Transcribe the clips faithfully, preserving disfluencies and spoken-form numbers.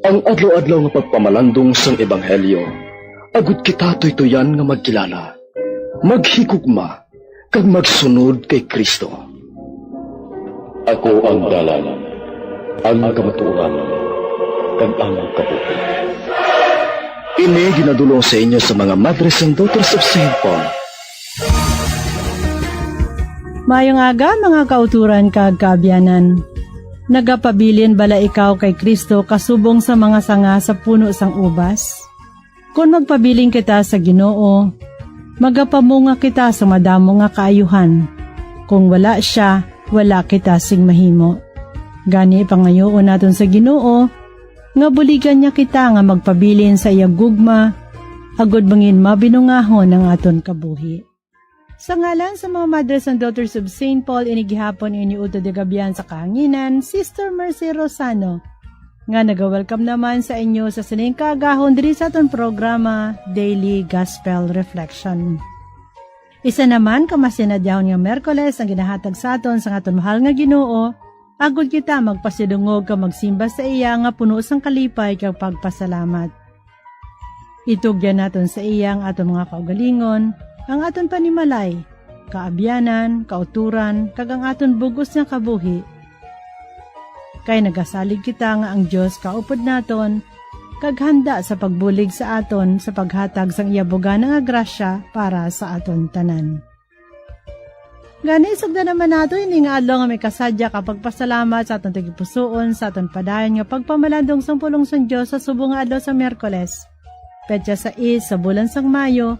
Ang adlaw-adlaw nga pagpamalandong sang ebanghelyo, agud kita tuytuyan nga magkilala, maghigugma, kag magsunod kay Cristo. Ako ang dalan, ang kamatuoran, kag ang kabuhi. Ini ginadulong sa inyo sa mga Madres and Daughters of Saint Paul. Mayong aga, mga kauturan kag kaabyanan. Nagapabilin bala ikaw kay Cristo kasubong sa mga sanga sa puno sang ubas? Kon magpabilin kita sa Ginoo, magapamunga kita sa madamo nga kaayuhan. Kung wala sia, wala kita sing mahimo. Gani, pangayoon naton sa Ginoo nga buligan niya kita nga magpabilin sa iya gugma, agud bangin mabinungahon ang aton kabuhi. Sa ngalan sa mga Madres and Daughters of Saint Paul, ini gihapon inyo utod nga abyan sa kahanginan, Sister Mercy Rosano, nga naga-welcome naman sa inyo sa sining kaagahon diri sa aton programa, Daily Gospel Reflection. Isa naman ka masinadyahon nga Miyerkules ang ginahatag sa aton sang aton mahal nga Ginoo, agud kita magpasidungog kag magsimba sa iya nga puno sang kalipay kag pagpasalamat. Itugyan naton sa iya ang aton mga kaugalingon, ang aton panimalay, kaabyanan, kauturan, kag ang aton bug-os nga kabuhi. Kay nagasalig kita nga ang Dios kaupod naton, kag handa sa pagbulig sa aton sa paghatag sang iya bugana nga grasya para sa aton tanan. Gani, sugdan naman nato ini nga adlaw nga may kasadya ka pagpasalamat sa aton tagipusoon sa aton padayon nga pagpamalandong sang pulong sang Dios sa subong nga adlaw sa Miyerkules, petsa sais sa bulan sang Mayo,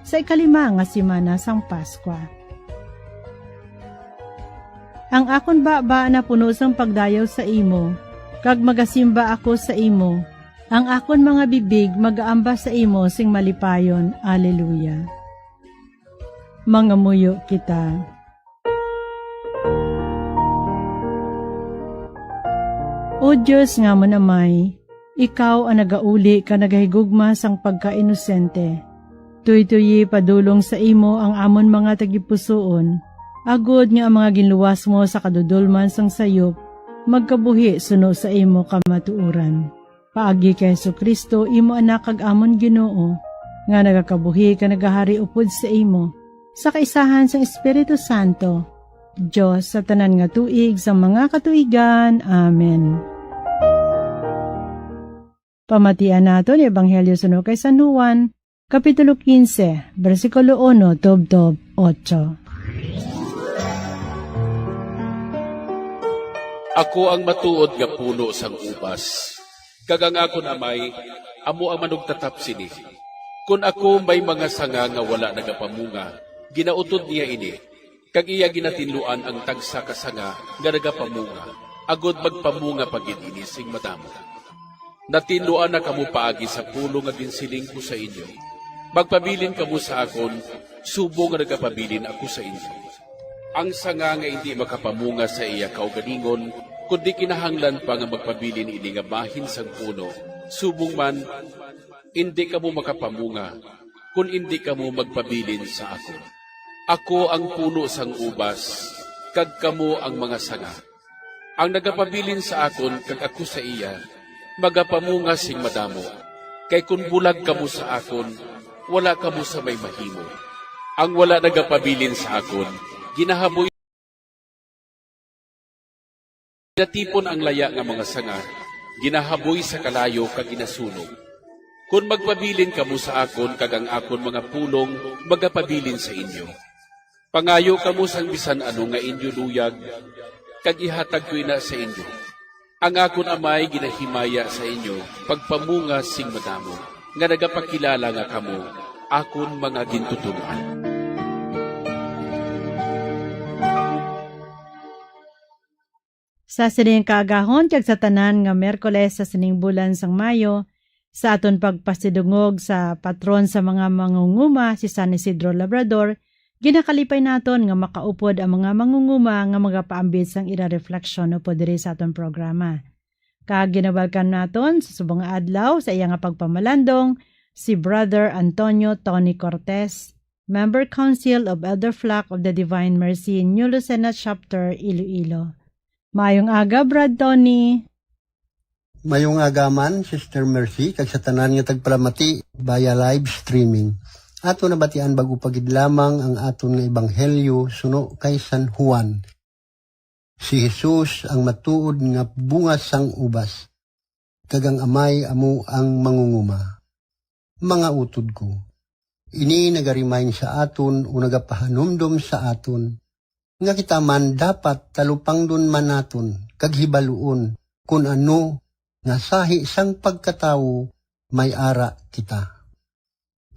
sa ikalima nga semana sang Paskwa. Ang akon baba napuno sang pagdayaw sa imo, kag magasimba ako sa imo. Ang akon mga bibig magaamba sa imo sing malipayon. Alleluia. Mangamuyo kita. O Dios nga amon Amay, ikaw ang nagauli kag nagahigugma sang pagkainosente. Tuytoyi padulong sa imo ang amon mga tagipusoon, agud nga ang mga ginluwas mo sa kadudolman sang sayop magkabuhi suno sa imo kamatuoran. Paagi kay Jesu-Cristo, imo Anak kag amon Ginoo, nga nagakabuhi kag nagahari upod sa imo, sa kaisahan sang Espiritu Santo, Dios sa tanan nga tuig sang mga katuigan. Amen. Pamatian naton ang Ebanghelyo suno kay San Juan, Kapitulo quince, bersikulo uno tubtob otso. Ako ang matuod nga puno sang ubas, kag ang akon Amay amo ang manugtatap sini. Kon ako may mga sanga nga wala nagapamunga, ginautod niya ini, kag iya ginatinluan ang tagsa ka sanga nga nagapamunga, agod magpamunga pa gid ini sing madamo. Natinluan na kamo paagi sa pulong nga ginsiling ko sa inyo. Magpabilin kamo sa akon, subong nga nagapabilin ako sa inyo. Ang sanga nga indi makapamunga sa iya kaugalingon, kundi kinahanglan pa nga magpabilin ini nga bahin sang puno, subong man, indi kamo makapamunga kon indi kamo magpabilin sa akon. Ako ang puno sang ubas, kag kamo ang mga sanga. Ang nagapabilin sa akon kag ako sa iya, magapamunga sing madamo. Kay kon bulag kamo sa akon, wala kamo sa may mahimo. Ang wala nagapabilin sa akon, ginahaboy, ginatipon ang laya nga mga sanga, ginahaboy sa kalayo kag ginasunog. Kon magpabilin kamo sa akon kag ang akon mga pulong magapabilin sa inyo, pangayo kamo sang bisan ano nga inyo luyag, kag ihatag ko ina sa inyo. Ang akon Amay ginahimaya sa inyo pagpamunga sing madamo, nga nagapakilala nga kamo akon mga gintuton-an. Sa sining kaagahon kag sa tanan nga Miyerkules sa sining bulan sang Mayo, sa aton pagpasidungog sa patron sa mga mangunguma, si San Isidro Labrador, ginakalipay naton nga makaupod ang mga mangunguma nga magapaambit sang ira refleksyon upod diri sa aton programa. Kag gina-welcome naton sa subong nga adlaw sa iya nga pagpamalandong si Brother Antonio Tony Cortez, Member Council of Elder Flock of the Divine Mercy, New Lucena Chapter, Iloilo. Maayong aga, Brad Tony. Mayong agaman, Sister Mercy, kag sa tanan nga tagpalamati via live streaming. Ato nabatian bago pa gid lamang ang aton nga ebanghelyo suno kay San Juan. Si Jesus ang matuod nga bunga sang ubas, kag ang Amay amo ang mangunguma. Mga utod ko, ini nagarimain sa aton o nagapahanumdom sa aton nga kita man dapat talupangdon man naton kag hibaluon kun ano nga sahi sang pagkatawo may ara kita.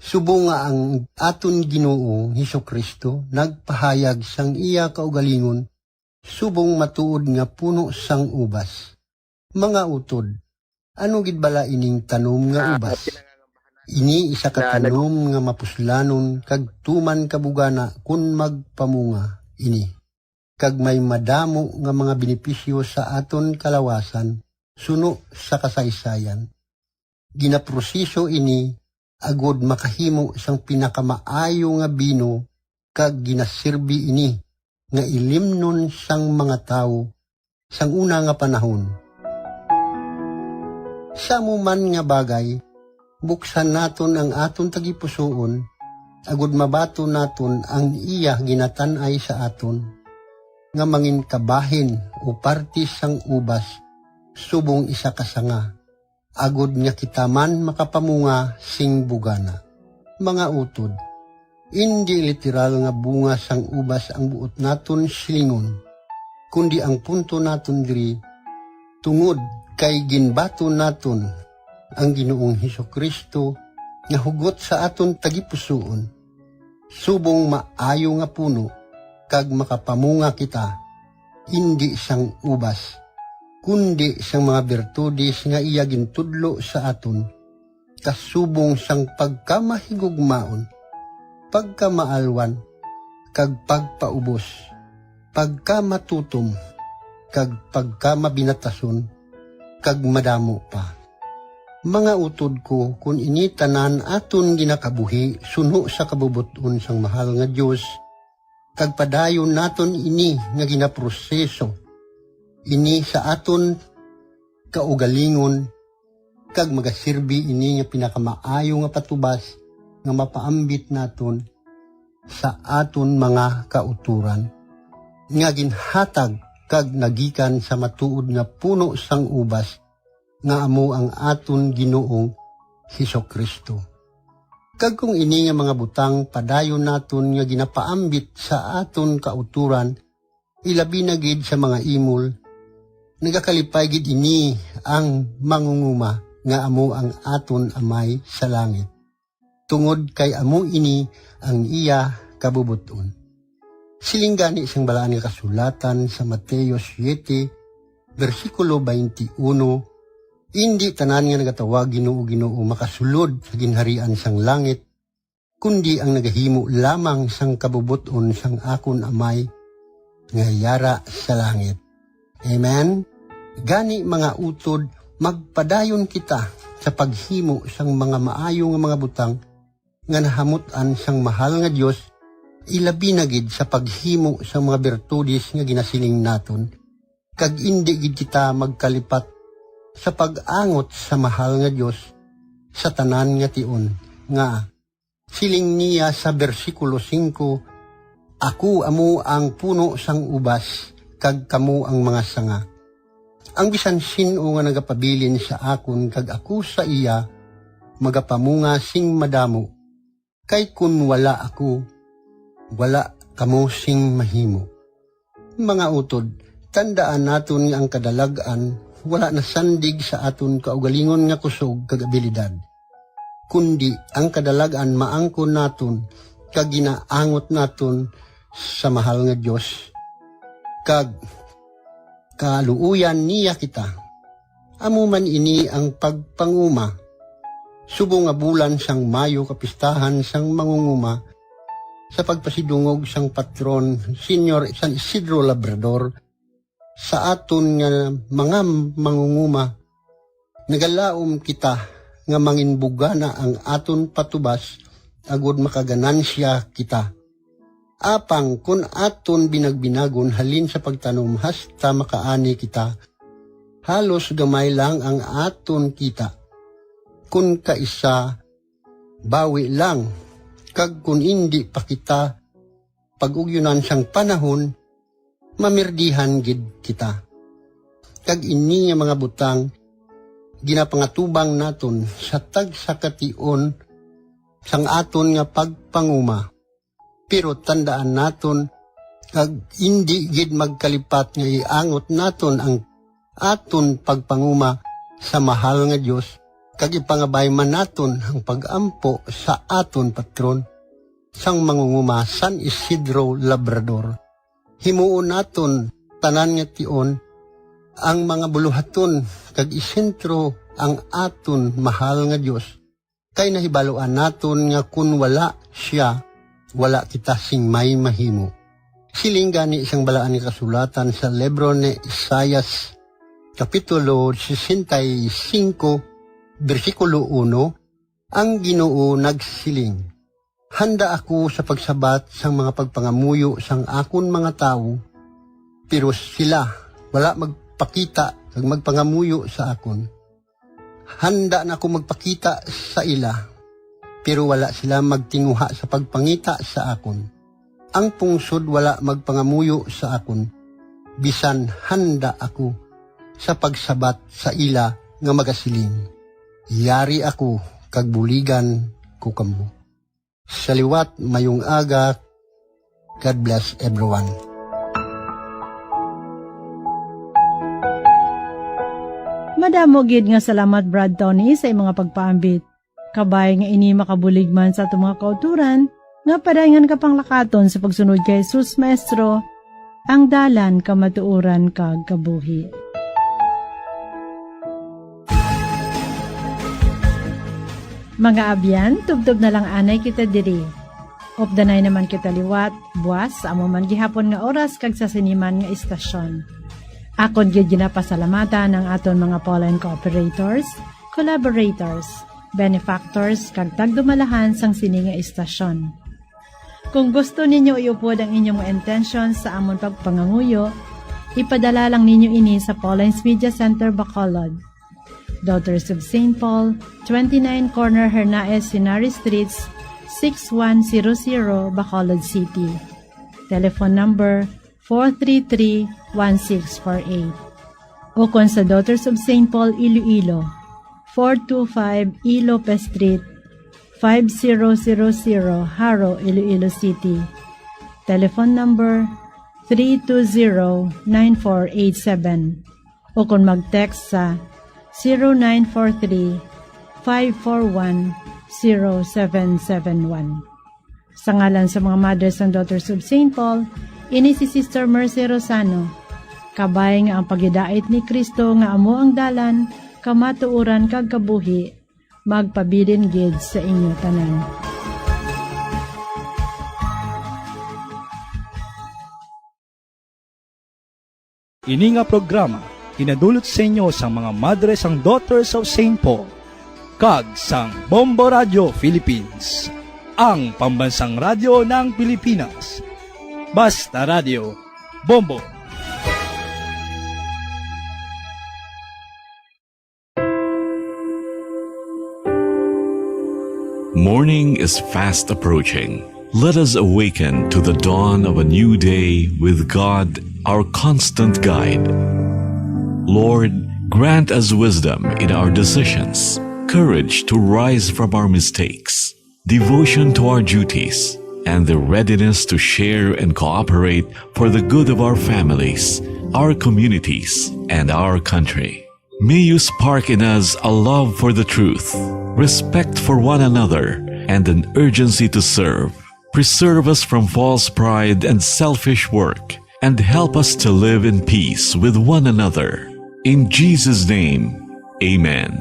Subong nga ang aton Ginoo Jesu-Cristo nagpahayag sang iya kaugalingon subong matuod nga puno sang ubas. Mga utod, ano gid bala ining tanom nga ubas? Ini isa ka tanom nga mapuslanon kag tuman ka bugana kon magpamunga ini, kag may madamo nga mga benepisyo sa aton kalawasan suno sa kasaysayan. Ginaproseso ini agod makahimo sang pinakamaayo nga bino, kag ginasirbi ini nga ilimnon sang mga tawo sang una nga panahon. Sa amo man nga bagay, buksan naton ang aton tagipusoon, agud mabaton naton ang iya ginatan-ay sa aton, nga mangin kabahin o parti sang ubas subong isa ka sanga, agud nga kita man makapamunga sing bugana. Mga utod, indi literal nga bunga sang ubas ang buot naton silingon, kundi ang punto naton diri, tungod kay ginbaton naton ang Ginoong Jesu-Cristo nga hugot sa aton tagipusoon, subong maayo nga puno, kag makapamunga kita, indi sang ubas, kundi sang mga birtudes nga iya gintudlo sa aton, kasubong sang pagkamahigugmaon, pagkamaalwan, kag pagpaubos, pagkamatutom, kag pagkamabinatason, kag madamo pa. Mga utod ko, kun ini tanan aton ginakabuhi suno sa kabubot-on sang mahal nga Dios, kag padayon naton ini nga ginaproseso, ini sa aton kaugalingon, kag magasirbi ini nga pinakamaayo nga patubas nga mapaambit naton sa aton mga kauturan, nga ginhatag kag nagikan sa matuod nga puno sang ubas, nga amo ang aton Ginoong Jesu-Cristo. Kag kung ini nga mga butang padayon naton nga ginapaambit sa aton kauturan, ilabi na gid sa mga imol, nagakalipay gid ini ang mangunguma nga amo ang aton Amay sa langit, tungod kay amo ini ang iya kabubot-on. Siling gani sang Balaan nga Kasulatan sa Mateo siete, bersikulo twenty-one, "Indi tanan nga nagatawag, 'Ginoo, Ginoo,' makasulod sa ginharian sang langit, kundi ang nagahimo lamang sang kabubot-on sang akon Amay nga yara sa langit." Amen? Gani, mga utod, magpadayon kita sa paghimo sang mga maayo nga mga butang nga nahamut-an sang mahal nga Dios, ilabi na gid sa paghimo sang mga birtudes nga ginasiling naton, kag indi gid kita magkalipat sa pag-angot sa mahal nga Dios sa tanan nga tion, nga siling niya sa bersikulo singko, "Ako amo ang puno sang ubas, kag kamo ang mga sanga. Ang bisan sin-o nga nagapabilin sa akon kag ako sa iya, magapamunga sing madamo, kay kun wala ako, wala kamo sing mahimo." Mga utod, tandaan naton nga ang kadalag-an wala nasandig sa aton kaugalingon nga kusog kag abilidad, kundi ang kadalag-an maangkon naton kag ginaangot naton sa mahal nga Dios, kag kaluoyan niya kita. Amo man ini ang pagpanguma, subong nga bulan sang Mayo, kapistahan sang mangunguma, sa pagpasidungog sang patron, Señor San Isidro Labrador, sa aton nga mga mangunguma. Nagalaom kita nga manginbugana ang aton patubas, agod makaganansya kita. Apang kun aton binagbinagon halin sa pagtanom hasta makaani kita, halos gamay lang ang aton kita. Kun kaisa, bawi lang, kag kun indi pa kita pag-ugyonan sang panahon, mamirdihan gid kita. Kag ini nga mga butang ginapangatubang naton sa tagsa ka tion sang aton nga pagpanguma. Pero tandaan naton, kag indi gid magkalipat nga iangot naton ang aton pagpanguma sa mahal nga Dios, kag ipangabay man naton ang pag-ampo sa aton patron, sang mangunguma San Isidro Labrador. Himuon naton tanan nga tion ang mga buluhaton kag isentro ang aton mahal nga Dios, kay nahibaluan naton nga kun wala sia, wala kita sing may mahimo. Siling gani sang Balaan nga Kasulatan sa libro ni Isaias, Kapitulo sesenta y cinco, bersikulo uno, ang Ginoo nagsiling, "Handa ako sa pagsabat sang mga pagpangamuyo sang akon mga tawo, pero sila wala magpakita kag magpangamuyo sa akon. Handa na ako magpakita sa ila, pero wala sila magtinguha sa pagpangita sa akon. Ang pungsod wala magpangamuyo sa akon, bisan handa ako sa pagsabat sa ila nga magasiling, 'Yari ako kag buligan ko kamo.'" Sa liwat, mayong aga. God bless everyone. Madamo gid nga salamat, Brad Tony, sa imong mga pagpaambit. Kabay nga ini makabulig man sa atong mga kauturan nga padayon nga panglakaton sa pagsunod kay Jesus, Maestro, ang dalan, kamatuoran, kag kabuhi. Mga abyan, tubtob na lang anay kita diri. Updanay naman kita liwat, buas, sa amo man gihapon nga oras kag sa sini man nga istasyon. Akon gid ginapasalamatan ang aton mga Pauline cooperators, collaborators, benefactors, kag tagdumalahan sang sini nga istasyon. Kung gusto ninyo iupod ang inyong mga intensyon sa amon pagpangamuyo, ipadala lang ninyo ini sa Pauline's Media Center, Bacolod. Daughters of Saint Paul, twenty-nine Corner Hernaez Henares Streets, six one zero zero, Bacolod City. Telephone number four three three, one six four eight. O kon sa Daughters of Saint Paul, Iloilo, four two five E Lopez Street, five zero zero zero, Jaro, Iloilo City. Telephone number three two zero, nine four eight seven. O kon mag-text sa zero nine four three, five four one, zero seven seven one. Sa ngalan sa mga Mothers and Daughters of Saint Paul, ini si Sister Mercy Rosano. Kabay nga ang paghidait ni Cristo nga amo ang dalan, kamatuoran, kag kabuhi, magpabilin gid sa inyo tanan. Ini nga programa ginadulot sa inyo sang mga Madres and Daughters of Saint Paul kag sang Bombo Radio Philippines, ang pambansang radyo ng Pilipinas. Basta Radio, Bombo. Morning is fast approaching. Let us awaken to the dawn of a new day with God, our constant guide. Lord, grant us wisdom in our decisions, courage to rise from our mistakes, devotion to our duties, and the readiness to share and cooperate for the good of our families, our communities, and our country. May you spark in us a love for the truth, respect for one another, and an urgency to serve. Preserve us from false pride and selfish work, and help us to live in peace with one another. In Jesus' name, amen.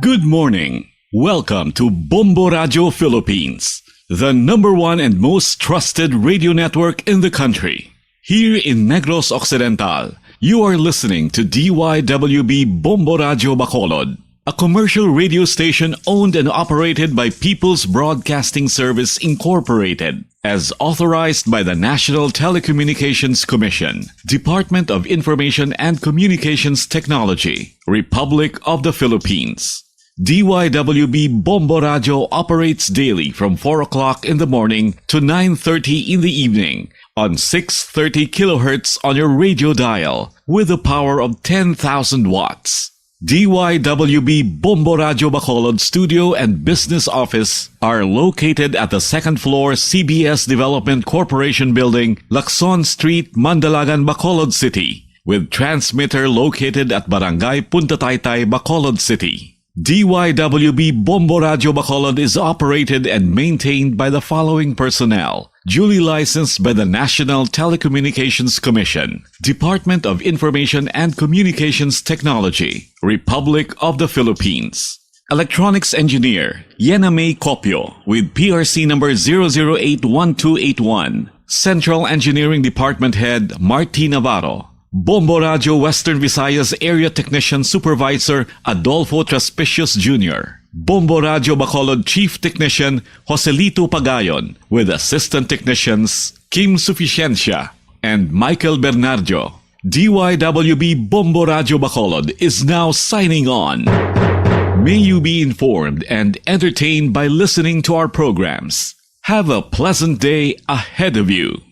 Good morning. Welcome to Bombo Radio Philippines, the number one and most trusted radio network in the country. Here in Negros Occidental, you are listening to D Y W B Bombo Radio Bacolod, a commercial radio station owned and operated by People's Broadcasting Service Incorporated. as authorized by the National Telecommunications Commission, Department of Information and Communications Technology, Republic of the Philippines. D Y W B Bombo Radio operates daily from four o'clock in the morning to nine thirty in the evening on six thirty kilohertz on your radio dial with a power of ten thousand watts. D Y W B Bombo Radio Bacolod studio and business office are located at the second floor C B S Development Corporation Building, Lacson Street, Mandalagan, Bacolod City, with transmitter located at Barangay Punta Taytay, Bacolod City. D Y W B Bombo Radio Bacolod is operated and maintained by the following personnel. Duly licensed by the National Telecommunications Commission, Department of Information and Communications Technology, Republic of the Philippines. Electronics engineer, Yena May Copio, with P R C number zero zero eight one two eight one. Central Engineering Department Head, Marty Navarro. Bombo Radio Western Visayas Area Technician Supervisor, Adolfo Traspicius Junior. Bombo Radio Bacolod Chief Technician, Joselito Pagayon, with Assistant Technicians, Kim Suficiencia and Michael Bernardo. D Y W B Bombo Radio Bacolod is now signing on. May you be informed and entertained by listening to our programs. Have a pleasant day ahead of you.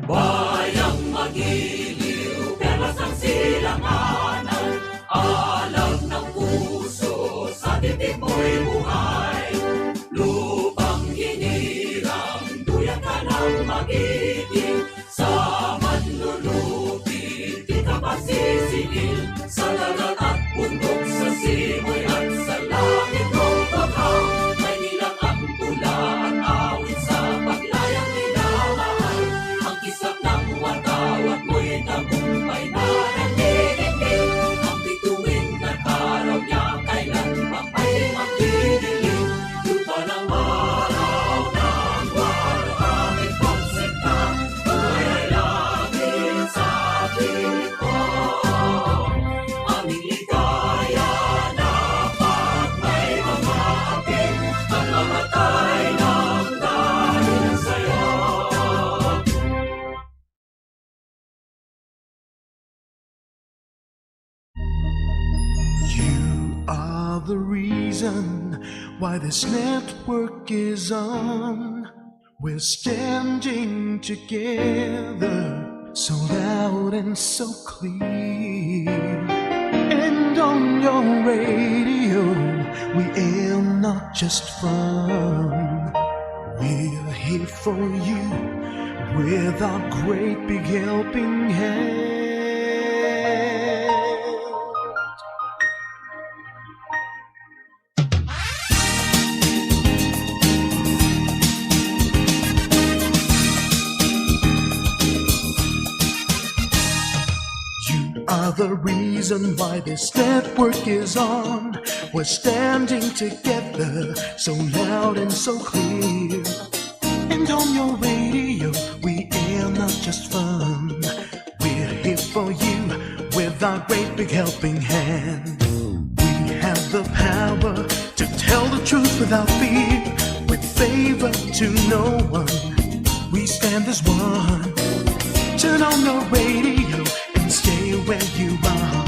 Bayang magiliw, perlas ng silanganan, alam ng puso, sa titik mo'y buhay. Lupang hinirang, duyan ka ng magiging, sa manlulupit, di ka pasisiil, sa dagat at bundok, sa simoy at sa langit mong baka, may nilang ang tula, ang awit sa paglayang minamahal. Ang kislap ng watawat mo'y tagumpay na nanginginig. Ang bituin at araw niya kailan pa may magdidilim. Lupa ng araw ng buwan, ang ipagsinta, buhay ay langit sa tinik mo. Aming ligaya na pag may mga akin, ang mamatay nang dahil sa'yo. You are the reason why this network is on. We're standing together, so loud and so clear. And on your radio, we air not just fun. We're here for you with our great big helping hand. You are the reason why this network is on. We're standing together, so loud and so clear. And on your radio, we air not just fun. We're here for you with our great big helping hand. We have the power to tell the truth without fear, with favor to no one. We stand as one. Turn on your radio and stay where you are.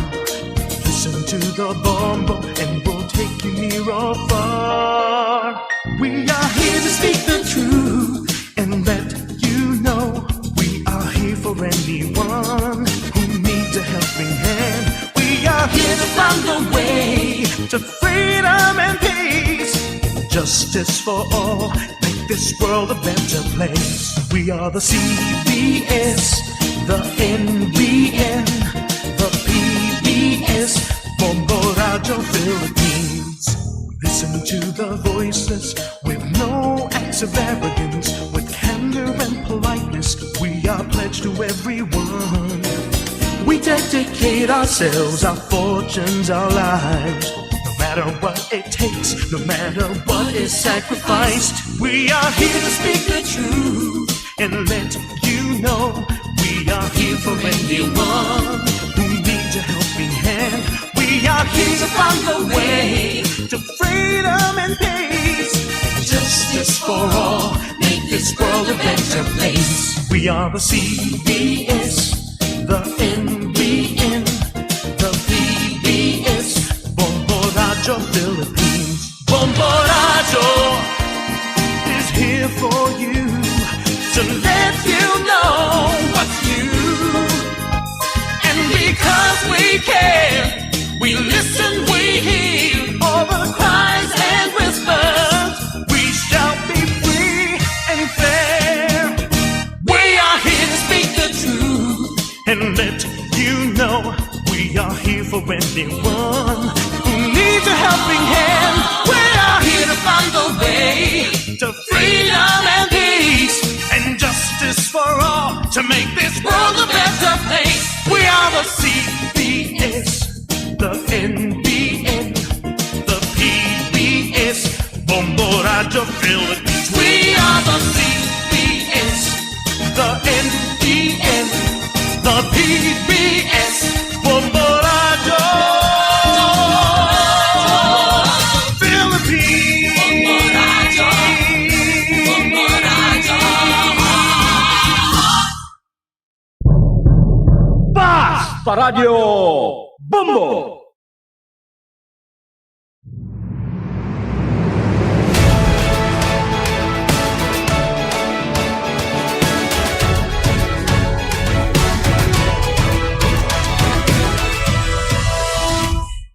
Listen to the Bombo and we'll take you near or far. We are here to speak the truth and let you know we are here for anyone who needs a helping hand. We are here to find a way to freedom and peace, justice for all, make this world a better place. We are the C B S, the N B N, the P B S, Bombo Radio Philippines. Listen to the voices with no acts of arrogance, with candor and politeness. We are pledged to everyone. We dedicate ourselves, our fortunes, our lives. No matter what it takes, no matter what is sacrificed, we are here to speak the truth and let you know we are here for anyone who needs a helping hand. We are here to find a way to freedom and peace. Justice This for all, make this world a better place. We are the C B S, the N B N, the P B S, Bombo Radyo Philippines. Bombo Radyo is here for you to let you know what's new. And because we care, we listen, we hear all the cries and whispers. We shall be free and fair. We are here to speak the truth and let you know we are here for anyone who needs a helping hand. We are here to find the way to freedom and peace and justice for all to make this world a better place. We are the C B S, the N B N, the P B S, Bombo Radyo Philippines. We are the C B S, the N B N, the P B S, Bombo Radyo Philippines. Basta Radyo Bombo!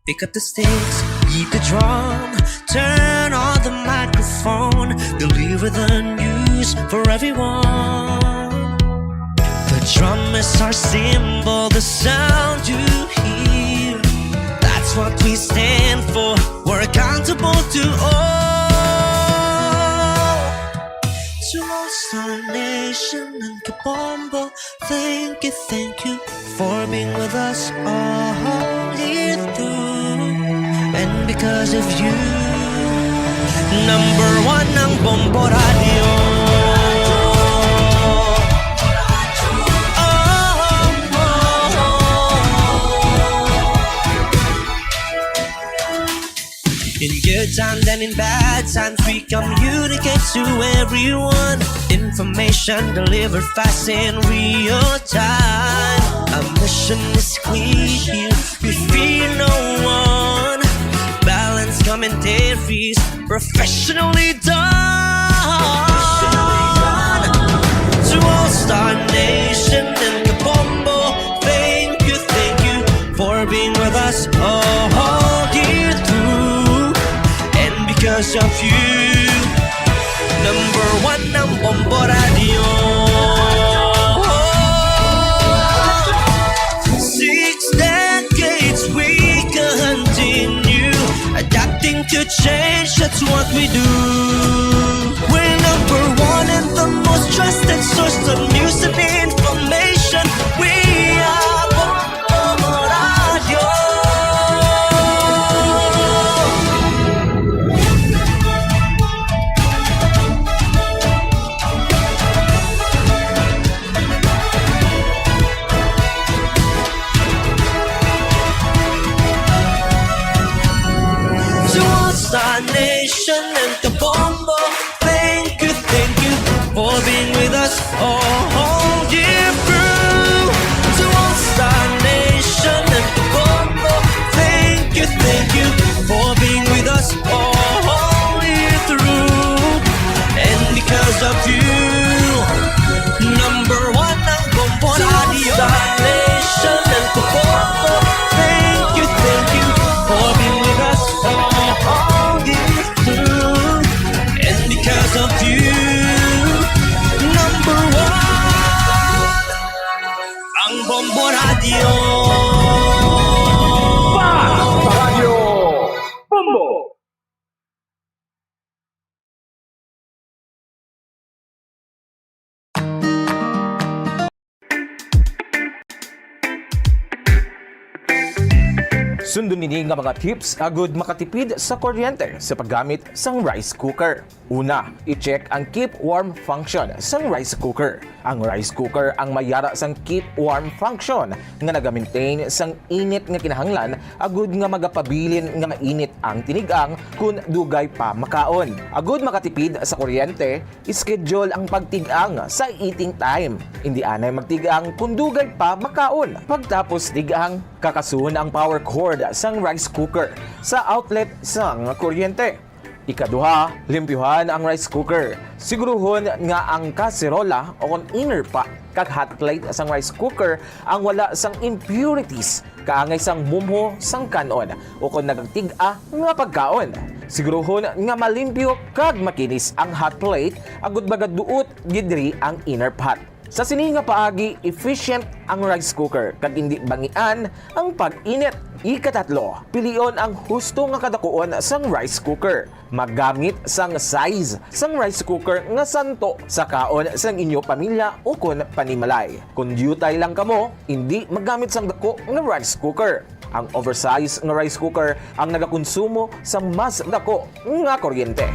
Pick up the sticks, beat the drum, turn on the microphone, deliver the news for everyone. The drum is our symbol, the sound you hear. That's what we stand for. We're accountable to all. To all Star Nation and Kabombo, thank you, thank you for being with us all year through. And because of you, number one ang Bombo Radio. Oh, oh, oh. In good times and in bad times, we communicate to everyone. Information delivered fast in real time. Our mission is clear, we fear no one. Balanced commentaries, professionally done. To all Star Nation and Kabombo, thank you, thank you for being with us all year through. And because of you, number one ang Bombo Radio. Six decades we continue, adapting to change, that's what we do. We're number one and the most trusted source of news and information. We are Bombo Radio. To all Star Nation and Kabombo, thank you, thank you for being with us all year through. To all Star Nation and Kabombo, thank you, thank you for being with us all year through. And because of you, number one ang Bombo Radio. Salvation and Kabombo, thank you, thank you for being with us all year through. And because of you, number one ang Bombo Radio. Basta Radyo Bombo! Sundon nini nga mga tips agud makatipid sa kuryente sa paggamit sang rice cooker. Una, i-check ang keep warm function sang rice cooker. Ang rice cooker ang may yara sang keep warm function nga naga-maintain sang init nga kinahanglan agud nga magapabilin nga mainit ang tinigang kon dugay pa makaon. Agud makatipid sa kuryente, schedule ang pagtig-ang sa eating time. Indi anay magtig-ang kon dugay pa makaon. Pagtapos tig-ang, kakasuhon ang power cord sang rice cooker sa outlet sang kuryente. Ikaduha, limpyuhan ang rice cooker. Siguruhon nga ang kaserola o kon inner pot kag hot plate sang rice cooker ang wala sang impurities kaangay sang mumho sang kan-on o kon nagtig-a nga pagkaon. Siguruhon nga malimpyo kag makinis ang hot plate agud magaduot gid diri ang inner pot. Sa sini nga paagi, efficient ang rice cooker kag indi bangian ang pag-init. Ikatatlo, pilion ang husto nga kadakuon sang rice cooker. Maggamit sang size sang rice cooker nga santo sa kaon sang inyo pamilya ukon panimalay. Kon diutay lang kamo, indi maggamit sang dako nga rice cooker. Ang oversize nga rice cooker ang nagakonsumo sang mas dako nga kuryente.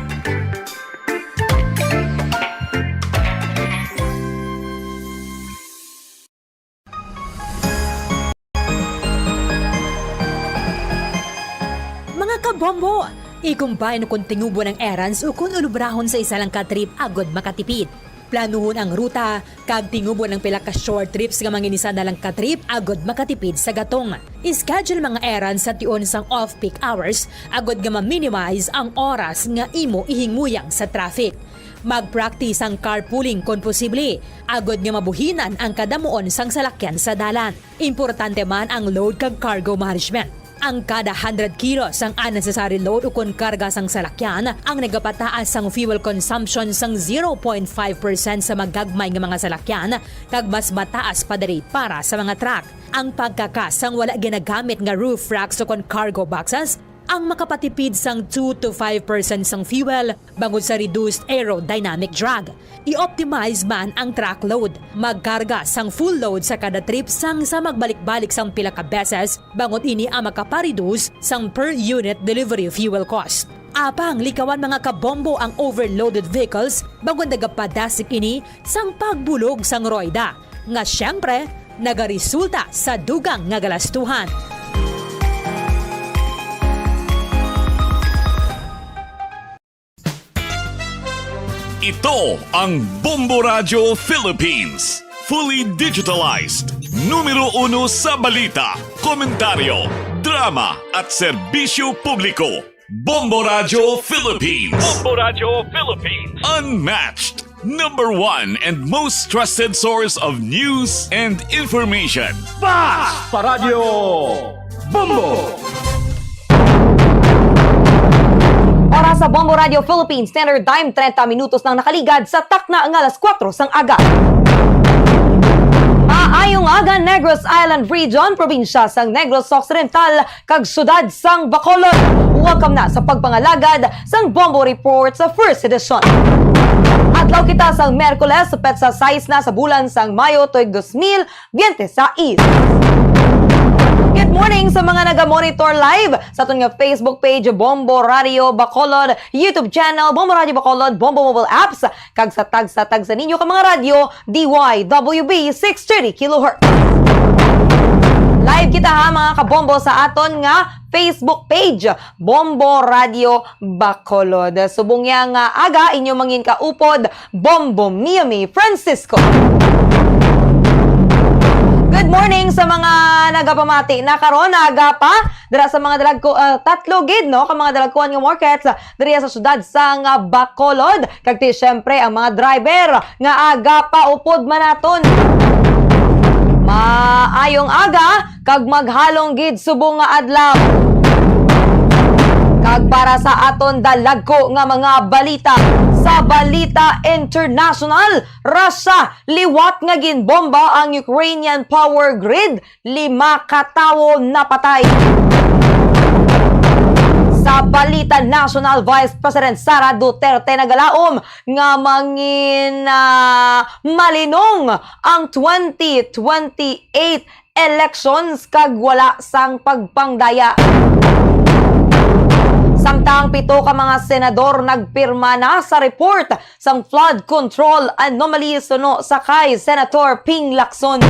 Mga kabombo, i-combine kon tingubon ang errands ukon ulubrahon sa isa lang ka trip agud makatipid. Planuhon ang ruta kag tingubon ang pila ka short trips nga manginisa na lang ka trip agud makatipid sa gatong. I-schedule mga errands sa tion sang off-peak hours agud nga ma-minimize ang oras nga imo ihingmuyang sa traffic. Mag-practice ang carpooling kon posible, agud nga mabuhinan ang kadamuon sang salakyan sa dalan. Importante man ang load kag cargo management. Ang kada hundred kilos sang unnecessary load ukon karga sang salakyan ang nagapataas sang fuel consumption sang zero point five percent sa magagmay nga mga salakyan kag mas mataas pa diri para sa mga truck. Ang pagkakas sang wala ginagamit nga roof racks ukon cargo boxes ang makapatipid sang two to five percent sang fuel bangod sa reduced aerodynamic drag. I-optimize man ang truck load. Magkarga sang full load sa kada trip sang sa magbalik-balik sang pila ka beses, bangod ini ang makapa-reduce sang per unit delivery fuel cost. Apang likawan, mga kabombo, ang overloaded vehicles bangod nagapadasig ini sang pagbulog sang royda, nga siyempre nagaresulta sa dugang nga galastuhan. Ito ang Bombo Radyo Philippines. Fully digitalized. Numero uno sa balita, komentaryo, drama, at serbisyo publiko. Bombo Radyo Philippines. Bombo Radyo Philippines. Unmatched. Number one and most trusted source of news and information. Fast Paradyo Bombo! Oras sa Bombo Radio Philippines Standard Time, treinta minutos nang nakaligad sa takna nga alas kuwatro sang aga. Maayong aga, Negros Island Region, probinsya sang Negros Occidental, kag siyudad sang Bacolod. Welcome na sa pagpangalagad sang Bombo Report sa first edition. Adlaw kita sang Miyerkules, petsa sais na sa bulan sang Mayo, tuig dos mil biyente sais. Good morning sa mga naga-monitor live sa aton nga Facebook page, Bombo Radio Bacolod, YouTube channel, Bombo Radio Bacolod, Bombo mobile apps, kag sa tagsa-tagsa ninyo ka mga radyo, D Y W B six thirty kilohertz. Live kita ha, mga kabombo, sa aton nga Facebook page, Bombo Radio Bacolod. Subong niya nga aga, inyo mangin kaupod, Bombo Miyami Francisco. Good morning sa mga nagapamati na karon, aga pa, dira sa mga dalagko, ah, tatlo gid, no, ka mga dalagkuan nga markets, ah, diri sa syudad sang, ah, Bacolod. Kag ti, siyempre, ang mga driver nga aga pa upod man naton. Maayong aga kag maghalong gid subong nga adlaw. Kag para sa aton dalagko nga mga balita, sa balita international, Russia liwat nga ginbomba ang Ukrainian power grid, lima ka tawo napatay. Sa balita nasyonal, Vice President Sara Duterte nagalaom nga mangin, ah, malinong ang twenty twenty-eight elections kag wala sang pagpangdaya. Samtang pito ka mga senador nagpirma na sa report sang flood control anomaly suno sa kay Senator Ping Lacson.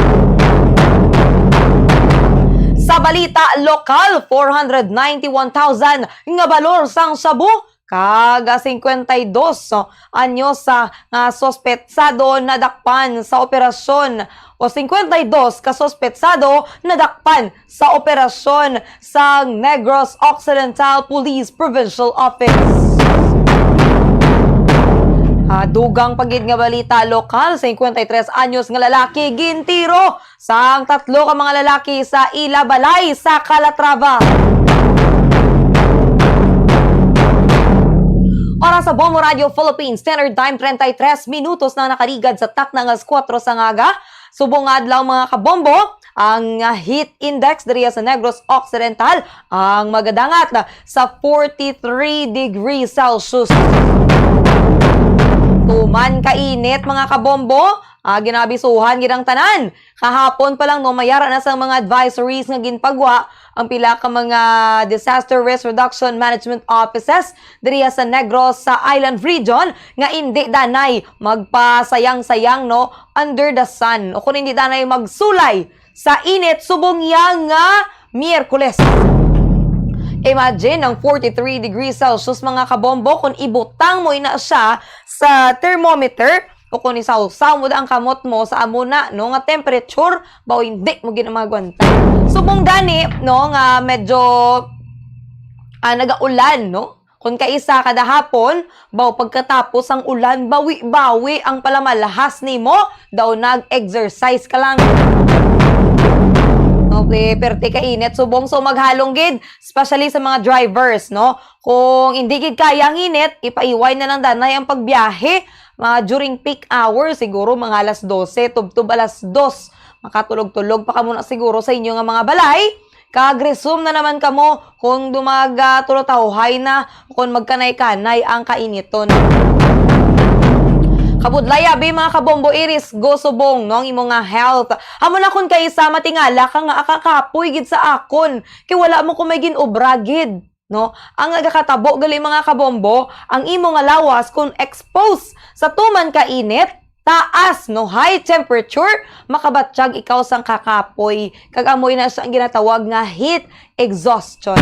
Sa balita lokal, four hundred ninety-one thousand nga balor sang shabu kag singkwenta y dos anyos, ah, nga suspetsado nadakpan sa operasyon, o singkwenta y dos ka suspetsado nadakpan sa operasyon sa Negros Occidental Police Provincial Office. Ah, dugang pa gid nga balita lokal, singkwenta y tres anyos nga lalaki gintiro sang tatlo ka mga lalaki sa ila balay sa Calatrava. Oras sa Bombo Radio Philippines Standard Time, treinta y tres minutos na nakaligad sa takna nga alas kuwatro sang aga. Subong nga adlaw, mga kabombo, ang heat index diri sa Negros Occidental ang magadangat sa forty-three degrees Celsius. Tuman ka init, mga kabombo, ah, ginabisuhan gid ang tanan. Kahapon pa lang, no, mayara na sang mga advisories nga ginpagwa ang pila ka mga disaster risk reduction management offices diri sa Negros sa Island Region nga indi danay magpasayang-sayang, no, under the sun, o kung indi danay magsulay sa init subong iya nga Miyerkules. Imagine ang forty-three degrees Celsius, mga kabombo, kung ibutang mo ina siya sa thermometer, o kung isawsaw mo da ang kamot mo sa amo na, no, nga temperature, baw hindi mo gid na magwanta. Subong gani, no, nga medyo, ah, nagaulan, no? Kung kaisa kada hapon, baw pagkatapos ang ulan, bawi-bawi ang palamalhas nimo, daw nag-exercise ka lang. Okay, perte ka init, subong, so maghalong gid, especially sa mga drivers, no? Kung hindi gid kaya ang init, ipaiway na lang danay ang pagbiyahe, mga during peak hour, siguro mga alas dose, tubtob alas dos. Makatulog-tulog pa kamo na siguro sa inyo nga mga balay. Kag resume na naman kamo kung dumagatulotawhay na, kung magkanay-kanay ang kainiton. Kabudlay abi, mga kabombo, irisgo subong, no, ang imo nga health. Amo na kung kaisa matingala ka nga, "Akakapoy gid sa akon, kay wala mo ko may gin-obra gid." No? Ang nagakatabo gali, mga kabombo, ang imo nga lawas kung expose sa tuman ka init, taas, no, high temperature, makabatyag ikaw sang kakapoy. Kag amoy na siya ang ginatawag nga heat exhaustion.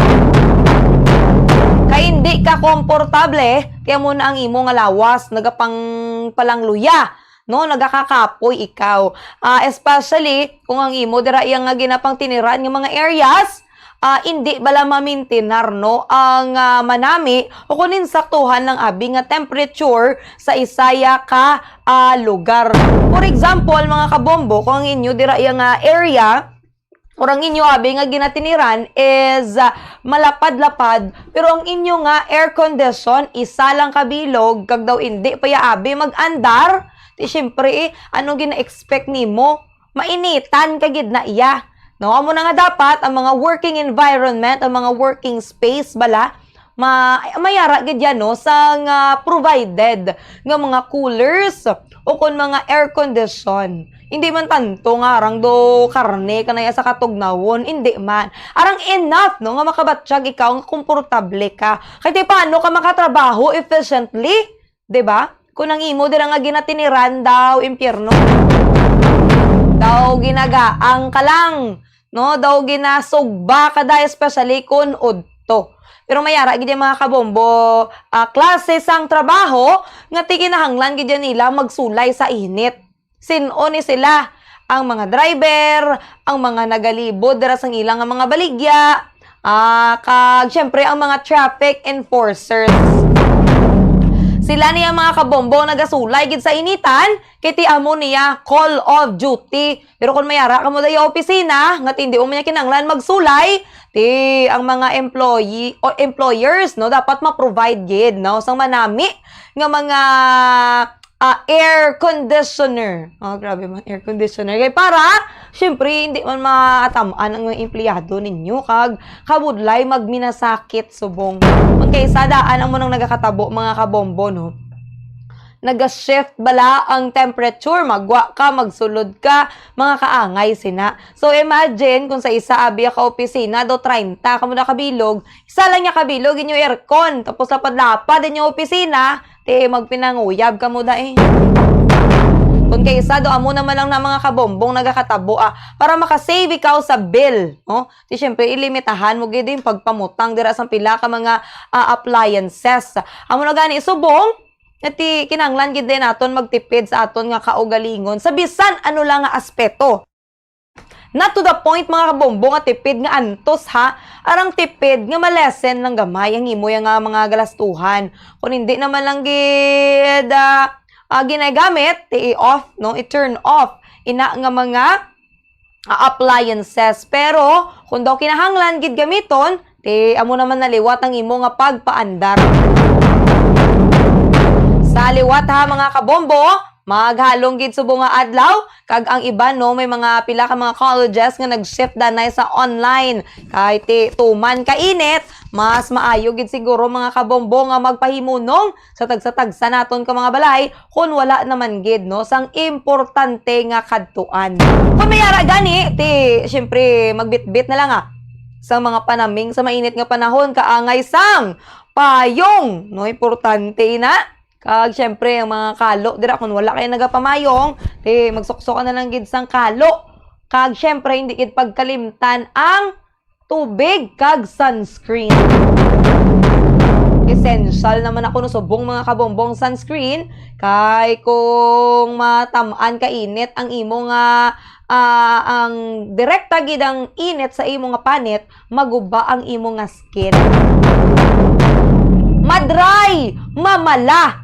Kay hindi ka komportable, kaya mo na ang imo nga lawas nagapangpalangluya, no, nagakakapoy ikaw. Ah, especially kung ang imo dira iya nga ginapangtiniran nga mga areas, ah, indi bala mamintinar, no, ang, ah, manami o kung insaktuhan lang abi nga temperature sa isaya ka, ah, lugar. For example, mga kabombo, kung ang inyo dira iya nga area, or ang inyo abi nga ginatiniran is, ah, malapad-lapad, pero ang inyo nga air condition, isa lang ka bilog, kag daw indi pa ya abi mag-andar, ti siyempre, eh, ano gina-expect nimo? Mainitan ka gid na iya. No, amo na nga dapat ang mga working environment, ang mga working space bala, ma-, mayara gid yan, no, sang, ah, provided nga mga coolers o kon mga air condition. Hindi man tanto nga arang do karne ka na ya sa katugnawon, hindi man. Arang enough, no, nga makabatyag ikaw nga komportable ka. Kay ti paano ka makatrabaho efficiently? Di ba? Kung ang imo dira nga ginatiniran daw impyerno, daw ginagaang ka lang, no? Daw ginasugba ka da, especially kun udto. Pero mayara gid yung mga kabombo, ah, klase sang trabaho nga ti kinahanglan gid yan nila magsulay sa init. Sin-o ni sila? Ang mga driver, ang mga nagalibod dira sang ilang nga mga baligya, ah, kag, siyempre, ang mga traffic enforcers. Sila niya, mga kabombo, nagasulay gid sa initan, kay ti amo niya call of duty. Pero kung mayara kamo dayo opisina, nga ti hindi mo niya kinanglan magsulay, ti ang mga employee o employers, no, dapat ma-provide gid, no, sang manami nga mga ah, air conditioner. Oh, grabe man, air conditioner. Kay para, syempre, hindi man maataman ang mga empleyado ninyo. Kag kabudlay magminasakit subong. Kung kay sa daan ang munang nagakatabo, mga kabombo, no? naga-shift bala ang temperature, magwa ka, magsulod ka, mga kaangay sina. So imagine kung sa isa abi ka opisina do treinta kamo na kabilog, isa lang niya kabilog inyo aircon, tapos lapad-lapad inyo opisina, ti magpinanguyab kamo da eh. Kung kay isa do amo naman lang na mga kabombong nagakatabo ah, para makasave ikaw sa bill, no? Ti syempre ilimitahan mo gid yung pagpamutang dira sa pila ka mga ah, appliances. Amo na gani subong nga ti kinahanglan gid din naton magtipid sa aton nga kaugalingon sa bisan ano lang nga aspeto. Not to the point, mga kabombo, nga tipid nga antos, ha? Arang tipid nga malesen lang gamay ang imo nga mga galastuhan. Kung hindi naman lang gid ah, ah, ginagamit, i-off, no? I-turn off ina nga mga ah, appliances. Pero kung daw kinahanglan gid gamiton, ti amo naman na liwat ang imo nga pagpaandar. Sa liwat ha, mga kabombo, maghalong gid subong nga adlaw, kag ang iban, no, may mga pila ka mga colleges nga nag-shift danay sa online. Kay ti tuman ka init, mas maayo gid siguro, mga kabombo, nga magpahimunong sa tagsa-tagsa naton ka mga balay, kun wala naman gid, no, sang importante nga kadtuan. Kun may ara gani, ti, siyempre, magbitbit na lang, ah, sang mga panaming sa mainit nga panahon, kaangay sang payong, no, importante ina. Kag siyempre, ang mga kalo dira, kun wala kayo nagapamayong, ti, magsuksok na lang gid sang kalo. Kag siyempre, hindi gid pagkalimtan ang tubig kag sunscreen. Essential naman ako, no, subong, mga kabombong, sunscreen, kay kung matam-an ka init ang imo nga, ah, ang direkta gid ang init sa imo nga panit, maguba ang imo nga skin. Madry, mamala.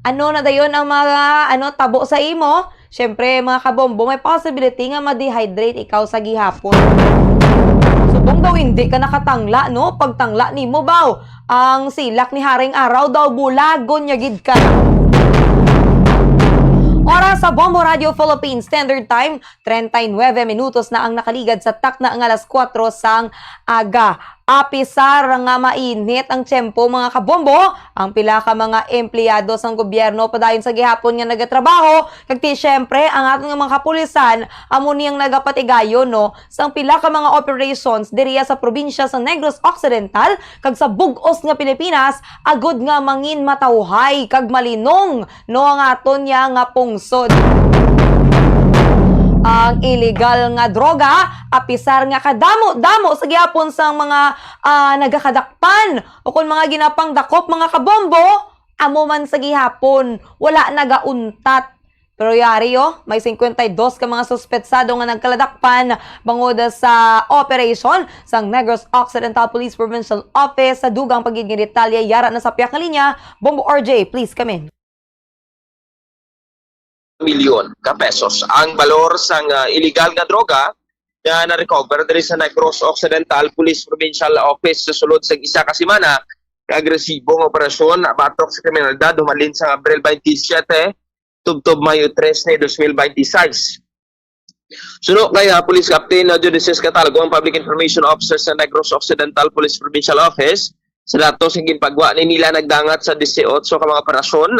Ano na dayon ang mga, ano, tabo sa imo? Siyempre, mga kabombo, may possibility nga ma-dehydrate ikaw sa gihapon. Subong daw hindi ka nakatangla, no? Pagtangla nimo, baw, ang silak ni Haring Araw daw bulagon niya gid ka. Oras sa Bombo Radio Philippines Standard Time, treinta y nueve minutos na ang nakaligad sa takna nga alas kuwatro sang aga. Apisar nga mainit ang tiyempo, mga kabombo, ang pila ka mga empleyado sang gobyerno padayon sa gihapon nga nagatrabaho, kag ti siyempre ang aton nga mga kapulisan amo niyang nagapatigayon, no, sang pila ka mga operations diriya sa probinsya sa Negros Occidental kag sa bug-os nga Pilipinas, agud nga mangin matawhay kag malinong, no, ang aton niya nga pungsod. Ang iligal nga droga, apisar nga kadamo-damo sa gihapon sang mga, ah, nagakadakpan o kon mga ginapangdakop, mga kabombo, amo man sa gihapon, wala nagauntat. Pero yari, oh, may singkwenta y dos ka mga suspetsado nga nagkaladakpan bangod sa operation sang Negros Occidental Police Provincial Office. Sa dugang pagiging detalye, yara na sa piyak nga linya, Bombo R J, please come in. Milyon ka pesos ang balor sang, ah, iligal nga droga nga na-recover diri sa Negros Occidental Police Provincial Office sa sulod sang isa ka semana kag resibo nga operasyon batok sa kriminalidad humalin sa Abril twenty-seven tubtob Mayo trese, dos mil binte y seis. Suno kay, ah, Police Captain, ah, Judices Catalgo, ang Public Information Officer sa Negros Occidental Police Provincial Office, sa datos nga ginpagwa ni nila, nagdangat sa disiotso ka mga operasyon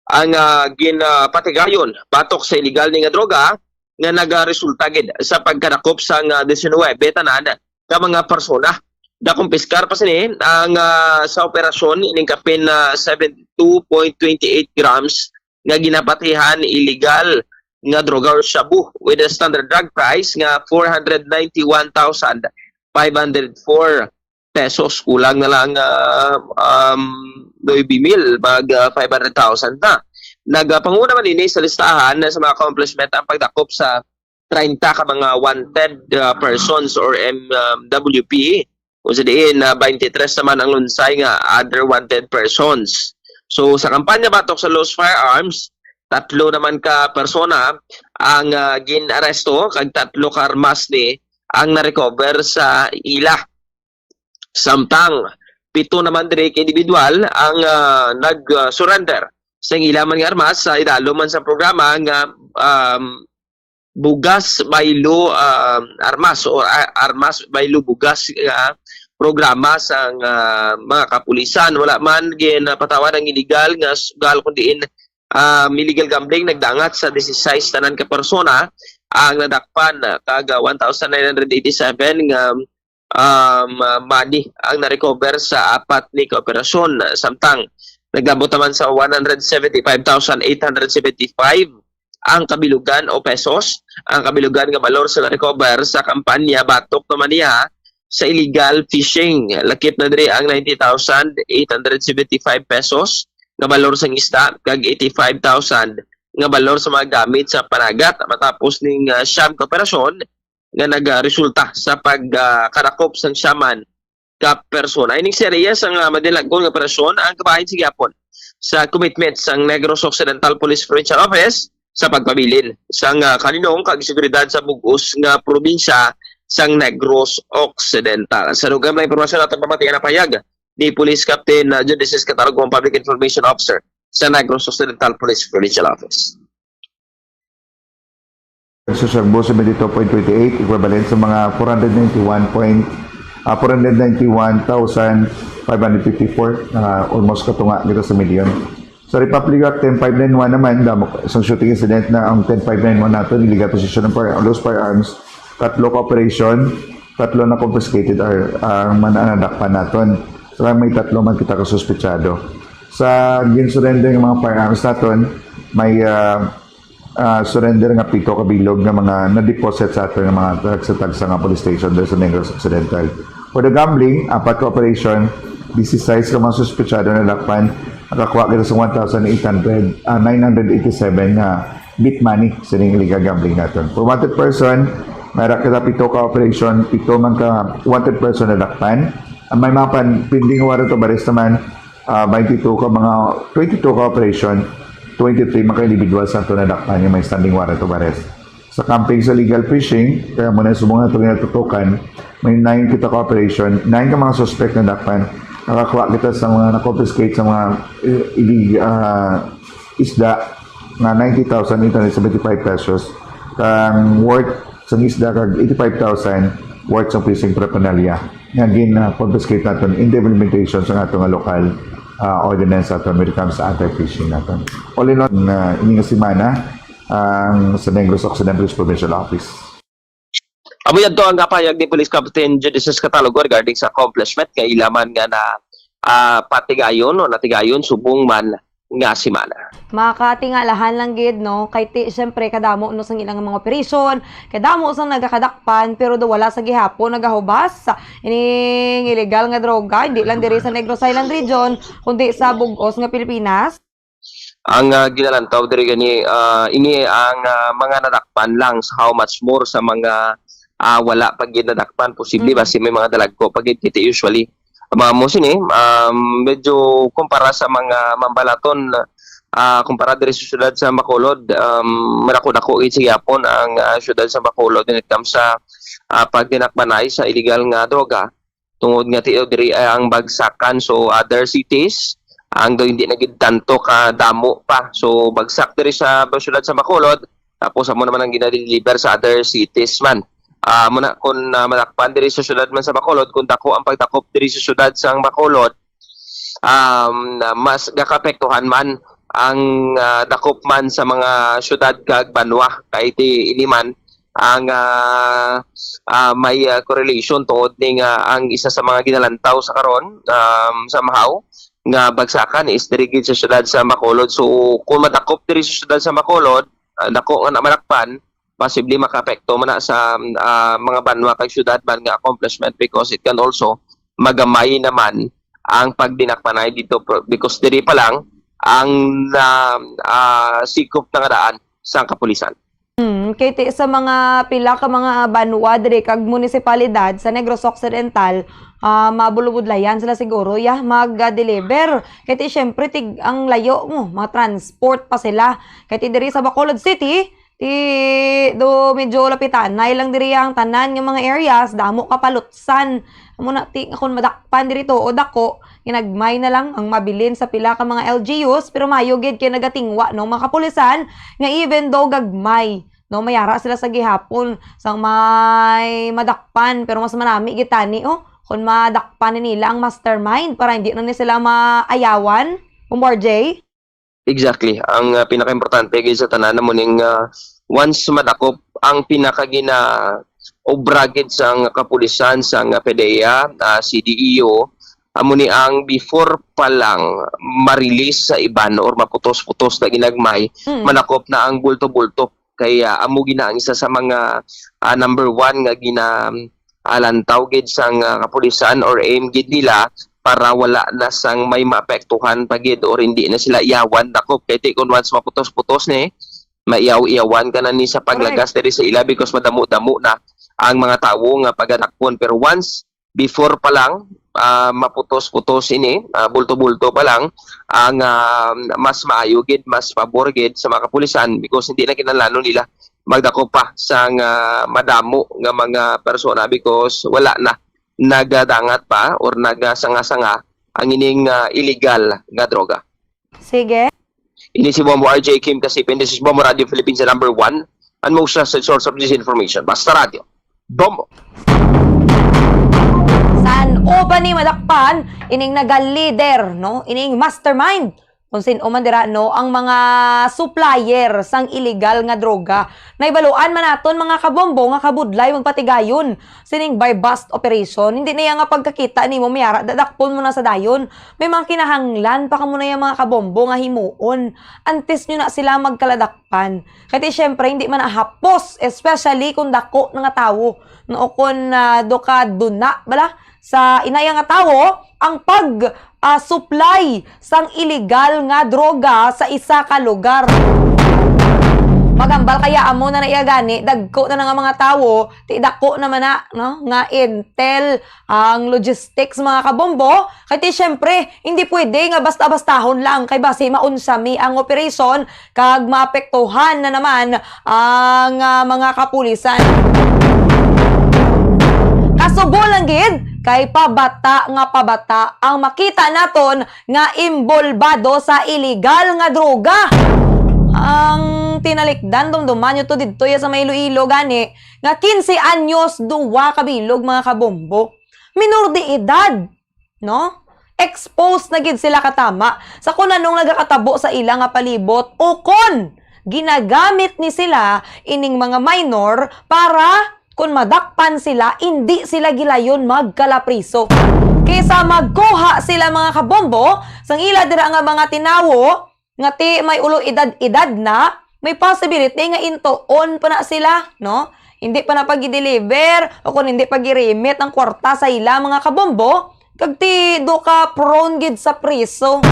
ang, ah, ginapatigayon batok sa iligal ni nga droga nga nagaresulta gid sa pagkadakop sang, ah, diecinuebe tanan ka mga persona. Nakumpiskar pa sini ang, ah, sa operasyon ining kapin na seventy-two point twenty-eight grams nga ginapatihan illegal nga droga or shabu with a standard drug price nga four hundred ninety-one thousand five hundred four pesos, kulang na lang, ah, um, nuebe mil, mag, ah, five hundred thousand na. Nagapanguna man ini sa listahan na sa mga accomplishment ang pagdakop sa treinta ka mga wanted, ah, persons or M W P, kung sa diin na twenty-three naman ang lunsay nga other wanted persons. So, sa kampanya batok sa loose firearms, tatlo naman ka persona ang, ah, gin-aresto kag tatlo ka armas ni ang na-recover sa ila. Samtang pito naman diri ka individual ang, ah, nag-surrender sa ila man nga armas sa idalom man sa programa nga, um, Bugas Baylo, ah, Armas or a-, Armas Baylo Bugas nga programa sang, ah, mga kapulisan. Wala man ginapatawad ang iligal nga sugal, kun diin um, illegal gambling, nagdangat sa disisais tanan ka persona ang nadakpan, ah, kag, ah, one thousand nine hundred eighty-seven nga, um, ah, money ang na-recover sa apat ni ka operasyon. Samtang naglabot naman sa one hundred seventy-five thousand eight hundred seventy-five ang kabilugan o pesos, ang kabilugan nga balor sa na-recover sa kampanya batok naman niya sa illegal fishing. Lakip na diri ang ninety thousand eight hundred seventy-five pesos nga balor sang isda kag eighty-five thousand nga balor sa mga gamit sa panagat matapos ning, ah, siyam ka operasyon nga nagaresulta sa pag, ah, kadakop sang siyaman ka persona. Ining serye sang, ah, madinlagkon nga operasyon ang kabahin sa gihapon sa commitment sang Negros Occidental Police Provincial Office sa pagpabilin sang, ah, kalinong kag seguridad sa bug-os nga probinsya sang Negros Occidental. Sa dugay nga impormasyon, atong pamatian ang pahayag ni Police Captain, ah, Judices Catalogo, ang Public Information Officer sa Negros Occidental Police Provincial Office. Sa Siargao, seventy-two point twenty-eight, equivalent sa mga four hundred ninety-one point, ah, four hundred ninety-one thousand five hundred fifty-four, ah, almost katunga kita sa milyon. Sa Republic Act ten five nine one naman, damo sang shooting incident na ang ten five nine one naton, illegal possession of fire-, loose firearms, tatlo ka operation, tatlo na confiscated are ang man-, nadakpan naton. Saka may tatlo man kita kasuspetsado. Sa gin-surrender nga mga firearms naton, may, ah, ah, surrender nga pito ka bilog nga mga na-deposit sa aton nga mga tagsa-tagsa nga police station diri sa Negros Occidental. For the gambling, apat ka operation, disisais ka mga suspetsado nadakpan, nakakuha kita sa one thousand eight hundred, ah, nine hundred eighty-seven nga beat money sa ning illegal gambling naton. For wanted person, may ra kita pito ka operation, pito man ka wanted person nadakpan. Ang may mga pan-, pending warrant of arrest naman, ah, twenty-two ka mga, twenty-two ka operation, twenty-three man ka individual sa ato nadakpan nga may standing warrant of arrest. Sa camping sa illegal fishing, kaya mo na subong nato ginatutukan, may nine kita ka operation, nine ka mga suspect nadakpan, nakakuha kita sa mga na-confiscate sa mga, eh, ilig-, ah, isda nga ninety thousand eight hundred seventy-five pesos, kang worth sang isda kag eighty-five thousand worth sang fishing paraphernalia nga gin, ah, confiscate naton in the implementation sa ato nga lokal, ah, ordinance ato when it comes sa anti-fishing naton. All in all, na ini nga semana, ang sa Negros Occidental Provincial Office. Amo yadto ang pahayag ni Police Captain Judices Catalogo regarding sa accomplishment nga ila man nga na, ah, patigayon o natigayon subong man nga semana. Makatingalahan lang gid, no? Kay ti-, siyempre, kadamo, no, sang ilang mga operasyon, kadamo sang nagakadakpan, pero do wala sa gihapon nagahubas ining illegal nga droga, hindi lang diri sa Negros Island Region, kundi sa bug-os nga Pilipinas. Ang, ah, ginalantaw diri gani, ah, ini ang, ah, mga nadakpan lang, how much more sa mga, ah, wala pa gid nadakpan, posible Mm. basi may mga dalagko pa gid, kay ti usually. Mao sini, um, medyo kumpara sa mga mambalaton, ah, kumpara diri sa siyudad sa Bacolod, um, madako-dako gid sa gihapon ang, ah, siyudad sa Bacolod when it comes sa, ah, pagdinakpanay sa illegal nga droga. Tungod nga tiyo diri ay ang bagsakan, so other cities, ang daw hindi na gid tanto ka damo pa. So bagsak diri sa siyudad sa Bacolod, tapos amo naman ang ginadeliver sa other cities man. Ah, amo na, kung, ah, madakpan diri sa siyudad man sa Bacolod, kung dako ang pagdakop diri sa siyudad sang Bacolod, um, na mas gakapektuhan man ang, ah, dakop man sa mga siyudad kag banwa, kay ti ini man ang, ah, ah, may, ah, correlation tungod ni nga ang isa sa mga ginalantaw sa karon, um, somehow, nga bagsakan is diri gid sa siyudad sa Bacolod. So kung madakop diri sa siyudad sa Bacolod, ah, dako nga na madakpan, posible makaapekto man na sa, ah, mga banwa kag syudad man nga accomplishment, because it can also magamay naman ang pagdinakpanay dito, pro-, because diri pa lang ang na, ah, sikop na nga daan sang kapulisan. Hmm, kay ti-, sa mga pila ka mga banwa diri kag munisipalidad sa Negros Occidental, ah, mabulubudlayan sila siguro, ya, mag-deliver. Kay ti, syempre, tig-, ang layo mo, mga transport pa sila. Kay ti diri sa Bacolod City, ti do medyo lapitanay lang diri ang tanan nga mga areas, damo ka palutsan. Amo na, ti, kung madakpan diri to o dako, ginagmay na lang ang mabilin sa pila ka mga L G Us, pero mayo gid kay nagatingwa, no, mga kapulisan, nga even though gagmay, no, mayara sila sa gihapon sang may madakpan, pero mas manami gid tani, oh, kung madakpan ni nila ang mastermind para hindi na ni sila maayawan, Kumpare Jay? Exactly. Ang, ah, pinakaimportante gid sa tanan amo ning, ah, once madakop ang pinakagina-, obra gid sang kapulisan, sang, ah, PDEA, ah, C D E O, amo ni ang before pa lang ma-release sa iban or maputos-putos na ginagmay, Mm. madakop na ang bulto-bulto. Kay, ah, amo gina ang isa sa mga, ah, number one nga gina-, ah, lantaw gid sang, ah, kapulisan or aim gid nila para wala na sang may maapektuhan pa gid or hindi na sila iyawan dakop. Kay ti kung once maputos-putos ni, maiyaw-iyawan ka na ni sa paglagas Correct. diri sa ila because madamo-damo na ang mga tawo nga pagadakpon. Pero once before pa lang, ah, maputos-putos ini, ah, bulto-bulto pa lang, ang, ah, mas maayo gid, mas pabor gid sa mga kapulisan because hindi na kinahanglan nila magdako pa sang, ah, madamo nga mga persona because wala na nagadangat pa or nagasanga-sanga ang ining, ah, illegal nga droga. Sige. Ini si Bombo R J Kim Kasipin. This is Bombo Radio Philippines, the number one and most trusted source of this information. Basta Radio. Bombo! San-o ba ni madakpan ining naga-leader, no? Ining mastermind? Kung sin-o man dira, no? Ang mga supplier sang illegal nga droga. Nahibaluan man naton, mga kabombo, nga kabudlay magpatigayon sining buy-bust operation. Hindi na iya nga pagkakita nimo, may ara, dadakpon mo na sa dayon. May mga kinahanglan pa kamo na iya, mga kabombo, nga himuon antes nyo na sila magkaladakpan. Kay ti, syempre, hindi man na hapos, especially kung dako na nga tawo, no, o kung, ah, do ka duna, bala, sa inaya nga tawo, ang pag, ah, supply sang illegal nga droga sa isa ka lugar. Magambal kaya amo na na iya gani, dagko na na nga mga tawo, ti dako naman na, no, nga intel ang logistics, mga kabombo. Kay ti, syempre, hindi pwede nga basta-bastahon lang kay basi maunsa mi ang operation kag maapektuhan na naman ang, ah, mga kapulisan. Kasubo lang gid kay pabata nga pabata ang makita naton nga imbolbado sa iligal nga droga. Ang tinalikdan, dumduman nyo to didto ya sa may Iloilo gani, nga quince anyos, duwa ka bilog, mga kabombo. Minor de edad, no? Exposed na gid sila katama sa kung anong nagakatabo sa ila nga palibot, o kon ginagamit ni sila ining mga minor para kun madakpan sila, indi sila gilayon magkalapriso. Kaysa magkuha sila, mga kabombo, sang ila dira nga mga tinawo, nga ti may ulo edad-edad na, may possibility nga intuon pa na sila, no? Hindi pa na pag-deliver o kung hindi pag-remit ang kwarta sa ila, mga kabombo, kag ti do ka prone gid sa priso.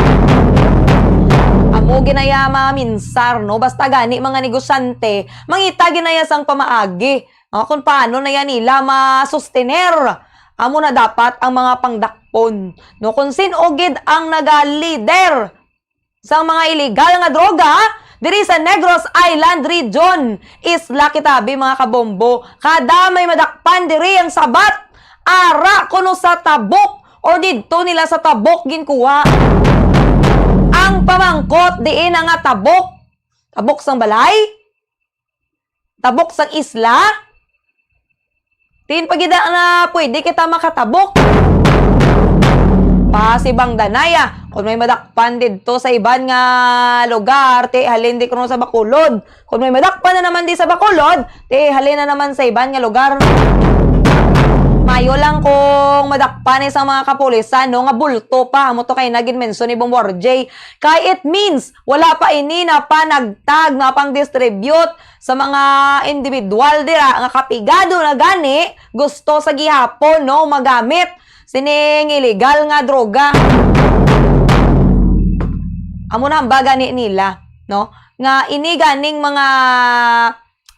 Amo ginaya mga minsar, no? Basta gani mga negosyante, mangita ginaya sang pamaagi, no? Kung paano na yan nila masustener. Amo na dapat ang mga pangdakpon, no? Kung sin-o gid ang naga-leader sang mga iligal nga droga diri sa Negros Island Region, Isla Kitabi, mga kabombo. Kada may madakpan diri ang sabat, ara kuno sa tabok or didto nila sa tabok ginkuha. Ang pamangkot, diin na nga tabok? Tabok sang balay? Tabok sang isla? Tin pa gid na pwede kita makatabok. Pasibang danaya, kung may madakpan didto sa iban nga lugar, ti halin di kuno sa Bacolod. Kung may madakpan na naman di sa Bacolod, ti halin na naman sa iban nga lugar. Mayo lang kung madakpan ni sa mga kapulisan, no, nga bulto pa. Amo to kay nagin mention ni Bong Borjay. Kay it means, wala pa ini napanagtag, napang-distribute sa mga individual dira nga kapigado na gani gusto sa gihapon, no, magamit sining illegal nga droga. Amo na ang baga ni nila, no, nga ini ganing mga,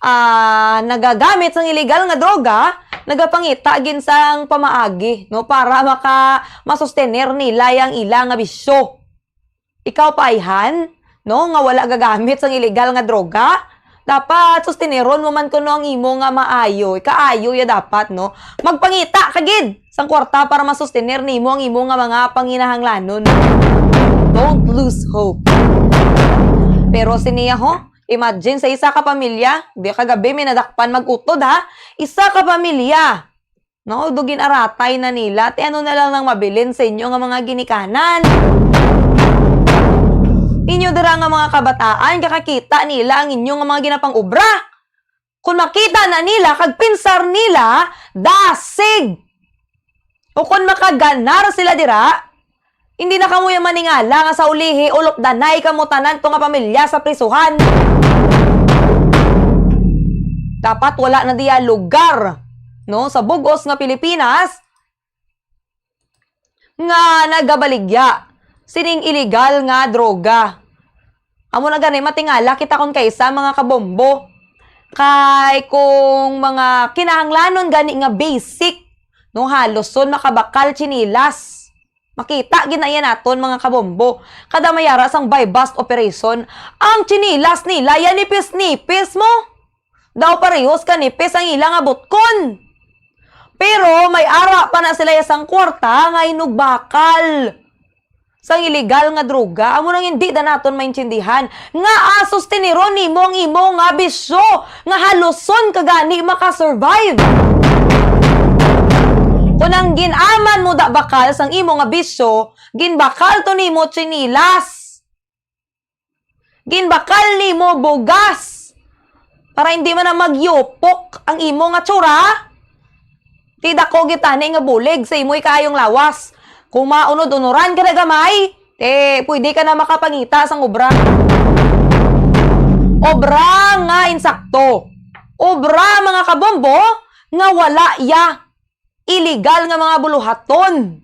ah, nagagamit sang illegal nga droga, nagapangita gid sang pamaagi, no, para maka-, masustener nila yang ila nga bisyo. Ikaw pa, ayhan, no, nga wala gagamit sang illegal nga droga, dapat susteneron mo man kuno ang imo nga maayo, ikaayo ya dapat, no? Magpangita ka gid sang kwarta para masustener nimo ang imo nga mga panginahanglanon. Don't lose hope. Pero siniya ho, imagine sa isa ka pamilya, di ka gabi may nadakpan mag-utod, ha? Isa ka pamilya, no? Do gin-aratay na nila. Ti ano na lang nang mabilin sa inyo nga mga ginikanan? Inyo dira nga mga kabataan, kakakita nila ang inyo nga mga ginapang-obra. Kung makita na nila, kag pinsar nila, dasig. O kung makaganar sila dira, hindi na kamo yung maningala nga sa ulihi, ulop danay kamo tanan to nga pamilya sa prisuhan. Dapat wala na diya lugar, no, sa bugos nga Pilipinas nga nagabaligya sining iligal nga droga. Amo na gani, matingala kita kon kaisa, mga kabombo. Kay kung mga kinahanglanon gani nga basic, no, haluson makabakal, tsinilas. Makita gid na iya naton, mga kabombo. Kada may ara sang buy-bust operation, ang tsinilas nila yan nipis-nipis mo. Daw parehos kanipis ang ila nga butkon. Pero may ara pa na sila sang kwarta nga inugbakal sang iligal nga droga. Amo nang hindi na naton maintindihan nga asustiniron nimo ang imo nga bisyo nga haluson ka gani makasurvive. Kung ang gin-aman mo da bakal sang imo nga bisyo, ginbakal to nimo tsinilas. Ginbakal nimo bugas para hindi man na magyupok ang imo nga tsura. Ti dako gid tani nga bulig sa imo ikaayong lawas. Kung maunod-unuran ka na gamay, ti pwede ka na makapangita sang obra. Obra nga insakto. Obra, mga kabombo, nga wala ya iligal nga mga buluhaton.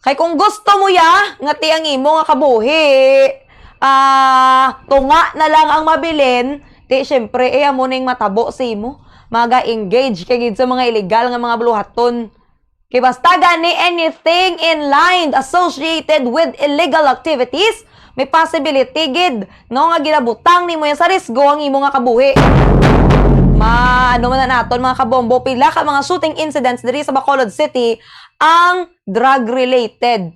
Kay kung gusto mo ya nga ti ang imo nga kabuhi, ah, tunga na lang ang mabilin, ti syempre, eh, amo ning matabo sa imo. Maga-engage ka gid sa mga iligal nga mga buluhaton. Kay basta gani anything in line associated with illegal activities, may possibility gid, no, nga ginabutang nimo yan sa risgo ang imo nga kabuhi. Ma-, ano man na naton, mga kabombo, pila ka mga shooting incidents diri sa Bacolod City ang drug-related.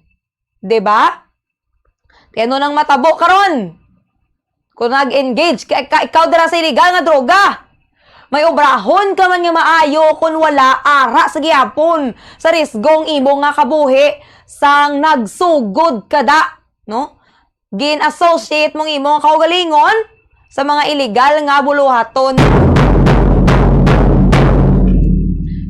Di ba? Kaya ano nang matabo karon? Kung nag-engage ka, ka, ikaw dira sa iligal nga droga, may obrahon ka man nga maayo, kung wala, ara sa gihapon sa risgong imo nga kabuhi sang nagsugod ka da, no? Gin-associate mong imo nga kaugalingon sa mga iligal nga buluhaton.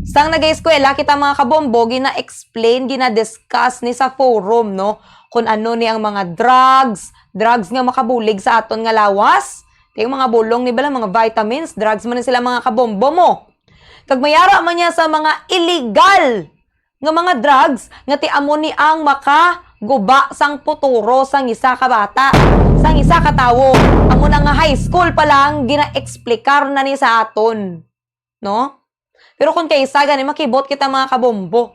Sang nag-eskwela kita, mga kabombo, gina-explain, gina-discuss ni sa forum, no? Kung ano ni ang mga drugs, drugs nga makabulig sa aton nga lawas. Ti ang mga bulong ni bala, mga vitamins, drugs man ni sila, mga kabombo mo. Kag mayara man niya sa mga illegal nga mga drugs nga ti amo ni ang makaguba sang futuro sang isa ka bata, sang isa ka tawo. Amo na nga high school pa lang gina-explicar na ni sa aton, no? Pero kung kaisa gani makibot kita, mga kabombo,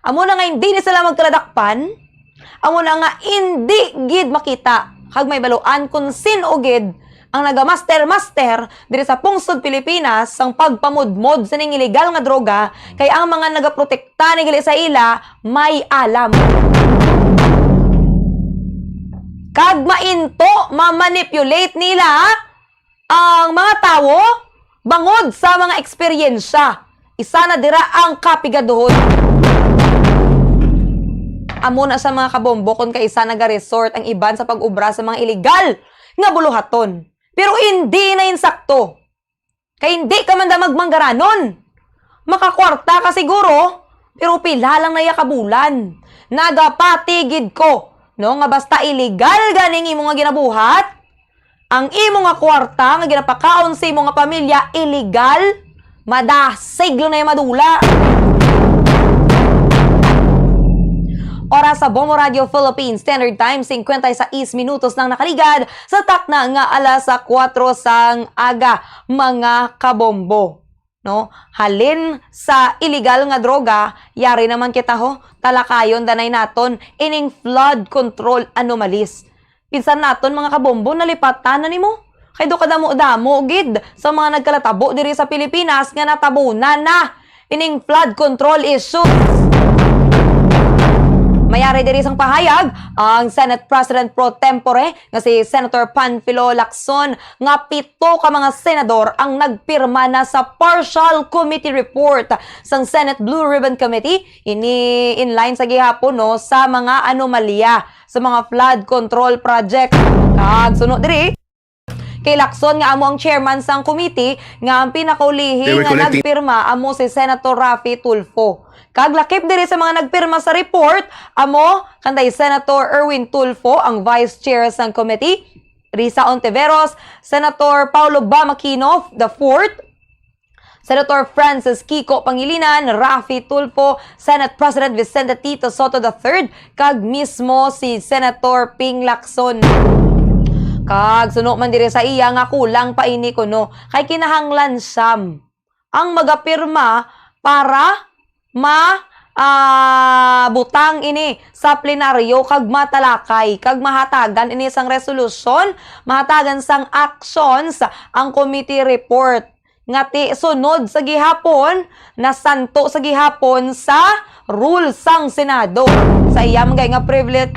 amo na nga hindi ni sila magkaladakpan, amo na nga hindi gid makita kag may baluan kung sin-o gid ang nagamaster-master diri sa pungsod Pilipinas sang pagpamudmod sining iligal nga droga, kay ang mga nagaprotekta ni gali sa ila may alam. Kag mainto, ma-manipulate nila ang mga tawo bangod sa mga eksperyensya. Isa na dira ang kapigaduhon. Amo na sa mga kabombo kung kaisa nagaresort ang iban sa pag-obra sa mga iligal nga buluhaton. Pero hindi na insakto. Kay hindi ka man da magmanggaranon. Makakwarta ka siguro, pero pila lang na ya ka bulan. Nagapati gid ko, no, nga basta iligal ganing imo nga ginabuhat, ang imo nga kwarta nga ginapakaon sa imo nga pamilya iligal, madasig lang na ya madula. Oras sa Bombo Radio Philippines Standard Time, singkwenta y seis minutos nang nakaligad sa takna nga alas sa kuwatro sang aga, mga kabombo, no? Halin sa iligal nga droga, yari naman kita, ho. Talakayon danay naton ining flood control anomalies. Pinsan naton, mga kabombo, nalipatan na nimo. Kay do kadamo-damo gid sa mga nagkalatabo diri sa Pilipinas nga natabunan na ining flood control issues. May ari diri sang pahayag ang Senate President pro tempore nga si Senator Panfilo Lacson nga pito ka mga senador ang nagpirma na sa partial committee report sang Senate Blue Ribbon Committee. Ini in line sa gihapon, no, sa mga anomalya sa mga flood control project. Kag suno diri, kay Lacson nga amo ang chairman sang committee nga ang pinakaulihi They were nga collecting nagpirma amo si Senator Raffy Tulfo. Kag lakip diri sa mga nagpirma sa report, amo kanday Senator Erwin Tulfo, ang vice chair sang committee, Risa Ontiveros, Senator Paulo Bam Aquino the fourth, Senator Francis Kiko Pangilinan, Raffy Tulfo, Senate President Vicente Tito Sotto the third, kag mismo si Senator Ping Lacson. Kag suno man diri sa iya nga kulang pa ini kuno, kay kinahanglan siyam ang magapirma para ma, ah, butang ini sa plenaryo kag matalakay kag mahatagan ini sang resolusyon, mahatagan sang actions ang committee report nga ti sunod sa gihapon, nasanto sa gihapon sa rule sang Senado. Sa iya man gay nga privilege,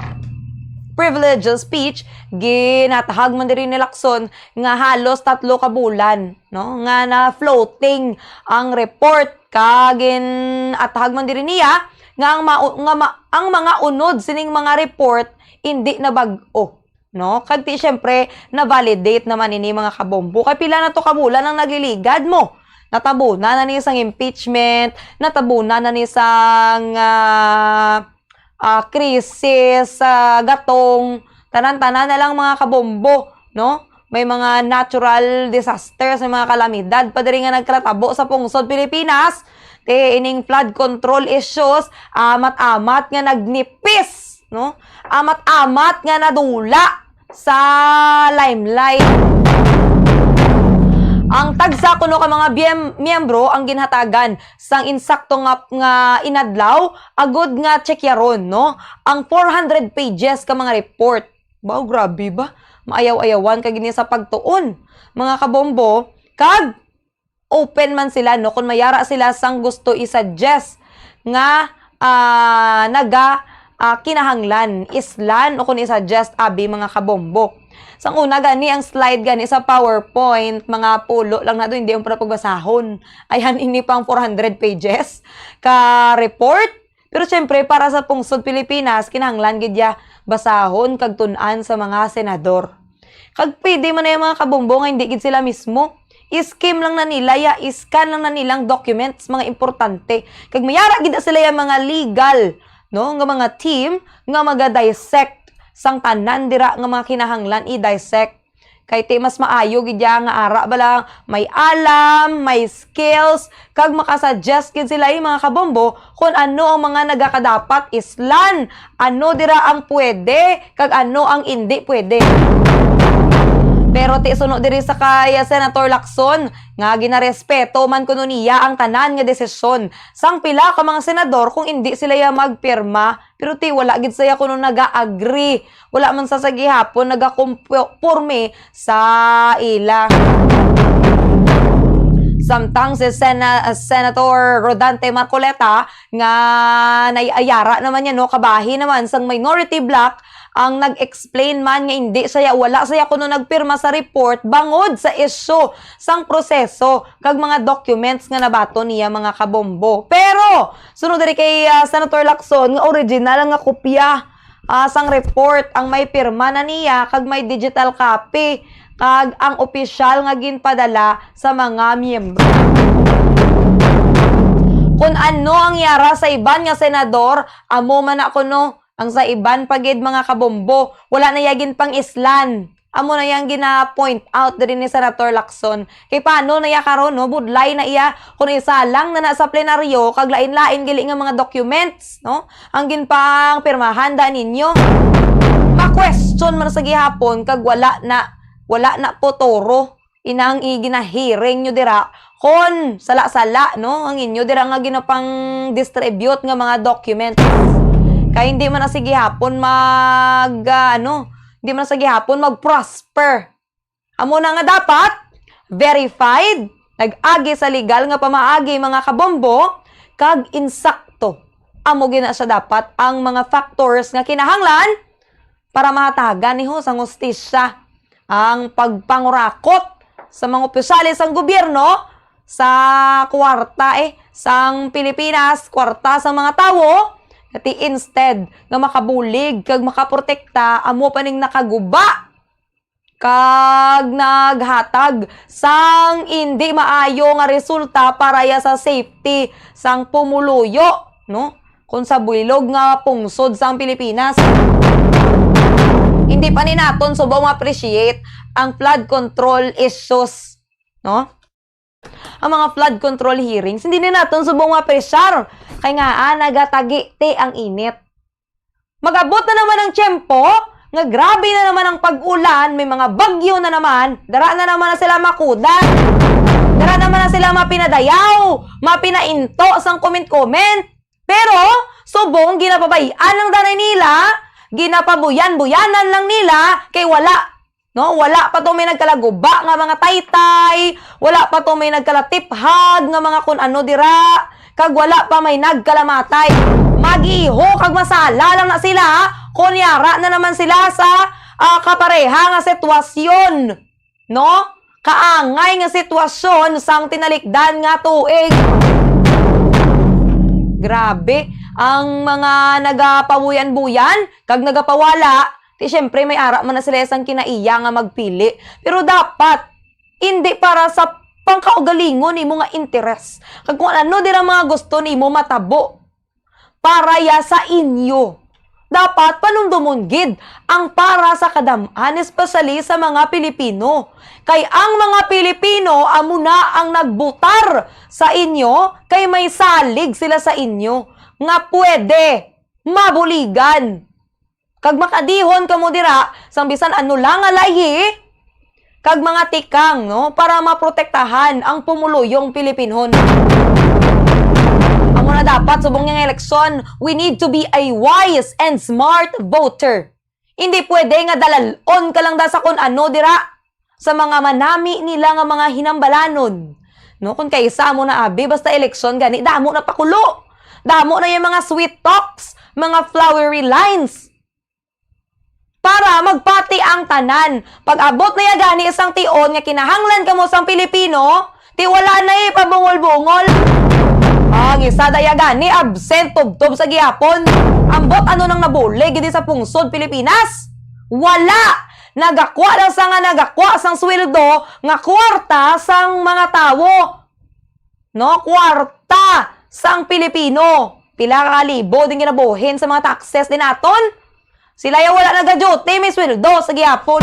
privilege speech, ginatahag man diri ni Lacson nga halos tatlo ka bulan, no, nga na-floating ang report, kag gin-atahag man diri niya nga ang ma-, nga ma-, ang mga unod sining mga report indi na bag-o, no? Kag ti, syempre, na-validate naman ini, mga kabombo. Kay pila na to ka bulan ang nagliligad mo? Natabunan na ni sang impeachment, natabunan na ni sang, ah, ah, krisis, ah, gatong, tanan-tanan na lang, mga kabombo, no? May mga natural disasters, may mga kalamidad pa diri nga nagkatabo sa pungsod Pilipinas. Ti ining flood control issues, amat-amat nga nagnipis, no? Amat-amat nga nadula sa limelight. Ang tagsa kuno ka mga biyem-, miyembro ang ginhatagan sang insakto nga, nga inadlaw, agud nga tsyekiyaron, no, ang four hundred pages ka mga report. Baw, grabe ba? Maayaw-ayawan ka gini sa pagtuon, mga kabombo, kag open man sila, no, kung may ara sila sang gusto i-suggest nga, ah, naga, ah, kinahanglan, islan, o kung i-suggest, abi, mga kabombo. Sang una gani, ang slide gani sa PowerPoint, mga pulo lang na to, hindi mo pa pagbasahon. Ayan, ini pang four hundred pages ka report. Pero siyempre, para sa pungsod Pilipinas, kinahanglan gid ya basahon kag tun-an sa mga senador. Kag pwede man na yung mga kabombo nga hindi gid sila mismo. I-skim lang na nila ya, i-scan lang na nilang documents, mga importante. Kag mayara gid na sila yung mga legal, no, nga mga team nga maga-dissect sang tanan dira nga mga kinahanglan i-dissect. Kay ti mas maayo gid ya nga ara bala may alam, may skills, kag makasuggest gid sila, eh, mga kabombo, kung ano ang mga nagakadapat islan, ano dira ang pwede, kag ano ang indi pwede. Pero ti suno diri sa kay Senator Lacson, nga ginarespeto man kuno niya ang tanan nga desisyon sang pila ka mga senador kung indi sila ya magpirma, pero ti wala gid saya kuno naga-agree, wala man sa sa gihapon nagakumporme sa ila. Samtang si Sena-, Senator Rodante Marcoleta nga naiayara naman niya, no, kabahin naman sang minority bloc, ang nag-explain man nga hindi saya, wala saya kuno nagpirma sa report bangod sa issue sang proseso kag mga documents nga nabaton niya, mga kabombo. Pero suno diri kay, ah, Senator Lacson nga original nga kopya, ah, sang report ang may pirma na niya kag may digital copy kag ang opisyal nga ginpadala sa mga miyembro. Kun ano ang yara sa iban nga senador, amo man na kuno ang sa iban pa gid, mga kabombo. Wala na ya ginpang-islan. Amo na yang gina-point out diri ni Senator Lacson. Kay paano na iya karon, no? Budlay na iya kung isalang na na sa plenaryo kag lain-lain gili nga mga documents, no? Ang ginpangpirmahan da ninyo. Ma-question man sa gihapon kag wala na, wala na po toro inang iginahearing nyo dira kon sala-sala, no, ang inyo dira nga ginapang-distribute nga mga documents. Kay hindi man na sa gihapon mag, ah, ano, hindi man na sa gihapon mag-prosper. Amo na nga dapat verified, nag-agi sa legal nga pamaagi, mga kabombo, kag insakto. Amo gina siya dapat ang mga factors nga kinahanglan para mahatagan ni ho sang hustisya ang pagpangurakot sa mga opisyales sang gobyerno sa kwarta, eh, sang Pilipinas, kwarta sang mga tawo, kati instead nga makabulig kag makaprotekta, amo pa ning nakaguba kag naghatag sang indi maayo nga resulta para ya sa safety sang pumuluyo, no? Kon sa bilog nga pungsod sang Pilipinas. Hindi pa ni naton subong ma-appreciate ang flood control issues, no? Ang mga flood control hearings, hindi ni naton subong ma-appreciate. Kay nga, ah, nagatagi ti ang init. Mag-abot na naman ang tiyempo nga grabe na naman ang pag-ulan, may mga bagyo na naman, dara na naman na sila makudan. Dara naman na sila mapinadayaw, mapinainto sang comment-comment. Pero, subong, ginapabay-an lang danay nila, ginapabuyan-buyanan lang nila, kay wala, no? Wala pa to may nagkalaguba nga mga taytay, wala pa to may nagkalatiphag nga mga kun ano dira, kag wala pa may nagkalamatay. Mag-iho kag masala lang na sila, kon yara na naman sila sa, ah, kapareha nga sitwasyon, no? Kaangay nga sitwasyon sang tinalikdan nga tuig. Grabe, ang mga nagapabuyan-buyan kag nagapawala, ti siyempre may ara man na sila sang kinaiya nga magpili. Pero dapat, hindi para sa pangkaugalingon nimo nga interes. Kag kung ano dira mga gusto nimo matabo para ya sa inyo. Dapat panumdomon gid ang para sa kadam-an, especially sa mga Pilipino. Kay ang mga Pilipino amo na ang nagbutar sa inyo, kay may salig sila sa inyo nga pwede mabuligan. Kag makadihon kamo dira sang bisan ano lang nga lahi kag mga tikang, no, para maprotektahan ang pumuluyong Pilipinhon. Amo na dapat subong nga eleksyon, we need to be a wise and smart voter. Hindi pwede nga dalalon ka lang da sa kun ano dira, sa mga manami nila nga mga hinambalanon. No, kun kaysa amo na abi, basta eleksyon gani, damo na pakulo. Damo na yung mga sweet talks, mga flowery lines. Para magpati ang tanan. Pag-abot na ya gani sang tion nga kinahanglan kamo sang Pilipino, ti wala na ipabungol-bungol. Ang isa da ya gani absent tubtob sa gihapon. Ambot ano nang nabulig gid sa pungsod Pilipinas? Wala! Nagakwa lang sa nga nagakwa sang sweldo nga kwarta sang mga tawo. No? Kwarta sang Pilipino. Pila ka libo din ginabuhin sa mga taxes din aton. Sila ya wala nagaduty, may sweldo sa gihapon.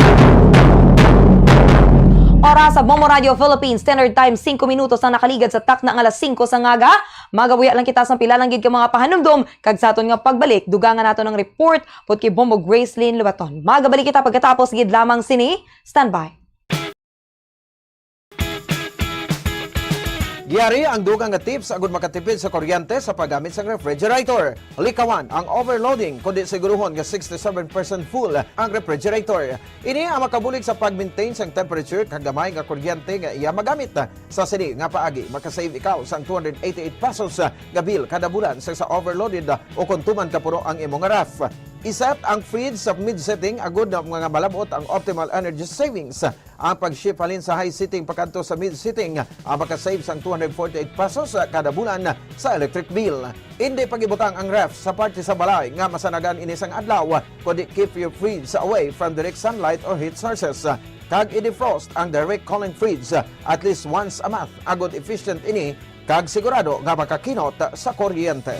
Oras sa Bombo Radio Philippines Standard Time, singko minutos ang nakaligad sa takna nga alas singko sa ngaga. Magabuya lang kita sa pila lang gid ka mga pahanumdom, kag sa aton nga pagbalik, dugangan nato ng report pod kay Bombo Gracelyn Lubaton. Magabalik kita pagkatapos gid lamang sini. Standby. Yari ang dugang nga tips agud makatipid sa kuryente sa paggamit sang refrigerator. Likawan ang overloading, kundi siguruhon nga sixty-seven percent full ang refrigerator. Ini ang makabulig sa pag-maintain sang temperature kag gamay nga kuryente nga iya magamit. Sa sini nga paagi, makasave ikaw sang two hundred eighty-eight pesos nga bill kada bulan sa, sa overloaded o kon tuman ka puno ang imo nga ref. I-set ang fridge sa mid setting agud nga mga malab-ot ang optimal energy savings. Ang pag-shift halin sa high setting pakadto sa mid setting, ah, makasave sang two hundred forty-eight pesos, ah, kada bulan sa electric bill. Indi pag-ibutang ang ref sa parte sa balay nga masanagan ini sang adlaw, kundi keep your fridge away from direct sunlight or heat sources. Kag i-defrost ang direct cooling fridge, ah, at least once a month, agud efficient ini kag sigurado nga makakinot sa kuryente.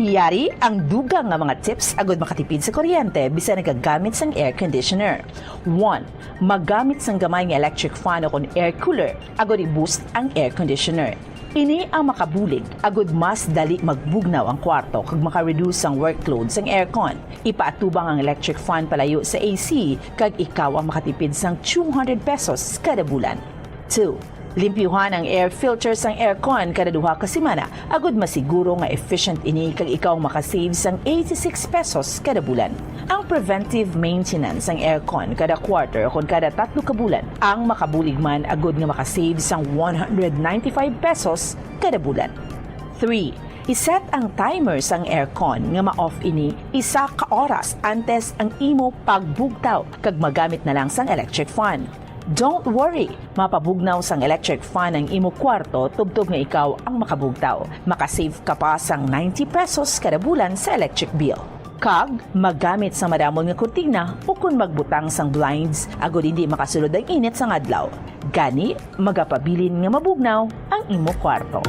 Yari ang dugang nga mga tips agud makatipid sa kuryente bisan nagagamit sang air conditioner. One, magamit sang gamay nga electric fan o kon air cooler agud i-boost ang air conditioner. Ini ang makabulig agud mas dali magbugnaw ang kwarto kag maka-reduce sang workload sang aircon. Ipaatubang ang electric fan palayo sa A C kag ikaw ang makatipid sang two hundred pesos kada bulan. Two, Limpyuhan ang air filter sang aircon kada duha ka semana agud masiguro nga efficient ini kag ikaw makasave sang eighty-six pesos kada bulan. Ang preventive maintenance sang aircon kada quarter kon kada tatlo ka bulan ang makabulig man agud nga makasave sang one hundred ninety-five pesos kada bulan. Three, iset ang timer sang aircon nga ma-off ini isa ka oras antes ang imo pagbugtaw kag magamit na lang sang electric fan. Don't worry, mapabugnaw sang electric fan ang imo kwarto tubtob nga ikaw ang makabugtaw. Makasave ka pa sang ninety pesos kada bulan sa electric bill. Kag magamit sa madamon nga kurtina ukon magbutang sang blinds agud hindi makasulod ang init sang adlaw. Gani, magapabilin nga mabugnaw ang imo kwarto.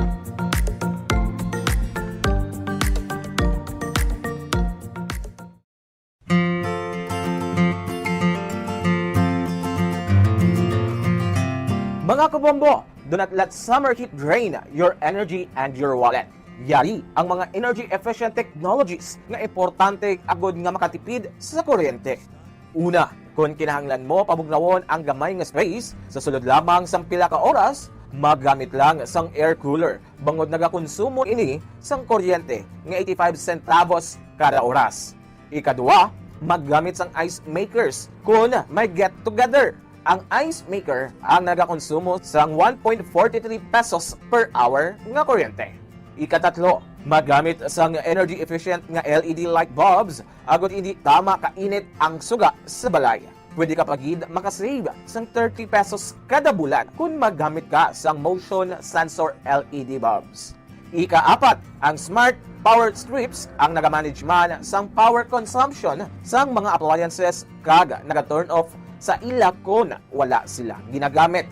Mga kabombo, do not let summer heat drain your energy and your wallet. Yari ang mga energy-efficient technologies nga importante agud nga makatipid sa kuryente. Una, kon kinahanglan mo pabugnawon ang gamay nga space sa sulod lamang sang pila ka oras, maggamit lang sang air cooler, bangod nagakonsumo ini sang kuryente nga eighty-five centavos kada oras. Ikadua, maggamit sang ice makers kon may get-together. Ang ice maker ang nagakonsumo sang one point four three pesos per hour nga kuryente. Ikatatlo, maggamit sang energy-efficient nga L E D light bulbs agud hindi tama ka init ang suga sa balay. Pwede ka pa gid makasave sang thirty pesos kada bulan kon maggamit ka sang motion sensor L E D bulbs. Ikaapat, ang smart power strips ang nagamanage man sang power consumption sang mga appliances kag naga-turn off sa ila kon wala sila ginagamit.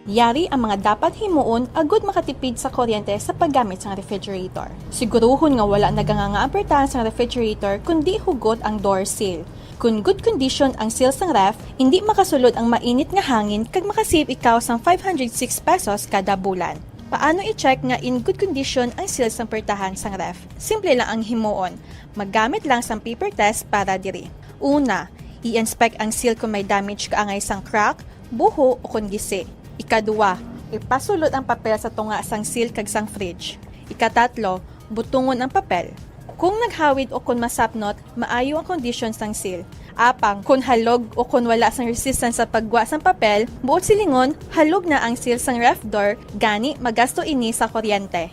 Yari ang mga dapat himuon agud makatipid sa kuryente sa paggamit sang refrigerator. Siguruhon nga wala naganganga ang pertahan sang refrigerator kundi hugot ang door seal. Kon good condition ang seal sang ref, indi makasulod ang mainit nga hangin kag makasave ikaw sang five hundred six pesos kada bulan. Paano i-check nga in good condition ang seal sang pertahan sang ref? Simple lang ang himuon. Maggamit lang sang paper test para diri. Una, i-inspect ang seal kon may damage kaangay sang crack, buho, ukon gisi. Ikadua, ipasulod ang papel sa tunga sang seal kag sang fridge. Ikatatlo, butungon ang papel. Kon naghawid ukon masapnot, maayo ang kondisyon sang seal. Apang kon halog ukon wala sang resistance sa paggwa sang papel, buot silingon, halog na ang seal sang ref door, gani magasto ini sa kuryente.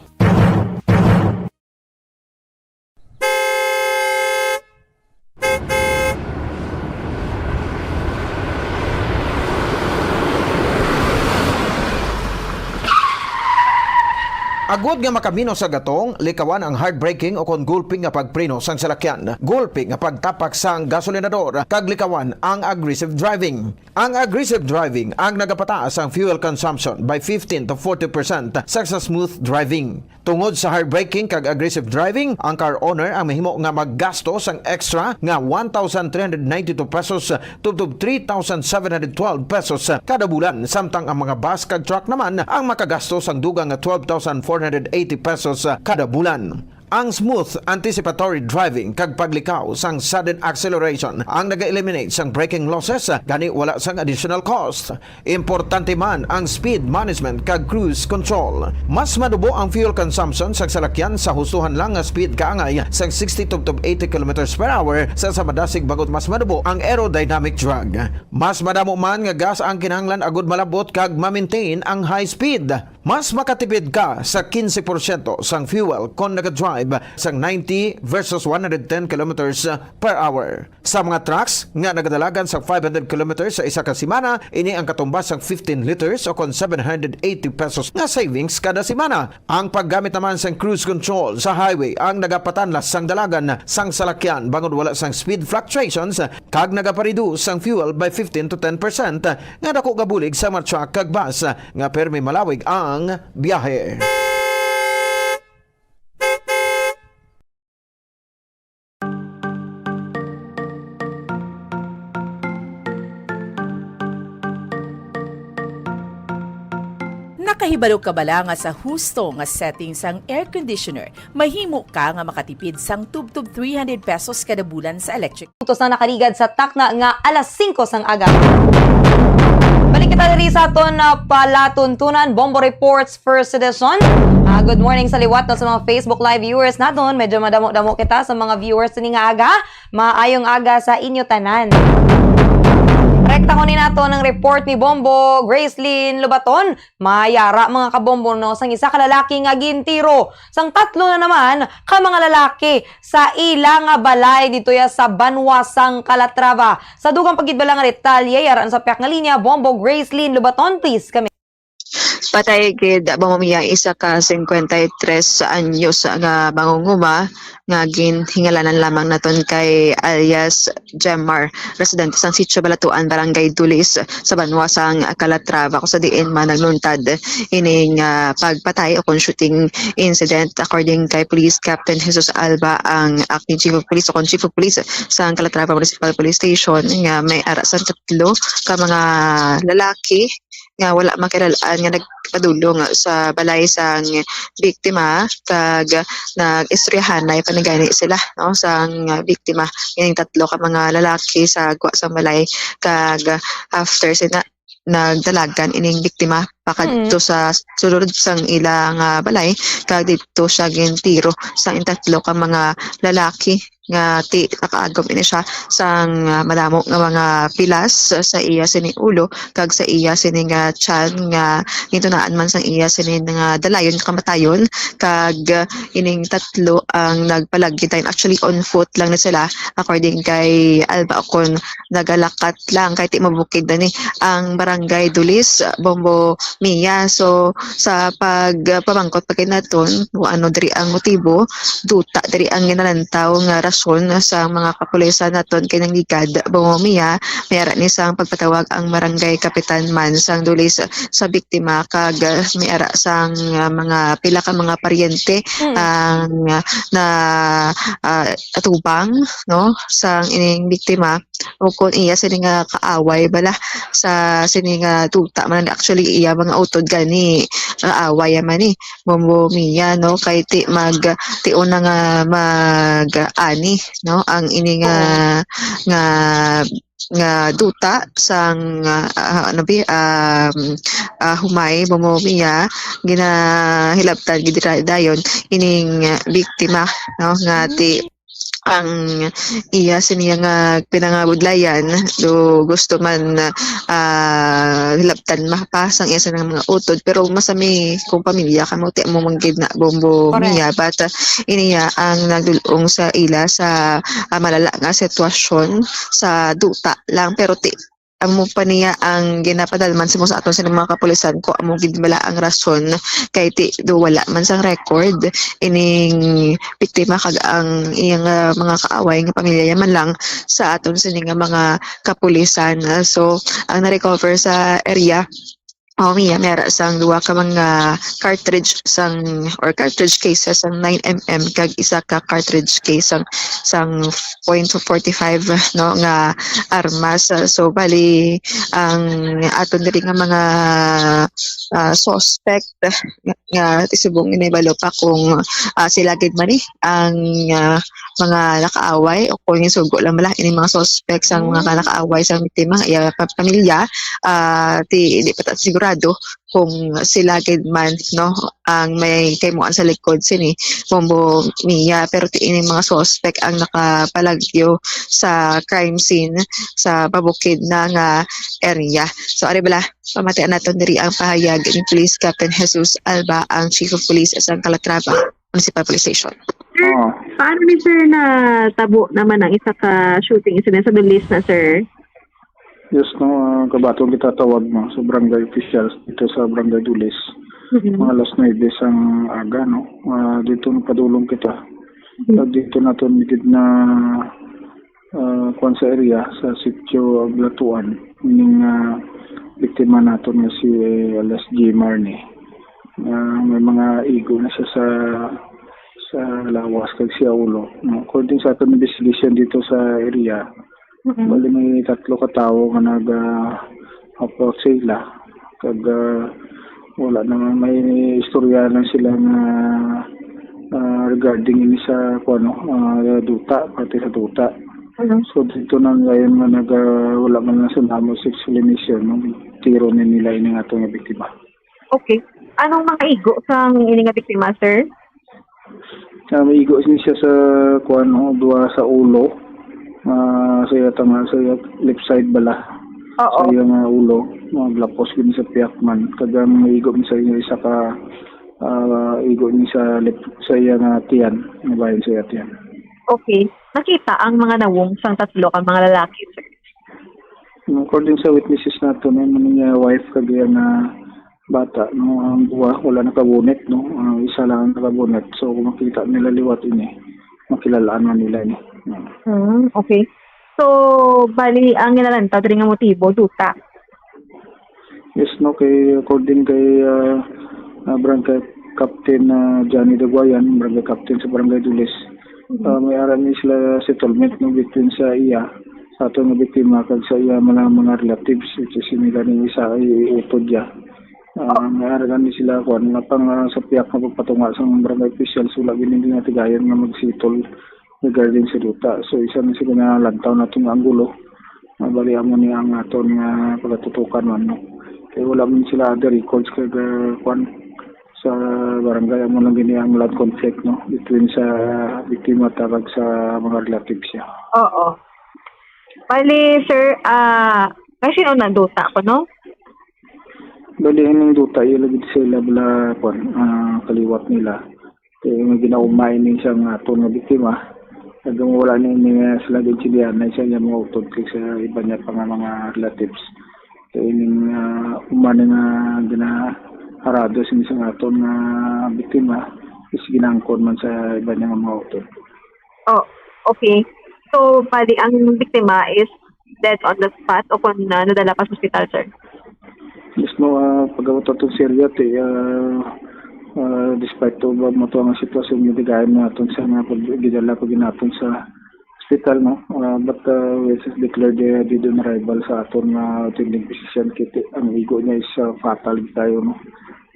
Agod nga makaminos sa gatong, likawan ang hard braking ukon gulpi nga pagpreno sang salakyan, gulpi nga pagtapak sang gasolinador, kag likawan ang aggressive driving. Ang aggressive driving ang nagapataas sang fuel consumption by fifteen to forty percent sa, sa smooth driving. Tungod sa hard braking kag aggressive driving, ang car owner ang mahimo nga maggasto sang extra nga one thousand three hundred ninety-two pesos tubtob three thousand seven hundred twelve pesos kada bulan, samtang ang mga bus kag truck naman ang makagasto sang dugang nga twelve thousand four hundred eighty pesos kada bulan. Ang smooth anticipatory driving kag paglikaw sang sudden acceleration ang naga-eliminate sang braking losses, gani wala sang additional cost. Importante man ang speed management kag cruise control. Mas madubo ang fuel consumption sang salakyan sa hustohan lang nga speed kaangay sang sixty tubtob eighty kilometers per hour sa, sa madasig, bangod mas madubo ang aerodynamic drag. Mas madamo man nga gas ang kinahanglan agud malab-ot kag ma-maintain ang high speed. Mas makatipid ka sa quince porsyento sang fuel kon nagadrive sang ninety versus one hundred ten kilometers per hour. Sa mga trucks nga nagadalagan sa five hundred kilometers sa isa ka semana, ini ang katumbas sang fifteen liters o kon seven hundred eighty pesos nga savings kada semana. Ang paggamit naman sang cruise control sa highway ang nagapatanlas sang dalagan sang salakyan bangod wala sang speed fluctuations kag nagapareduce sang fuel by fifteen to ten percent nga dako nga bulig sa mga truck kag bus nga permi malawig ang biyahe. Nakahibalo ka bala nga sa husto nga setting sang air conditioner, mahimo ka nga makatipid sang tubtob three hundred pesos kada bulan sa electric? Utos na nakaligad sa takna nga alas singko sang aga. Balik kita diri sa aton, ah, palatuntunan, Bombo Reports First Edition. Ah, good morning sa liwat, no, sa mga Facebook Live viewers naton. Medyo madamo-damo kita sa mga viewers ni nga aga. Maayong aga sa inyo tanan. Rektahon ni nato ang report ni Bombo Gracelyn Lobaton. Mayara, mga kabombo, no, sang isa ka lalaki nga gintiro sang tatlo na naman ka mga lalaki sa ila nga balay dito ya sa banwa sang Calatrava. Sa dugang pa gid bala nga detalye, yara na sa piyak nga linya, Bombo Gracelyn Lobaton, please, kami. Patay gid, Bombo Mia, isa ka cincuenta y tres anyos nga mangunguma nga ginhingalanan lamang naton kay alias Jemar, residente sang Sitio Balatuan, Barangay Dulis, sa banwa sang Calatrava, kung sa diin man nagluntad ining, ah, pagpatay o kon shooting incident. According kay Police Captain Jesus Alba, ang acting chief of police o kon chief of police sang Calatrava Municipal Police Station, nga may ara sang tatlo ka mga lalaki nga wala makilal-an nga nagpadulong sa balay sang biktima, kag nag-istoryahanay pa ni gani sila, no, sang biktima. Ining tatlo ka mga lalaki sa gwa sang balay, kag after sina, nagdalagan ining biktima pakadto Mm. sa sulod sang ila nga balay, kag dito siya gintiro sang tatlo ka mga lalaki nga ti nakaagom ini siya sang, ah, madamo nga mga pilas sa iya sini ulo kag sa iya sini nga tiyan, nga gintunaan man sang iya sini nga dalayon nga kamatayon, kag, ah, ining tatlo ang nagpalagid dayon. Actually, on foot lang ni sila, according kay Alba, kon nagalakat lang kay ti mabukid na ni ang Barangay Dulis, Bombo Mia. So, sa pagpamangkot pa kay naton kung ano diri ang motibo, duta diri ang ginalantaw nga rason sa mga kapulisan naton kay nangligad, Bombo Mia. May ara ni sang pagpatawag ang barangay kapitan man sang Dulis sa biktima, kag may ara sang, ah, mga pila ka mga paryente Mm. ang, ah, na, ah, atubang, no, sang ining biktima. O kon iya sini nga kaaway bala sa sini nga duta man. Actually, iya mga utod gani, ah, away man ni Bombo Mia, no, kay ti mag, ti una nga mag-ani, no, ang ini nga, Oo. nga, nga duta sang, ah, ano bi, um, ah, humay, Bombo Mia, ginahilabtan gid ra-, dayon ining, ah, biktima, no, nga ti ang iya siniya nga pinangabudlayan, do gusto man, ah, hilabtan ma-, pa sang iya sini nga mga utod, pero masami kung pamilya kamo, ti amo man gid na, Bombo Correct. Mia, but, ah, iniya ang nagdul-ong sa ila sa, ah, malala nga sitwasyon sa duta lang, pero ti amo pa niya ang ginapadalman sa, mo sa aton sa mga kapulisan kung amo gid bala ang rason, kay ti do wala man sang record ining biktima kag ang iyang, ah, mga kaaway nga pamilya man lang sa aton sini nga mga kapulisan. So, ang na-recover sa area, oh, Mia, may ara sang duha ka mga cartridge sang, or cartridge cases sang nine M M kag isa ka cartridge case sang, sang point forty-five, no, nga armas. So, bali, ang aton diri nga mga, ah, suspect nga, nga subong ginahibalo pa kung, ah, sila gid man ni ang, ah, mga nakaaway o kung yung sugo lang bala ini mga suspect sang mga Mm. nakaaway sa biktima, iya pa pamilya, ah, ti, di pa ta sigurado kung sila gid man, no, ang may kahimuan sa likod sini, Bombo Mia, pero ti ini mga suspect ang nakapalagyo sa crime scene sa pabukid na nga area. So, ari bala, pamatian naton diri ang pahayag ni Police Captain Jesus Alba, ang Chief of Police sa Calatrava Municipal Police Station. Sir, Oo. Paano ni sir natabo naman ang isa ka shooting incident sa Dulis na, sir? Yes, no, ah, kabaton kita tawag, no, sa barangay officials dito sa Barangay Dulis. Mm-mm. Mga alas nuebe sang aga, no, ah, dito nagpadulong kita. Mm. Pag dito naton gid na, ah, kuwan sa area, sa sitio Aglatuan, ning, ah, biktima naton nga si, eh, alias Jimar ni. Ah, may mga igo na siya sa, sa lawas kag siya ulo, no? According sa aton investigation dito sa area, Mm-mm. bali may tatlo ka tawo nga nag, ah, approach sa ila. Kag, ah, Wala na nga, may istorya lang sila nga, ah, regarding ini sa, kuwan, no, ah, duta, parte sa duta. Mhm. So, dito na ngayon nga nag-, ah, wala man lang sa namo sa explanation, no? Tiro ni nila ini nga ato nga biktima. Okay. Anong mga igo sang ini nga biktima, sir? Ah, may igo ni siya sa, kuwan, no, duha sa ulo. Ah, sa iya tama, sa iya left side bala. Oo. Sa iya nga ulo, ah, lapos gid sa pihak man. Kag ang igo ni sa iya isa ka, ah, igo ni sa left, sa iya nga tiyan, nga bahin sa iya tiyan. Okay. Nakita ang mga nawong sang tatlo ka mga lalaki, sir? According sa witnesses nato, no, man niya wife kag iya nga bata, no, ang duha wala nakabonet, no, ang isa lang ang nakabonet. So, kung makita nila liwat ini, makilalaan man nila ini. Mm. Hmm, okay. So, bali, ang nilalantaw diri nga motibo, duta? Yes, no, kay according kay, ah, ah, Barangay Captain, ah, Johnny Daguayan, Barangay Captain sa Barangay Dulis, Mhm. ah, may ara ni sila settlement, no, between sa iya, sa ato nga biktima, kag sa iya mga, mga relatives, which is sila ni isa ay utod ya. Ah, may ara gani sila, kuwan, nga pang, ah, sa pihak nga pagpatunga sa barangay officials, wala gid nila natigayon nga mag-settle regarding sa duta. So, isa na sa ginalantaw nato nga anggulo. Ah, bali, amo ni ang aton nga pagatutukan man, no? Kay wala man sila other records kag, ah, kuwan, sa barangay. Amo lang gini ang land conflict, no? Between sa biktima kag sa mga relatives niya. Oo. Bali, sir, ah, kasi una duta ko, no? Bali, ining duta, iya lagi sila bala, kuwan, ah, kaliwat nila. Kay may ginauma ini sang aton nga biktima. Kag wala ni, ni sila gintindihan na siya niya mga utod kay sa iba niya pa nga mga relatives. Kay ining, ah, uma ni nga ginaharado sini sang aton nga biktima is ginaangkon man sa iba niya nga mga utod. Oh, okay. So, bali, ang biktima is dead on the spot o kung, ah, nadala pa sa ospital, sir? Yes, no, ah, pag-abot aton sa area, te, ah, ah, despite to ba mo to ang sitwasyon nga digayon naton sa nga pag-, gidala pa ginaton sa ospital, no? Ah, but, ah, we just declared, eh, dead on arrival sa aton nga attending physician kay ang igo niya is, ah, fatal tayo, no?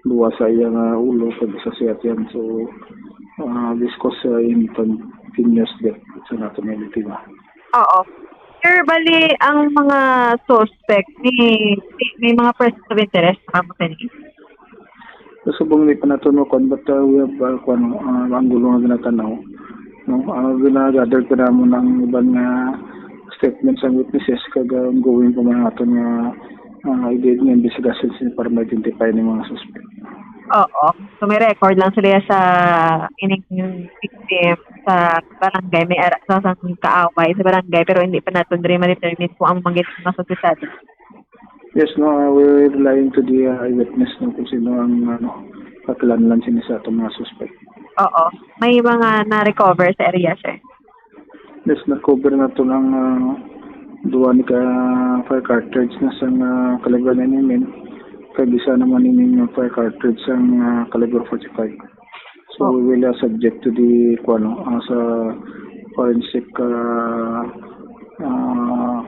Duha sa iya nga ulo kag isa sa iya tiyan. So, ah, this cause, ah, instantaneous death sa nato nga biktima. Oo. Sir, bali, ang mga suspect ni, ni, may mga persons of interest na kamo sini? Subong ni pa nato, no, kuwan, but, uh, we have, uh, kuwan, uh, ang gulo nga ginatanaw, no? Uh, ginagather pa namon ang iban nga statements sang witnesses kag, uh, ongoing pa man naton nga, uh, i-, nga investigation sini para ma-identify ni mga suspect. Oo. So, may record lang sila sa ining victim sa barangay, may ara-, sa, sa kaaway sa barangay, pero hindi pa naton diri ma-determine kung ang mga suspetsado. Yes, no, uh, we're relying to the, uh, eyewitness, no, kung sino ang, ano, kakilanlan sini sa atong mga suspect. Oo. May mga na-recover sa area, sir? Yes, na-recover nato ang, uh, duha ni ka fire cartridge na sa, uh, caliber nine M M, kag isa naman ini nga fire cartridge sa, uh, caliber forty-five. So, Oh. we will, uh, subject to the, kuwan, no, uh, sa forensic, uh, uh,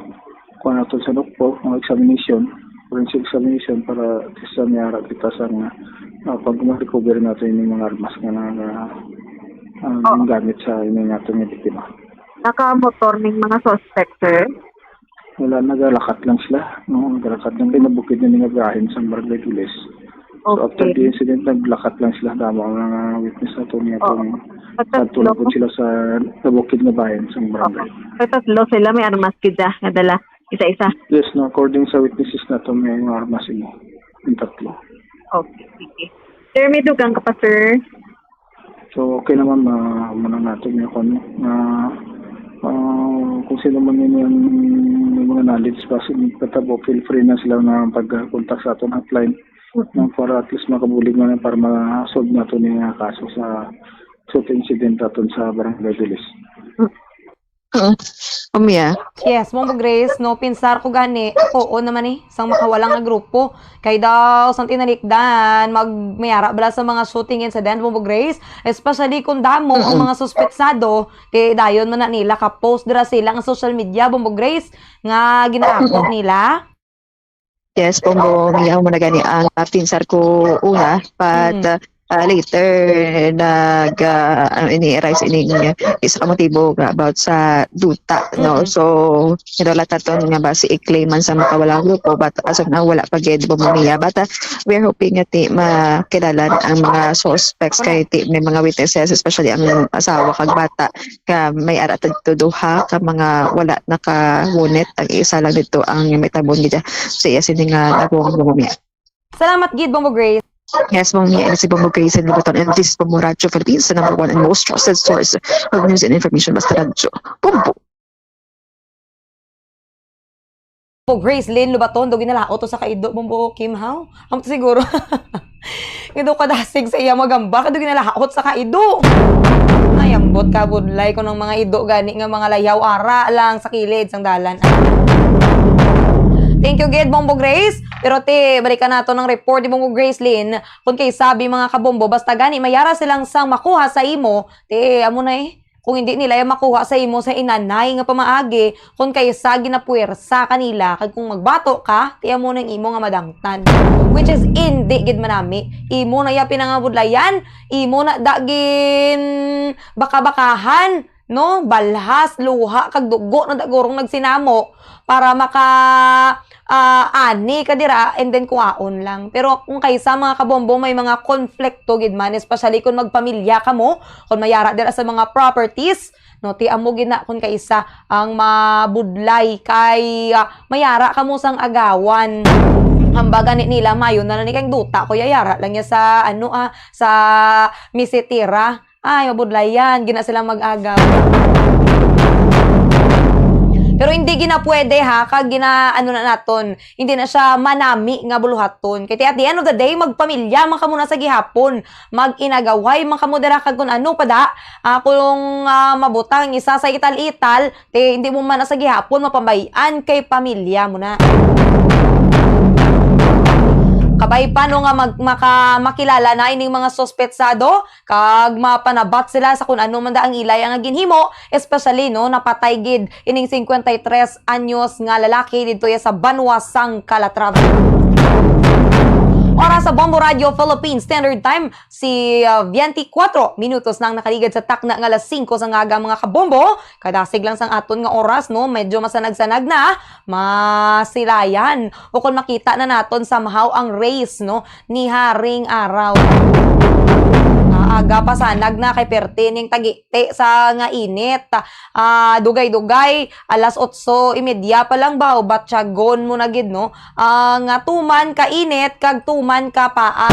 kuwan nato sa doktor, uh, examination, forensic examination para sa may ara kita sa nga, uh, pag ma-recover nato ini mga armas nga na, nga, uh, Oh. gamit sa ini nga aton nga biktima. Nakamotor ning mga suspect, sir? Wala, nagalakat lang sila, no? Nagalakat lang kay nabukid na ni nga bahin sa Barangay Dulis. So, after Okay. the incident, naglakat lang sila. Damo ang mga witness nato niya Oo. kung Sa tatlo. Nagtulog sila sa, sa bukid nga bahin sa barangay. Oo. Sa tatlo sila, may armas gid nga dala. Isa-isa. Yes, no, according sa witnesses nato, may mga armas ini. Ang tatlo. Okay, sige. Sir, may dugang ka pa, sir? So, okay naman, ma-, muna natin yung kung, ah, ah, kung sino man yun yung may mga knowledge pa sa pagtabo, feel free na sila na pag-contact sa aton hotline, Mm. no, para at least makabulig man para ma-solve nato ni nga kaso sa shooting incident aton sa Barangay Dulis. Mm. Yes, Ma'am Grace, no, pinsar ko gani, oo naman eh, sang makawalang nga grupo. Kay daw, sang tinalikdan, mag-, mayara bala sa mga shooting incident, Ma'am Grace, especially kung damo ang Mm-mm. mga suspetsado, kay dayon man na nila ka-post dira sila ang social media, Ma'am Grace, nga ginaako nila. Yes, Bombo Mia, mo na gani ang, ah, pinsar ko una, but, Mm. ah, ah, later nag, ah, ano, ini-arise ining isa ka motibo nga about sa duta, no? Mm. So, kinahanglan naton nga basi i-claim man sa makawalang grupo, but as of now, wala pa gid, Bombo Mia. But, ah, we're hoping nga ti makilalan ang mga suspects kay ti may mga witnesses, especially ang asawa kag bata, nga may ara didto duha ka mga wala nakangunit. Ang isa lang didto ang may tabon gid sa iya sini nga nagong, Bombo Mia. Salamat gid, Bombo Grace. Yes, Bombo Mia, si Bombo Grace in Lubaton, and this is Bombo Radyo Philippines, the number one and most trusted source of news and information. Basta Radyo. Bombo! Bombo Grace Lynn Lubaton, do ginalaot to sa kaido, Bombo Kim, haw? Amo to siguro. Nga do kadasig sa iya magamba, kay do ginalaot sa kaido. Ay, ambot ka, budlay, kung ang mga ido gani nga mga layaw ara lang sa kilid sang dalan. Thank you gid, Bombo Grace. Pero ti, balikan nato ng report ni Bombo Grace Lynn. Kung kay sabi, mga kabombo, basta gani mayara silang sang makuha sa imo, ti, amo na eh. Kung hindi nila yung makuha sa imo sa inanay nga pamaagi, kung kay sa ginapuwersa kanila, kag kung magbato ka, ti amo nang imo nga madangtan. Which is, hindi gid manami. Imo na ya pinangabudlayan, imo na da gin baka-bakahan, no? Balhas, luha, kag dugo na da gurong nagsinamo para maka, ah, ani ka dira, and then kuhaon lang. Pero kung kaysa, mga kabombo, may mga konflikto gid man, especially kung magpamilya kamo, kung mayara dira sa mga properties, no, ti amo gid na kung kaysa ang mabudlay kay, ah, mayara kamo sang agawan. Hamba gani nila, mayo na lang ni kang duta ko, yayara lang niya sa, ano, ah, sa misetera. Ay, mabudlayan, gina sila mag-agaw. Pero hindi gina pwede, ha, kag gina, ano na naton, hindi na siya manami nga buluhaton. Kay at the end of the day, magpamilya man kamo na sa gihapon. Mag-inagaway man kamo dira kag kun ano pa da. Ah, kung, ah, mabutang ang isa sa ital-ital, ti hindi mo man na sa gihapon mapambayan kay pamilya mo na. Kabay pa, no, nga mag-, maka-, makilala na ining mga suspetsado, kag mapanabat sila sa kun ano man da ang ilay nga ginhimo, especially, no, napatay gid ining cincuenta y tres anyos nga lalaki didto ya sa banwa sang Calatrava. Oras sa Bombo Radio Philippines Standard Time, si, ah, twenty-four minutos na ang nakaligad sa takna nga alas singko sa aga, mga kabombo. Kadasig lang sang aton nga oras, no, medyo masanag-sanag na, masilayan, o kung makita na naton somehow ang rays, no, ni Haring Araw. Ah, aga pa sanag na kay perte ning tagiti sa nga init. Ah, dugay-dugay, alas otso y media pa lang ba, o batyagon mo na gid, no? Ah, nga tuman ka init kag tuman ka paa.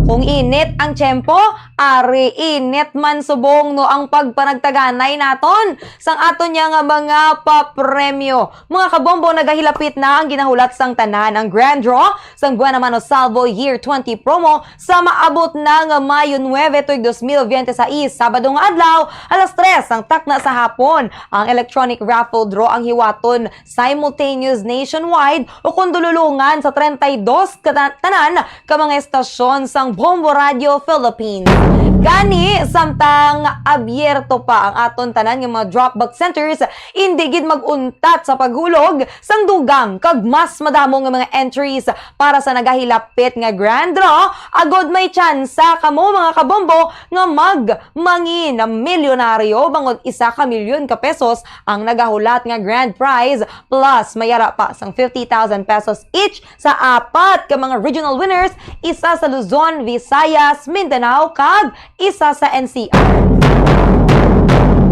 Kung init ang tiyempo, ari init man subong, no, ang pagpanagtaganay naton sang aton niya nga mga papremyo. Mga kabombo, nagahilapit na ang ginahulat sang tanan, ang grand draw sang Buena Mano Salvo Year twenty promo sa maabot na nga Mayo nuebe tuig dos mil biyente sais, Sabado nga adlaw, alas tres ang takna sa hapon. Ang electronic raffle draw ang hiwaton simultaneous nationwide o kung dululungan sa treinta y dos ka ta-, tanan ka mga estasyon sang Bombo Radio Philippines. Gani, samtang abierto pa ang aton tanan nga mga drop box centers, indi gid mag-untat sa paghulog sang dugang kag mas madamo nga mga entries para sa nagahilapit nga grand draw, agod may tsansa kamo, mga kabombo, nga magmangin milyonaryo bangod isa ka milyon ka pesos ang nagahulat nga grand prize, plus may ara pa sang fifty thousand pesos each sa apat ka mga regional winners, isa sa Luzon, Visayas, Mindanao, kag isa sa N C R.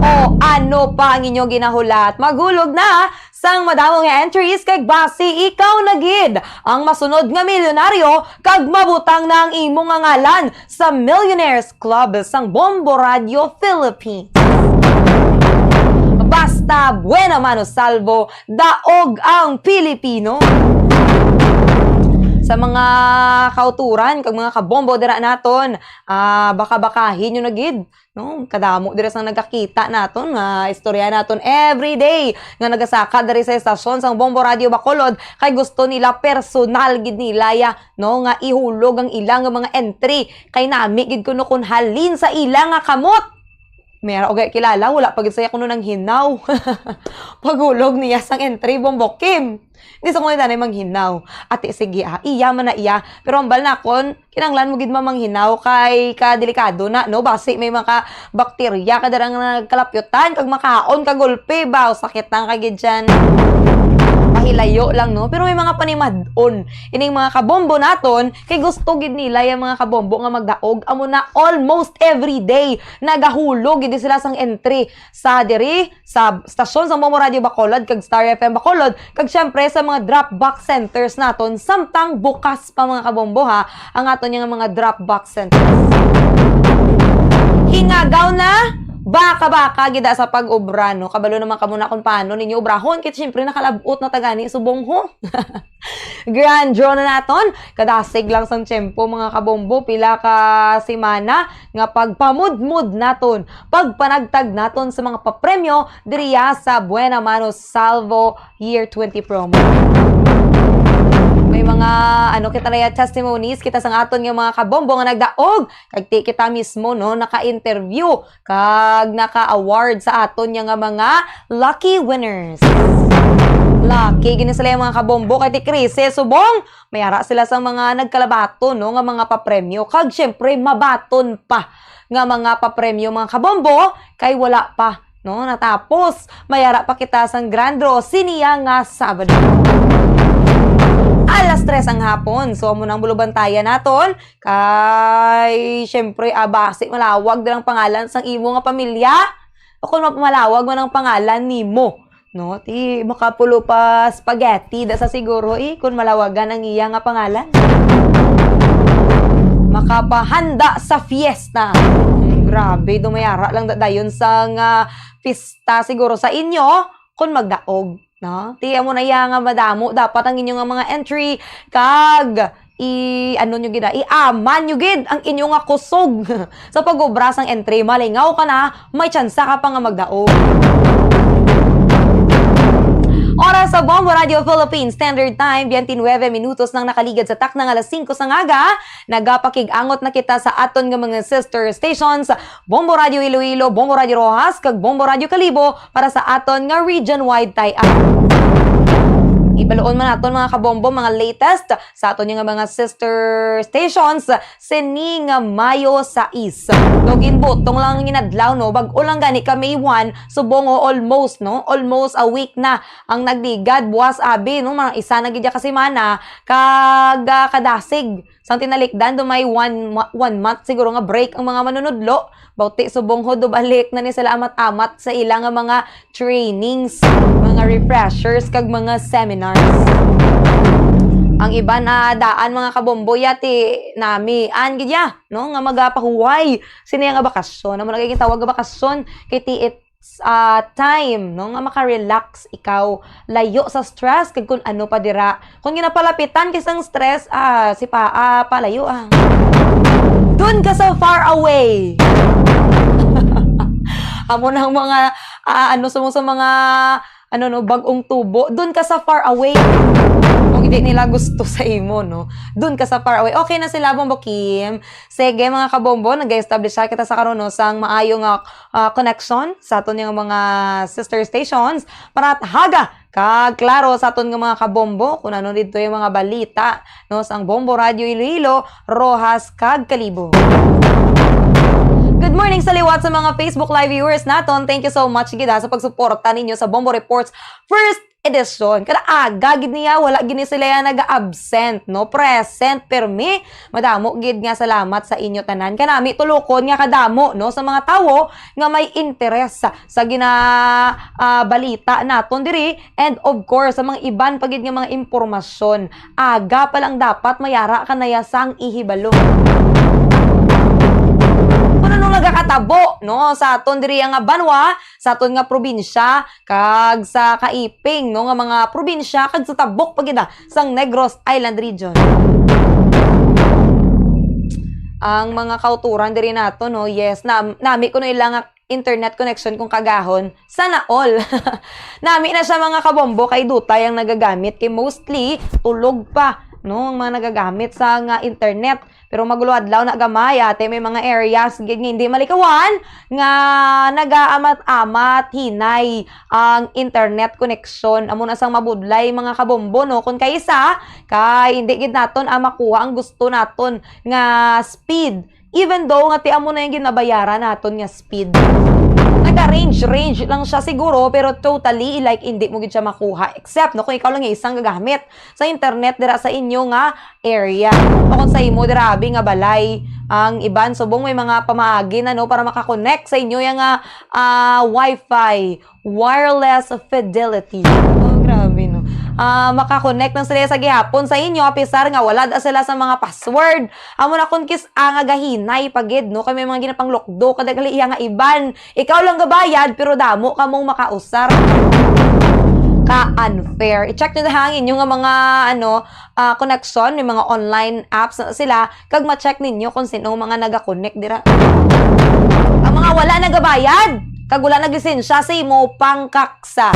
O ano pa ang inyong ginahulat? Maghulog na sang madamo nga entries, kag basi ikaw na gid ang masunod nga milyonaryo kag mabutang na ang imo nga ngalan sa Millionaires Club sang Bombo Radio Philippines. Basta Buena Mano Salvo, daog ang Pilipino. Sa mga kauturan kag mga kabombo dira naton, ah, baka-bakahin nyo na gid, no? Kadamo dira sang nagakita naton nga istorya naton every day nga nagasaka diri sa estasyon sang Bombo Radio Bacolod, kay gusto nila personal gid nila ya, no, nga ihulog ang ila nga mga entry, kay nami gid kuno kun halin sa ila nga kamot. May ara og kilala, wala pa gid siya kuno nanghinaw. Paghulog niya sang entry, Bombo Kim. Di sa kuno danay manghinaw. Ati, sige, ah, iya man na iya. Pero ang bal nakon, kinahanglan mo gid mamanghinaw kay kadelikado na, no? Basi may mga bakterya ka darang nagkalapyutan, kag makaon ka gulpi ba? O sakit lang ka gid dyan. Pahilayo lang, no? Pero may mga panimad-on. Ining mga kabombo naton, kay gusto gid nila yung mga kabombo nga magdaog. Amo na almost every day. Nagahulog gid sila sang entry sa diri, sa stasyon sa Bombo Radio Bacolod, kag Star F M Bacolod, kag syempre sa mga drop box centers naton, samtang bukas pa, mga kabombo, ha, ang aton nga mga drop box centers. Hingagaw na, baka-baka gid sa pag-obra, no? Kabalo naman kamo na kung paano ninyo obrahon, kay syempre nakalab-ot na ta gani subong, ho. Grand draw na naton. Kadasig lang sang tiyempo, mga kabombo, pila ka semana nga pagpamudmod naton, pagpanagtag naton sa mga papremyo diriya sa Buena Mano Salvo Year twenty promo. May mga, ano, kita na ya, testimonies kita sang aton nga mga kabombo nga nagdaog, kag ti kita mismo, no, naka-interview kag naka-award sa aton nga mga lucky winners. Lucky gini sila, mga kabombo, kay ti Krisis subong may ara sila sa mga nagkalabaton, no, nga mga papremyo, kag syempre mabaton pa nga mga papremyo, mga kabombo, kay wala pa, no, natapos. May ara pa kita sang grand draw siniya nga Sabado. Alas tres ang hapon, so amo nang bulubantayan naton. Kay, syempre, ah, basi malawag din ang pangalan sang imo nga pamilya. O kung map-, malawag man ang pangalan nimo, no? Ti, makapulo pa spaghetti da sa siguro, eh, kung malawagan ang iya nga pangalan. Makapahanda sa fiesta. Grabe, dumayara lang da-, dayon sang pista siguro sa inyo, kung magdaog. No? Ti, amo na iya nga madamo dapat ang inyo nga mga entry, kag i-, ano nyo gid, ah, i-aman nyo gid ang inyo nga kusog sa pag-obra sang entry. Malingaw ka na, may tsansa ka pa nga magdaog. Oras sa Bombo Radio Philippines Standard Time, twenty-nine minutos nang nakaligad sa takna nga alas singko sa ngaga. Nagapakig-angot na kita sa aton nga mga sister stations, Bombo Radio Iloilo, Bombo Radio Roxas, kag Bombo Radio Kalibo para sa aton nga region-wide tie-up. Ibaloon man naton, mga kabombo, mga latest sa aton nga mga sister stations sini nga Mayo sais. No, ginbutong lang ang inadlaw, no? Bag-o lang gani ka May one, subong, o, almost, no? Almost a week na ang nagligad, buwas abi, no? Mga isa na gid ka semana, kag, ah, kadasig sang tinalikdan, do may one mo-, one month siguro nga break ang mga manunudlo. Bauti subong ho, dubalik na ni sila amat-amat sa ila nga mga trainings, mga refreshers, kag mga seminars. Ang iban, ah, daan, mga kabombo, yati nami an gid ya, no, nga magapahuway sini nga bakasyon. Amo na gid tawag nga bakasyon kay ti it ah, time, no, nga maka-relax ikaw, layo sa stress, kag kun ano pa dira. Kung ginapalapitan kay sang stress, ah, si pa, ah, palayo, ah. Dun ka sa far away. Amo na ang mga, ah, ano, sa, sa mga, ano, no, bagong tubo. Dun ka sa far away. Kung hindi nila gusto sa imo, no? Dun ka sa far away. Okay na sila, Bombo Kim. Sige, mga kabombo, nag-establish kita sa karon, no, sang maayo nga ah, connection sa aton nga mga sister stations para haga kag klaro sa aton nga mga kabombo kung ano didto yung mga balita, no, sang Bombo Radio Iloilo, Roxas, kag Kalibo. Good morning sa liwat sa mga Facebook Live viewers naton. Thank you so much gid, ha, sa pagsuporta ninyo sa Bombo Reports First Edition. Kada aga gid niya, wala gid ni sila yan nag-absent, no? Present, permi. Madamo gid nga salamat sa inyo tanan. Kanami tulokon nga kadamo, no, sa mga tawo nga may interes sa gina, ah, balita naton diri, and of course sa mga iban pa gid nga mga impormasyon. Aga pa lang dapat mayara ka na ya sang ihibalo. Kung anong nagakatabo, no, sa aton diri nga banwa, sa aton nga probinsya, kag sa kaiping, no, nga mga probinsya, kag sa tabok pa gid, ah, sang Negros Island Region. Ang mga kauturan diri nato, no, yes, nam-, nami kuno ila nga internet connection kung kagahon. Sana all. Nami na siya, mga kabombo, kay dutay ang nagagamit, kay mostly tulog pa, no, ang mga nagagamit sa nga internet. Pero magulo adlaw na gamay, ate, may mga areas gid nga hindi malikawan nga nagaamat-amat hinay ang internet connection. Amo na sang mabudlay, mga kabombo, no? Kung kaisa, kay hindi gid naton, ah, makuha ang gusto naton nga speed. Even though nga ti amo na yung ginabayaran naton nga speed. Naga-range, range lang siya siguro, pero totally, like, hindi mo gid siya makuha. Except, no, kung ikaw lang yung isang gagamit sa internet dira sa inyo nga area. O kung sa imo dira abi nga balay, ang iban subong may mga pamaagi na, no, para makakonect sa inyo yung nga, ah, wifi, wireless fidelity. Oh, grabe, no? Ah, makakonect lang sila sa gihapon sa inyo, apisar nga wala da sila sa mga password. Amo na kun kis-, ah, nga gahinay pa gid, no? Kay may mga ginapanglukdo, kada gali iya nga iban. Ikaw lang gabayad, pero damo ka mong makausar. Ka unfair. I-check nyo na ang inyo nga mga, ano, ah, connection, may mga online apps na sila, kag ma-check ninyo kung sino mga nagakonek dira. Ang mga wala nagabayad, kag wala naglisensya sa imo pangkaksa.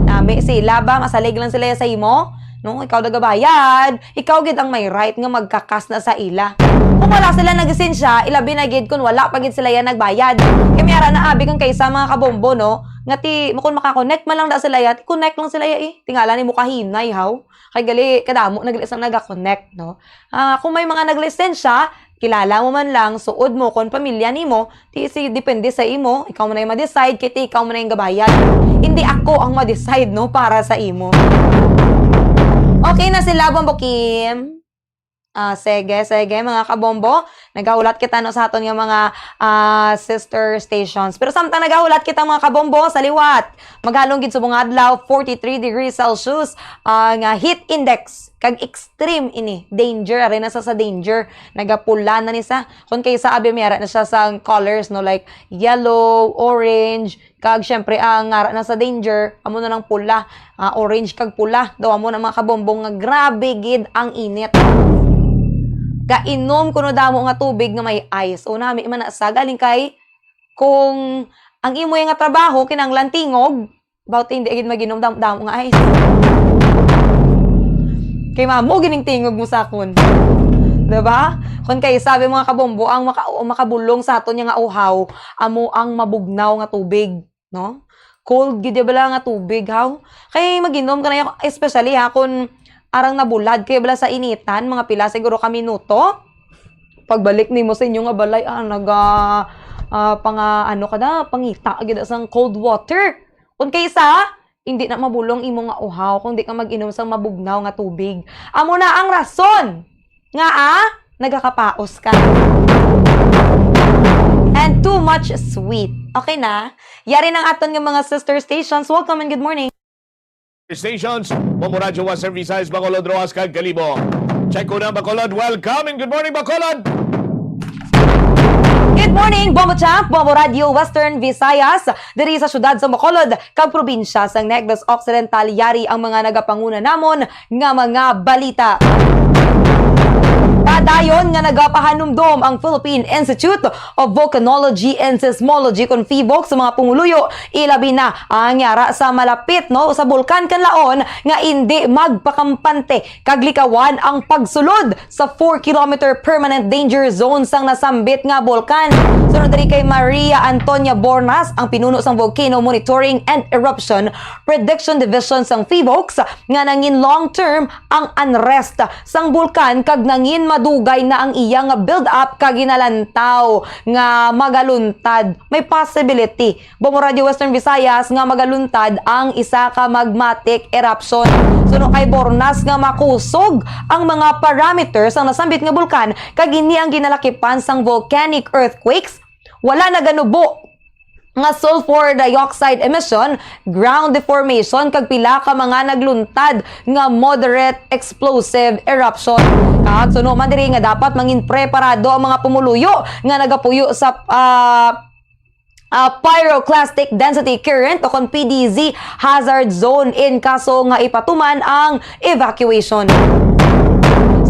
Nami sila ba? Masalig lang sila sa imo? No, ikaw nagabayad. Ikaw gid ang may right nga magkakas na sa ila. Kung wala sila naglisensya, ilabi na gid kung wala pa gid sila yan nagbayad. Kay may ara na abi kung kaysa mga kabombo, no? Nga ti, kung makakonect man lang da sila ya, ti connect lang sila ya eh. Tingala ni mo kahinay, haw? Kay gali, kadamo na gali sang naga-connect, no? Ah, kung may mga naglisensya, kilala mo man lang, suod mo, kon pamilya nimo, ti si, depende sa imo, ikaw man ay ma-decide, kay ti ikaw man ay gabayad. Hindi ako ang ma-decide, no, para sa imo. Okay na sila, Bombo Kim? Ah, sige, sige, mga kabombo. Nagahulat kita, no, sa aton nga mga, ah, sister stations. Pero samtang nagahulat kita, mga kabombo, sa liwat, maghalong gid subong adlaw, forty-three degrees Celsius, ah, nga heat index. Kag extreme ini. Danger, ari na sa, sa danger. Nagapula na ni sa. Kung kaysa abi, may ara na siya sa colors, no, like yellow, orange, kag syempre, ang ara na sa danger, amo na lang pula, ah, orange kag pula. Daw amo na, mga kabombo, nga grabe gid ang init. Kainom kuno damo nga tubig nga may ice. O, nami man na sa galing kay kung ang imo nga trabaho kinahanglan tingog, about hindi gid maginom dam-, damo nga ice. Kay mamo gining tingog mo sakon. Diba? Kung kay sabi, mga kabombo, ang maka-, makabulong sa aton nga uhaw, amo ang mabugnaw nga tubig. No? Cold gid ya bala nga tubig, haw? Kay mag-inom ka na, especially ha, kung arang nabulad kayo bala sa initan, mga pila siguro ka minuto, pagbalik nimo sa inyo nga balay, ah, naga, ah, panga-, ano ka na, pangita gid sang cold water. Kung kaysa, hindi na mabulong imo nga uhaw kung di ka mag-inom sang mabugnaw nga tubig. Amo na ang rason nga, ah, nagakapaos ka. And too much sweet. Okay na? Yari ng aton nga mga sister stations. Welcome and good morning. Stations, Bombo Radyo Western Visayas, Bacolod, Roxas, kag Kalibo. Check ko na, Bacolod. Welcome and good morning, Bacolod! Good morning, Bombo Champ, Bombo Radyo Western Visayas, diri sa siyudad sa Bacolod, kag probinsya sa Negros Occidental. Yari ang mga nagapanguna namon nga mga balita. Padayon nga nagapahanumdom ang Philippine Institute of Volcanology and Seismology, kon PHIVOLCS, sa mga pumuluyo, ilabi na ang yara sa malapit, no, sa Bulkan Kanlaon nga indi magpakampante kag likawan ang pagsulod sa four kilometer permanent danger zone sang nasambit nga bulkan. Sunod diri kay Maria Antonia Bornas, ang pinuno sang Volcano Monitoring and Eruption Prediction Division sang PHIVOLCS, nga nangin long-term ang unrest sang bulkan kag nangin madugay na ang iya nga build-up kag ginalantaw nga magaluntad. May possibility, Bombo Radyo Western Visayas, nga magaluntad ang isa ka magmatic eruption. Suno kay Bornas nga makusog ang mga parameters sang nasambit nga bulkan kag ini ang ginalakipan sang volcanic earthquakes, wala naganubo nga sulfur dioxide emission, ground deformation, kag pila ka mga nagluntad nga moderate explosive eruption. Kag suno man diri nga dapat mangin preparado ang mga pumuluyo nga nagapuyo sa, ah, ah, pyroclastic density current o kon P D Z hazard zone in kaso nga ipatuman ang evacuation.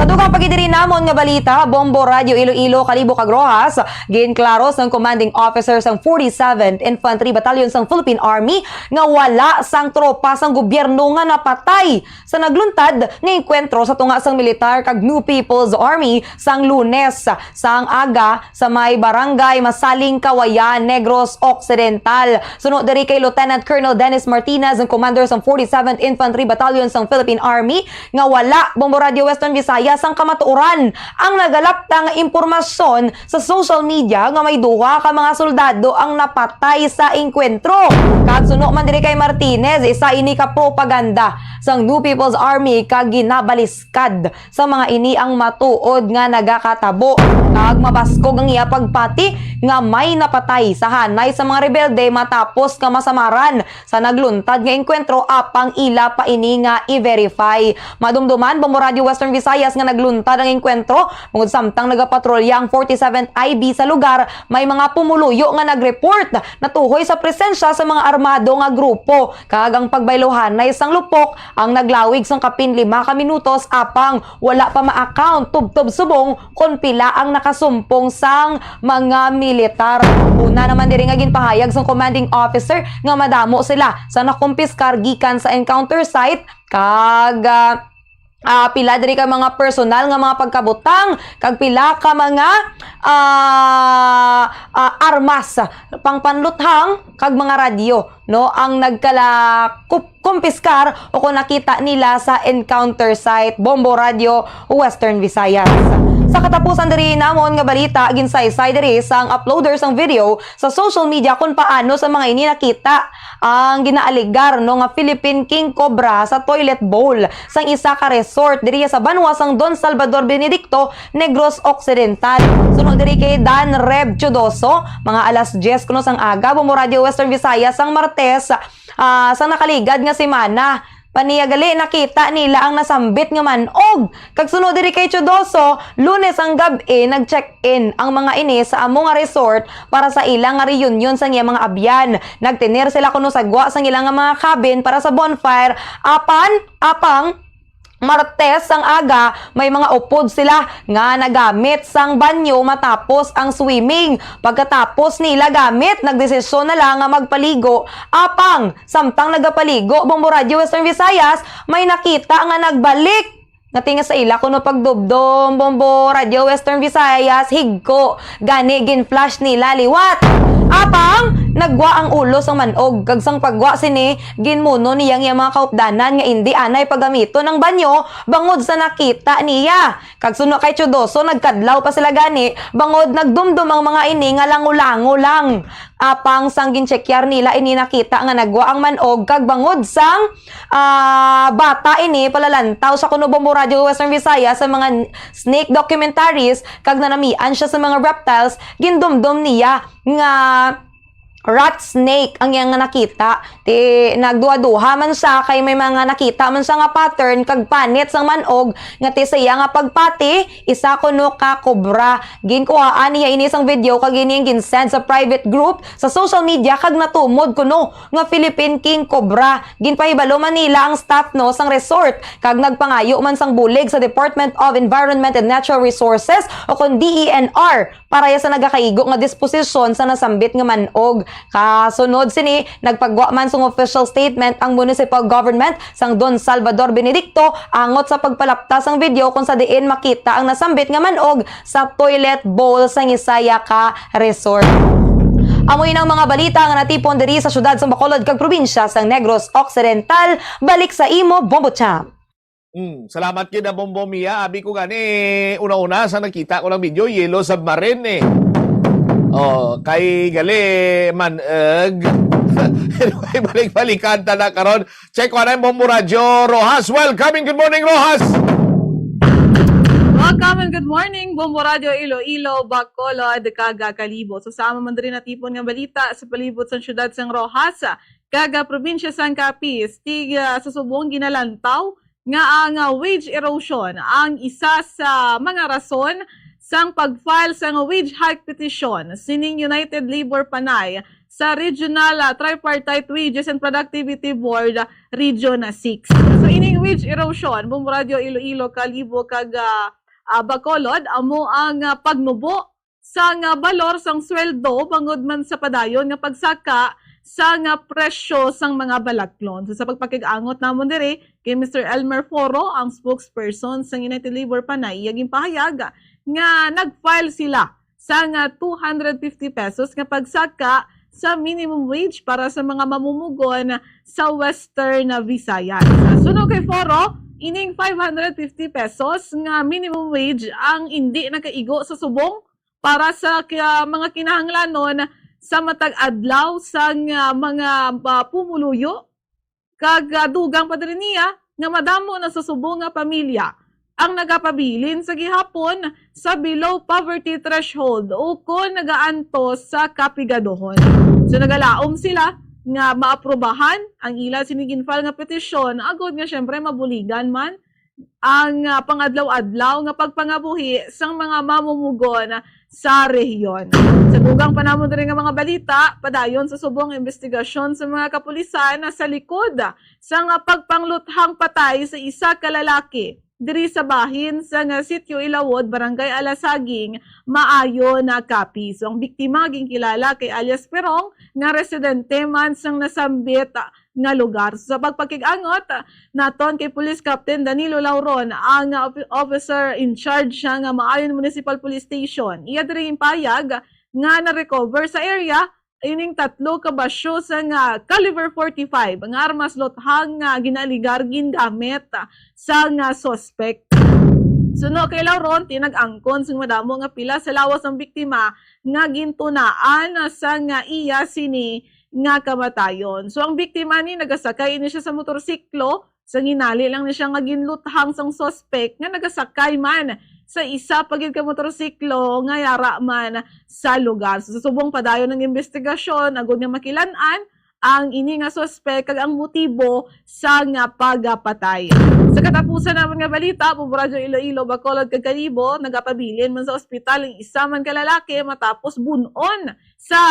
Sa dugang pa gid diri namon nga balita, Bombo Radyo Iloilo, Kalibo kag Roxas, ginklaro sang commanding officer sang forty-seventh Infantry Battalion sang Philippine Army nga wala sang tropa sang gobyerno nga napatay sa nagluntad nga engkwentro sa tunga sang militar kag New People's Army sang Lunes sang aga sa may Barangay Masaling, Kawayan, Negros Occidental. Suno diri kay Lieutenant Colonel Dennis Martinez, ang commander sang forty-seventh Infantry Battalion sang Philippine Army, nga wala Bombo Radyo Western Visayas ang kamatuoran ang nagalapta nga impormasyon sa social media nga may duha ka mga soldado ang napatay sa engkwentro. Kag suno man diri kay Martinez, isa ini ka propaganda sang New People's Army kag ginabaliskad sa mga ini ang matuod nga nagakatabo, kag mabaskog ang iya pagpati nga may napatay sa hanay sa mga rebelde matapos nga masamaran sa nagluntad nga engkwentro, apang ila pa ini nga i-verify. Madumduman, Bombo Radyo Western Visayas, nga nagluntad ang engkwentro bangod samtang nagapatrolya ang forty-seventh I B sa lugar, may mga pumuluyo nga nag-report natuhoy sa presensya sa mga armado nga grupo, kag ang pagbayluhanay sang lupok ang naglawig sang kapin lima ka minutos, apang wala pa ma-account tubtob subong kon pila ang nakasumpong sang mga militar. Una naman diri nga ginpahayag sang commanding officer nga madamo sila sa nakumpiskar gikan sa encounter site, kag, ah, ah, pila diri ka mga personal nga mga pagkabutang, kag pila ka mga, ah, ah, armas, pangpanluthang, kag mga radyo, no, ang nagkalakup-, kumpiskar o kung nakita nila sa encounter site. Bombo Radyo Western Visayas. Sa katapusan diri namon nga balita, ginsaysay diri sang uploader sang video sa social media kung paano sa mga ini nakita ang ginaaligar, no, nga Philippine King Cobra sa toilet bowl sang isa ka resort diri sa banwa sang Don Salvador Benedicto, Negros Occidental. Suno diri kay Dan Rev Chudoso, mga alas diyes kuno sang aga, Bombo Radyo Western Visayas, sang Martes, ah, sang nakaligad nga semana. Paniya gali, nakita nila ang nasambit nga man-og. Kag suno diri kay Chudoso, Lunes ang gab-i, nag-check-in ang mga ini sa amo nga resort para sa ila nga reunion sang iya mga abyan. Nagtener sila kuno sa gwa sang ila nga mga cabin para sa bonfire. Apan, apang Martes ang aga, may mga upod sila nga nagamit sang banyo matapos ang swimming. Pagkatapos nila gamit, nagdesisyon na lang nga magpaligo. Apang, samtang nagapaligo, Bombo Radyo Western Visayas, may nakita nga nagbalik. Nga tinga sa ila kuno pagdumdom, Bombo Radyo Western Visayas, higko. Gani, gin-flush nila liwat. Apang, naggwa ang ulo sang man-og, kag sang paggwa sini, ginmuno niya ang iyang mga kaupdanan nga indi anay pagamiton ang banyo bangod sa nakita niya. Kag suno kay Chudoso, nagkadlaw pa sila gani, bangod nagdumdom ang mga ini nga lango-lango lang. Apang sang ginchekyar nila ini, nakita nga naggwa ang man-og, kag bangod sang, ah, bata ini palalantaw sa kuno Bombo Radyo Western Visayas sa mga n-, snake documentaries, kag nanamian siya sa mga reptiles, gindumdom niya nga rat snake ang iyang nakita. Ti nagduha-duha man siya kay may mga nakita man siya nga pattern kag panit sang man-og nga ti sa iya nga pagpati, isa kuno ka kobra. Ginkuhaan niya ini sang video kag ini ang ginsend sa private group sa social media kag natumod kuno nga Philippine King Cobra. Ginpahibalo man nila ang staff, no, sang resort kag nagpangayo man sang bulig sa Department of Environment and Natural Resources o kon D E N R para ya sa nagakaigo nga disposisyon sa nasambit nga man-og. Kasunod sini, nagpagwa man sang official statement ang municipal government sang Don Salvador Benedicto angot sa pagpalapta sang video kung sa diin makita ang nasambit nga man-og sa toilet bowl sang isa ya ka resort. Amo ini ang mga balita nga natipon diri sa siyudad sang Bacolod kag probinsya sang Negros Occidental. Balik sa imo, Bombo Champ. Hmm, salamat gid, ah, Bombo Mia. Abi ko gani, una-una, sa nakita ko lang video, yellow submarine eh. Oh, kay gali man-og. Anyway, balik-balikan ta na karon. Check ko na ang Bombo Radyo, Roxas. Welcome and good morning, Roxas! Welcome and good morning, Bombo Radyo Iloilo, Bacolod, kag Kalibo. So, sa amo man diri natipon nga balita sa palibot sang siyudad sang Roxas, kag probinsya sang Capiz, ti, ah, sa subong ginalantaw nga ang, ah, wage erosion ang isa sa mga rason sang pag-file sang wage hike petition sining United Labor Panay sa Regional, ah, Tripartite Wages and Productivity Board, ah, Region six. So, ining wage erosion, Bombo Radyo Iloilo, Kalibo, kag, ah, ah, Bacolod, amo ang, ah, pagnubo sang, ah, balor sang sweldo bangod man sa padayon nga pagsaka sang, ah, presyo sang mga balaklon. So, sa pagpakig-angot namon diri kay Mister Elmer Foro, ang spokesperson sang United Labor Panay, iya ginpahayag nga nag-file sila sang, ah, two hundred fifty pesos nga pagsaka sa minimum wage para sa mga mamumugon sa Western Visayas. Suno kay Foro, ining five hundred fifty pesos nga minimum wage ang indi nakaigo sa subong para sa ki-, mga kinahanglanon sa matag adlaw sang, ah, mga, ah, pumuluyo, kag, ah, dugang pa diri niya nga madamo na sa subong nga pamilya ang nagapabilin sa gihapon sa below poverty threshold ukon nagaantos sa kapigadohon. So, nagalaom sila nga maaprubahan ang ila sini gin-file nga petisyon, agod nga, siyempre, mabuligan man ang, ah, pangadlaw-adlaw nga pagpangabuhi sang mga mamumugon sa rehiyon. Sa dugang pa namon diri nga mga balita, padayon sa subong nga imbestigasyon sa mga kapulisan na sa likod sang pagpangluthang patay sa isa ka lalaki diri sa bahin sa nga Sitio Ilawod, Barangay Alasaging, Maayo na Capiz. So, ang biktima ginkilala kay alias Perong, nga residente man sang nasambit nga lugar. So, sa pagpakig-angot naton kay Police Captain Danilo Lauron, ang, uh, offi-, officer in charge siya nga Maayon Municipal Police Station, iya diri ginpahayag nga na-recover sa area ining tatlo ka basyo sang, uh, caliber forty-five nga armas luthang nga ginaaligar gingamit sang, uh, suspek. Suno kay Lauron, tinag-angkon sing madamo nga pila sa lawas ang biktima nga gintunaan sang, uh, iya sini nga kamatayon. So, ang biktima ni nagasakay ini siya sa motorsiklo. Sa ginali lang ni siya nga ginluthang sang suspek nga nagasakay man sa isa pa gid ka motorsiklo nga yara man sa lugar. So, sa subong padayon ang imbestigasyon, agud nga makilan-an ang ini nga suspek kag ang motibo sa nga pagpatay. Sa katapusan naman nga balita, Bombo Radyo Iloilo, Bacolod kag Kalibo nagapabilin man sa ospital ang isa man ka lalaki matapos bun-on sa,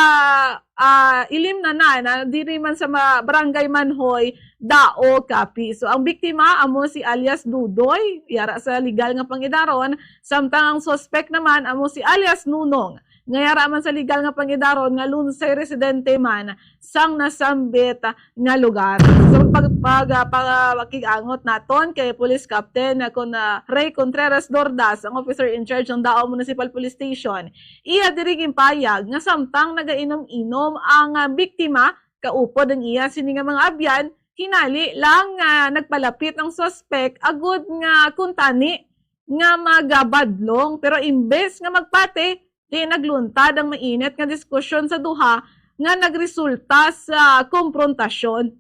ah, ilim na na, na diri man sa ma-, Barangay Manjoy, Dao, Capiz. So, ang biktima amo si alias Dudoy, yara sa legal nga pangidaron, samtang ang suspek naman amo si alias Nunong, nga yara man sa legal nga pangidaron nga lunsay residente man sang nasambit nga lugar. Sa pag-, pag-, ah, pag-, ah, pakig-angot naton kay Police Captain, ah, Con-, ah, Ray Contreras Dordas, ang officer in charge ng Dao Municipal Police Station, iya diri ginpahayag nga samtang nagainom-inom ang, ah, biktima kaupod ang iya sini nga mga abyan, hinali lang nga nagpalapit ang suspek agud nga kuntani nga magabadlong, pero imbes nga magpati, di nagluntad ang mainit nga diskusyon sa duha nga nagresulta sa komprontasyon.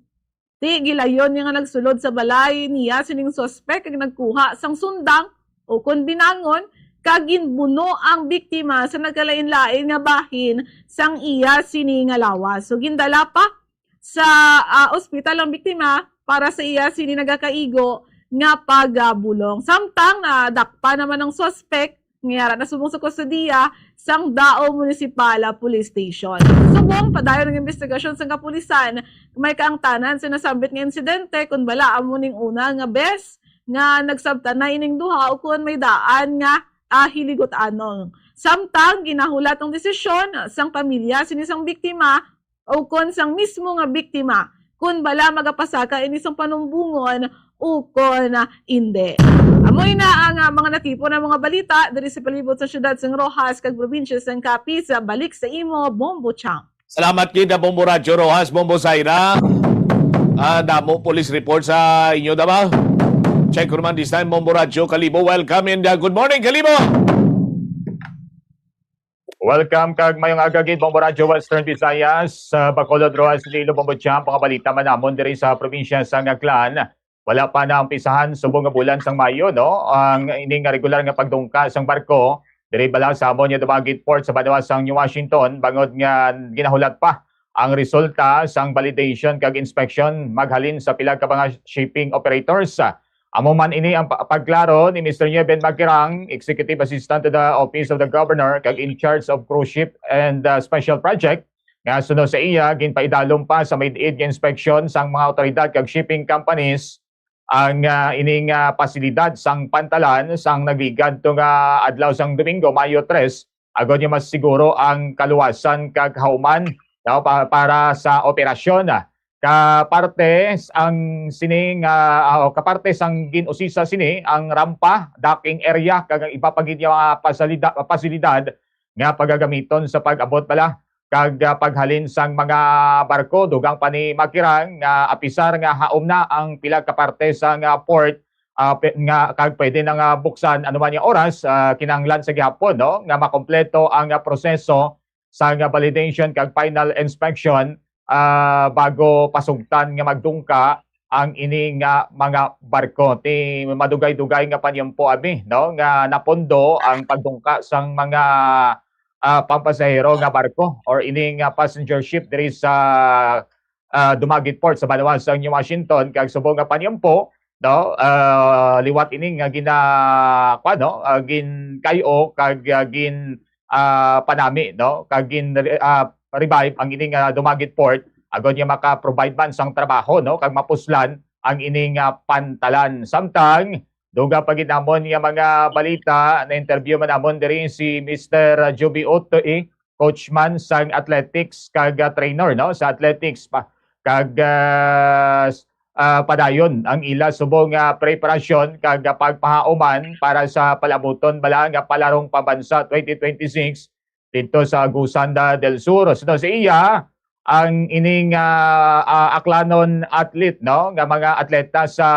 Ti gilayon niya nga nagsulod sa balay niya sining suspek kag nagkuha sang sundang o kon binangon kag ginbuno ang biktima sa nagkalain-lain nga bahin sang iya sini nga lawas. So, gindala pa sa, ah, ospital ang biktima para sa iya sini nagakaigo nga pagabulong. Samtang nadakpa naman ang suspek, nga yara na subong sa kustodiya sang Dao Municipal Police Station. Subong padayon ang investigasyon sa kapulisan, may kaangtanan sa nasambit nga insidente, kun bala amo ning una nga bes nga nagsabtan na ining duha o kun may daan nga, ah, hiligot-anong. Samtang ginahulat ang desisyon sang pamilya sini sang biktima o kon sang mismo nga biktima, kon bala magapasaka ini sang panumbongon o kon indi. Amoy na ang, ah, mga natipon nga mga balita diri sa palibot sa siyudad sang Roxas kag probinsya sang Capiz. Balik sa imo, Bombo Chang. Salamat gid, ah, Bombo Radyo Roxas, Bombo Zaira. Ah, damo police report sa inyo, da ba? Check ko naman this time, Bombo Radyo Kalibo. Welcome and, ah, good morning, Kalibo! Welcome kag mayong aga gid, Bombo Radyo Western Visayas, sa Bacolod, Roxas, Iloilo, Bombo Chang. Mga balita man namon diri sa probinsya sang Aklan. Wala pa naumpisahan subong nga bulan sang Mayo, no, ang ining nga regular nga pagdungka sang barko diri bala sa amon nga Dumaguete Port sa banwa sang New Washington, bangod nga ginahulat pa ang resulta sang validation kag inspection maghalin sa pila ka mga shipping operators. Amo man ini ang pa- pagklaro ni Mister Nieben Makirang, Executive Assistant to the Office of the Governor kag in charge of Cruise Ship and uh, Special Project, nga suno sa iya, ginpaidalom pa sa maid-id nga inspeksyon sang mga awtoridad kag shipping companies ang ah, ining ah, pasilidad sang pantalan sang nagligad to nga adlaw sang Domingo, Mayo tres, agod nga mas siguro ang kaluwasan kag hauman, no, pa- para sa operasyon. Kaparte s- ang sining ah, ah, kaparte sang gin-usisa sini ang rampa, docking area kag ang iba pa gid nga mga pasalida- pasilidad nga pagagamiton sa pag-abot bala kag ah, paghalin sang mga barko. Dugang pa ni Makirang nga apisar nga haom na ang pila ka parte sang ah, port ah, pe- nga kag pwede na nga buksan anuman nga oras, ah, kinahanglan sa gihapon, no, nga makompleto ang ah, proseso sang ah, validation kag final inspection ah, bago pasugtan nga magdungka ang ini nga mga barko. Ti madugay-dugay nga panyampo abi, no, nga napondo ang pagdungka sang mga ah, pampasahero nga barko or ini nga passenger ship diri sa ah, Dumaguete Port sa banwa sa New Washington, kag subong nga panyampo, no, ah, liwat ini nga gina kuwan, no, ah, ginkay-o kag ah, gin ah, panami, no, kag gin ah, revive ang ini nga Dumaguete Port agod nga maka-provide man sang trabaho, no, kag mapuslan ang ini nga pantalan. Samtang dugang pa gid namon nga mga balita, na-interview man namon diri si Mister Joby Utoy, coach man sang athletics kag ah, trainer, no, sa athletics pa. Kag ah, s- ah, padayon ang ila subong nga preparasyon kag ah, pagpahauman para sa palabuton bala nga palarong pambansa twenty twenty-six didto sa Agusan del Sur. Suno sa iya, ang ining ah, ah, Aklanon athlete, no, nga mga atleta sa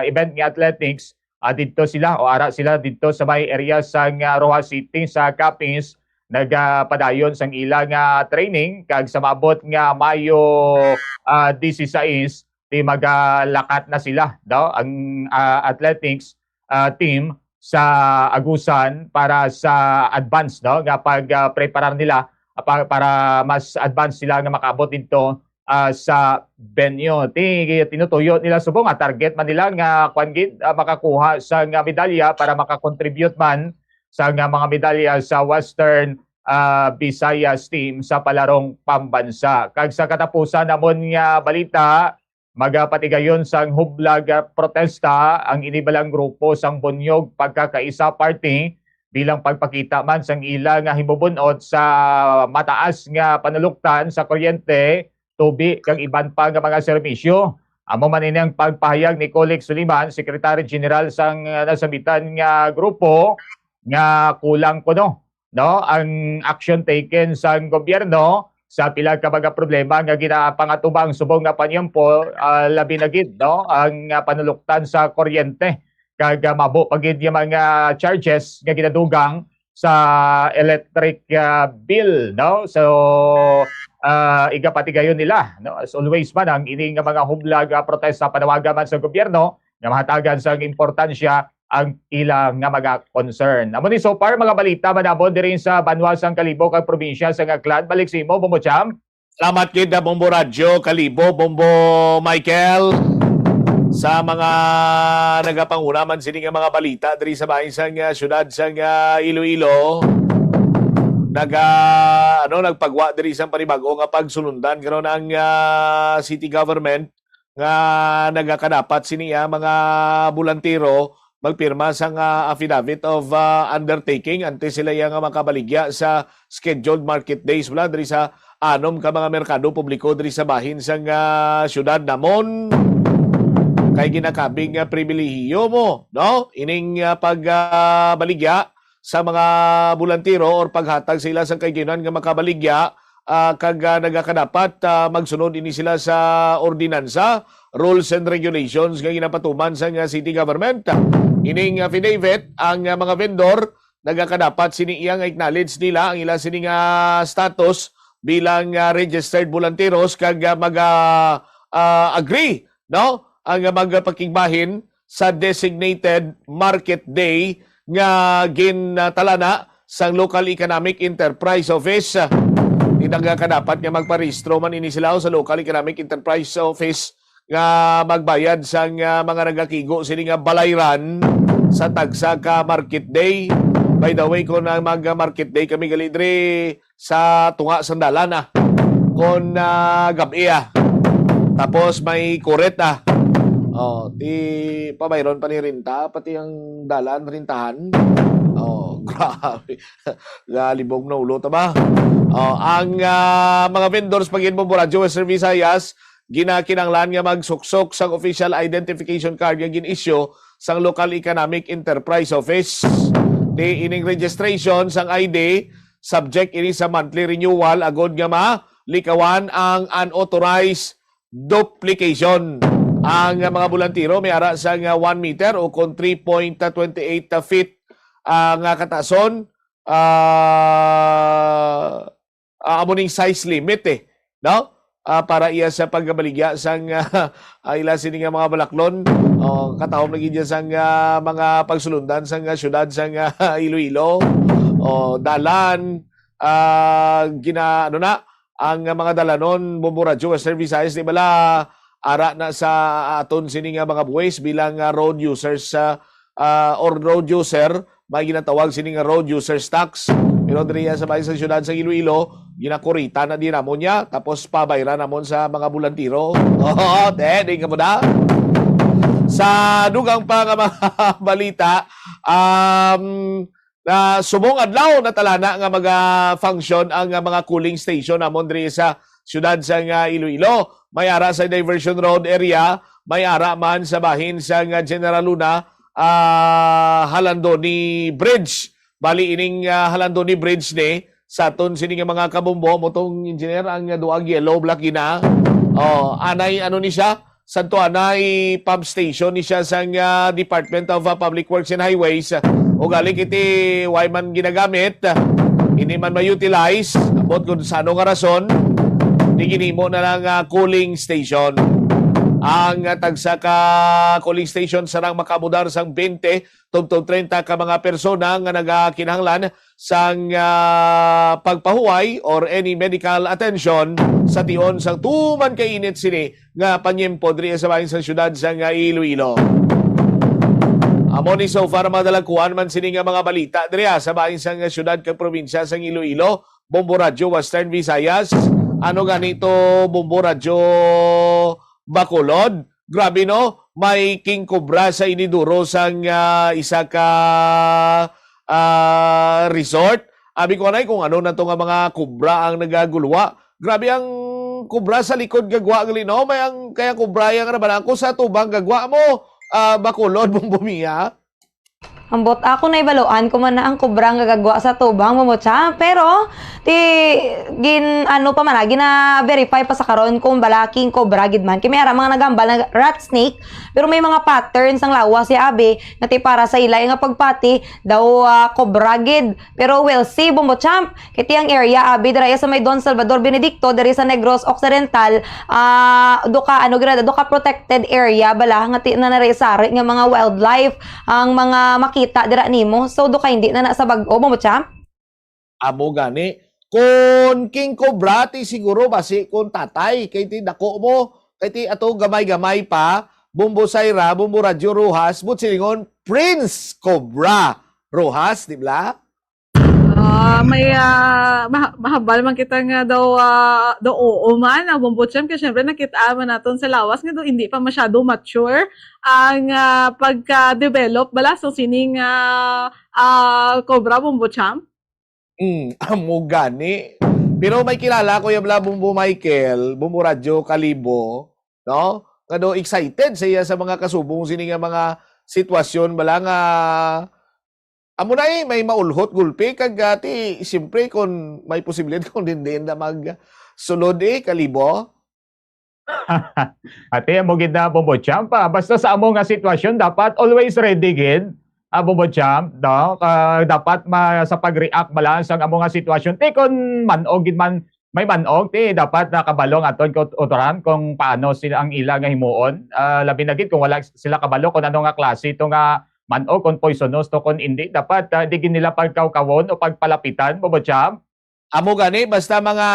event nga athletics, ah, didto sila o ara sila didto sa may area sang ah, Roxas City sa Capiz, nagapadayon sang ila nga training kag sa maabot nga Mayo ah, dieciséis, di magalakat na sila, no, ang ah, athletics ah, team sa Agusan para sa advance, no, nga pag ah, preparar nila ah, pa- para mas advance sila nga makaabot didto ah, sa venue. Ti tinutuyo nila subong nga target man nila nga kwan gid ah, makakuha sa nga medalya para makakontribute man sa nga mga medalya sa Western ah, Visayas team sa palarong pambansa. Kag sa katapusan namon nga balita, magapatigayon sang hublag ah, protesta ang inibalang grupo sang Bunyog Pagkakaisa Party bilang pagpakita man sang ila nga himubun-ot sa mataas nga panuloktan sa kuryente, tubi kag iban pa nga mga serbisyo. Amo man ini ang pagpahayag ni Colex Suliman, Secretary General sang ah, nasabitan nga grupo, nga kulang kuno, no, ang action taken sang gobyerno sa pila ka mga problema nga ginapangatubang subong nga panyampo, ah, labi na gid, no, ang ah, panuloktan sa kuryente kag ah, mabo pa gid yung mga charges nga ginadugang sa electric ah, bill, no? So ah, igapatigayon nila, no, as always man ang ini nga mga hublag ah, protesta panawagan man sa gobyerno nga mahatagan sang importansya ang ila nga mga concern. Amo ni so far mga balita manabon diri sa banwa sang Kalibo kag probinsya sang Aklan. Balik sa imo, Bombo Cham. Salamat gid, ah, Bombo Radyo Kalibo, Bombo Michael. Sa mga nagapanguna man sini nga mga balita diri sa bahin sang ah, syudad sang ah, Iloilo, naga ano nagpagwa diri sang panibag-o nga pagsulundan karon ang ah, city government nga nagakadapat sini ah, mga bulantero magpirma sang ah, affidavit of ah, undertaking antes sila iya nga makabaligya sa scheduled market days mula diri sa anom ka mga merkado publiko diri sa bahin sang ah, syudad namon. Kay ginakabig nga pribilehiyo mo, no? Ining ah, pagbaligya sa mga bulantero or paghatag sa ila sang kaiginan nga makabaligya ah, kag ah, nagakadapat ah, magsunod ini sila sa ordinansa, rules and regulations nga ginapatuman sang ah, city government. Ining affidavit, ang ah, mga vendor nagakadapat sini iya nga acknowledge nila ang ila sini nga status bilang ah, registered volunteers kag ah, mag ah, ah, agree, no, ang ah, magpakigbahin sa designated market day nga gintalana sang Local Economic Enterprise Office. Nagakadapat nga magparehistro man ini sila sa Local Economic Enterprise Office nga magbayad sang, ah, mga nagakigo sini nga balayran sa tagsa ka market day. By the way, kung ang mag-market day kami gali diri sa tunga sang dalan, ah, kung, ah, gab-i, ah, tapos may kuret, ah, oh, di pabayron pa ni renta, pati ang dalan rentahan. Oh, grabe. Galibog na ulo ta ba? Oh, ang, ah, mga vendors pag Bombo Radyo Western Visayas, ginakinahanglan nga magsuksok sang official identification card nga gin-issue sang Local Economic Enterprise Office. Di ining registration sang I D, subject ini sa monthly renewal agod nga malikawan ang unauthorized duplication. Ang mga bulantiro may ara sang one meter o kon three point twenty eight feet ang, ah, katason. Ah, ah, amo ning size limit, eh, no? Ah, para iya sa pagbaligya sang, ah, ah, ila sini nga mga balaklon. Oh, katahom lagi dyan sang, ah, mga pagsulundan sang, ah, syudad sang, ah, Iloilo. Oh, dalan, ah, gina-, ano na, ang mga dalanon, Bombo Radyo Western Visayas, di bala, ara na sa aton sini nga mga buwis bilang, ah, road users, ah, ah, or road user, may ginatawag sini nga road users tax. Pero diri sa bahin sa syudad sa Iloilo, ginakuritan na din namon niya, tapos pabayran namon sa mga bulantiro. Oo, te, di ka mo na. Sa dugang pa nga mga balita, um, na subong adlaw na talana nga maga-function ang, ah, mga cooling station namon diri sa syudad sa nga Iloilo. May ara sa Diversion Road area, may ara man sa bahin sa nga General Luna, ah, Halandoni Bridge. Bali ining, ah, Halandoni Bridge ni sa aton sini nga mga kabombo, mo tong engineer ang, ah, duag yellow block gina. Oh, anay ano ni siya? Santo Anay pump station ni siya sang, ah, Department of, ah, Public Works and Highways. Ugali kiti way man ginagamit, hindi man ma-utilize, ambot kung sa ano nga rason, di ginimo na lang, ah, cooling station. Ang, ah, tagsa ka cooling station sarang makabudar sang twenty tubtob treinta ka mga persona nga nagakinahanglan sang, ah, pagpahuway or any medical attention sa tion sang tuman ka init sini nga panyempo diri sa bahin sang syudad sang Iloilo. Amo ni so far, mga dalagkuan man sini nga mga balita diri sa bahin sang syudad kag probinsya sang Iloilo. Bombo Radyo Western Visayas. Ano gani to, Bombo Radyo Bacolod? Grabe, no? May king cobra sa iniduro sang, ah, isa ka, ah, resort. Abi ko anay kung ano na to nga mga cobra ang nagagulwa. Grabe ang cobra sa likod nga gwa gali, no? May ang kaya cobra yang rabanan ko sa tubang gagwa mo, ah, Bacolod, Bombo Mia. Ambot ako na ibaluan ko man na ang cobra nga gagwa sa tubang, Bombo Champ. Pero, ti, gin, ano pa man, ah, gina-verify pa sa karon kung bala king cobra gid man. Kay may ara mga nagambal na rat snake, pero may mga patterns ang lawas ya abi nga ti para sa ila nga pagpati daw, ah, cobra gid. Pero we'll see, Bombo Champ. Kay ti ang area abi dira sa may Don Salvador Benedicto diri sa Negros Occidental, ah, do ka, ano, gira, do ka protected area bala nga ti na narisari nga mga wildlife ang mga makita dira nimo. So, do ka hindi na na sa bag-o, Bombo Champ? Amo gani. Kun king cobra, ti siguro basi kun tatay, kay ti dako mo, kay ti ato gamay-gamay pa, Bombo Saira, Bombo Radyo Rojas, but silingon, Prince Cobra Rojas, di ba? Ah, may, ah, maha-, mahabal man kita nga daw, ah, daw oo man ang Bombo Champ, kay syempre nakita man naton sa lawas nga daw hindi pa masyado mature ang, ah, pagka-develop bala sa sining, ah, ah, cobra, Bombo Champ. Mm, amo gani. Pero may kilala ko yung bala Bombo Michael, Bombo Radyo Kalibo, no? Nga daw excited sa iya sa mga kasubong sini nga mga sitwasyon bala nga amo na eh, may maulhot gulpi kag, ah, ti, siyempre, kung may posibilidad kung din din na magsulod eh, Kalibo. Ate, amo gid na, Bombo Champ, ah. Basta sa amo nga sitwasyon, dapat always ready gid, ah, Bombo Champ, no? Ah, dapat ma-, sa pag-react bala sa amo nga sitwasyon. Ti, kung man-og gid man, may man-og, ti, dapat nakabalo ang aton kautoran kung paano sila ang ila nga himuon. Ah, labi na gid kung wala sila kabalo kung ano nga klase to nga man-og, kung poisonous to, kung hindi. Dapat, ah, di gid nila pagkawkawon o pagpalapitan, Bombo Champ. Amo gani, basta mga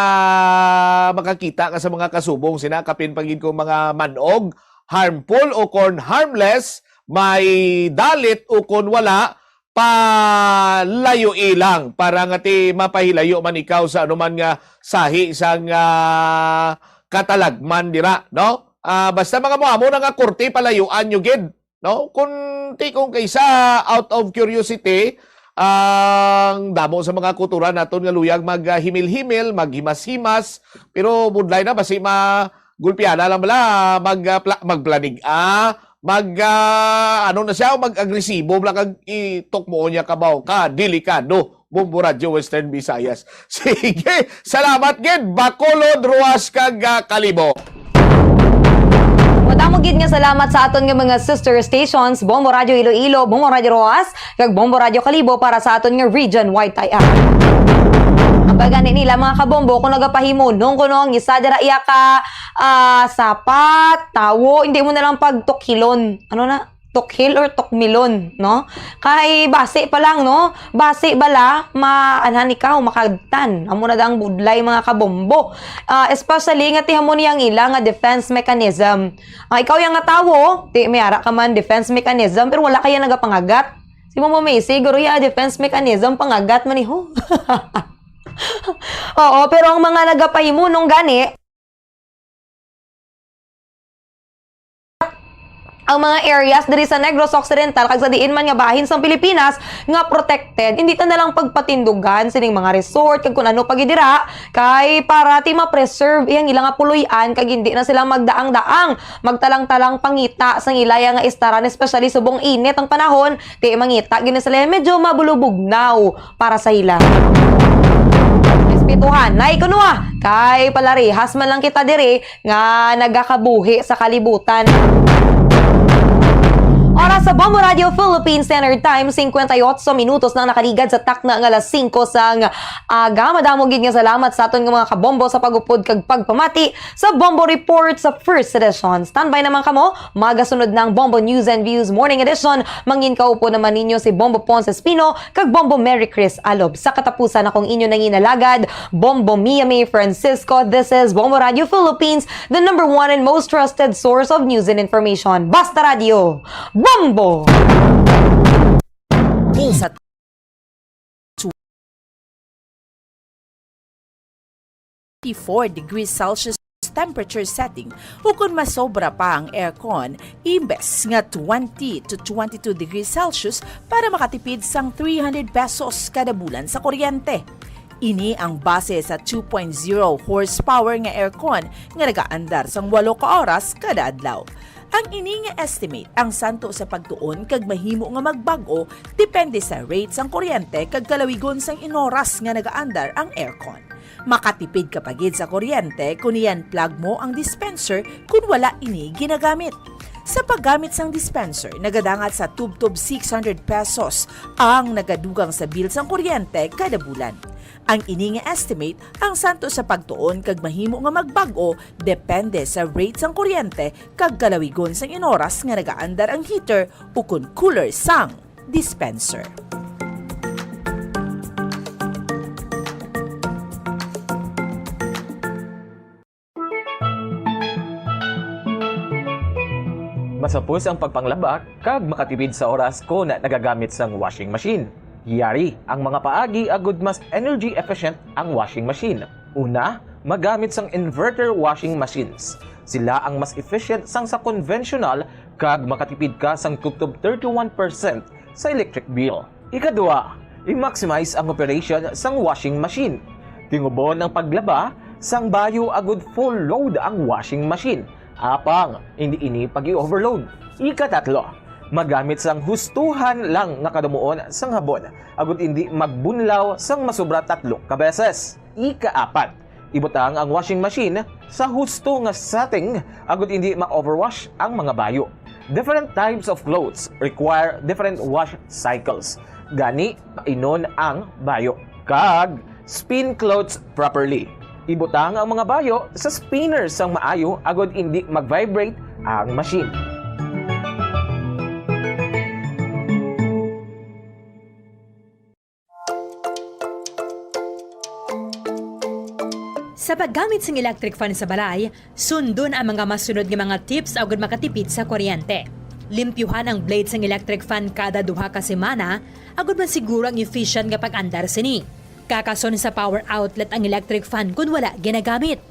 makakita ka sa mga kasubong sina, kapin pa gid kung mga manog, harmful o kon harmless, may dalit o kon wala, palayoi lang para nga ti mapahilayo man ikaw sa anuman nga sahi sang, ah, katalagman dira, no? Ah, basta mga mo amo na nga korte, palayuan nyo gid, no? Kun ti kung kaysa out of curiosity, ang damo sa mga kultura naton nga luyag mag, ah, himil-himil, maghimas-himas, pero budlay na basi ma gulpiana lang bala, mag, ah, pla-, magplanig, ah, mag, ah, ano na siya, mag-agresibo bala kag itukmo niya kabaw ka, delikado. Bombo Radyo Western Visayas. Sige, salamat gid, Bacolod, Roxas, kag, ah, Kalibo. Madamo gid nga salamat sa aton nga mga sister stations, Bombo Radyo Iloilo, Bombo Radyo Roxas, kag Bombo Radyo Kalibo para sa aton nga region wide tie-up. Ang baga ni nila, mga kabombo, kung nagapahimunong kuno ang isa dira iya ka, ah, sapat, tawo, hindi mo na lang pagtukhilon. Ano na? Tukhil or tukmilon, no? Kay basi pa lang, no? Basi bala, maanhan ikaw, makagtan. Amo na dang budlay, mga kabombo. Ah, especially nga tihamo niya ang ila nga defense mechanism. Ah, ikaw yang nga tawo, ti may ara ka man defense mechanism, pero wala kaya nagapangagat. Si Momo May, siguro ya defense mechanism, pangagat man, eh, ho. Oo, pero ang mga nagapahimunong gani, ang mga areas diri sa Negros Occidental kag sa diin man nga bahin sang Pilipinas nga protected, hindi ta na lang pagpatindugan sining mga resort kag kun ano pa gid dira, kay para ti ma-preserve iyang ila nga puloy-an kag hindi na sila magdaang-daang, magtalang-talang pangita sang ilaya nga istaran, especially subong init ang panahon, ti mangita gid na sila, medyo mabulubugnaw para sa ila. Respetuhan, nay, kuno, ah, kay palarihas man lang kita diri nga nagakabuhi sa kalibutan. Oras sa Bombo Radio Philippine Standard Time, singkwenta y otso minutos nang nakaligad sa takna nga alas singko sang aga. Madamo gid nga salamat sa aton nga mga kabombo sa pag-upod kag pagpamati sa Bombo Report sa first edition. Standby naman kamo, magasunod na ang Bombo News and Views Morning Edition. Mangin kaupod naman ninyo si Bombo Ponce Espino kag Bombo Mary Chris Alob. Sa katapusan, akong inyo nanginalagad, Bombo Mia May Francisco. This is Bombo Radio Philippines, the number one and most trusted source of news and information. Basta Radio, Bombo! Sa twenty-four degrees Celsius temperature setting, ukon masobra pa ang aircon, imbes nga twenty to twenty-two degrees Celsius, para makatipid sang three hundred pesos kada bulan sa kuryente. Ini ang base sa two point zero horsepower nga aircon nga nagaandar sang walo ka oras kada adlaw. Ang ini nga estimate ang santo sa pagtuon kag mahimo nga magbag-o depende sa rate sang kuryente kag kalawigon sang inoras nga nagaandar ang aircon. Makatipid ka pa gid sa kuryente kon i-unplug mo ang dispenser kon wala ini ginagamit. Sa paggamit sang dispenser, nagadangat sa tubtob six hundred pesos ang nagadugang sa bill sang kuryente kada bulan. Ang ini nga estimate ang santo sa pagtuon kag mahimo nga magbag-o depende sa rate sang kuryente kag kalawigon sang inoras nga nagaandar ang heater ukon cooler sang dispenser. Masapos ang pagpanglaba kag makatipid sa oras kon nagagamit sang washing machine. Yari ang mga paagi agud mas energy efficient ang washing machine. Una, magamit sang inverter washing machines. Sila ang mas efficient sang sa conventional kag makatipid ka sang tubtob thirty-one percent sa electric bill. Ikadua, i-maximize ang operation sang washing machine. Tingubon ang paglaba sang bayo agud full load ang washing machine, apang indi ini pag-i-overload. Ikatatlo, magamit sang hustuhan lang nga kadumuon sang habon agud indi magbunlaw sang masobra tatlo ka beses. Ikaapat, ibutang ang washing machine sa husto nga setting agud indi ma-overwash ang mga bayo. Different types of clothes require different wash cycles. Gani, painon ang bayo. Kag spin clothes properly. Ibutang ang mga bayo sa spinner sang maayo agud indi mag-vibrate ang machine. Sa paggamit sang electric fan sa balay, sundon ang mga masunod nga mga tips agud makatipid sa kuryente. Limpyuhan ang blade sang electric fan kada duha ka semana agud masiguro ang efficient nga pag-andar sini. Kakason sa power outlet ang electric fan kon wala ginagamit.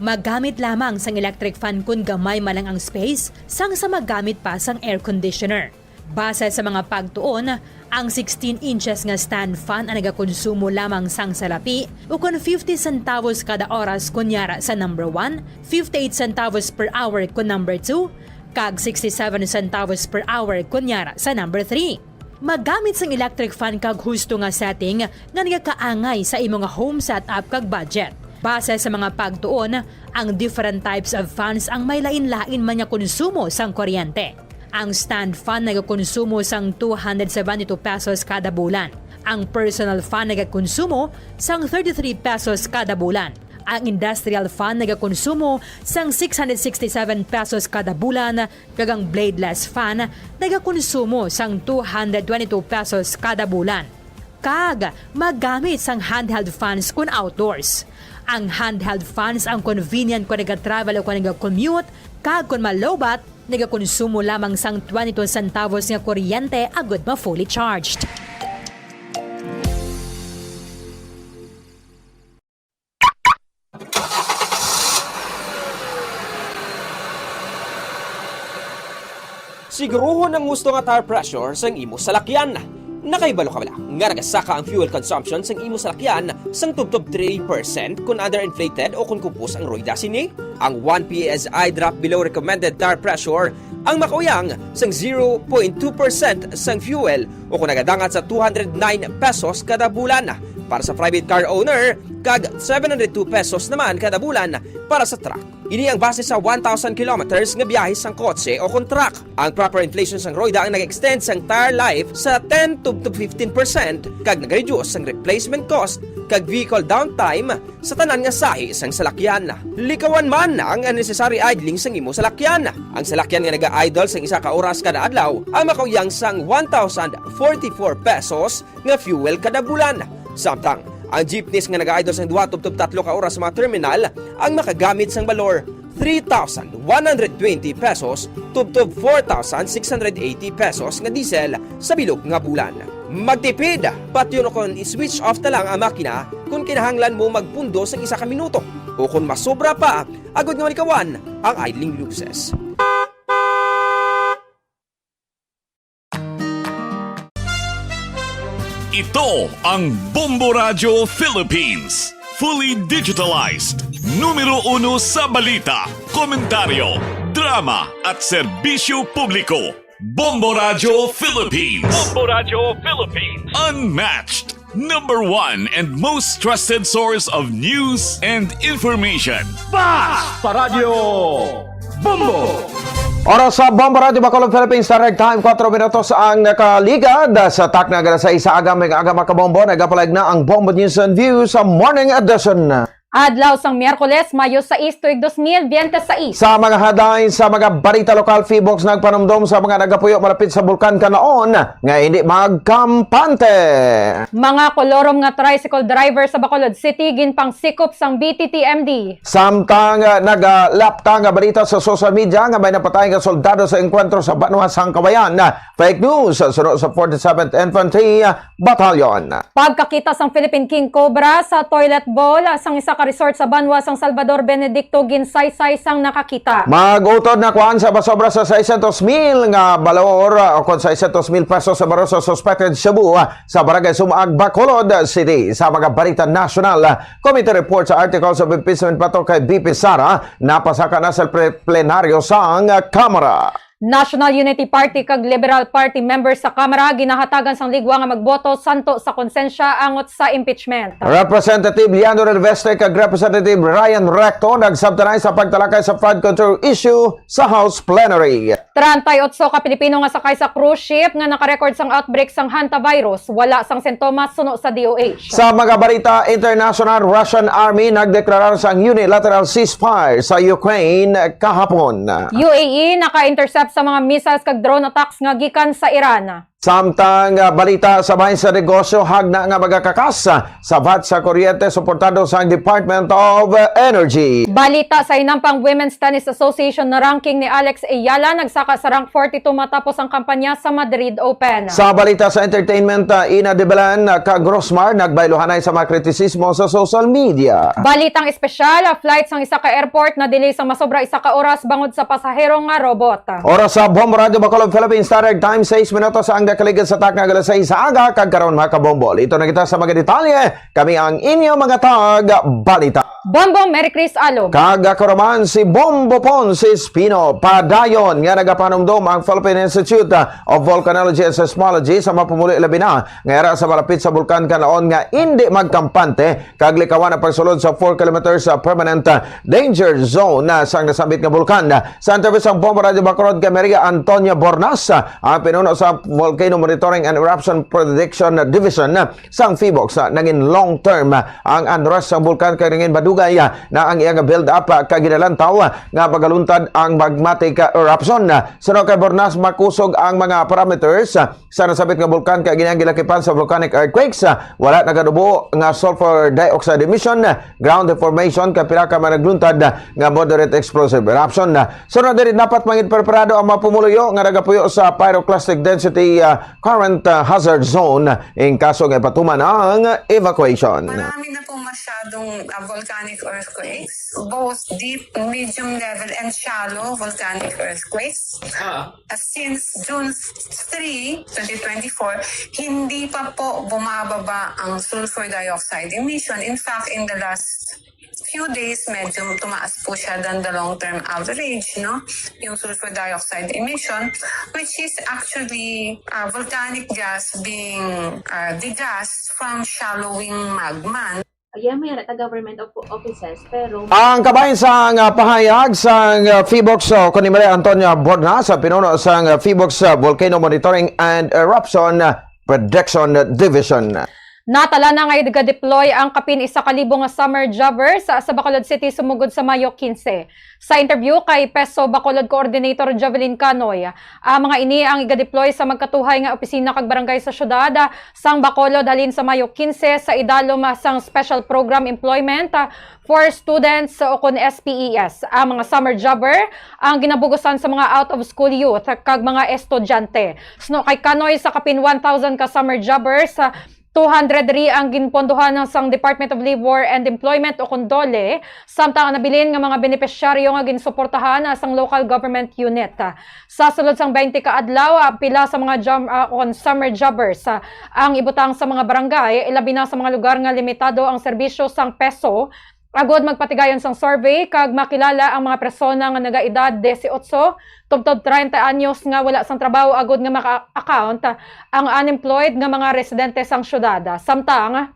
Maggamit lamang sang electric fan kon gamay man lang ang space sang sa maggamit pa sang air conditioner. Base sa mga pagtuon, ang sixteen inches nga stand fan ang nagakonsumo lamang sang salapi ukon fifty centavos kada oras kon yara sa number one, fifty-eight centavos per hour kon number two, kag sixty-seven centavos per hour kon yara sa number three. Maggamit sang electric fan kag husto nga setting nga nagakaangay sa imo nga home setup kag budget. Base sa mga pagtuon, ang different types of fans ang may lain-lain man nga konsumo sang kuryente. Ang stand fan nagakonsumo sang two hundred seventy-two pesos kada bulan. Ang personal fan nagakonsumo sang thirty-three pesos kada bulan. Ang industrial fan nagakonsumo sang six hundred sixty-seven pesos kada bulan, kag ang bladeless fan nagakonsumo sang two hundred twenty-two pesos kada bulan. Kag magamit sang handheld fans kon outdoors. Ang handheld fans ang convenient kon nagatravel o kon nagakommute, kag kon malowbat, nagakonsumo lamang sang twenty-two centavos nga kuryente agud ma-fully charged. Siguruhon ang husto nga tire pressure sang imo salakyan. Nakahibalo ka bala nga nagasaka ang fuel consumption sang imo salakyan sang tubtob three percent kon underinflated o kon kupos ang rueda sini? Ang one P S I drop below recommended tire pressure ang makauyang sang zero point two percent sang fuel o kon nagadangat sa two hundred nine pesos kada bulan para sa private car owner kag seven hundred two pesos naman kada bulan para sa truck. Ini ang base sa one thousand kilometers nga biyahe sang kotse o kon truck. Ang proper inflation sang rueda ang nag-extend sang tire life sa ten to fifteen percent kag nag-reduce sang replacement cost kag vehicle downtime sa tanan nga sahi sang salakyan. Likawan man ang unnecessary idling sang imo salakyan. Ang salakyan nga naga-idle sang isa ka oras kada adlaw ang makauyang sang one thousand forty-four pesos nga fuel kada bulan. Samtang ang jeepneys nga naga-idle sang duha tubtob tatlo ka oras sa mga terminal ang makagamit sang balor three thousand one hundred twenty pesos tubtob four thousand six hundred eighty pesos nga diesel sa bilog nga bulan. Magtipid, patyon o kon i-switch off na lang ang makina kon kinahanglan mo magpundo sang isa ka minuto o kon masobra pa, agod nga malikawan ang idling losses. Ito ang Bombo Radyo Philippines. Fully digitalized. Numero uno sa balita, komentaryo, drama, at serbisyo publiko. Bombo Radyo Philippines. Bombo Radyo Philippines. Unmatched. Number one and most trusted source of news and information. Basta Radyo Bombo! Oras sa Bombo Radyo Bacolod, Philippines Direct Time, kuwatro minutos ang nakaligad sa takna nga alas sais sa aga. May aga, mga kabombo, nagapalag na ang Bombo News and Views sa Morning Edition. Adlaw sang Miyerkules, Mayo sais, tuig dos mil biyente sais. Sa mga headlines, sa mga balita lokal, Phivolcs nagpanumdom sa mga nagapuyo malapit sa Bulkan Canaon nga hindi magkampante. Mga kolorom nga tricycle driver sa Bacolod City ginpangsikop sang B T T M D. Samtang, ah, nagalapta nga balita sa social media nga may napatay nga soldado sa engkwentro sa banwa sang Kawayan. Fake news, suno sa forty-seventh Infantry Battalion. Pagkakita sang Philippine King Cobra sa toilet bowl sang isa ka resort sa banwa sang Salvador Benedicto ginsaysay sang nakakita. Mag-utod na kuan sa pasobra sa seiscientos mil nga balor, o kon seiscientos mil pesos sa baril sa suspected shabu sa Barangay Sumaag, Bacolod City. Sa mga balita nasyonal, committee report sa articles of impeachment batok kay V P Sara napasaka na sa pre-, plenaryo sang Kamara. National Unity Party kag Liberal Party members sa Kamara ginahatagan sang ligwa nga magboto santo sa konsensya angot sa impeachment. Representative Leandro Elveste kag Representative Ryan Recto nagsabtanay sa pagtalakay sa flood control issue sa House Plenary. Treinta y ocho ka Pilipino nga sakay sa cruise ship nga nakarecord sang outbreak sang hantavirus wala sang sintomas, suno sa D O H. Sa mga balita international, Russian Army nagdeklarar sang unilateral ceasefire sa Ukraine kahapon. U A E naka-intercept sa mga missiles kag drone attacks nga gikan sa Iran. Samtang, ah, balita sa bahin sa negosyo, hagna nga magakakas, ah, sa V A T sa kuryente, suportado sang Department of, ah, Energy. Balita sa hinampang, Women's Tennis Association na ranking ni Alex Ayala nagsaka sa rank forty-two matapos ang kampanya sa Madrid Open. Sa balita sa entertainment, ah, Ina de Belen, ah, kag Rosmar nagbayluhanay sa mga kritisismo sa social media. Balitang espesyal, ah, flight sang isa ka airport na delay sang masobra isa ka oras bangod sa pasahero nga robot. Oras sa Bombo Radyo Bacolod Philippine Standard Time, sais minutos ang nakaligid sa takna nga alas sais sa aga, kag karon, mga kabombo, ito na kita sa mga detalye. Kami ang inyo mga tag-balita. Bombo, Mary Chris Alom. Kag ako naman si Bombo Ponce Espino. Padayon nga nagapanumdom ang Philippine Institute of Volcanology and Seismology sa mga pumuluyo, labi na nga yara sa malapit sa Bulkan Kanaon nga indi magkampante kag likawan ang pagsulod sa four kilometers sa permanent, ah, danger zone, ah, sang nasambit nga bulkan. Sa interview sang Bombo Radyo Bacolod kay Maria Antonia Bornas, ah, ang pinuno sa Volcano Monitoring and Eruption Prediction Division, ah, sang PHIVOLCS, ah, nangin long term, ah, ang unrest sang bulkan kay nangin madugay, ah, na ang iyang build up, ah, kag ginalantaw, ah, nga magaluntad ang magmatic, ah, eruption. Ah, suno kay Bornas, makusog ang mga parameters, ah, sa nasabit nga bulkan kay ginang gilakipan sa volcanic earthquakes. Ah, wala naganubo nga sulfur dioxide emission, ah, ground deformation, kay pila ka mga nagluntad, ah, nga moderate explosive eruption. Ah, sunod diri, dapat mangin preparado ang mga pumuluyo nga nagapuyo sa pyroclastic density, ah, current, ah, hazard zone in kaso nga ipatuman ang evacuation. Marami na pong masyadong, ah, volcanic earthquakes, both deep, medium level, and shallow volcanic earthquakes. Ah, since June three, twenty twenty-four, hindi pa po bumababa ang sulfur dioxide emission. In fact, in the last few days, medyo tumaas po siya than the long-term average, no? Yung sulfur dioxide emission, which is actually, uh, volcanic gas being, uh, degassed from shallowing magma. Again, may ara ta government of offices, pero ang kabahin sang, ah, pahayag sang, ah, PHIVOLCS, o kuno ni Maria Antonia Bornas, sa pinuno sang, ah, PHIVOLCS, ah, Volcano Monitoring and Eruption, ah, Prediction Division. Natala na nga iga-deploy ang kapin isa ka libo nga summer jobbers sa, sa Bacolod City sumugod sa Mayo quince. Sa interview kay PESO Bacolod Coordinator Jovelyn Canoy, ang mga ini ang iga-deploy sa magkatuhay nga opisina kag barangay sa siyudad, ah, sang Bacolod halin sa Mayo quince sa idalom, ah, sang Special Program Employment, ah, for Students o kon S P E S. Ang mga summer jobber ang ginabugusan sa mga out-of-school youth kag mga estudyante. Suno kay Canoy, sa kapin one thousand ka summer jobbers, ah, two hundred ri ang ginpondohan sang Department of Labor and Employment o kon DOLE, samtang ang nabilin nga mga benepisyaryo nga ginsuportahan, ah, sang local government unit. Sa sulod sang twenty ka adlaw, ah, pila sa mga jam-, ah, kon summer jobbers, ah, ang ibutang sa mga barangay, ilabi na sa mga lugar nga limitado ang serbisyo sang PESO, agud magpatigayon sang survey kag makilala ang mga persona nga nagaedad dieciocho tubtob treinta anyos nga wala sang trabaho agud nga maka-account ang unemployed nga mga residente sang siyudad. Samtang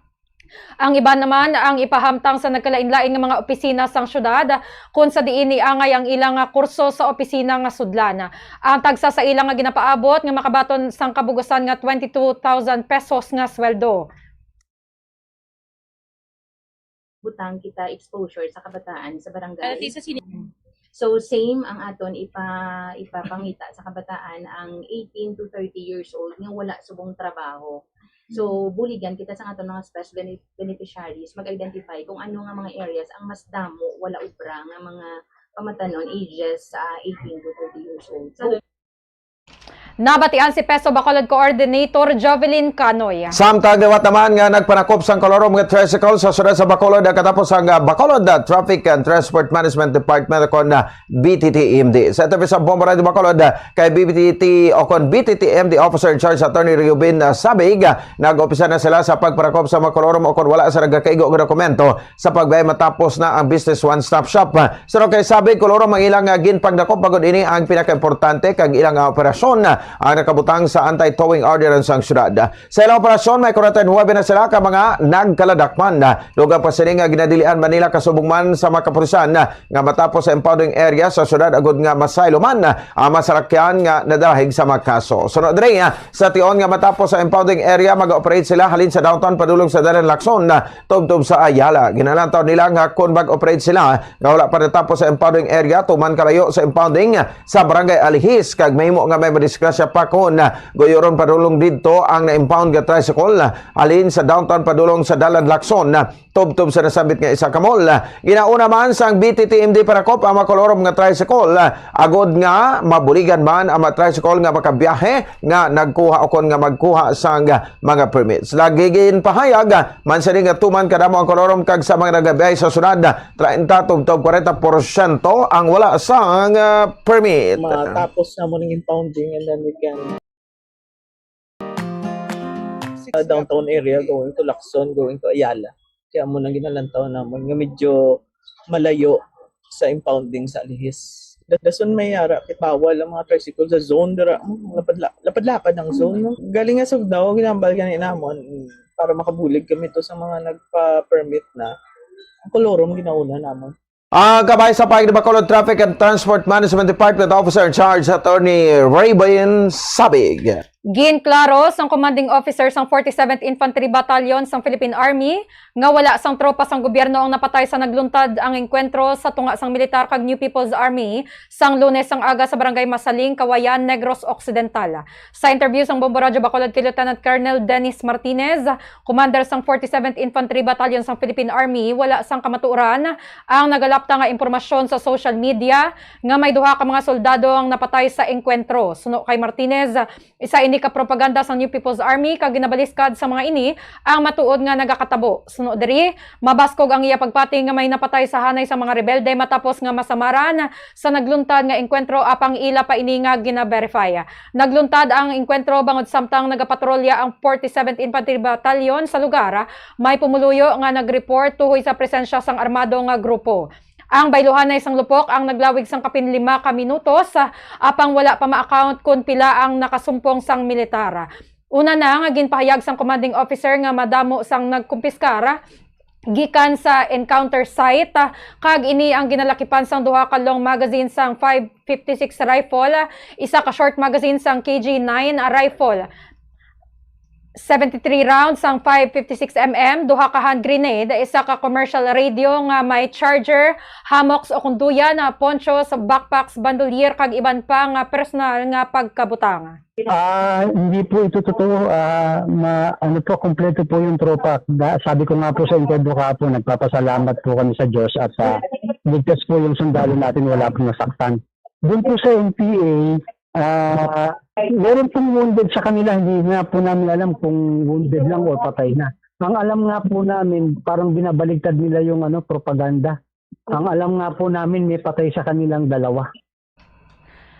ang iban naman ang ipahamtang sa nagkalainlain nga mga opisina sang siyudad, kon sa diin iangay ang ilang nga kurso sa opisina nga sudlan. Ang tagsa sa ila nga ginapaabot nga makabaton sang kabugusan nga twenty-two thousand pesos nga sweldo. Butang kita exposure sa kabataan sa barangay. Healthy sa sini- Mm. So, same ang aton ipa-, ipapangita sa kabataan, ang eighteen to thirty years old nga wala subong trabaho. So, Mm. buligan kita sa aton mga special bene-, beneficiaries mag-identify kung ano nga mga areas ang mas damo wala obra nga mga pamatanon ages, ah, eighteen to thirty years old. So, Nabatian si PESO Bacolod Coordinator Jovelyn Canoy. Samtang liwat naman nga nagpanakop sang kolorom nga tricycle sa siyudad sa Bacolod, katapos ang, ah, Bacolod, ah, Traffic and Transport Management Department, kon, ah, B T T M D. Sa interview sa Bombo Radyo Bacolod, ah, kay B T T o kon B T T M D Officer in Charge Attorney Reubin, ah, Sabig, ah, nag-umpisa na sila sa pagpanakop sa mga kolorom o kon wala sa nagakaigo nga dokumento sa pagbiyahe matapos na ang Business One Stop Shop. Suno kay Sabig, kolorom ang ilang, ah, ginpagdakop, bangod ini ang pinakaimportante kag ilang, ah, operasyon, ah, ang nakabutang sa anti-towing ordinance sang syudad. Sa ilang operasyon, may kwarenta y nuebe na sila ka mga nagkaladakpan. Dugang pa sini nga ginadilian man nila kasubong man sa mga kapulisan, ah, nga matapos sa impounding area sa syudad agud nga masaylo man, ah, ang mga salakyan nga nadahig sa mga kaso. Suno diri, ah, sa tion nga matapos sa impounding area, mag-operate sila halin sa downtown padulong sa Dalan Lacson, ah, tubtob sa Ayala. Ginalantaw nila nga kon mag-operate sila nga wala pa natapos sa impounding area, tuman kalayo sa impounding sa Barangay Alihis, kag mahimo nga may madisgrasya Siya pa kon, ah, guyoron padulong didto ang na-impound nga tricycle, ah, halin sa downtown padulong sa Dalan Lacson, ah, tubtob sa nasambit nga isa ka mall. Ah, ginauna man sang B T T M D Paracop ang makolorom nga tricycle, ah, agod nga mabuligan man ang mga tricycle nga makabiyahe nga nagkuha o kon nga magkuha sang, ah, mga permits. Lagi ginpahayag, ah, man sini nga tuman kadamo ang kolorom kag sa mga nagabiyahe sa syudad, ah, treinta tubtob kwarenta porsyento ang wala sang, ah, permit. Matapos na mo ning impounding and then we can sa downtown area going to Lacson, going to Ayala. Kaya mo nang ginalantaw namon nga medyo malayo sa impounding sa Alihis. Da-, dason may ara, kit bawal ang mga tricycle sa zone dira. Hmm, lapad-la-, lapad-lapad ang zone, no? Galing nga Sugdaw, ginambal gani namon, mm, para makabulig kami to sa mga nagpa-permit na. Ang kolorom ginauna namon. Ang kabahin sa pahayag ni Bacolod Traffic and Transport Management Department Officer in Charge, Attorney Rayben Sabig. Ginklaro sang commanding officer sang forty-seventh Infantry Battalion sang Philippine Army nga wala sang tropa sang gobyerno ang napatay sa nagluntad ang engkwentro sa tunga sang militar kag New People's Army sang Lunes sang aga sa Barangay Masaling, Kawayan, Negros Occidental. Sa interview sang Bombo Radyo Bacolod kay Lieutenant Colonel Dennis Martinez, commander sang forty-seventh Infantry Battalion sang Philippine Army, wala sang kamatuoran ang nagalapta nga impormasyon sa social media nga may duha ka mga soldado ang napatay sa engkwentro. Suno kay Martinez, isa ini ka propaganda sang New People's Army kag ginabaliskad sa mga ini ang matuod nga nagakatabo. Suno diri, mabaskog ang iya pagpati nga may napatay sa hanay sa mga rebelde matapos nga masamaran sa nagluntad nga engkwentro, apang ila pa ini nga gina-verify. Nagluntad ang engkwentro bangod samtang nagapatrolya ang forty-seventh Infantry Battalion sa lugar. May pumuluyo nga nag-report tuhoy sa presensya sang armado nga grupo. Ang bayluhanay sang Lupok ang naglawig sang kapin lima ka minutos, ah, apang wala pa ma-account kon pila ang nakasumpong sang militar. Una na nga ginpahayag sang commanding officer nga madamo sang nagkumpiskar gikan sa encounter site, ah, kag ini ang ginalakipan sang duha ka long magazine sang five fifty-six rifle, ah, isa ka short magazine sang K G nine rifle, seventy-three rounds sang five fifty-six M M, duha ka hand grenade, isa ka commercial radio nga may charger, hammocks o kon duyan, ah, ponchos, backpacks, bandolier, kag iban pa nga personal nga pagkabutang. Ah, hindi po ito totoo. Ah, ma-, ano po, kompleto po yung tropa. Da-, sabi ko nga po sa interview kahapon, nagpapasalamat po kami sa Diyos at, ah, ligtas po yung sundalo natin, wala pong nasaktan. Doon po sa N P A, ah, meron pong wounded sa kanila, hindi nga po namin alam kung wounded lang o patay na. Ang alam nga po namin, parang binabaligtad nila yung, ano, propaganda. Ang alam nga po namin, may patay sa kanilang dalawa.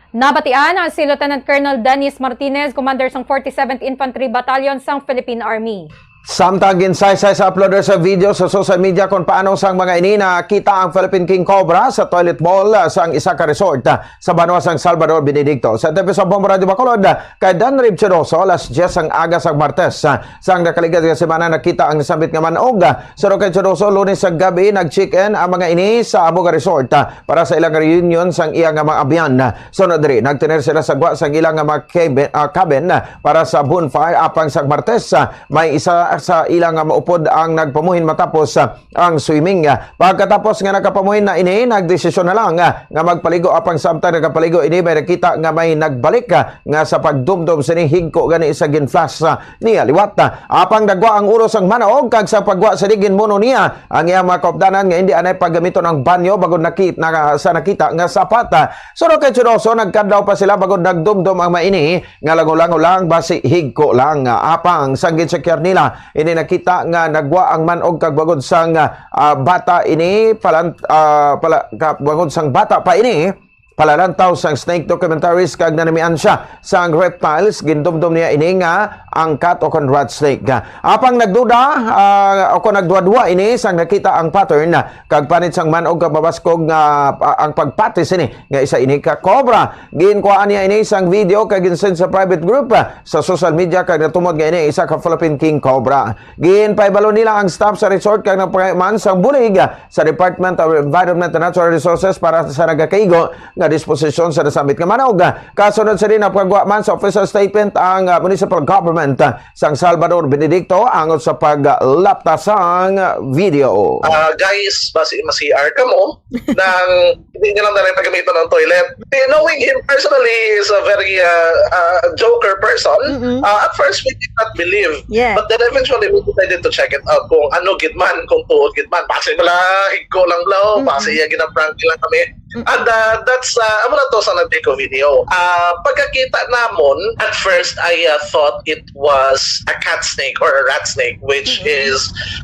Nabatian si Lieutenant Colonel Dennis Martinez, commander sang forty-seventh Infantry Battalion sang Philippine Army. Samtang ginsaysay sa uploader sa video sa social media kung paano sang mga ini nakita ang Philippine King Cobra sa toilet bowl, ah, sang isa ka resort, ah, sa banwa sang Salvador, Benedicto. Sa T V sa Bombo Radyo Bacolod, ah, kay Dan Rib Chinoso, alas diyes ang aga sang Martes, ah, sang nakaligad nga semana nakita ang nasambit nga manog. Ah, suno kay Chinoso, Lunes sa gabi nag-check-in ang mga ini sa amo nga resort, ah, para sa ilang reunion sang iya nga mga abyan. Sunod diri, nagtener sila sa gwa sang ilang nga mga cabin, ah, cabin, ah, para sa bonfire, apang sa Martes, ah, may isa sa ilang nga maupod ang nagpamuhin matapos, ah, ang swimming. Ah, pagkatapos nga nakapamuhin na ini, nagdesisyon na lang, ah, nga magpaligo, apang samtang nagapaligo ini, may nakita nga may nagbalik, ah, nga sa pagdumdom sini higko gani sa ginflash, ah, niya liwat. Ah, apang nagwa ang ulo sang manog kag sa pagwa sini ginmuno niya ang iyang mga kaupdanan nga hindi anay paggamiton ang banyo bangod nakit-, na, sa nakita nga sapat. Ah, suno kay Chinoso, nagkadlaw pa sila bangod nagdumdom ang maini nga lango-lango lang, basi higko lang. Ah, apang sang ginchekyar nila, ini nakita nga nagwa ang manog kag bangod sang, ah, bata ini palan-, ah, pala-, ka-, bangod sang bata pa ini, palalantaw sang snake documentaries kag nanamian siya sang reptiles, gindumdom niya ini nga angkat o kon rat snake. Apang nagduda, ah, o kon nagduha-duha ini sang nakita ang pattern, kag panit sang manog kag mabaskog nga, ah, ang pagpati sini nga isa ini ka cobra. Ginkuhaan niya ini sang video kag ginsend sa private group, ah, sa social media kag natumod nga ini isa ka Philippine King Cobra. Ginpahibalo nila ang staff sa resort kag nagpangayuman sang bulig, ah, sa Department of Environment and Natural Resources para sa nagakaigo nga disposisyon sa nasambit nga manog. Kasunod sa din, napagwa man sa official statement ang, ah, municipal government, ah, sang Salvador Benedicto angot sa paglapta sang video. Ah, guys, masi-, ma-C R ka mo nang hindi niya lang na rin pagamitan ng toilet. Eh, knowing him personally is a very, uh, uh, joker person, Mm-mm. uh, at first we did not believe. Yes. But then eventually we decided to check it out kung ano gid man, kung tuod gid man. Basi wala, higko lang bro, Mm-mm. basi iya ginaprank lang kami. Mm-mm. And, uh, that's, uh, amo na to sa nagtiko video. Uh, pagkakita namon, at first I, uh, thought it was a cat snake or a rat snake, which Mm-mm. is,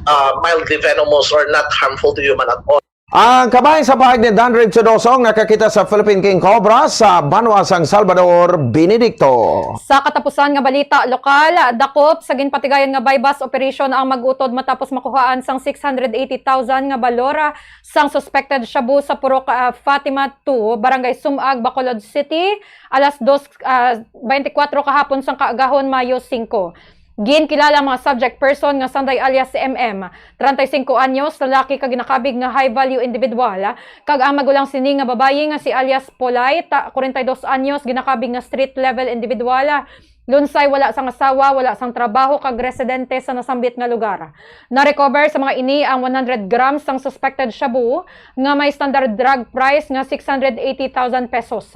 uh, mildly venomous or not harmful to human at all. Ang kabahin sa pahayag ni Danred Sudoso nga nakakita sa Philippine King Cobra sa banwa sang Salvador Benedicto. Sa katapusan nga balita lokal, dakop sa ginpatigayon nga buy-bust operation ang mag-utod matapos makuhaan sang six hundred eighty thousand nga balor sang suspected shabu sa Purok, ah, Fatima two, Barangay Sumag, Bacolod City, alas dos, ah, twenty-four kahapon sang kaagahon, Mayo singko. Ginkilala ang mga subject person nga Sanday alias si M M, treinta y cinco anyos, lalaki kag ginakabig nga high value individual, kag ang magulang sini nga babayi nga si alias Polite, kwarenta y dos anyos, ginakabig nga street level individual. Lunsay, wala sang asawa, wala sang trabaho, kag residente sa nasambit nga lugar. Na-recover sa mga ini ang one hundred grams sang suspected shabu nga may standard drug price nga six hundred eighty thousand pesos.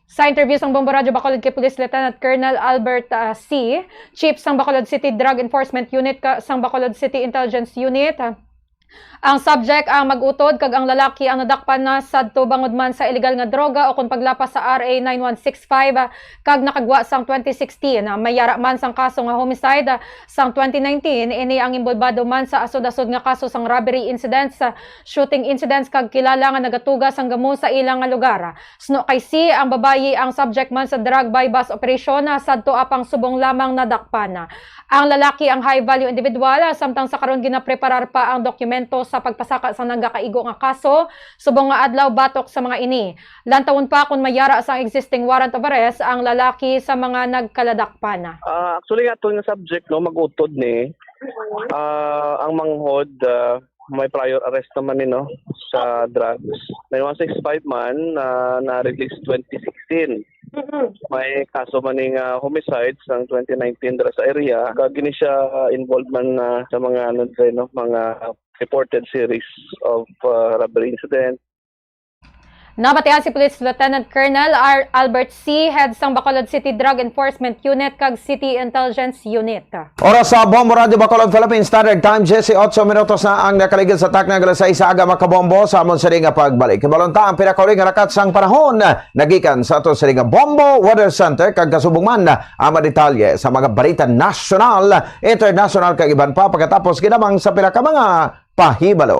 Sa interview sang Bombo Radyo Bacolod kay Police Lieutenant Colonel Albert, ah, C, Chief sang Bacolod City Drug Enforcement Unit ka, sang Bacolod City Intelligence Unit, ah, ang subject ang mag-utod kag ang lalaki ang nadakpan na sadto bangod man sa illegal nga droga o kon paglapas sa R A nine one six five, ah, kag nakagwa sang twenty sixteen. Ah, may yara man sang kaso nga homicide, ah, sang twenty nineteen, ini ang inbolbado man sa asod-asod nga kaso sang robbery incidents, ah, shooting incidents kag kilala nga nagatuga sang gamo sa ila nga lugar. Suno kay C, ang babayi ang subject man sa drug buy-bust operation, ah, sadto apang subong lamang nadakpan. Ang lalaki ang high-value individual, ah, samtang sa karon ginapreparar pa ang dokumento sa pagpasaka sa nagakaigo nga kaso subong nga adlaw batok sa mga ini. Lantawon pa kon may yara sang existing warrant of arrest ang lalaki sa mga nagkaladakpan. Ah, actually, nga aton nga subject, no, mag-utod ni, ah, ang manghod, ah, may prior arrest naman ni, no, sa drugs. May one six five man na na-release twenty sixteen. Mm-mm. May kaso man ni nga homicide sang twenty nineteen dira sa area. Kag gini siya, ah, involved man, ah, sa mga, ano, dre, no, mga reported series of, ah, robbery incident. Nabatian si Police Lieutenant Colonel Ar-, Albert C, head sang Bacolod City Drug Enforcement Unit kag City Intelligence Unit. Oras sa Bombo Radyo Bacolod, Philippine Standard Time, diyesyocho minutos na ang nakaligid sa takna nga alas sais sa aga, mga kabombo. Sa amon sini nga pagbalik, hibalon ta ang pinakauli nga rakat sang panahon nagikan sa ato sini nga Bombo Weather Center, kag kasubong man ang mga detalye sa mga balita nasyonal, internasyonal, kag iban pa pagkatapos ginamang sa pila ka mga pahibalo.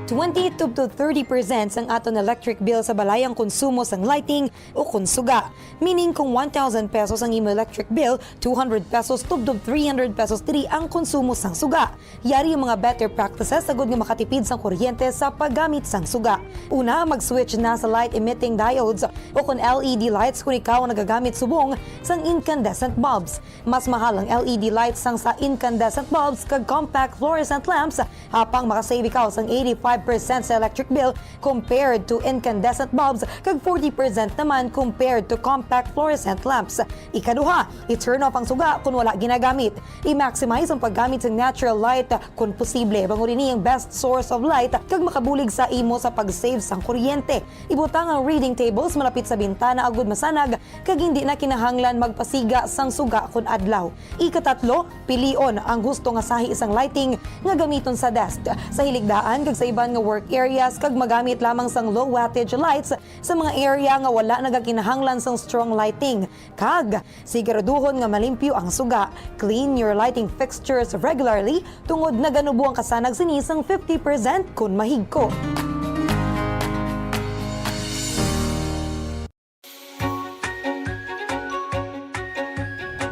Twenty to thirty percent sang aton electric bill sa balay ang konsumo sang lighting o kon suga. Meaning, kung one thousand pesos ang imo electric bill, two hundred pesos tubtob three hundred pesos diri ang konsumo sang suga. Yari ang mga better practices agud nga makatipid sang kuryente sa paggamit sang suga. Una, mag-switch na sa light emitting diodes o kon L E D lights kung ikaw ang nagagamit subong sang incandescent bulbs. Mas mahal ang L E D lights sang sa incandescent bulbs kag compact fluorescent lamps, apang makasave ikaw sang eighty-five percent sa electric bill compared to incandescent bulbs kag forty percent naman compared to compact fluorescent lamps. Ikaduha, i-turn off ang suga kon wala ginagamit. I-maximize ang paggamit sa natural light kon posible, bangod ini ang best source of light kag makabulig sa imo sa pag-save sang kuryente. Ibutang ang reading tables malapit sa bintana agud masanag kag hindi na kinahanglan magpasiga sang suga kon adlaw. Ikatatlo, pilion ang gusto nga sahi sang lighting nga gamiton sa desk, sa hiligdaan kag sa iban nga work areas, kag magamit lamang sang low wattage lights sa mga area nga wala nagakinahanglan sang strong lighting. Kag siguraduhon nga malimpyo ang suga. Clean your lighting fixtures regularly tungod naganubo ang kasanag sini sang fifty percent kon mahigko.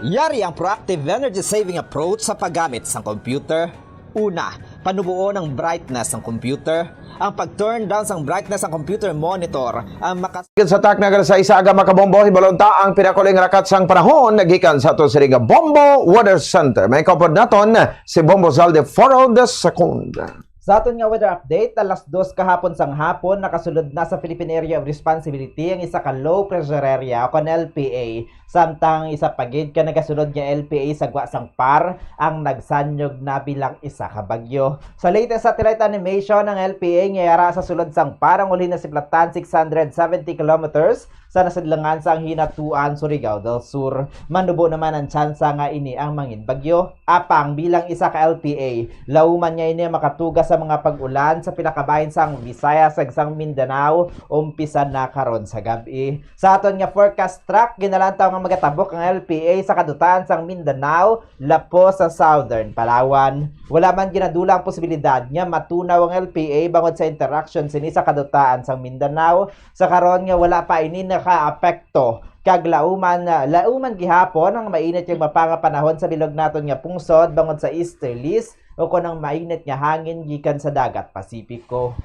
Yari ang proactive energy saving approach sa paggamit sang computer. Una, panuboon ang brightness sang computer. Ang pag-turn down sang brightness sang computer monitor ang maka- Sa takna nga alas sais sa aga, mga kabombo, hibalon ta ang pinakauli nga rakat sang panahon nagikan sa ato sini nga Bombo Weather Center. May kaupod naton si Bombo Zalde Foro the Second. Sa aton nga weather update, alas dos kahapon sang hapon, nakasulod na sa Philippine Area of Responsibility ang isa ka low pressure area o kon L P A, samtang ang isa pa gid ka nagasulod nga L P A sa gwa sang PAR ang nagsanyog na bilang isa ka bagyo. Sa latest satellite animation, ang L P A nga yara sa sulod sang PAR ang ulhin na siplatan six hundred seventy kilometers sa nasidlangan sang Hinatuan, Surigao del Sur. Manubo naman ang tsansa nga ini ang mangin bagyo. Apang bilang isa ka L P A, lauman nga ini ang makatuga sa mga pag-ulan sa pila ka bahin sang Visayas kag sang Mindanao, umpisa na karon sa gab-i. Sa aton nga forecast track, ginalantaw nga magatabok ang L P A sa kadutaan sang Mindanao, lapos sa Southern Palawan. Wala man ginadula ang posibilidad nga matunaw ang L P A bangod sa interaksyon sini sa kadutaan sang Mindanao. Sa karon nga wala pa ini nakaapekto, kag lauman, lauman gihapon ang mainit nga mapangapanahon sa bilog naton nga pungsod bangod sa easterlies o kon ang mainit nga hangin gikan sa dagat Pasipiko.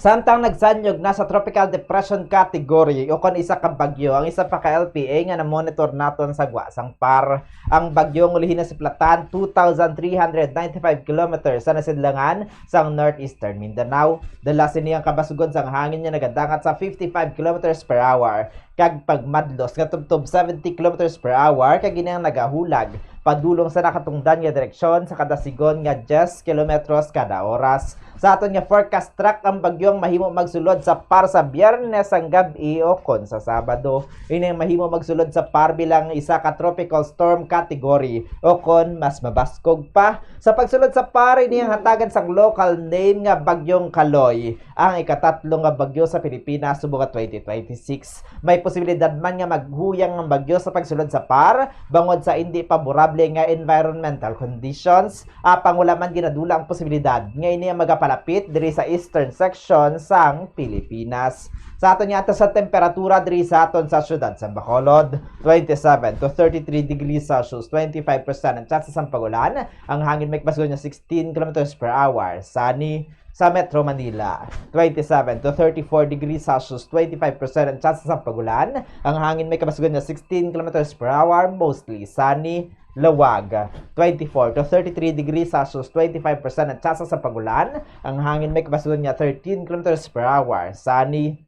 Samtang nagsanyog na sa Tropical Depression Category o kon isa ka bagyo ang isa pa ka L P A nga na-monitor naton sa gwa sang PAR. Ang bagyo nga ulhin na siplatan two thousand three hundred ninety-five kilometers sa nasidlangan sang northeastern Mindanao. Dala sini ang kabasugon sang hangin nga nagadangat sa fifty-five kilometers per hour kag pagmadlos nga tubtob seventy kilometers per hour, kag ini ang nagahulag padulong sa nakatungdan nga direksyon sa kada sigon nga diyes kilometros kada oras. Sa aton nga forecast track, ang bagyong mahimo magsulod sa PAR sa Biyernes sang gab-i o kon sa Sabado. Ini ang mahimo magsulod sa PAR bilang isa ka tropical storm category o kon mas mabaskog pa. Sa pagsulod sa PAR, ini ang hatagan sang local name nga Bagyong Kaloy, ang ikatatlo nga bagyo sa Pilipinas subong nga twenty twenty-six. May posibilidad man nga maghuyang ang bagyo sa pagsulod sa PAR bangod sa indi paborable nga environmental conditions. Apang wala man ginadula ang posibilidad nga ini ang magapalapit diri sa eastern section sang Pilipinas. Sa aton nga antas sa temperatura diri sa aton sa siyudad sa Bacolod, twenty-seven to thirty-three degrees Celsius, twenty-five percent ang tsansa sang pag-ulan. Ang hangin may kabasgon nga sixteen kilometers per hour. Sunny sa Metro Manila, twenty-seven to thirty-four degrees Celsius, twenty-five percent ang tsansa sang pag-ulan. Ang hangin may kabasgon nga sixteen kilometers per hour, mostly sunny. Laoag, twenty-four to thirty-three degrees Celsius, twenty-five percent ang tsansa sang pag-ulan. Ang hangin may kabasgon nga thirteen kilometers per hour, sunny.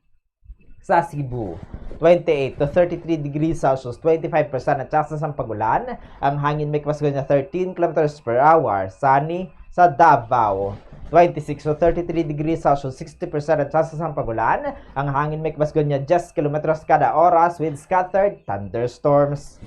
Sa Cebu, twenty-eight to thirty-three degrees Celsius, twenty-five percent ang tsansa sang pag-ulan. Ang hangin may kabasgon nga thirteen kilometers per hour, sunny. Sa Davao, twenty-six to thirty-three degrees Celsius, sixty percent ang tsansa sang pag-ulan. Ang hangin may kabasgon nga diyes kilometros kada oras with scattered thunderstorms.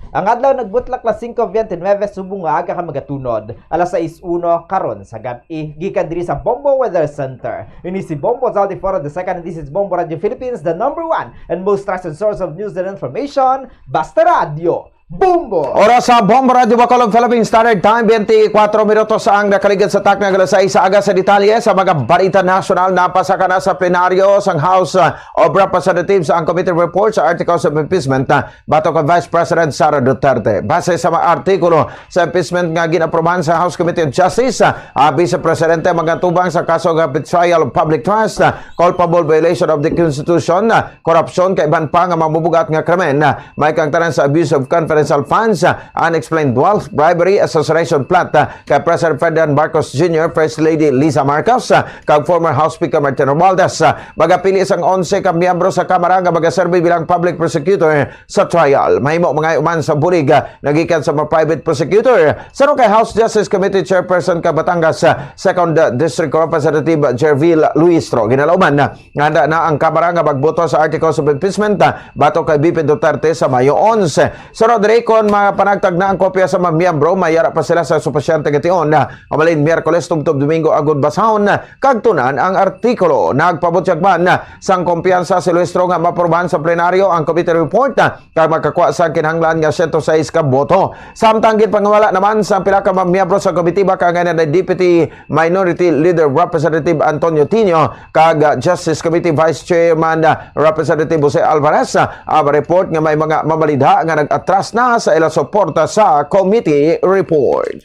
Ang adlaw nagbutlak alas singko biyente nuebe subong nga aga ka magatunod, alas sais uno karon sa gab-i. Gikan diri sa Bombo Weather Center, ini si Bombo Zaldi Foro the second, and this is Bombo Radio Philippines, the number one and most trusted source of news and information. Basta radyo, Bombo! Oras sa Bombo Radio Bacolod, Philippine Standard Time, twenty-four minutos ang nakaligid sa takna nga alas sais sa aga. Sa detalye sa mga balita nasyonal, napasaka na sa plenaryo sang House, uh, of Representatives ang committee report sa articles of impeachment, uh, batok kay Vice President Sara Duterte. Base sa mga artikulo sa impeachment nga gin-aprobahan sa House Committee on Justice, ah, ang Vice Presidente magatubang sa kaso nga betrayal of public trust, ah, culpable violation of the Constitution, ah, korupsyon, kag iban pa nga mga mabugat nga krimen, ah, may kaangtanan sa abuse of confidential funds, ah, unexplained wealth, bribery, assassination plot, ah, kay President Ferdinand Marcos Junior, First Lady Liza Marcos, ah, kag former House Speaker Martin Romualdez. Ah, magapili sang onse ka miyembro sa Kamara nga magaserbi bilang public prosecutor sa trial. Mahimo mangayo man sa bulig, ah, nga gikan sa mga private prosecutor. Sa kay House Justice Committee Chairperson kag Batangas, ah, Second District Representative Jervil Luistro, ginalauman, ah, nga handa na ang Kamara nga magboto sa articles of impeachment, ah, batok kay V P Duterte sa Mayo onse. Sunod diri, kon mapanagtag na ang kopya sa mga miyembro, may yara pa sila sa supisyente nga tion, ah, nga mabalhin Miyerkules tubtob Domingo agod basahon, ah, kag tun-an ang artikulo. Nagpabutyag man sang kumpiyansa si Luistro nga maaprubahan sa plenaryo ang committee report, ah, kag makakuha sa kinahanglan nga siyento sais ka boto. Samtang ginpangiwala naman sa pila ka mga miyembro sa komitiba, kaangay na ni Deputy Minority Leader Representative Antonio Tinio kag, ah, Justice Committee Vice Chairman, ah, Representative Jose Alvarez, ah, ang report nga may mga mabalidha nga nag-atras na sa ila suporta sa committee report.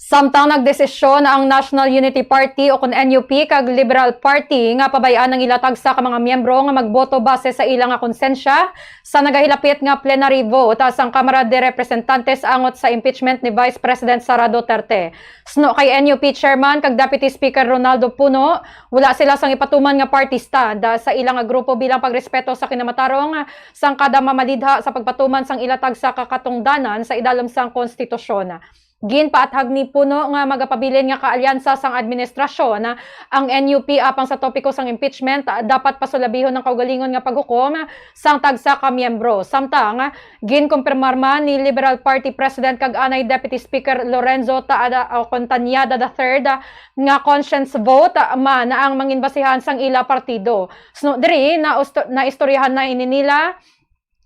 Samtang nagdesisyon ang National Unity Party o kon N U P kag Liberal Party nga pabay-an ang ila tagsa ka mga miyembro nga magboto base sa ila nga konsensya sa nagahilapit nga plenary vote sang Kamara de Representantes angot sa impeachment ni Vice President Sara Duterte. Suno kay N U P Chairman kag Deputy Speaker Ronaldo Puno, wala sila sang ipatuman nga party stand sa ila nga grupo bilang pagrespeto sa kinamatarong sang kada mamalidha sa pagpatuman sang ila tagsa ka katungdanan sa idalom sang konstitusyon. Ginpaathag ni Puno nga magapabilin nga kaalyansa sang administrasyon ang N U P apang sa topiko sang impeachment, dapat pasulabihon ang kaugalingon nga paghukom sang tagsa ka miyembro. Samtang, ginkumpirmar man ni Liberal Party President kag anay Deputy Speaker Lorenzo Taada o Contanyada the third nga conscience vote man ang manginbasihan sang ila partido. Suno diri, nausto-, naistoryahan na ini nila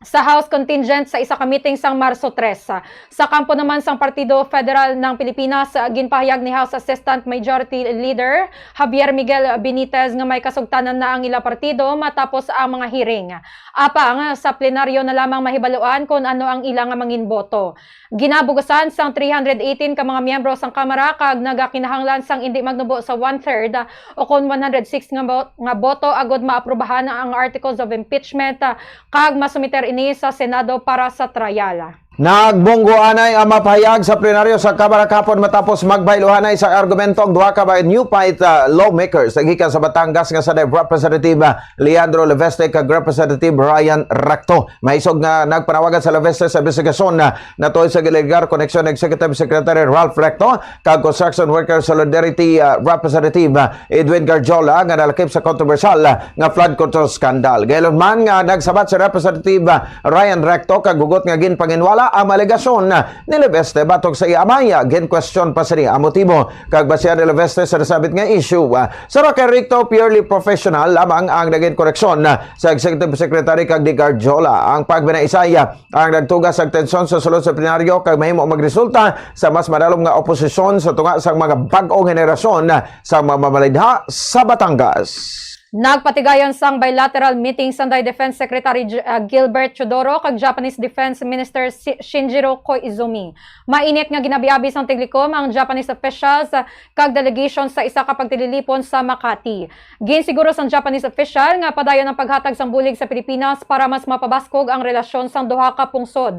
sa House contingent sa isa ka meeting sang Marso tres. Sa kampo naman sang Partido Federal ng Pilipinas, ginpahayag ni House Assistant Majority Leader Javier Miguel Benitez nga may kasugtanan na ang ila partido matapos ang mga hearing. Apang sa plenaryo na lamang mahibaluan kon ano ang ila nga manginboto. Ginabugasan sang three hundred eighteen ka mga miyembro sang Kamara kag nagakinahanglan sang indi magnubo sa one-third o kon one hundred six nga bo-, nga boto agud maaprubahan ang articles of impeachment, ah, kag masumiter ini sa Senado para sa trial. Nagbunggo anay ang mapahayag sa plenaryo sa Kamara kahapon matapos magbayluhanay sa argumento ang duha ka mga new fight, ah, lawmakers gikan sa Batangas nga sanay Representative, ah, Leandro Leviste kag Representative Ryan Recto. Maisog nga nagpanawagan sa Leviste sa imbestigasyon na natuod sa gilegar koneksyon ni Executive Secretary Ralph Recto kag Construction Worker Solidarity, ah, Representative, ah, Edwin Garjola nga nalakip sa kontrobersyal, ah, nga flood control scandal. Gayod man nga nagsabat si Representative, ah, Ryan Recto kag hugot nga ginpanginwala ang mga alegasyon, ah, ni Leviste batok sa iya amay, ah, gin-question pa sini ang motibo kag basihan ni Leviste sa nasabit nga issue. Ah, sa Roque Recto, purely professional lamang ang naging koreksyon, ah, sa Executive Secretary kag ni Garjola. Ang pagbinaisay, ah, ang nagtuga sa tensyon sa sulod sa plenaryo kag mahimo magresulta sa mas madalom nga oposisyon sa tunga sang mga bag-ong henerasyon sa mga mamalidha sa Batangas. Nagpatigayon sang bilateral meeting sanday Defense Secretary J-, ah, Gilbert Teodoro kag Japanese Defense Minister Si-, Shinjiro Koizumi. Mainit nga ginabiabi sang tiglikom ang Japanese officials, ah, kag delegation sa isa ka pagtililipon sa Makati. Ginsiguro sang Japanese official nga padayon ang paghatag sang bulig sa Pilipinas para mas mapabaskog ang relasyon sang duha ka pungsod.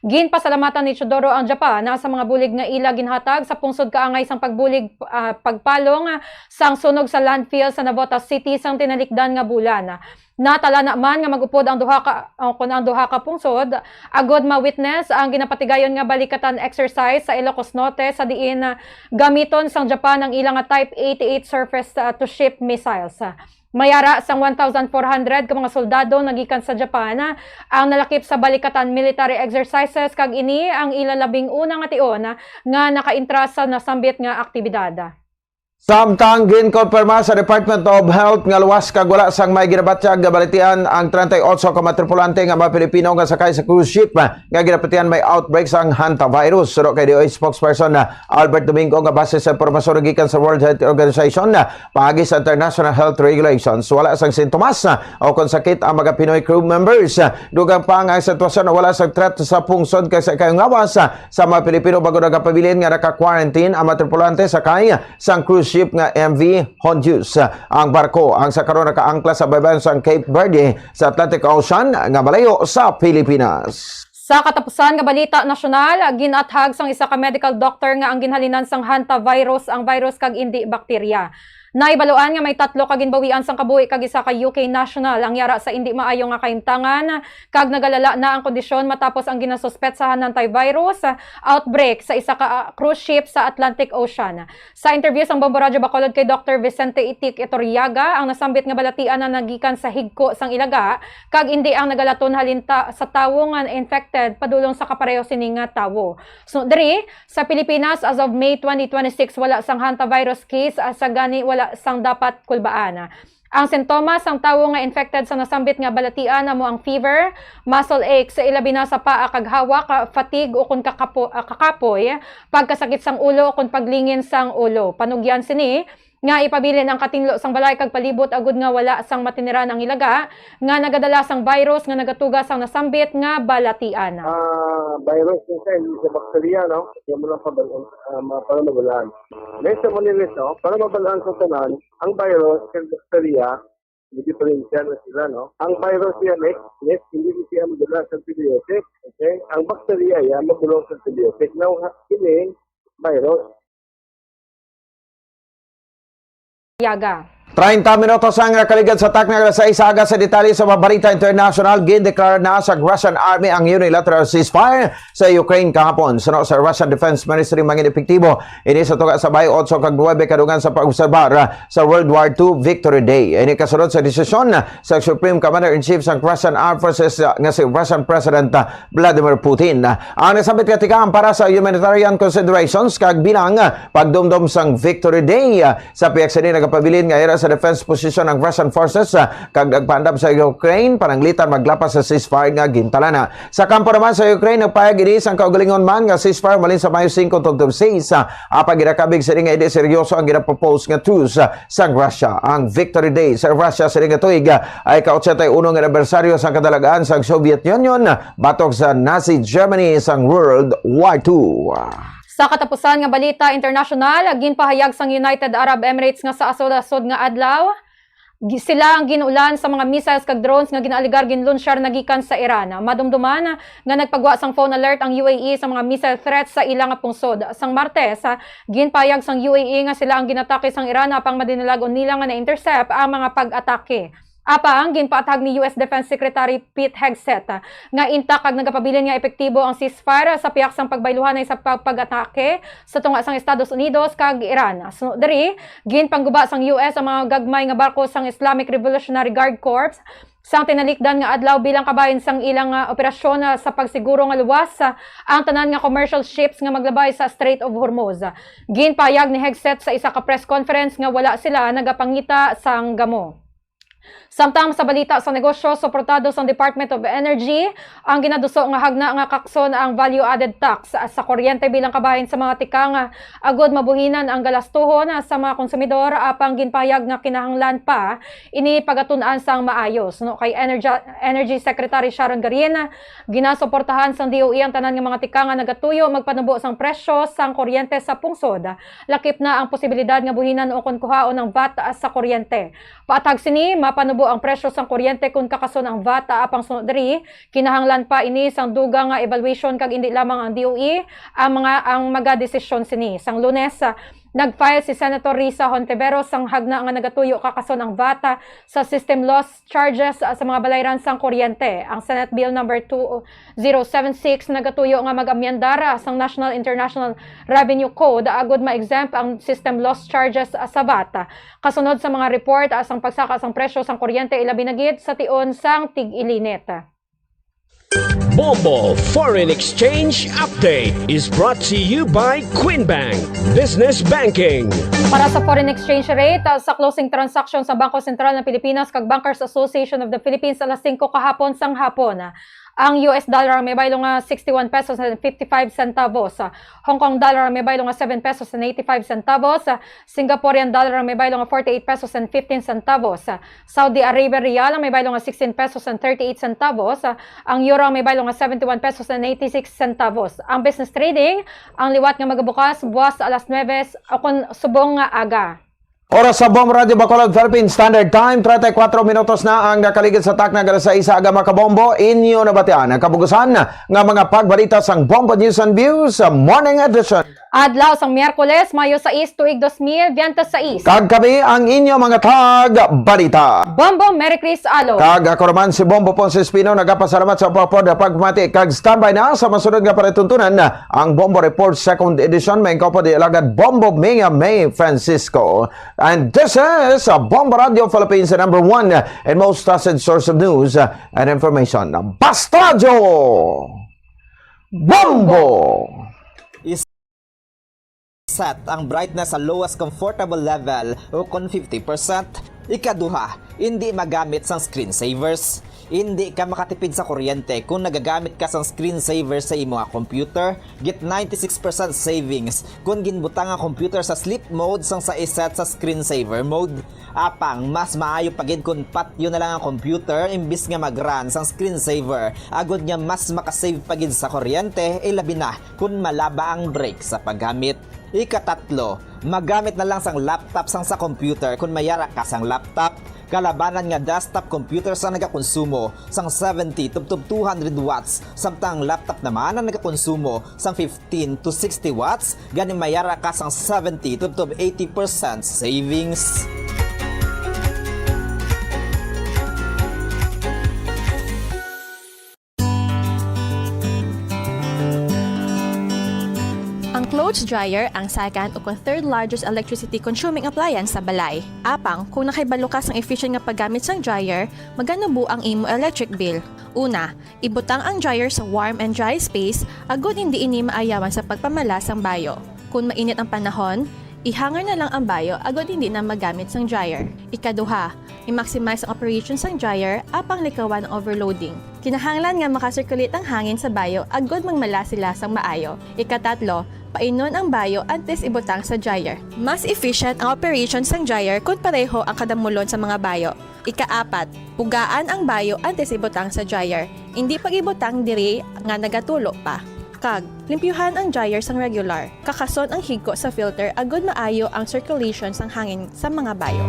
Ginpasalamatan ni Teodoro ang Japan sa mga bulig nga ila ginhatag sa pungsod kaangay sang pagbulig, ah, pagpalong sang sunog sa landfill sa Navotas City sang tinalikdan nga bulan. Natala na man nga mag-upod ang duha ka, ah, kun ang duha ka pungsod agud ma-witness ang ginapatigayon nga balikatan exercise sa Ilocos Norte, sa diin, ah, gamiton sang Japan ang ila nga Type eighty-eight surface, ah, to ship missiles. May ara sang one thousand four hundred ka mga soldado nagikan sa Japan, ah, ang nalakip sa balikatan military exercises, kag ini ang ila labing una nga tion, ah, nga nakaintra sa nasambit nga aktibidad. Samtang ginkonfirma sa Department of Health nga luwas kag wala sang may ginabatyag nga balatian ang treinta y ocho ka mga tripulante nga mga Pilipino nga sakay sa cruise ship nga ginapatihan may outbreak sang hantavirus. Suno kay D O H spokesperson na Albert Domingo nga base sa impormasyon gikan sa World Health Organization, paagi sa international health regulations, wala sang sintomas o kon sakit ang mga Pinoy crew members. Dugang pa nga ang sitwasyon na wala sang threat sa pungsod kay sa ikayong lawas sa mga Pilipino bangod nagapabilin nga naka-quarantine ang mga tripulante sakay sang cruise ship nga M V Hondius. Ang barko ang sa karon nakaangkla sa baybayon sang Cape Verde sa Atlantic Ocean nga malayo sa Pilipinas. Sa katapusan nga balita nasyonal, ginathag sang isa ka medical doctor nga ang ginhalinan sang hantavirus ang virus kag indi bakterya. Nahibaluan nga may tatlo ka ginbawian sang kabuhi kag isa ka U K national ang yara sa indi maayo nga kahimtangan, kag nagalala na ang kondisyon matapos ang ginasuspetsahan nga hantavirus outbreak sa isa ka, ah, cruise ship sa Atlantic Ocean. Sa interview sang Bombo Radyo Bacolod kay Doctor Vicente Itik Iturriaga, ang nasambit nga balatian na nagikan sa higko sang ilaga, kag indi ang nagalaton halin ta-, sa tawo nga infected padulong sa kapareho sini nga tawo. So, diri, sa Pilipinas, as of May twenty twenty-six, wala sang hantavirus case, ah, sa gani wala sang dapat kulbaan. Ang sintomas sang tawo nga infected sa nasambit nga balatian amo ang fever, muscle aches, ilabi na sa paa kag hawak, ah, fatigue o kon kakapo-, ah, kakapoy, pagkasakit sang ulo o kon paglingin sang ulo. Panugyan sini, nga ipabilin ang katinlo sang balay kag palibot agud nga wala sang matiniran ang ilaga nga nagadala sang virus nga nagatuga sang nasambit nga balatian. Ah, virus ni siya, hindi siya bakterya, no? Kaya mo lang pabal-, ah, ma-, para mabalaan. May sa Monilis, no? Para mabalaan sa tanan, ang virus kag bakterya, may diferensya na sila, no? Ang virus niya, next, next, hindi siya magdala sa antibiotic. Okay? Ang bakterya, yan, magdala sa antibiotic. Now, ha-, ini, virus. Yaga. Treinta minutos ang nakaligad sa takna alas sais sa aga. Sa detalye sa mga balita international, gindeklara na sa Russian Army ang unilateral ceasefire sa Ukraine kahapon. Suno sa Russian Defense Ministry, mangin epektibo ini sa tunga sa Bay otso kag nuebe kadungan sa pag-obserbar sa World War Two Victory Day. Ini kasunod sa desisyon sa Supreme Commander-in-Chief sang Russian Armed Forces, uh, nga si Russian President, uh, Vladimir Putin. Ang nasambit nga tikang para sa humanitarian considerations kag bilang, uh, pagdumdom sang Victory Day, uh, sa pihak sini nagapabilin nga ira sa defense position ang Russian forces, uh, kag nagpaandam sa Ukraine pananglitan maglapas sa ceasefire nga gintalana. Sa kampo naman sa Ukraine, nagpahayag ini sang kaugalingon man nga ceasefire malin sa Mayo singko tungtong sais, uh, apang ginakabig sini nga hindi seryoso ang ginapropose nga truce, uh, sang Russia. Ang Victory Day sa Russia sini nga tuig, ah, ay ka-otsenta y uno nga anibersaryo sang kadalagan sang Soviet Union batok sa Nazi Germany sang World War Two. Sa katapusan nga balita internasyonal, ginpahayag sang United Arab Emirates nga sa asod-asod nga adlaw, gi-, sila ang gin-ulan sa mga missiles kag drones nga ginaaligar ginlunsyar na gikan sa Iran. Madumduman nga nagpagwa sang phone alert ang U A E sa mga missile threats sa ila nga pungsod. Sang Martes, ginpahayag sang U A E nga sila ang ginatake sang Iran apang madinalag-on nila nga na-intercept ang mga pag-atake. Apang ginpaathag ni U S Defense Secretary Pete Hegseth nga intak kag nagapabilin nga epektibo ang ceasefire sa pihak sang pagbayluhanay sa pag-, pag-atake sa tunga sang Estados Unidos kag Iran. Suno diri, ginpangguba sang U S ang mga gagmay nga barko sang Islamic Revolutionary Guard Corps sang tinalikdan nga adlaw bilang kabahin sang ilang, ah, operasyon, ah, sa pagsiguro nga luwas, ah, ang tanan nga commercial ships nga maglabay sa Strait of Hormuz. Ginpahayag ni Hegseth sa isa ka press conference nga wala sila nagapangita sang gamo. Samtang sa balita sa negosyo, suportado sang Department of Energy ang ginaduso nga hagna nga kakson ang value-added tax sa kuryente bilang kabahin sa mga tikang, ah, agud mabuhinan ang galastuhon, ah, sa mga konsumidor, apang ginpahayag nga kinahanglan pa ini pagatun-an sang maayo. Suno kay Energy, Energy Secretary Sharon Garin, ginasuportahan sang D O E ang tanan nga mga tikang nga nagatuyo magpanubo sang presyo sang kuryente sa pungsod. Lakip na ang posibilidad nga buhinan ukon kuhaon ang vat sa kuryente. Paathag sini, mapanubo ang presyo sang kuryente kon kakason ang vat, apang suno diri, kinahanglan pa ini sang dugang nga evaluation kag indi lamang ang D O E ang mga, ang magadesisyon sini. Sang Lunes, ah, nag-file si Senator Risa Hontiveros sang hagna nga nagatuyo kakason ang vat, ah, sa system loss charges, ah, sa mga balayran sang kuryente. Ang Senate Bill number two zero seven six nagatuyo nga mag-amyendar, ah, sang National International Revenue Code, ah, agud ma-exempt ang system loss charges, ah, sa vat. Kasunod sa mga report, ah, sang pagsaka sang presyo sang kuryente, ilabi na gid sa tion sang tig-ilinit. Bombo Foreign Exchange Update is brought to you by Queen Bank Business Banking. Para sa foreign exchange rate, ah, sa closing transaction sa Bangko Sentral ng Pilipinas kag Bankers Association of the Philippines alas singko kahapon sang hapon, ang U S dollar ang may baylo nga sixty-one pesos and fifty-five centavos. Hong Kong dollar ang may baylo nga seven pesos and eighty-five centavos. Singaporean dollar ang may baylo nga forty-eight pesos and fifteen centavos. Saudi Arabian riyal ang may baylo nga sixteen pesos and thirty-eight centavos. Ang euro ang may baylo nga seventy-one pesos and eighty-six centavos. Ang business trading, ang liwat nga magabukas buwas alas nuwebe s-, o kon subong nga aga. Oras sa Bombo Radyo Bacolod, Philippine Standard Time, treinta y cuatro minutos na ang nakaligid sa takna alas sais sa aga, mga kabombo. Inyo nabatian ang kabugusan nga mga pagbalita sang Bombo News and Views sa Morning Edition. Adlaw sang Miyerkules, Mayo sais, tuig dos mil biyente sais. Kag kami ang inyo mga tag-balita. Bombo, Mary Chris Alo. Kag ako naman si Bombo Ponce Espino, nagapasalamat sa pagpod-, pagpamati kag standby na sa masunod nga palatuntunan, ang Bombo Report Second Edition. May kaupod ni Alagad Bombo Mia May Francisco. And this is, uh, Bombo Radio Philippines, the number one and most trusted source of news, uh, and information. Basta Radyo! Bombo! Is-, set ang brightness sa lowest comfortable level o kon fifty percent. Ikaduha, hindi magamit sang screensavers. Indi ka makatipid sa kuryente kon nagagamit ka sang screensaver sa imo nga computer. Get ninety-six percent savings kon ginbutang ang computer sa sleep mode sang sa iset sa screensaver mode. Apang mas maayo pa gid kon patyon na lang ang computer imbis nga mag-run sang screensaver, agod nga mas makasave pa gid sa kuryente, ilabi na kon malaba ang break sa paggamit. Ikatatlo, magamit na lang sang laptop sang sa computer kon may ara ka sang laptop. Kalabanan nga desktop computer sang nagakonsumo sang seventy tubtob two hundred watts, samtang ang laptop naman ang nagakonsumo sang fifteen to sixty watts, gani may ara ka sang seventy tubtob eighty percent savings. Ang clothes dryer ang second o kon third largest electricity consuming appliance sa balay. Apang, kung nakahibalo ka sang efficient nga paggamit sang dryer, maganubo ang imo electric bill. Una, ibutang ang dryer sa warm and dry space agod hindi ini maayawan sa pagpamala sang bayo. Kung mainit ang panahon, i-hanger na lang ang bayo agod hindi na magamit sang dryer. Ikaduha, i-maximize ang operation sang dryer apang likawan ang overloading. Kinahanglan nga maka-circulate ang hangin sa bayo agod magmala sila sang maayo. Ikatatlo, painon ang bayo antes ibutang sa dryer. Mas efficient ang operation sang dryer kon pareho ang kadamulon sa mga bayo. Ikaapat, pugaan ang bayo antes ibutang sa dryer. Indi pag-ibutang diri nga nagatulo pa. Kag, limpyuhan ang dryer sang regular. Kakason ang higko sa filter agod maayo ang circulation sang hangin sa mga bayo.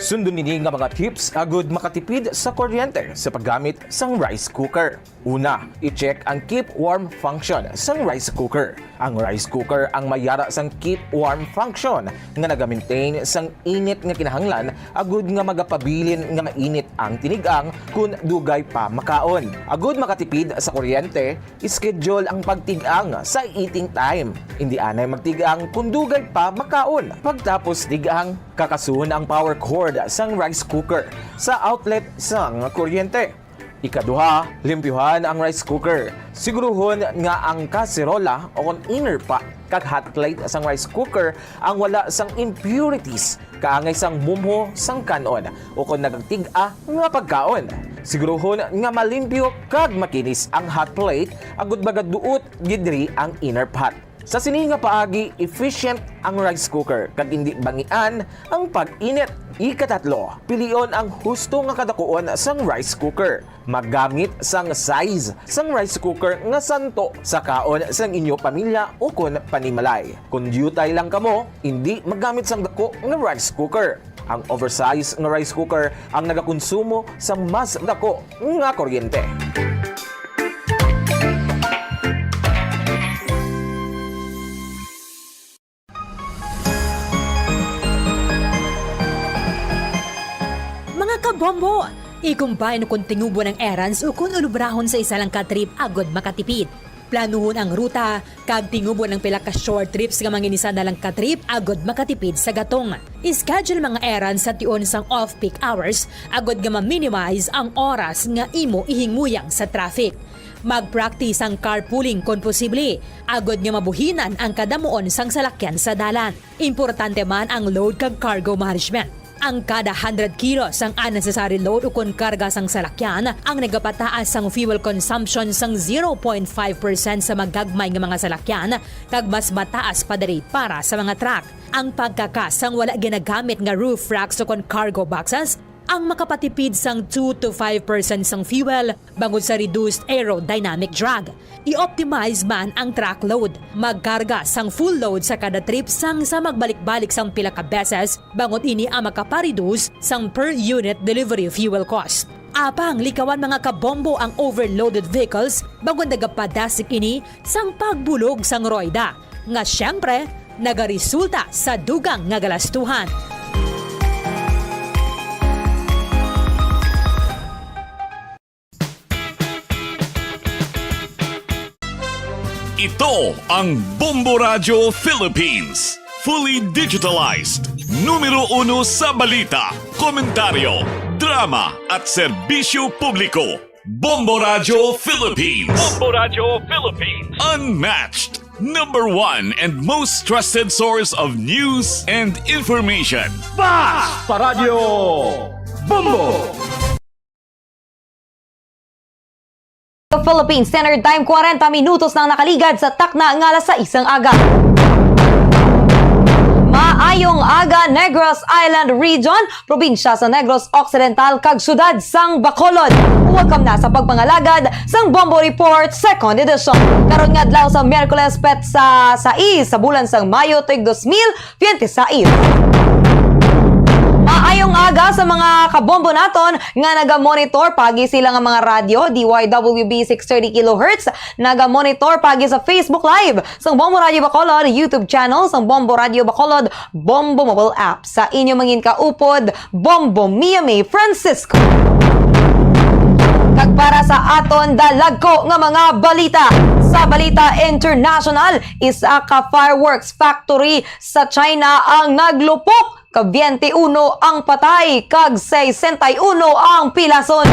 Sundon ini nga mga tips agud makatipid sa kuryente sa paggamit sang rice cooker. Una, i-check ang keep warm function sang rice cooker. Ang rice cooker ang may yara sang keep warm function nga naga-maintain sang init nga kinahanglan agud nga magapabilin nga mainit ang tinig-ang kun dugay pa makaon. Agud makatipid sa kuryente, schedule ang pagtig-ang sa eating time. Indi anay magtig-ang kun dugay pa makaon. Pagtapos tig-ang, kakasuhon ang power cord sang rice cooker sa outlet sang kuryente. Ikaduha, limpyuhan ang rice cooker. Siguruhon nga ang kaserola o kon inner pot kag hot plate sang rice cooker ang wala sang impurities kaangay sang mumho sang kan-on o kon nagtig-a nga pagkaon. Siguruhon nga malimpyo kag makinis ang hot plate agud magaduot gid diri ang inner pot. Sa sini nga paagi, efficient ang rice cooker kag indi bangian ang pag-init. Ikatatlo, pilion ang husto nga kadakuon sang rice cooker. Maggamit sang size sang rice cooker nga santo sa kaon sang inyo pamilya ukon panimalay. Kon diutay lang kamo, indi maggamit sang dako nga rice cooker. Ang oversize nga rice cooker ang nagakonsumo sang mas dako nga kuryente. Mga kabombo! I-combine kon tingubon ang errands ukon ulubrahon sa isa lang ka trip agud makatipid. Planuhon ang ruta kag tingubon ang pila ka short trips nga manginisa na lang ka trip agud makatipid sa gatong. I-schedule mga errands sa tion sang off-peak hours agud nga ma-minimize ang oras nga imo ihinguyang sa traffic. Mag-practice ang carpooling kon posible, agud nga mabuhinan ang kadamuon sang salakyan sa dalan. Importante man ang load kag cargo management. Ang kada hundred kilos sang unnecessary load ukon karga sang salakyan ang nagapataas sang fuel consumption sang zero point five percent sa magagmay nga mga salakyan kag mas mataas pa diri para sa mga truck. Ang pagkakas sang wala ginagamit nga roof racks ukon cargo boxes ang makapatipid sang two to five percent sang fuel bangod sa reduced aerodynamic drag. I-optimize man ang truck load. Magkarga sang full load sa kada trip sang sa magbalik-balik sang pila ka beses, bangod ini ang makapareduce sang per unit delivery fuel cost. Apang likawan mga kabombo ang overloaded vehicles bangod nagapadasig ini sang pagbulog sang royda, nga siyempre nagaresulta sa dugang nga galastuhan. Ito ang Bombo Radyo Philippines. Fully digitalized. Numero uno sa balita, komentaryo, drama at serbisyo publiko. Bombo Radyo Philippines. Bombo Radyo Philippines. Unmatched, number one and most trusted source of news and information. Bas! Paradyo Bombo! Philippine Standard Time, kwarenta minutos na ang nakaligad sa takna nga alas sais sang aga. Maayong aga, Negros Island Region, probinsya sa Negros Occidental, kag siyudad sang Bacolod. Welcome na sa pagpangalagad sang Bombo Report Second Edition. Karon nga adlaw sa Miyerkules, petsa sais sa bulan sang Mayo, tuig dos mil, Piente sais. Maayong aga sa mga kabombo naton nga naga-monitor pagi sila nga mga radyo, D Y W B six thirty kilohertz, naga-monitor pagi sa Facebook Live, sang Bombo Radio Bacolod YouTube channel, sang Bombo Radio Bacolod Bombo Mobile App. Sa inyo mangin kaupod, Bombo Mia May Francisco. Kag para sa aton dalagko nga mga balita, sa balita international, isa ka fireworks factory sa China ang naglupok. Ka biyente uno ang patay kag sesenta y uno ang pilason.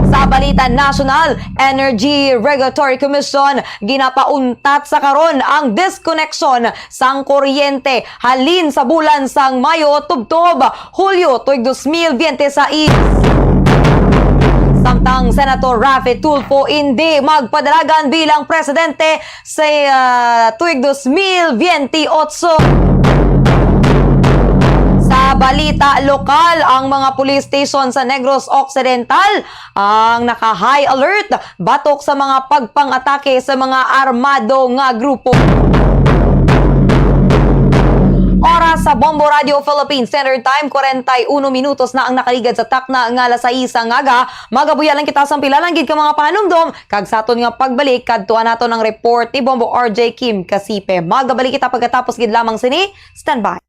Sa balita nasyonal, Energy Regulatory Commission ginapauntat sa karon ang disconnection sang kuryente halin sa bulan sang Mayo tubtob Hulyo tuig dos mil biyente sais. Samtang Senator Raffy Tulfo indi magpadalagan bilang presidente sa, ah, tuig dos mil biyente otso. Sa balita lokal, ang mga police station sa Negros Occidental ang naka-high alert batok sa mga pagpang-atake sa mga armado nga grupo. Oras sa Bombo Radio Philippines Standard Time, kwarenta y uno minutos na ang nakaligad sa takna nga alas sais nga aga. Magabuya lang kita sa pila lang gid ka mga panumdom, kag sa aton nga pagbalik, kadtuan naton ang report ni Bombo R J Kim Kasipe. Magabalik kita pagkatapos gid lamang sini. Standby.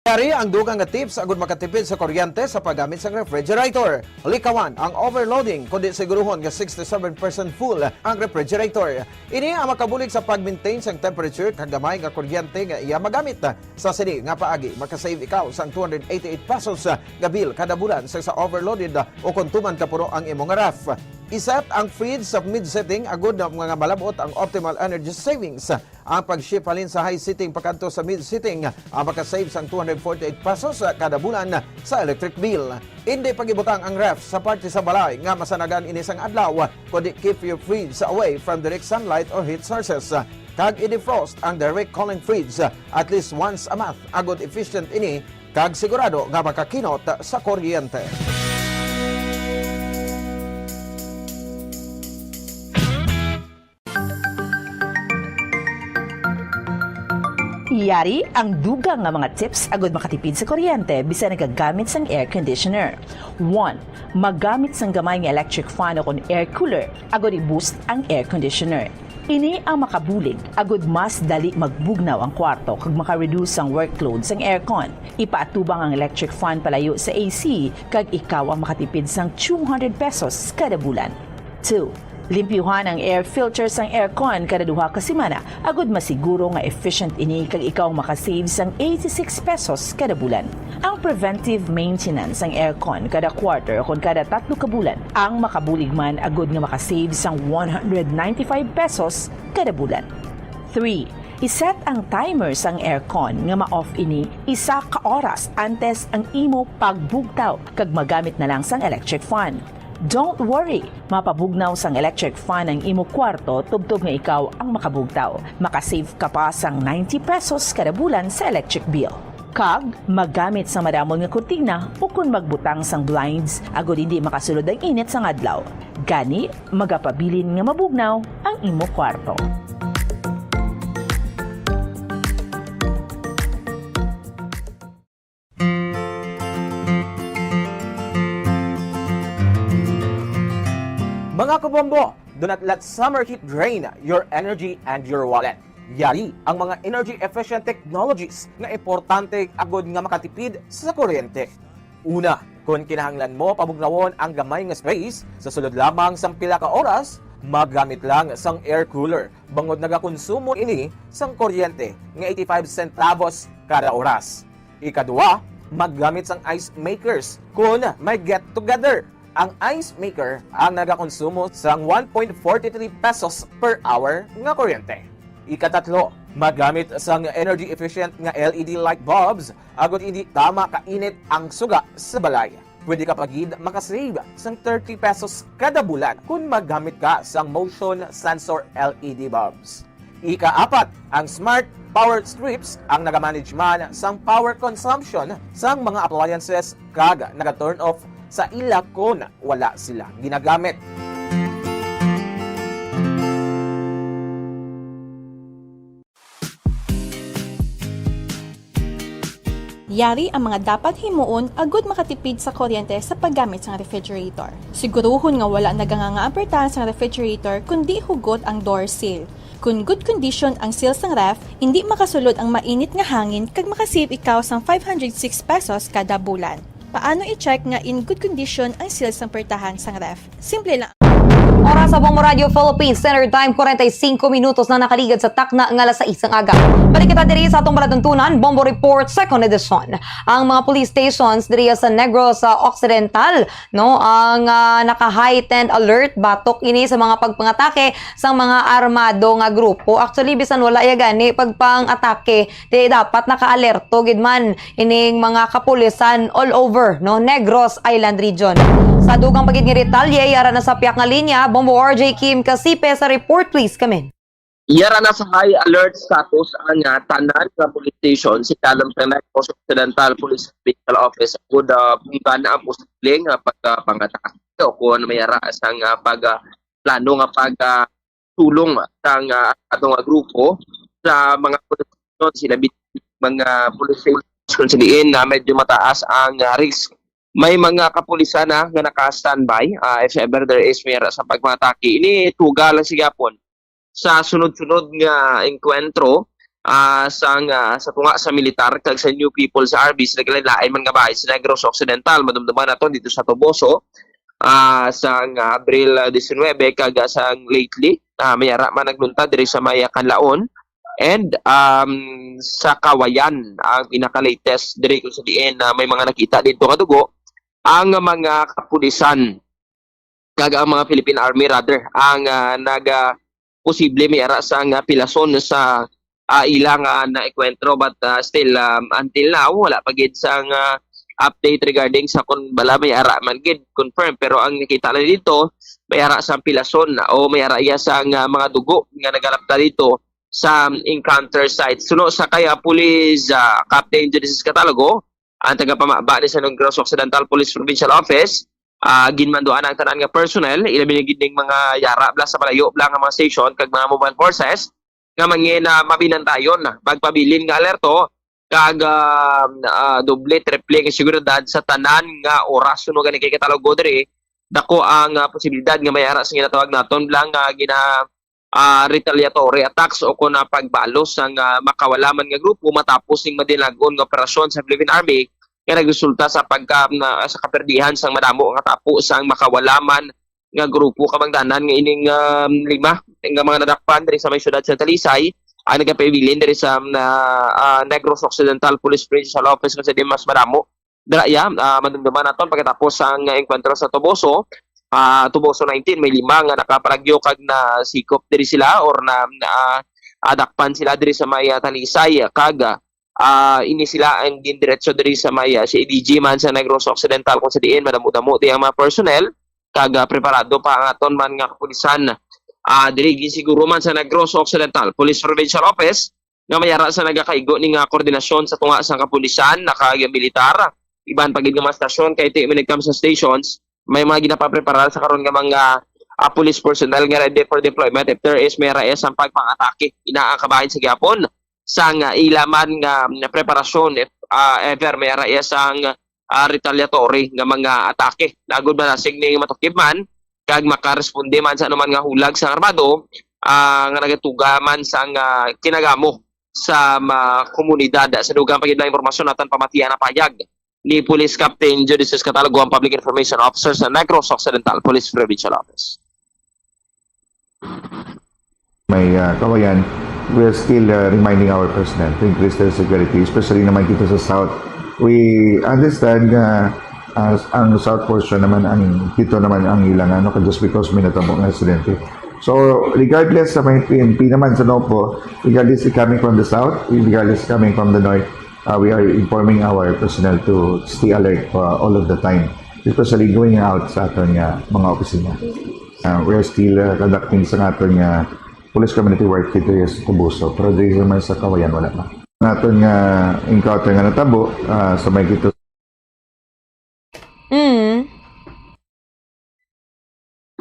Yari ang dugang nga tips agud makatipid sa kuryente sa paggamit sang refrigerator. Likawan ang overloading, kundi siguruhon nga sixty-seven percent full ang refrigerator. Ini ang makabulig sa pag-maintain sang temperature kag gamay nga kuryente nga iya magamit. Sa sini nga paagi, makasave ikaw sang two hundred eighty-eight pesos nga bill kada bulan sa, sa overloaded o kon tuman ka puno ang imo nga ref. I-set ang fridge sa mid setting agud na nga malab-ot ang optimal energy savings. Ang pag-shift halin sa high setting pakadto sa mid setting ang makasave sang two hundred forty-eight pesos kada bulan sa electric bill. Indi pag-ibutang ang ref sa parte sa balay nga masanagan ini sang adlaw, kundi keep your fridge away from direct sunlight or heat sources. Kag i-defrost ang direct cooling fridge at least once a month, agud efficient ini kag sigurado nga makakinot sa kuryente. Yari ang dugang nga mga tips agud makatipid sa kuryente bisan nagagamit sang air conditioner. One, magamit sang gamay nga electric fan o kon air cooler agud i-boost ang air conditioner. Ini ang makabulig agud mas dali magbugnaw ang kwarto kag maka-reduce ang workload sang aircon. Ipaatubang ang electric fan palayo sa A C kag ikaw ang makatipid sang two hundred pesos kada bulan. Two, limpyuhan ang air filter sang aircon kada duha ka semana agud masiguro nga efficient ini kag ikaw makasave sang eighty-six pesos kada bulan. Ang preventive maintenance sang aircon kada quarter o kon kada tatlo ka bulan ang makabulig man agud nga makasave sang one hundred ninety-five pesos kada bulan. Three, i-set ang timer sang aircon nga ma-off ini isa ka oras antes ang imo pagbugtaw kag magamit na lang sang electric fan. Don't worry, mapabugnaw sang electric fan ang imo kwarto tubtob nga ikaw ang makabugtaw. Makasave ka pa sang ninety pesos kada bulan sa electric bill. Kag magamit sang madamon nga kurtina ukon magbutang sang blinds agud hindi makasulod ang init sang adlaw. Gani, magapabilin nga mabugnaw ang imo kwarto. Mga kabombo, do not let summer heat drain your energy and your wallet. Yari ang mga energy-efficient technologies nga importante agud nga makatipid sa kuryente. Una, kon kinahanglan mo pabugnawon ang gamay nga space sa sulod lamang sang pila ka oras, maggamit lang sang air cooler, bangod nagakonsumo ini sang kuryente nga eighty-five centavos kada oras. Ikadua, Maggamit sang ice makers kon may get-together. Ang ice maker ang nagakonsumo sang one point forty three pesos per hour nga kuryente. Ikatatlo, maggamit sang energy efficient nga L E D light bulbs agod hindi tama kainit ang suga sa balay. Pwede ka pa gid makasave sang thirty pesos kada bulan kon maggamit ka sang motion sensor L E D bulbs. Ikaapat, ang smart power strips ang nagamanage man sang power consumption sang mga appliances kag naga-turn off sa ila kon wala sila ginagamit. Yari ang mga dapat himuon agud makatipid sa kuryente sa paggamit sang refrigerator. Siguruhon nga wala naganganga ang pertahan sang refrigerator kundi hugot ang door seal. Kun good condition ang seal sang ref, indi makasulod ang mainit nga hangin kag makasave ikaw sang five hundred six pesos kada bulan. Paano i-check nga in good condition ang seal sang pertahan sang ref? Simple lang. Oras sa Bombo Radio Philippines Standard Time, forty-five minutos na nakaligad sa takna nga alas sais sang aga. Balik kita diri sa atong palatuntunan, Bombo Report, second edition. Ang mga police stations diri sa Negros Occidental, no, ang ah, naka-heightened alert batok ini sa mga pagpangatake sang mga armado nga grupo. Actually, bisan wala ya gani pagpang-atake, di dapat naka-alerto gid man ining mga kapulisan all over, no, Negros Island Region. Sa dugang pa gid nga detalye, yara na sa piyak nga linya, Bombo R J Kim Kasipe sa report, please come in. Yara na sa high alert status ang ah, tanan nga police station sa ikalom sa Negros Occidental Police Provincial Office agud ah, bunggan ang posible nga pagpangatake o kung may ara sang ah, pag ah, plano nga pag ah, tulong sang ah, ato nga grupo sa mga police station, sila bit- mga police station sa diin na medyo mataas ang ah, risk. May mga kapulisan na nga naka-standby ah, if ever there is may ara sa pagpangatake. Ini tuga lang sa gihapon sa sunod-sunod nga engkwentro ah, sang ah, sa tunga sa militar kag sa New People sa R B sa naglain-lain man nga bahin sa Negros Occidental, madumduman naton dito sa Toboso, ah, sang ah, Abril ah, diecinuebe kag ah, sang lately ah, may ara man nagluntad diri sa may ah, Kanlaon and um, sa Kawayan ang pinaka-latest diri kung sa diin na may mga nakita dito nga dugo ang mga kapulisan kag ang mga Philippine Army rather ang ah, naga posible may ara sang ah, pilason sa ah, ila nga naengkwentro, but ah, still um, until now wala pa gid sang ah, update regarding sa kung bala may ara man gid confirm, pero ang nakita na dito may ara sang pilason o may ara iya sang ah, mga dugo nga nagalapta dito sa encounter site. Suno sa kay ah, Police ah, Captain Genesis Catalogo, ang tagapamaba ni sa Negros Occidental Police Provincial Office, ah, ginmanduan ang tanan nga personnel, ilabi na gid ning mga yara bla sa malayo bla nga mga station kag mga mobile forces nga mangin ah, mabinantayon, magpabilin nga alerto kag ah, ah, doble, triple nga seguridad sa tanan nga oras. Suno gani kay Catalogo diri, dako ang ah, posibilidad nga may ara sa ginatawag naton bla nga gina ah, retaliatory attacks o kon ah, pagbalos sang ah, makawala man nga grupo matapos ning madinagon nga operasyon sa Philippine Army nga nagresulta sa pagka na, sa kaperdihan sang madamo nga tapo sang makawala man nga grupo, kabangdanan nga ining um, lima nga mga nadakpan diri sa may siyudad sa Talisay ang nagapabilin diri sa um, na, ah, Negros Occidental Police Provincial Office nga sa di mas madamo dira iya ah, madumduman naton pagkatapos sang enkwentro sa Toboso, ah, Toboso nineteen, may lima nga nakapalagyo kag nasikop diri sila or na ah, adakpan sila diri sa may ah, Talisay kag ah, ini sila ang gindiretso diri sa may ah, C I D G man sa Negros Occidental kung sa diin madamo-damo di ang mga personnel kag ah, preparado pa ang aton man nga kapulisan ah, diri ginsiguro man sa Negros Occidental Police Provincial Office nga may ara sa nagakaigo ni nga koordinasyon sa tunga sang kapulisan, naka-, militar, iban pa gid nga mga stasyon, kay ti-, when it comes sa stations, may mga ginapapreparar sa karon nga mga ah, police personnel nga ready for deployment if there is may ara sang pagpang-atake. Ina ang kabahin sa gihapon sang ah, ila man nga, nga preparasyon if ah, ever may ara sang ah, retaliatory nga mga atake. Nagod man asig ni matukib man kag makaresponde man sa anuman nga hulag sa armado ah, nga nagatuga man sang ah, kinagamo sa mga komunidad. Sa dugang pa gid nga impormasyon, aton pamatian ang pahayag ni Police Captain Judices Catalogo, ang Public Information Officer sa Negros Occidental Police Provincial Office. May uh, kawayan, we're still uh, reminding our personnel to increase their security, especially naman dito sa South. We understand nga, ah, ang south portion naman, ang dito naman ang ilang ano, just because may natabo nga insidente. So, regardless sa may P N P naman sa Nopo, regardless it coming from the south, regardless coming from the north, uh, we are informing our personnel to stay alert, uh, all of the time, especially going out sa aton nga mga opisina. Uh, we are still, uh, conducting sa aton nga police community work dito sa Toboso, pero dito naman sa Cauayan, wala pa. Naton nga encounter nga natabo, ah, sa may dito. Mm.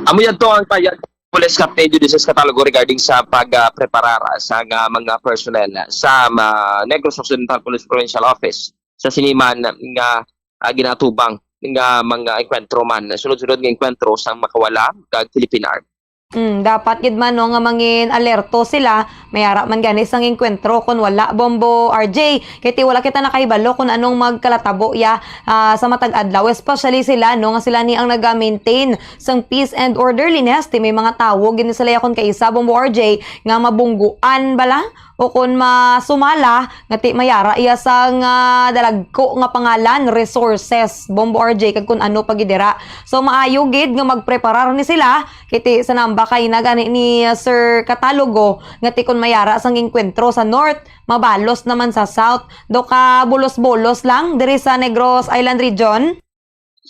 Amo yan to ang payag Police Captain Judices Catalogo regarding sa pag, ah, preparar sa nga mga personnel sa, ah, Negros Occidental Police Provincial Office sa siniman nga, ah, ginatubang nga mga engkwentro man, sunod-sunod nga engkwentro sang makawala kag Philippine Army. Mm, dapat gid man, no, nga mangin alerto sila, may ara man gani sang engkwentro kon wala, Bombo R J, kay ti wala kita nakahibalo kon anong magkalatabo ya, ah, sa matag adlaw, especially sila, no, nga sila ni ang naga-maintain sang peace and orderliness, ti may mga tawo gid ni sila ya kon kaisa, Bombo R J, nga mabungguan bala o kon masumala nga ti mayara iya sang, ah, dalagko nga pangalan, resources, Bombo R J, kag kun ano pa gid dira. So, maayo gid nga magpreparar ni sila, kay ti sa namba kay na gani ni, ah, Sir Catalogo nga ti kun mayara sang engkwentro sa North, mabalos naman sa South. Do ka bulos-bulos lang diri sa Negros Island Region.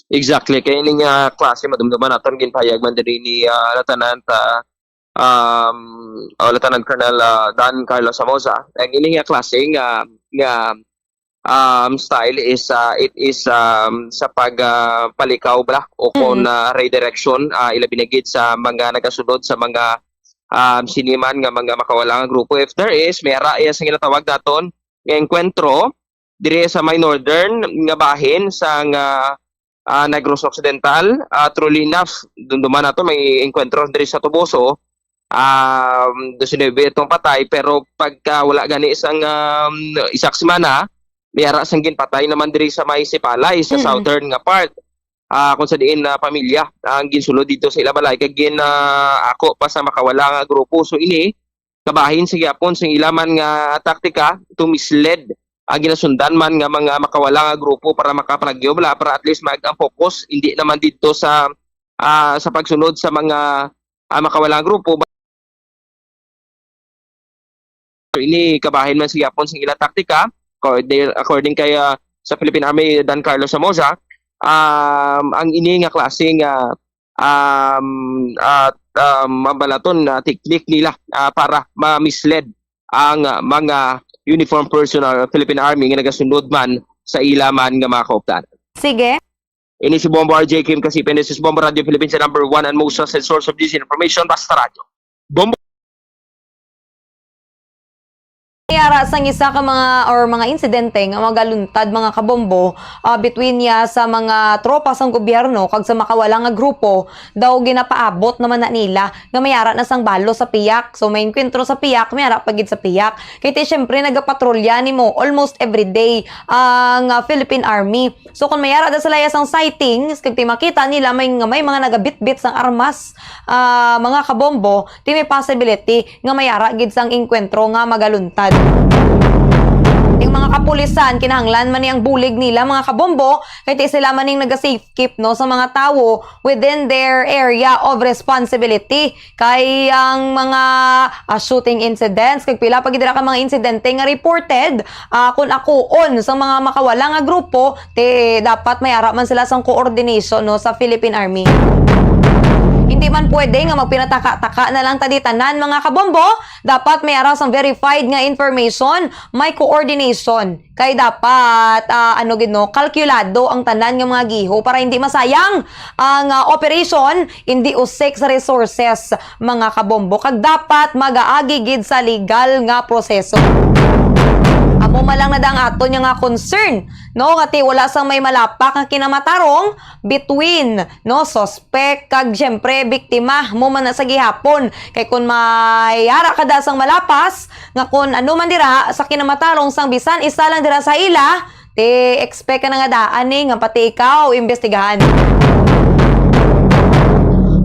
Exactly. Kay ini nga klase, madumduman naton, ginpahayag man diri ni, ah, Lieutenant, ah, um, o Lieutenant Colonel, ah, Dan Carlos Somoza. Ang ini nga klase nga, nga, um, style is, ah, it is, um, sa pag, ah, palikaw bala o kon, Mm. ah, redirection, ah, ilabi na gid sa mga nagasunod sa mga, um, siniman nga mga makawala nga grupo. If there is, may ara iya sa ginatawag naton nga engkwentro, diri sa may northern nga bahin sa nga, ah, Negros Occidental. Ah, truly enough, dumduman nato may engkwentro diri sa Toboso. Um, disinuybe itong patay, pero pagka wala gani sang, um, isa ka semana, may ara sang ginpatay naman diri sa may Sipalay, sa Mm. southern nga part. Ah, kung sa diin na pamilya ang ginsulod dito sa ila balay, kag gin, ah, ako pa sa makawala nga grupo. So ini, kabahin sa gyapon sing ila man nga taktika to misled ang ginasundan man nga mga makawala nga grupo para makapanagyo bala, para at least mag ang focus hindi naman didto sa, ah, sa pagsunod sa mga, ah, makawala nga grupo. Ini kabahin man sa gyapon sing ila taktika, according, according kay, ah, sa Philippine Army, Dan Carlos Somoza, um, ang ini nga klase nga um, at, um, mabalaton na teknik nila, ah, para ma-misled ang, ah, mga uniform personnel ng Philippine Army nga nagasunod man sa ila man nga mga kauptan. Sige. Ini si Bombo R J Kim Kasipen, this is Bombo Radio Philippines, the number one and most trusted source of disinformation, Basta Radio. Bombo May ara sang isa ka mga, or mga insidente nga magaluntad, mga kabombo, ah, between niya sa mga tropa sang gobyerno kag sa makawala nga grupo, daw ginapaabot naman na nila nga may ara na sang balo sa piyak. So, may engkwentro sa piyak, may ara pa gid sa piyak. Kay ti, syempre, nagapatrolya nimo almost everyday ang, ah, Philippine Army. So, kung may ara da sila ya sang sightings, kag ti makita nila may, nga may mga nagabitbit sang armas, ah, mga kabombo, ti may possibility nga may ara gid sang engkwentro nga magaluntad. Ning mga kapulisan, kinahanglan man ni ang bulig nila, mga kabombo, kay ti sila man ning naga-safekeep, no, sa mga tawo within their area of responsibility. Kay ang mga, ah, shooting incidents, kag pila pa gid dira ka mga insidente nga reported, ah, kun akuon sa mga makawala nga grupo, ti dapat may ara man sila sang coordination, no, sa Philippine Army. Hindi man pwede nga magpinataka-taka na lang ta di tanan, mga kabombo. Dapat may ara sang verified nga information, may coordination. Kay dapat, ah, ano gid, no, kalkulado ang tanan nga mga giho para hindi masayang ang, ah, operation, hindi usik sa resources, mga kabombo. Kag dapat magaagi gid sa legal nga proseso. Amo man lang na da ang aton nga concern, no, nga ti wala sang may malapak nga kinamatarong between, no, suspect kag, siyempre, biktima, mo man na sa gihapon. Kay kung may ara ka da sang malapas, nga kun ano man dira sa kinamatarong sang bisan isa lang dira sa ila, ti expect ka na nga daan ni nga pati ikaw imbestigahan.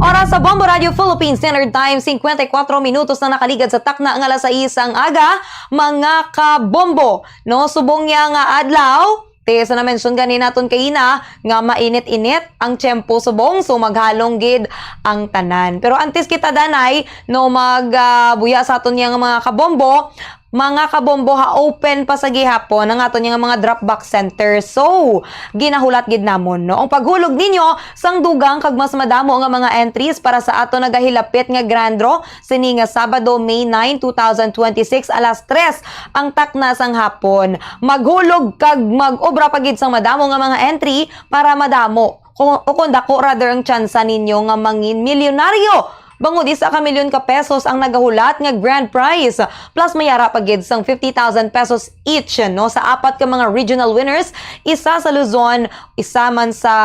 Oras sa Bombo Radio Philippines Standard Time, singkwenta y kuwatro minutos na nakaligad sa takna nga alas sais sang aga, mga kabombo. No, subong niya nga adlaw, Eh, sa na-mention gani naton kaina nga mainit-init ang tiyempo subong, so maghalong gid ang tanan. Pero antes kita, danay, no, mag, ah, buya sa aton nga mga kabombo, mga kabombo, ha, open pa sa gihapon ang aton nga mga drop box center. So, ginahulat gid namon, no, ang paghulog ninyo sang dugang kag mas madamo nga mga entries para sa aton nagahilapit nga grand draw sini nga Sabado, May nine, two thousand twenty-six, alas tres ang takna sang hapon. Maghulog kag mag-obra pa gid sang madamo nga mga entry para madamo ko-, o kung dako rather ang tsansa ninyo nga mangin milyonaryo. Bangod isa ka milyon ka pesos ang nagahulat nga grand prize, plus may ara pa gid sang fifty thousand pesos each, no, sa apat ka mga regional winners, isa sa Luzon, isa man sa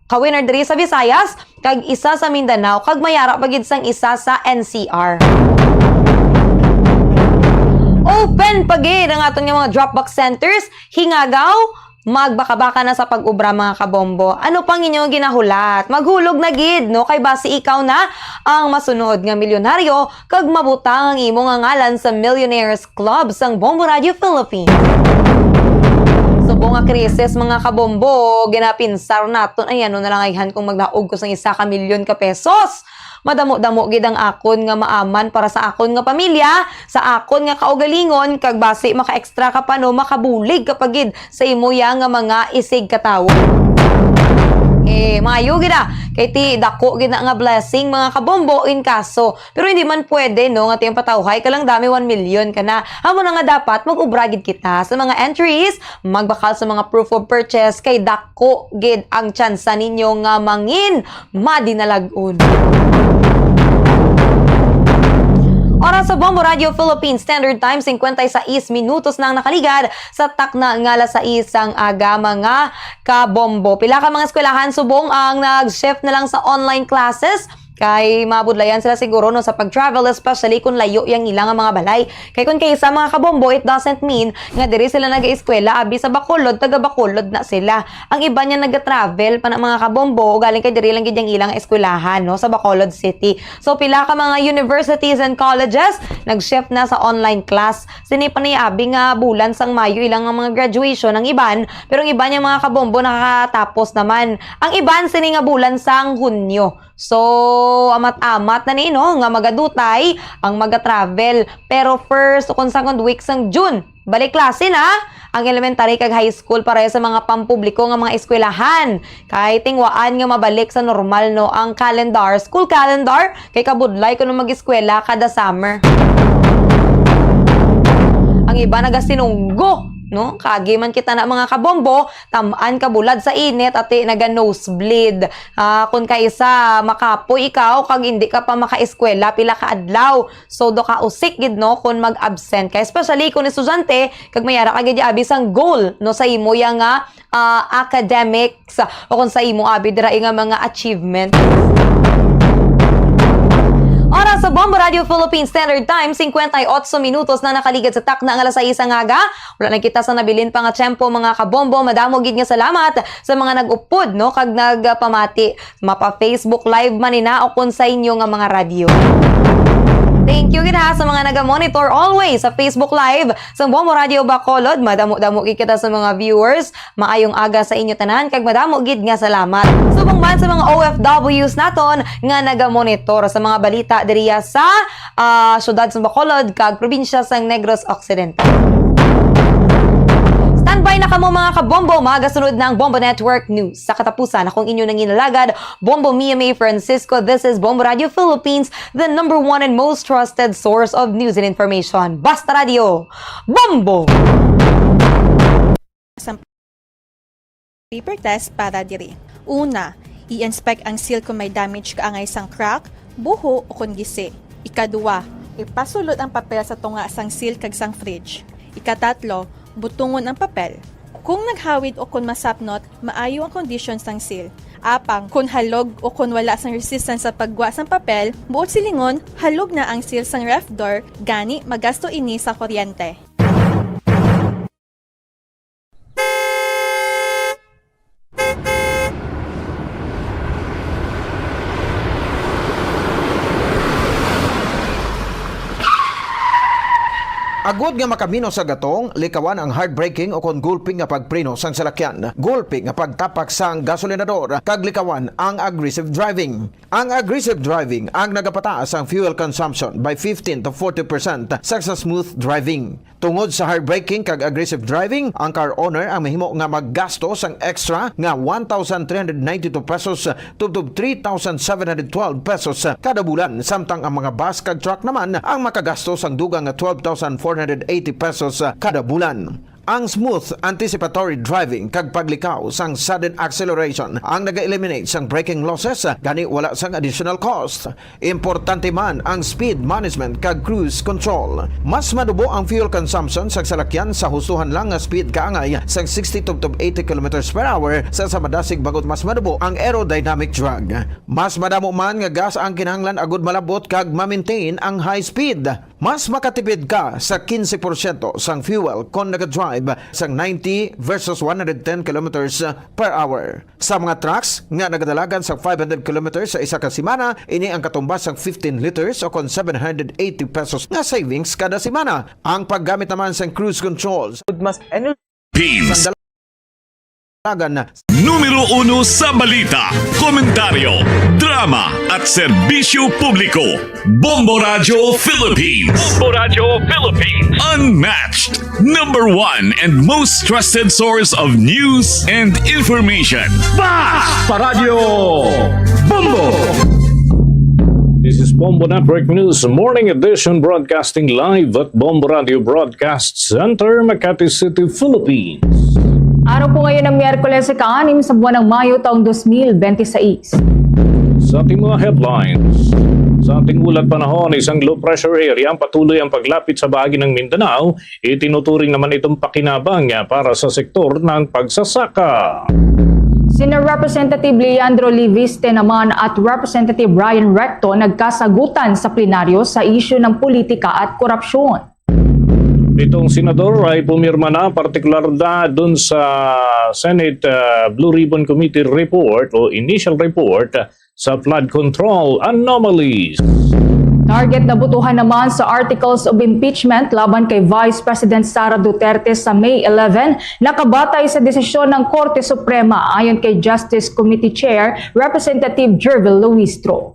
ka-winner diri sa Visayas, kag isa sa Mindanao, kag may ara pa gid sang isa sa N C R. Open pa gid ang aton nga mga drop box centers, Hingagaw, magbakabaka na sa pag-obra, mga kabombo. Ano pang inyo ginahulat? Maghulog na gid, no? Kay basi ikaw na ang masunod nga milyonaryo kag mabutang ang imo nga ngalan sa Millionaires Club sang Bombo Radio Philippines. Subong nga krisis, mga kabombo, ginapinsar naton, ay, ano na lang ayhan kung magdaog ko sang isa ka milyon ka pesos. Madamo-damo gid ang akon nga maaman para sa akon nga pamilya, sa akon nga kaugalingon, kag basi maka-extra ka pa, no, makabulig ka pa gid sa imo ya nga mga isig ka tawo. Eh, maayo gid, ah, kay ti dako gid na nga blessing, mga kabombo, in kaso. Pero hindi man pwede, no, nga ti ang patawhay ka lang dami one million ka na. Amo na nga dapat mag-ubra gid kita sa mga entries, magbakal sa mga proof of purchase, kay dako gid ang tsansa ninyo nga mangin madinalag-on. Oras sa Bombo Radio Philippines Standard Time, singkwenta y seis minutos na ang nakaligad sa takna nga alas sais sang aga, mga kabombo. Pila ka mga eskwelahan subong ang nag-shift na lang sa online classes kay mabudlayan sila siguro, no, sa pag-travel, especially kung layo yang ilang mga balay. Kay kung kay isa, mga kabombo, it doesn't mean nga diri sila nag-eskwela, abi sa Bacolod, taga Bacolod na sila. Ang iban niya naga-travel pa na, mga kabombo, galing kay diri lang gid ang ilang eskwelahan, no, sa Bacolod City. So, pila ka mga universities and colleges nag-shift na sa online class. Sini pa ni abi nga bulan sang Mayo ilang nga mga graduation ang iban, pero ang iban niya, mga kabombo, nakatapos naman. Ang iban sini nga bulan sang Hunyo. So, amat-amat na ni, no, nga magadutay ang maga-travel. Pero first o kung second week sang June, balik klase na ang elementary kag high school para sa mga pampubliko nga mga eskwelahan. Kay tingwaan nga mabalik sa normal, no, ang calendar, school calendar, kay kabudlay kuno mag-eskwela kada summer. Ang iba nagasinunggo, no? Kaagi man kita na, mga kabombo, tam-an ka bulad sa init, ati naga-nosebleed. Ah, kung kaisa, makapoy ikaw, kag hindi ka pa makaeskwela pila ka adlaw. So, do ka usik gid, no, kung mag-absent ka. Especially kung estudyante, kag may ara ka gid abi sang goal, no, sa imo ya nga, ah, academics, o kung sa imo abi dira nga mga achievement. Oras sa Bombo Radio Philippine Standard Time, singkwenta y otso minutos na nakaligad sa takna nga alas sais nga aga. Wala na kita sa nabilin pa nga tiyempo, mga kabombo. Madamo gid nga salamat sa mga nag-upod, no, kag nagpamati. Mapa-Facebook Live man ina o kon sa inyo nga mga radyo. Thank you gid ha sa mga naga-monitor always sa Facebook Live sang Bombo Radio Bacolod. Madamo-damo gid kita sa mga viewers. Maayong aga sa inyo tanan, kag madamo gid nga salamat. Subong man sa mga O F Ws naton nga naga-monitor sa mga balita diriya sa, ah, siyudad sa Bacolod kag probinsya sang Negros Occidental. Standby na kamo, mga kabombo, magasunod na ang Bombo Network News. Sa katapusan, akong inyo nanginalagad, Bombo Mia May Francisco. This is Bombo Radio Philippines, the number one and most trusted source of news and information. Basta Radio, Bombo! Paper test para diri. Una, i-inspect ang seal kung may damage kaangay sang crack, buho, o kon gisi. Ikaduha, ipasulod ang papel sa tunga sang seal kag sang fridge. Ikatatlo, butungon ang papel. Kung naghawid o kon masapnot, maayo ang kondisyon sang seal. Apang, kon halog o kon wala sang resistance sa paggwa sang papel, buot silingon, halog na ang seal sang ref door, gani magasto ini sa kuryente. Agod nga makaminos sa gatong, likawan ang hard braking o kon gulpi nga pagpreno sang salakyan, gulpi nga pagtapak sang gasolinador, kag likawan ang aggressive driving. Ang aggressive driving ang nagapataas ang fuel consumption by fifteen to forty percent sa, sa smooth driving. Tungod sa hard braking kag aggressive driving, ang car owner ang mahimo nga maggasto sang extra nga one thousand three hundred ninety-two pesos tubtob three thousand seven hundred twelve pesos kada bulan, samtang ang mga bus kag truck naman ang makagasto sang dugang nga twelve thousand four hundred eighty pesos kada bulan. Ang smooth anticipatory driving kag paglikaw sang sudden acceleration ang naga-eliminate sang braking losses, gani wala sang additional cost. Importante man ang speed management kag cruise control. Mas madubo ang fuel consumption sang salakyan sa hustohan lang nga speed kaangay sang sixty tubtob eighty kilometers per hour sa, sa madasig, bangod mas madubo ang aerodynamic drag. Mas madamo man nga gas ang kinahanglan agud malab-ot kag ma-maintain ang high speed. Mas makatipid ka sa quince porsyento sang fuel kon nagadrive sang ninety versus one hundred ten kilometers per hour. Sa mga trucks nga nagadalagan sa five hundred kilometers sa isa ka semana, ini ang katumbas sang fifteen liters o kon seven hundred eighty pesos nga savings kada semana. Ang paggamit naman sang cruise control Mas energy. Pins. Dalagan na. Numero uno sa balita, komentaryo, drama, at serbisyo publiko. Bombo Radyo Philippines. Bombo Radyo Philippines. Unmatched. Number one and most trusted source of news and information. Ba! Sa Radyo Bombo! This is Bombo Network News Morning Edition, broadcasting live at Bombo Radio Broadcast Center, Makati City, Philippines. Araw po ngayon ng Miyerkules, ika-anim sa buwan ng Mayo, taong dos mil bente seis. Sa ating mga headlines, sa ating ulat panahon, isang low pressure area ang patuloy ang paglapit sa bahagi ng Mindanao. Itinuturing naman itong pakinabang, ah, para sa sektor ng pagsasaka. Sina Representative Leandro Leviste naman at Representative Ryan Recto nagkasagutan sa plenaryo sa isyu ng politika at korupsyon. Itong senador ay pumirma na, partikular na dun sa Senate, ah, Blue Ribbon Committee report o initial report sa flood control anomalies. Target na butuhan naman sa articles of impeachment laban kay Vice President Sara Duterte sa May eleven, nakabatay sa desisyon ng Korte Suprema, ayon kay Justice Committee Chair Representative Gervil Luistro.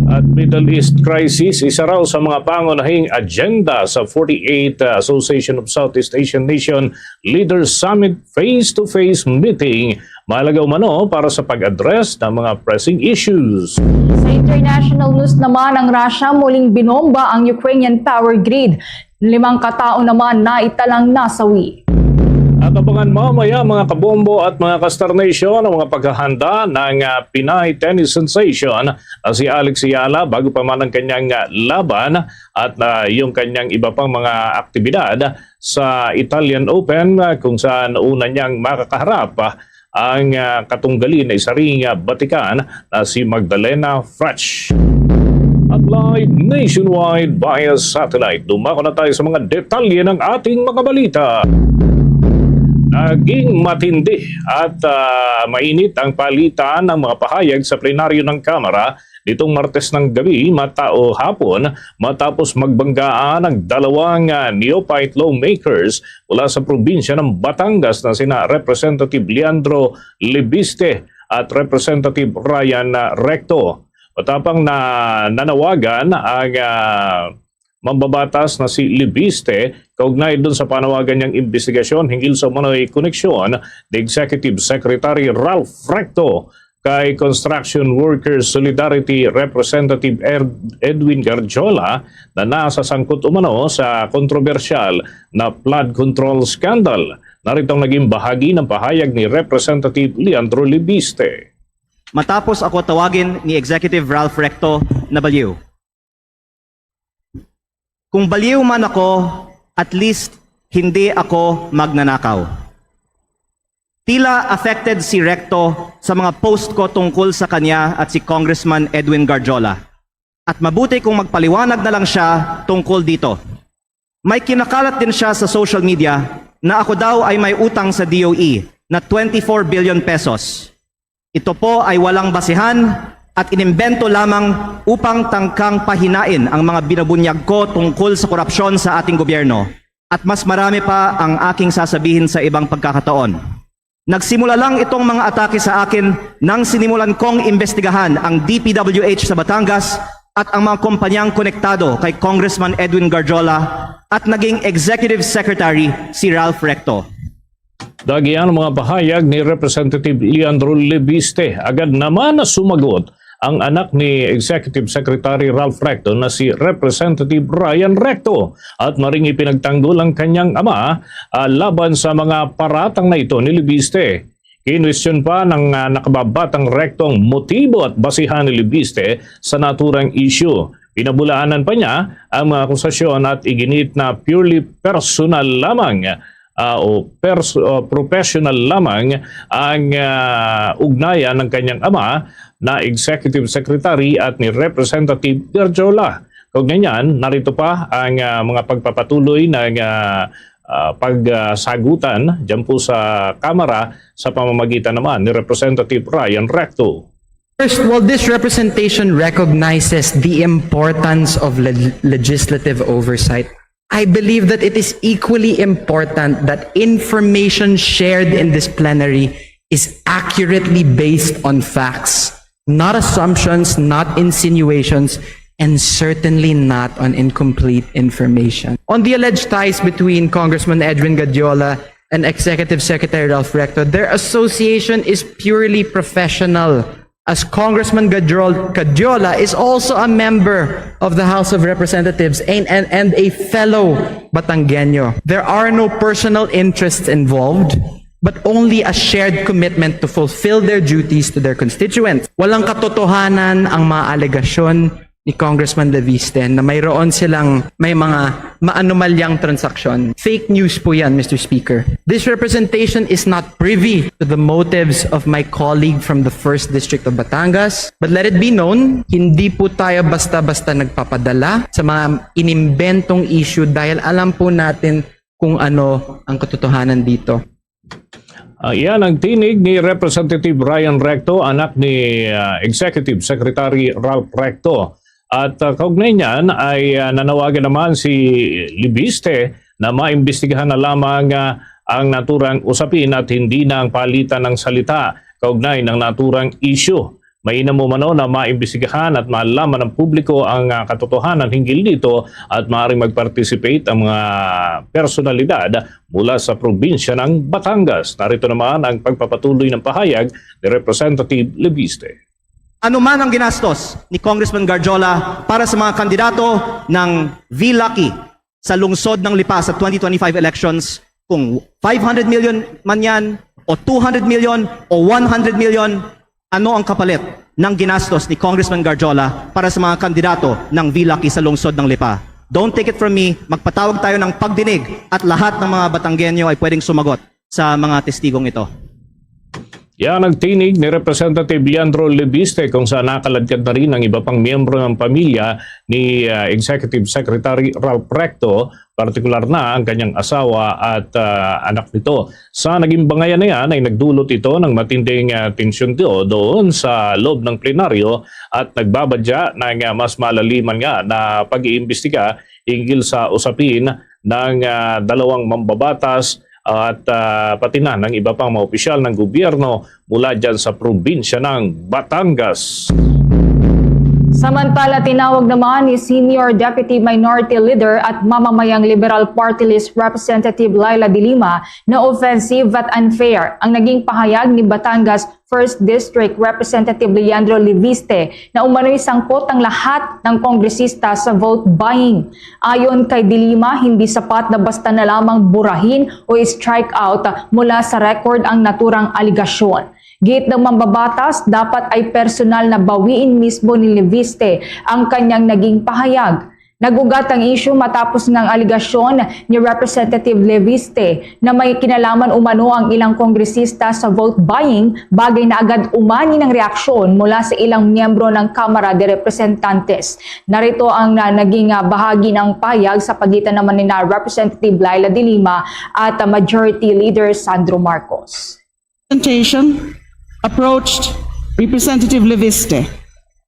At Middle East crisis, isa raw sa mga pangunahing agenda sa forty-eight Association of Southeast Asian Nation Leaders Summit face-to-face meeting. Mahalaga umano para sa pag-address ng mga pressing issues. Sa international news naman, ang Russia muling binomba ang Ukrainian power grid. Limang katao naman naitalang nasawi. At abangan mamaya, mga kabombo at mga ka-Star Nation, ang mga paghahanda ng, ah, Pinay tennis sensation na si Alex Eala bago pa man ang kanyang, ah, laban at, ah, yung kanyang iba pang mga aktibidad sa Italian Open, ah, kung saan una niyang makakaharap, ah, ang, ah, katunggali na isa ring, ah, batikan na si Magdalena Frech. At live nationwide via satellite, dumako na tayo sa mga detalye ng ating mga balita. Naging matindi at, ah, mainit ang palitan ng mga pahayag sa plenaryo ng Kamara nitong Martes ng gabi, matao hapon, matapos magbanggaan ang dalawang, ah, neophyte lawmakers mula sa probinsya ng Batangas na sina Representative Leandro Leviste at Representative Ryan, ah, Recto. Matapang na nanawagan ang, ah, mambabatas na si Leviste kaugnay dun sa panawagan niyang imbestigasyon hinggil sa umano'y koneksyon ni Executive Secretary Ralph Recto kay Construction Workers Solidarity Representative Ed-, Edwin Garjola na nasasangkot umano sa kontrobersyal na flood control scandal. Narito ang naging bahagi ng pahayag ni Representative Leandro Leviste. Matapos ako tawagin ni Executive Ralph Recto na baliw. Kung baliw man ako, at least hindi ako magnanakaw. Tila affected si Recto sa mga post ko tungkol sa kanya at si Congressman Edwin Garjola. At mabuti kung magpaliwanag na lang siya tungkol dito. May kinakalat din siya sa social media na ako daw ay may utang sa D O E na twenty-four billion pesos. Ito po ay walang basehan at inimbento lamang upang tangkang pahinain ang mga binabunyag ko tungkol sa korupsyon sa ating gobyerno. At mas marami pa ang aking sasabihin sa ibang pagkakataon. Nagsimula lang itong mga atake sa akin nang sinimulan kong imbestigahan ang D P W H sa Batangas at ang mga kumpanyang konektado kay Congressman Edwin Garjola at naging Executive Secretary si Ralph Recto. Dagian ang mga pahayag ni Representative Leandro Leviste. Agad naman na sumagot ang anak ni Executive Secretary Ralph Recto na si Representative Ryan Recto at maring ipinagtanggol ang kanyang ama ah, laban sa mga paratang na ito ni Leviste. Kinwestiyon pa ng ah, nakababatang Recto ang motibo at basihan ni Leviste sa naturang issue. Pinabulaanan pa niya ang mga akusasyon at iginit na purely personal lamang ah, o pers- o professional lamang ang ah, ugnayan ng kanyang ama na Executive Secretary at ni Representative Garjola. Kaugnay niyan, narito pa ang ah, mga pagpapatuloy ng ah, ah, pagsagutan dyan po sa Kamara sa pamamagitan naman ni Representative Ryan Recto. First, while this representation recognizes the importance of le- legislative oversight, I believe that it is equally important that information shared in this plenary is accurately based on facts, not assumptions, not insinuations, and certainly not on incomplete information. On the alleged ties between Congressman Edwin Gadiola and Executive Secretary Ralph Recto, their association is purely professional, as Congressman Gadrol- Gadiola is also a member of the House of Representatives and, and, and a fellow Batangueño. There are no personal interests involved, but only a shared commitment to fulfill their duties to their constituents. Walang katotohanan ang mga alegasyon ni Congressman Leviste na mayroon silang may mga maanomalyang transaksyon. Fake news po yan, Mister Speaker. This representation is not privy to the motives of my colleague from the first District of Batangas. But let it be known, hindi po tayo basta-basta nagpapadala sa mga inimbentong issue dahil alam po natin kung ano ang katotohanan dito. Uh, iyan ang tinig ni Representative Ryan Recto, anak ni uh, Executive Secretary Ralph Recto. At uh, kaugnay niyan ay uh, nanawagan naman si Leviste na maimbestigahan na lamang uh, ang naturang usapin at hindi na ang palitan ng salita kaugnay ng naturang issue. Mainam umano na maimbestigahan at malaman ng publiko ang uh, katotohanan hinggil dito at maaaring mag-participate ang mga personalidad mula sa probinsya ng Batangas. Narito naman ang pagpapatuloy ng pahayag ni Representative Leviste. Ano man ang ginastos ni Congressman Garjola para sa mga kandidato ng V-Lucky sa lungsod ng Lipa sa twenty twenty-five elections, kung five hundred million man yan, o two hundred million, o one hundred million, ano ang kapalit ng ginastos ni Congressman Garjola para sa mga kandidato ng V-Lucky sa lungsod ng Lipa? Don't take it from me, magpatawag tayo ng pagdinig at lahat ng mga Batanggenyo ay pwedeng sumagot sa mga testigong ito. Yan ang tinig ni Representative Leandro Leviste kung saan nakaladkad na rin ang iba pang miyembro ng pamilya ni uh, Executive Secretary Ralph Recto, partikular na ang kanyang asawa at uh, anak nito. Sa naging bangayan na yan ay nagdulot ito ng matinding uh, tensyon do- doon sa loob ng plenaryo at nagbabadya ng uh, mas malaliman nga na pag-iimbestiga hinggil sa usapin ng uh, dalawang mambabatas at uh, pati na ng iba pang mga opisyal ng gobyerno mula dyan sa probinsya ng Batangas. Samantala, tinawag naman ni Senior Deputy Minority Leader at mamamayang Liberal Party List Representative Leila de Lima na offensive at unfair ang naging pahayag ni Batangas First District Representative Leandro Leviste na umano'y sangkot ang lahat ng kongresista sa vote buying. Ayon kay De Lima, hindi sapat na basta na lamang burahin o strike out mula sa record ang naturang aligasyon. Giit ng mambabatas, dapat ay personal na bawiin mismo ni Leviste ang kanyang naging pahayag. Nag-ugat ang isyu matapos nga ang aligasyon ni Representative Leviste na may kinalaman umano ang ilang kongresista sa vote buying, bagay na agad umani ng reaksyon mula sa ilang miyembro ng Kamara de Representantes. Narito ang na, naging ah, bahagi ng payag sa pagitan naman ni na Representative Leila de Lima at ah, Majority Leader Sandro Marcos. Presentation approached Representative Leviste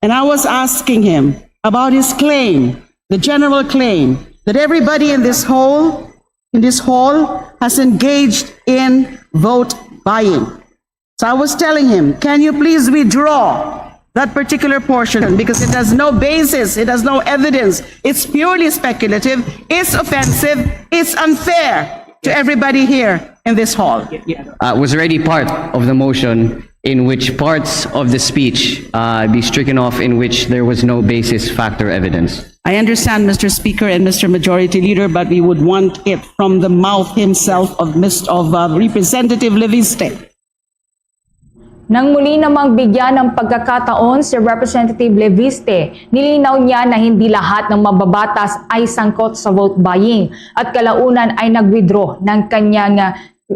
And I was asking him about his claim, the general claim, that everybody in this hall, in this hall, has engaged in vote buying. So I was telling him, "Can you please withdraw that particular portion, because it has no basis, it has no evidence, it's purely speculative, it's offensive, it's unfair to everybody here in this hall." Uh, was already part of the motion in which parts of the speech uh, be stricken off in which there was no basis, fact, or evidence. I understand, Mister Speaker and Mister Majority Leader, but we would want it from the mouth himself of Mister of uh, Representative Leviste. Nang muli namang bigyan ng pagkakataon si Representative Leviste, nilinaw niya na hindi lahat ng mababatas ay sangkot sa vote buying at kalaunan ay nag-withdraw ng kanyang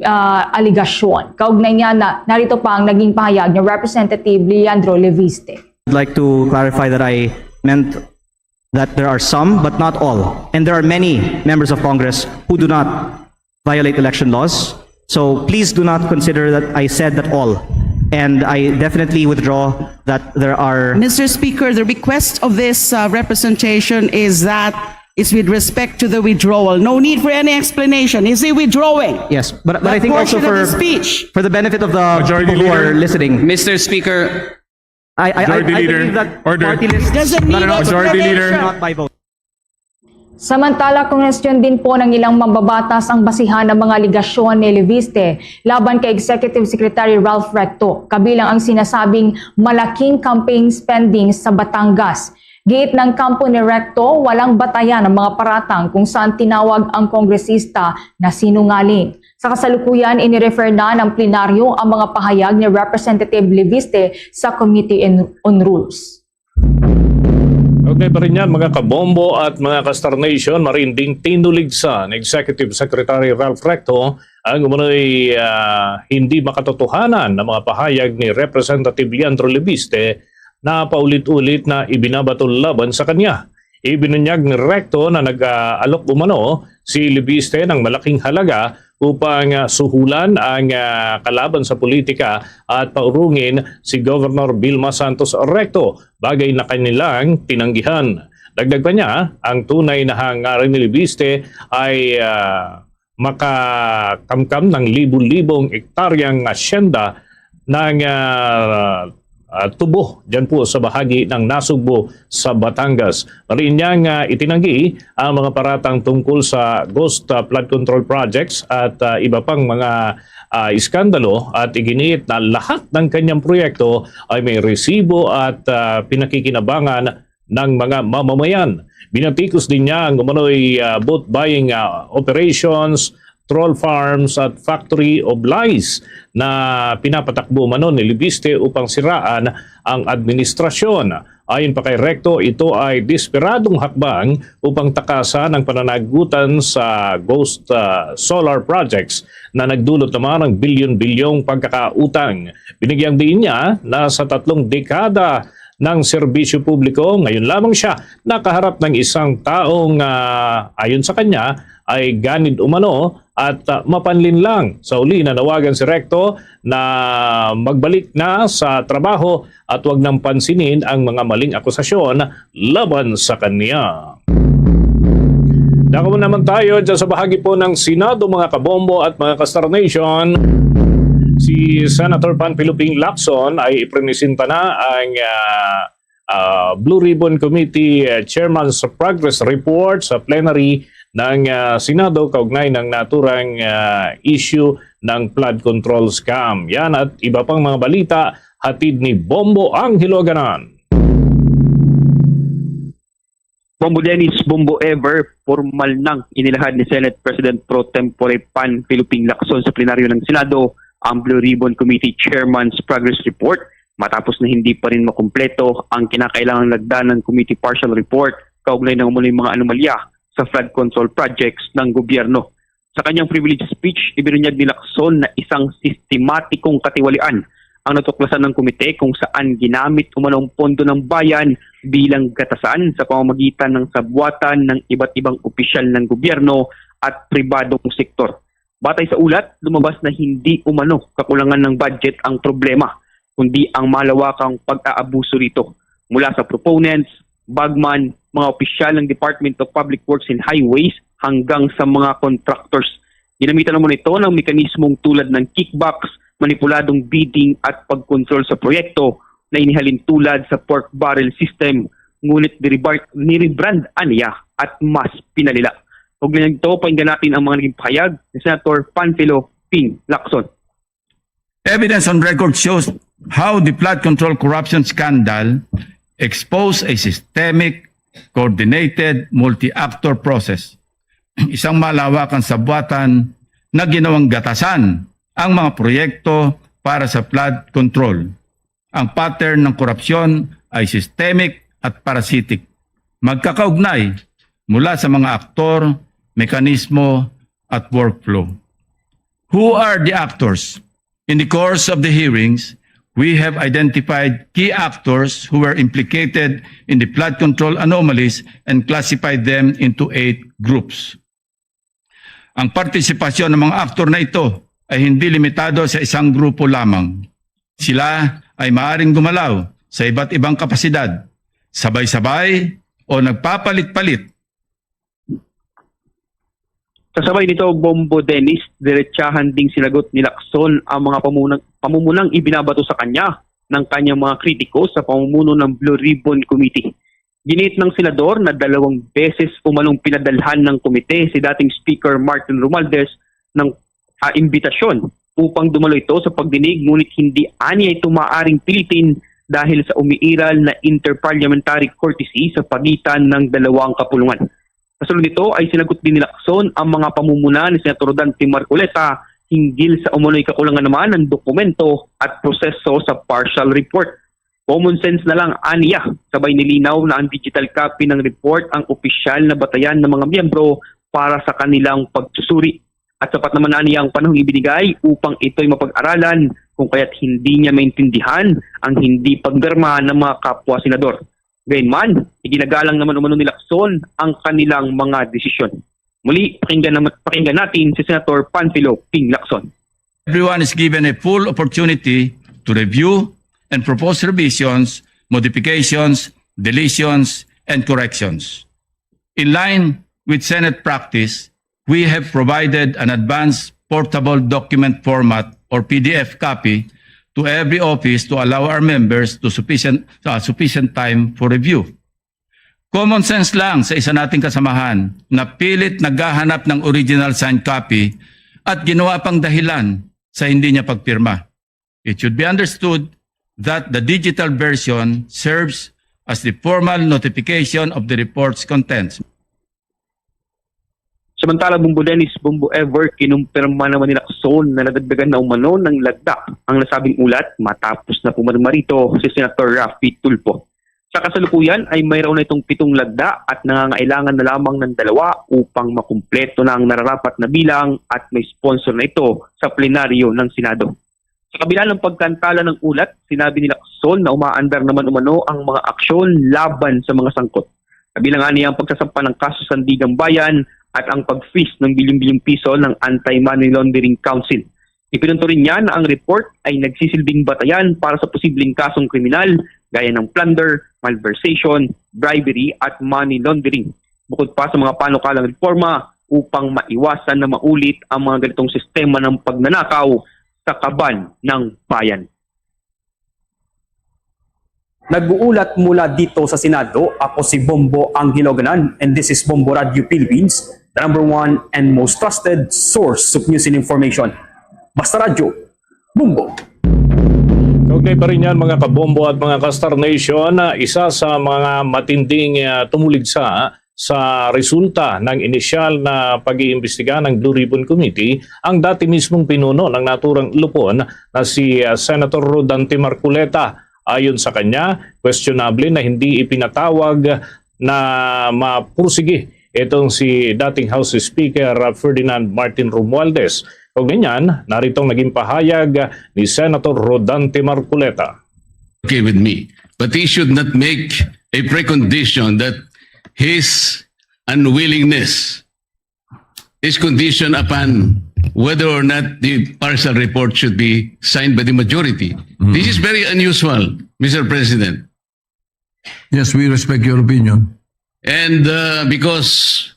ah, aligasyon. Kaugnay niya na narito pa ang naging pahayag ni Representative Leandro Leviste. I'd like to clarify that I meant that there are some, but not all. And there are many members of Congress who do not violate election laws. So please do not consider that I said that all. And I definitely withdraw that there are Mister Speaker, the request of this uh, representation is that it's with respect to the withdrawal. No need for any explanation. Is he withdrawing? Yes, but, but I That think also portion of for the speech. for the benefit of the Majority people who Leader. Are listening, Mister Speaker, I, I, I, Majority I Leader, believe that order. party lists Doesn't not need an order. Majority Leader. explanation. Not by vote. Samantala, kinwestiyon din po ng ilang mambabatas ang basihan ng mga aligasyon ni Leviste laban kay Executive Secretary Ralph Recto, kabilang ang sinasabing malaking campaign spending sa Batangas. Giit ng kampo ni Recto, walang batayan ang mga paratang kung saan tinawag ang kongresista na sinungaling. Sa kasalukuyan, inirefer na ng plenaryo ang mga pahayag ni Representative Leviste sa Committee in- on Rules. Okay pa rin yan, mga kabombo at mga ka-Star Nation, marinding tinuligsa ni Executive Secretary Ralph Recto ang umano'y ah, hindi makatotohanan na mga pahayag ni Representative Leandro Leviste na paulit-ulit na ibinabato laban sa kanya. Ibinunyag ni Recto na nag-aalok umano si Leviste ng malaking halaga upang ah, suhulan ang ah, kalaban sa politika at paurungin si Governor Vilma Santos Recto, bagay na kanilang tinanggihan. Dagdag pa niya, ang tunay na hangarin ni Leviste ay ah, makakamkam ng libu-libong ektaryang asyenda ng ah, ah, tubo dyan po sa bahagi ng Nasugbu sa Batangas. Mariin niya nga itinanggi ang mga paratang tungkol sa ghost ah, flood control projects at ah, iba pang mga ah, iskandalo at iginiit na lahat ng kanyang proyekto ay may resibo at ah, pinakikinabangan ng mga mamamayan. Binatikos din niya ang umano'y ah, vote buying ah, operations, troll farms at factory of lies na pinapatakbo umano ni Leviste upang siraan ang administrasyon. Ayon pa kay Recto, ito ay desperadong hakbang upang takasan ang pananagutan sa ghost ah, solar projects na nagdulot naman ng bilyon-bilyong pagkakautang. Binigyang diin niya na sa tatlong dekada ng serbisyo publiko, ngayon lamang siya nakaharap ng isang taong ah, ayon sa kanya ay ganid umano at ah, mapanlinlang. Sa uli, nanawagan si Recto na magbalik na sa trabaho at wag nang pansinin ang mga maling akusasyon laban sa kanya. Dako naman tayo dyan sa bahagi po ng Senado, mga kabombo at mga ka-Star Nation. Si Senator Panfilo Ping Lacson ay ipresenta na ang ah, ah, Blue Ribbon Committee ah, Chairman's Progress Report sa plenary ng ah, Senado kaugnay ng naturang ah, issue ng flood control scam. Yan at iba pang mga balita, hatid ni Bombo Angelo Ganan. Bombo Dennis, Bombo Ever, formal nang inilahad ni Senate President Pro Tempore Panfilo Ping Lacson sa plenaryo ng Senado ang Blue Ribbon Committee Chairman's Progress Report matapos na hindi pa rin makumpleto ang kinakailangang lagda ng committee partial report kaugnay ng umano'y mga anomalya sa flood control projects ng gobyerno. Sa kanyang privilege speech, ibinunyag ni Lacson na isang sistematikong katiwalian ang natuklasan ng komite kung saan ginamit umano ang pondo ng bayan bilang gatasan sa pamamagitan ng sabuatan ng iba't ibang opisyal ng gobyerno at pribadong sektor. Batay sa ulat, lumabas na hindi umano kakulangan ng budget ang problema, kundi ang malawakang pag-aabuso nito. mula sa proponents, bagman, mga opisyal ng Department of Public Works and Highways, hanggang sa mga contractors. Ginamitan naman ito ng mekanismong tulad ng kickbacks, manipuladong bidding at pagkontrol sa proyekto na inihalin tulad sa pork barrel system, ngunit nirebar-, nirebrand aniya at mas pinalila. Kaugnay nito, pakinggan natin ang mga naging pahayag ni Senator Panfilo Ping Lacson. Evidence on record shows how the flood control corruption scandal exposed a systemic, coordinated, multi-actor process. Isang malawakang sabuatan na ginawang gatasan ang mga proyekto para sa flood control. Ang pattern ng korupsyon ay systemic at parasitic, magkakaugnay mula sa mga aktor, mekanismo, at workflow. Who are the actors? In the course of the hearings, we have identified key actors who were implicated in the flood control anomalies and classified them into eight groups. Ang partisipasyon ng mga aktor na ito ay hindi limitado sa isang grupo lamang. Sila ay maaring gumalaw sa iba't ibang kapasidad, sabay-sabay o nagpapalit-palit. Kasabay nito, Bombo Dennis, diretsahan ding sinagot ni Lacson ang mga pamunang, pamumunang ibinabato sa kanya ng kanyang mga kritiko sa pamumuno ng Blue Ribbon Committee. Giniit ng senador na dalawang beses umanong pinadalhan ng komite si dating Speaker Martin Romualdez ng ah, imbitasyon upang dumalo ito sa pagdinig, ngunit hindi aniya ito maaaring pilitin dahil sa umiiral na interparliamentary courtesy sa pagitan ng dalawang kapulungan. Kasunod nito ay sinagot din ni Lacson ang mga pamumuna ni Senator Dante Marcoleta hinggil sa umano'y kakulangan naman ng dokumento at proseso sa partial report. Common sense na lang aniya, sabay nilinaw na ang digital copy ng report ang opisyal na batayan ng mga miyembro para sa kanilang pagsusuri. At sapat naman aniya ang panahong ibinigay upang ito'y mapag-aralan, kung kaya't hindi niya maintindihan ang hindi pagpirma ng mga kapwa senador. Gayunman, iginagalang naman umano ni Lacson ang kanilang mga desisyon. Muli, pakinggan, naman, pakinggan natin si Senator Panfilo Ping Lacson. Everyone is given a full opportunity to review and propose revisions, modifications, deletions, and corrections. In line with Senate practice, we have provided an advanced portable document format, or P D F copy, to every office to allow our members to sufficient, uh, sufficient time for review. Common sense lang sa isa nating kasamahan na pilit naghahanap ng original signed copy at ginawa pang dahilan sa hindi niya pagpirma. It should be understood that the digital version serves as the formal notification of the report's contents. Samantala, Bombo Dennis, Bombo Ever, kinumpirma naman ni Lacson na nadagdagan na umano ng lagda ang nasabing ulat matapos na pumirma rito si Senator Raffy Tulfo. Sa kasalukuyan ay mayroon na itong pitong lagda at nangangailangan na lamang ng dalawa upang makumpleto na ang nararapat na bilang at may sponsor na ito sa plenaryo ng Senado. Sa kabila ng pagkantala ng ulat, sinabi ni Lacson na umaandar naman umano ang mga aksyon laban sa mga sangkot. Kabilang niya ang pagsasampa ng kaso sa Sandiganbayan at ang pag-freeze ng bilyong-bilyong piso ng Anti-Money Laundering Council. Ipinunto rin niya na ang report ay nagsisilbing batayan para sa posibleng kasong kriminal gaya ng plunder, malversation, bribery at money laundering. Bukod pa sa mga panukalang reforma upang maiwasan na maulit ang mga ganitong sistema ng pagnanakaw sa kaban ng bayan. Nag-uulat mula dito sa Senado, ako si Bombo Angelo Ganan, and this is Bombo Radio Philippines, the number one and most trusted source of news and information. Basta Radyo, Bombo! Kaugnay pa rin yan, mga kabombo at mga ka-Star Nation, ah, isa sa mga matinding ah, tumuligsa sa resulta ng inisyal na pag-iimbestiga ng Blue Ribbon Committee ang dati mismong pinuno ng naturang Lupon na si ah, Senator Rodante Marcoleta. Ayon sa kanya, questionable na hindi ipinatawag na mapursigi itong si dating House Speaker ah, Ferdinand Martin Romualdez. Kaugnay niyan, narito ang naging pahayag ah, ni Senator Rodante Marcoleta. Okay with me. But he should not make a precondition that his unwillingness is conditioned upon whether or not the partial report should be signed by the majority. This is very unusual, Mister President. Yes, we respect your opinion. And uh, because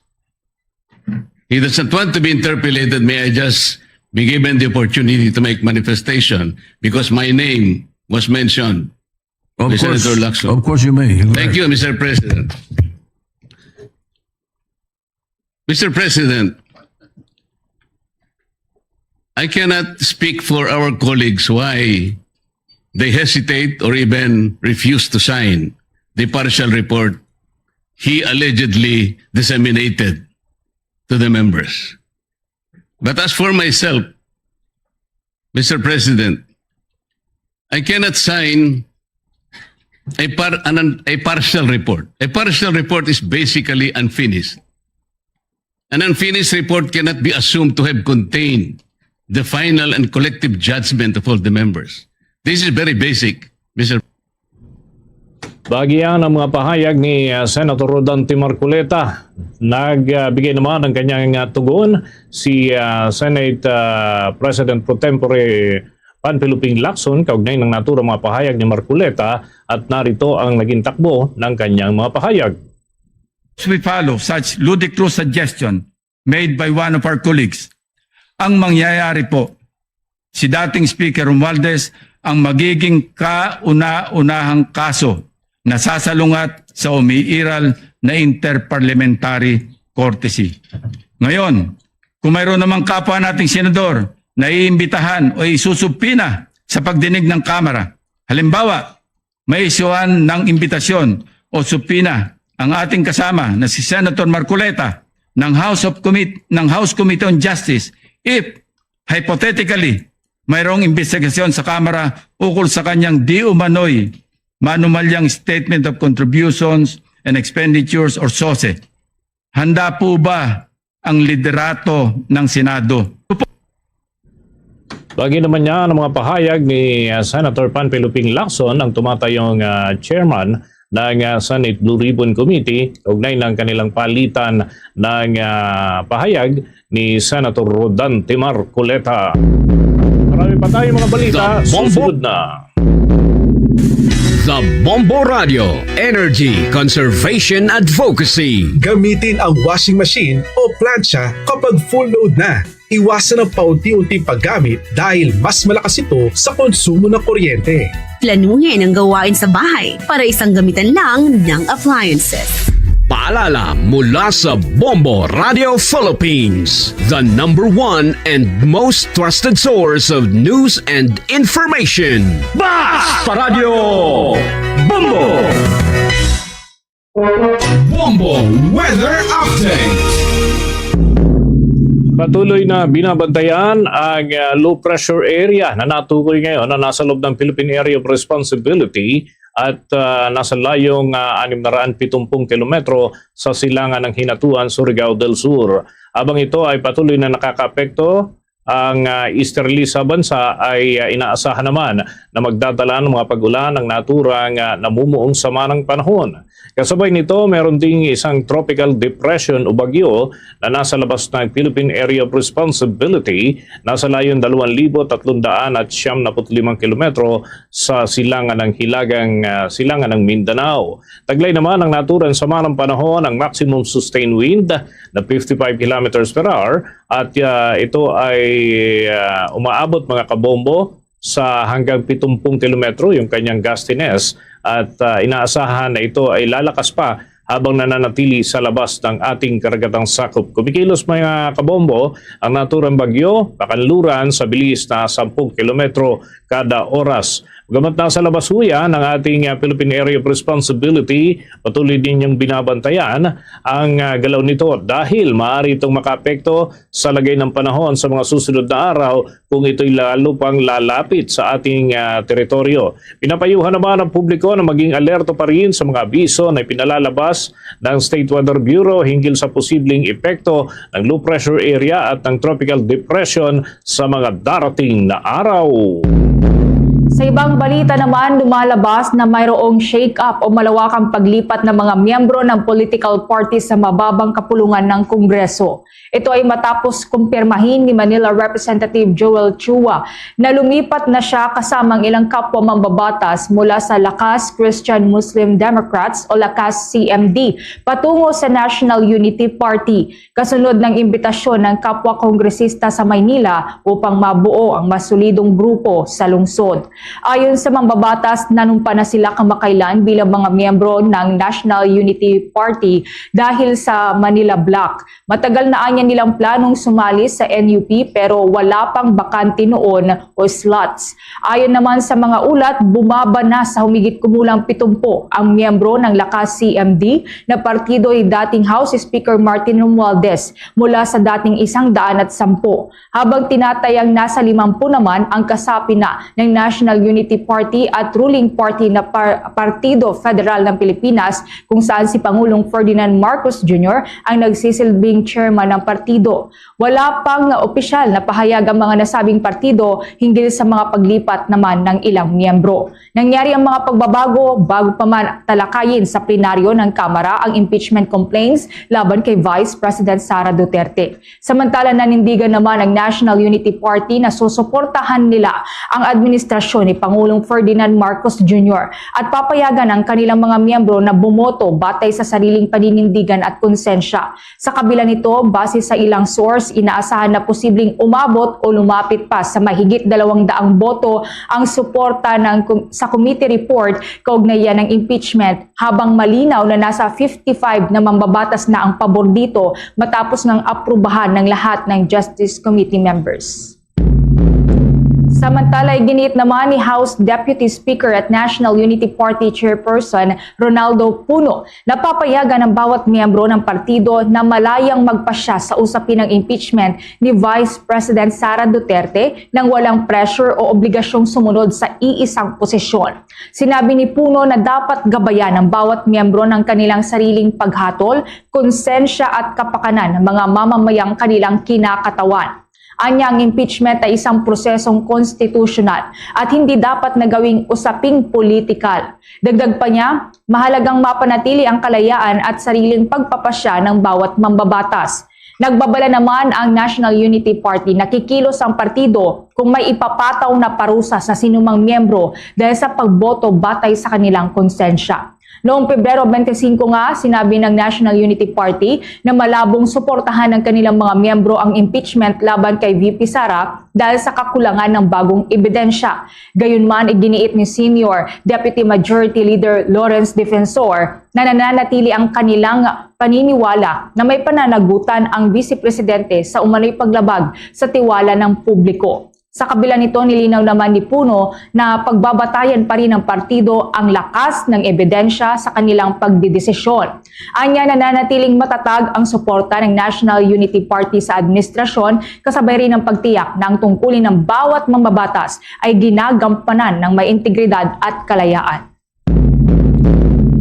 he doesn't want to be interpolated, may I just be given the opportunity to make manifestation because my name was mentioned. Of course, Senator Lacson. Of course you may. Thank you, Mister President. Mister President, I cannot speak for our colleagues why they hesitate or even refuse to sign the partial report he allegedly disseminated to the members. But as for myself, Mister President, I cannot sign a, par, an, a partial report. A partial report is basically unfinished. An unfinished report cannot be assumed to have contained the final and collective judgment of all the members. This is very basic, Mister Bagian ang mga pahayag ni uh, Senator Rodante Marcoleta. Nagbigay naman ng kanyang uh, tugon si uh, Senate uh, President Pro Tempore Panfilo Ping Lacson kaugnay ng naturang mga pahayag ni Marcoleta at narito ang naging takbo ng kanyang mga pahayag. We follow such ludicrous suggestion made by one of our colleagues. Ang mangyayari po, si dating Speaker Romualdez ang magiging kauna-unahang kaso na sasalungat sa umiiral na interparliamentary courtesy. Ngayon, kung mayroon namang kapwa nating senador na iimbitahan o isusubpina sa pagdinig ng Kamara, halimbawa, maisyuhan ng imbitasyon o subpina ang ating kasama na si Senator Marcoleta ng House of Commit ng House Committee on Justice if hypothetically mayroong imbestigasyon sa Kamara ukol sa kanyang di umano'y manumalyang statement of contributions and expenditures or SOSE. Handa po ba ang liderato ng Senado? Bagi naman niya ang mga pahayag ni uh, Senator Panfilo Ping Lacson, ang tumatayong uh, chairman ng uh, Senate Blue Ribbon Committee, kaugnay ng kanilang palitan ng uh, pahayag ni Senator Rodante Marcoleta. Marami pa tayong mga balita. The Bombo. Susunod na. The Bombo Radio Energy Conservation Advocacy. Gamitin ang washing machine o plancha kapag full load na. Iwasan ang paunti-unting paggamit dahil mas malakas ito sa konsumo ng kuryente. Planuhin ang gawain sa bahay para isang gamitan lang ng appliances. Paalala mula sa Bombo Radio Philippines, the number one and most trusted source of news and information. Basta Radio Bombo! Bombo Weather Update. Patuloy na binabantayan ang uh, low pressure area na natukoy ngayon na nasa loob ng Philippine Area of Responsibility at uh, nasa layong uh, anim na raan pitumpung kilometro sa silangan ng Hinatuan, Surigao del Sur. Habang ito ay patuloy na nakakaapekto, ang uh, easterly sa bansa ay uh, inaasahan naman na magdadala ng mga pag-ulan ang naturang uh, namumuong sama ng panahon. Kasabay nito, meron ding isang tropical depression o bagyo na nasa labas ng Philippine Area of Responsibility, nasa layong dalawang libo tatlong daan at siyam na put limang kilometro sa silangan ng hilagang uh, silangan ng Mindanao. Taglay naman ang naturang sama ng panahon ang maximum sustained wind na fifty-five kilometers per hour at uh, ito ay uh, umaabot mga kabombo sa hanggang pitumpung kilometro yung kanyang gustiness at uh, inaasahan na ito ay lalakas pa habang nananatili sa labas ng ating karagatang sakop. Kumikilos mga kabombo ang naturang bagyo, pakanluran sa bilis na sampung kilometro kada oras. Bagamat nasa labas huya ng ating uh, Philippine Area of Responsibility, patuloy ninyong binabantayan ang uh, galaw nito dahil maaari itong makaapekto sa lagay ng panahon sa mga susunod na araw kung ito'y lalo pang lalapit sa ating uh, teritoryo. Pinapayuhan naman ang publiko na maging alerto pa rin sa mga abiso na ipinalalabas ng State Weather Bureau hinggil sa posibleng epekto ng low pressure area at ng tropical depression sa mga darating na araw. Sa ibang balita naman, lumalabas na mayroong shake-up o malawakang paglipat ng mga miyembro ng political party sa mababang kapulungan ng Kongreso. Ito ay matapos kumpirmahin ni Manila Representative Joel Chua na lumipat na siya kasama ang ilang kapwa mambabatas mula sa Lakas Christian Muslim Democrats o Lakas C M D patungo sa National Unity Party, kasunod ng imbitasyon ng kapwa kongresista sa Maynila upang mabuo ang mas solidong grupo sa lungsod. Ayon sa mambabatas, nanumpa na sila kamakailan bilang mga miyembro ng National Unity Party dahil sa Manila Bloc. Matagal na anya nilang planong sumali sa N U P, pero wala pang bakante noon o slots. Ayon naman sa mga ulat, bumaba na sa humigit kumulang pitumpo ang miyembro ng Lakas C M D na partido ni dating House Speaker Martin Romualdez mula sa dating isang daan at sampu, habang tinatayang nasa limampu naman ang kasapi na ng National Unity Party at ruling party na par- Partido Federal ng Pilipinas, kung saan si Pangulong Ferdinand Marcos Junior ang nagsisilbing chairman ng partido. Wala pang opisyal na pahayag ang mga nasabing partido hinggil sa mga paglipat naman ng ilang miyembro. Nangyari ang mga pagbabago bago pa man talakayin sa plenaryo ng Kamara ang impeachment complaints laban kay Vice President Sara Duterte. Samantala, nanindigan naman ang National Unity Party na susuportahan nila ang administrasyon ni Pangulong Ferdinand Marcos Junior at papayagan ang kanilang mga miyembro na bumoto batay sa sariling paninindigan at konsensya. Sa kabila nito, base sa ilang source, inaasahan na posibleng umabot o lumapit pa sa mahigit dalawang daang boto ang suporta ng kom- sa committee report kaugnay ng impeachment, habang malinaw na nasa fifty-five na mambabatas na ang pabor dito matapos ngang aprubahan ng lahat ng Justice Committee members. Samantala, iginiit naman ni House Deputy Speaker at National Unity Party Chairperson Ronaldo Puno na papayagan ang bawat miyembro ng partido na malayang magpasya sa usapin ng impeachment ni Vice President Sara Duterte nang walang pressure o obligasyong sumunod sa iisang posisyon. Sinabi ni Puno na dapat gabayan ng bawat miyembro ng kanilang sariling paghatol, konsensya at kapakanan ng mga mamamayang kanilang kinakatawan. Anya, ang impeachment ay isang prosesong konstitusyonal at hindi dapat na gawing usaping politikal. Dagdag pa niya, mahalagang mapanatili ang kalayaan at sariling pagpapasya ng bawat mambabatas. Nagbabala naman ang National Unity Party na kikilos ang partido kung may ipapataw na parusa sa sinumang miyembro dahil sa pagboto batay sa kanilang konsensya. Noong Pebrero twenty-five nga, sinabi ng National Unity Party na malabong suportahan ng kanilang mga miyembro ang impeachment laban kay V P Sara dahil sa kakulangan ng bagong ebidensya. Gayunman, iginiit ni Senior Deputy Majority Leader Lawrence Defensor na nananatili ang kanilang paniniwala na may pananagutan ang Vice Presidente sa umano'y paglabag sa tiwala ng publiko. Sa kabila nito, nilinaw naman ni Puno na pagbabatayan pa rin ng partido ang lakas ng ebidensya sa kanilang pagdedesisyon. Anya, nananatiling matatag ang suporta ng National Unity Party sa administrasyon, kasabay rin ng pagtiyak na ang tungkulin ng bawat mambabatas ay ginagampanan ng may integridad at kalayaan.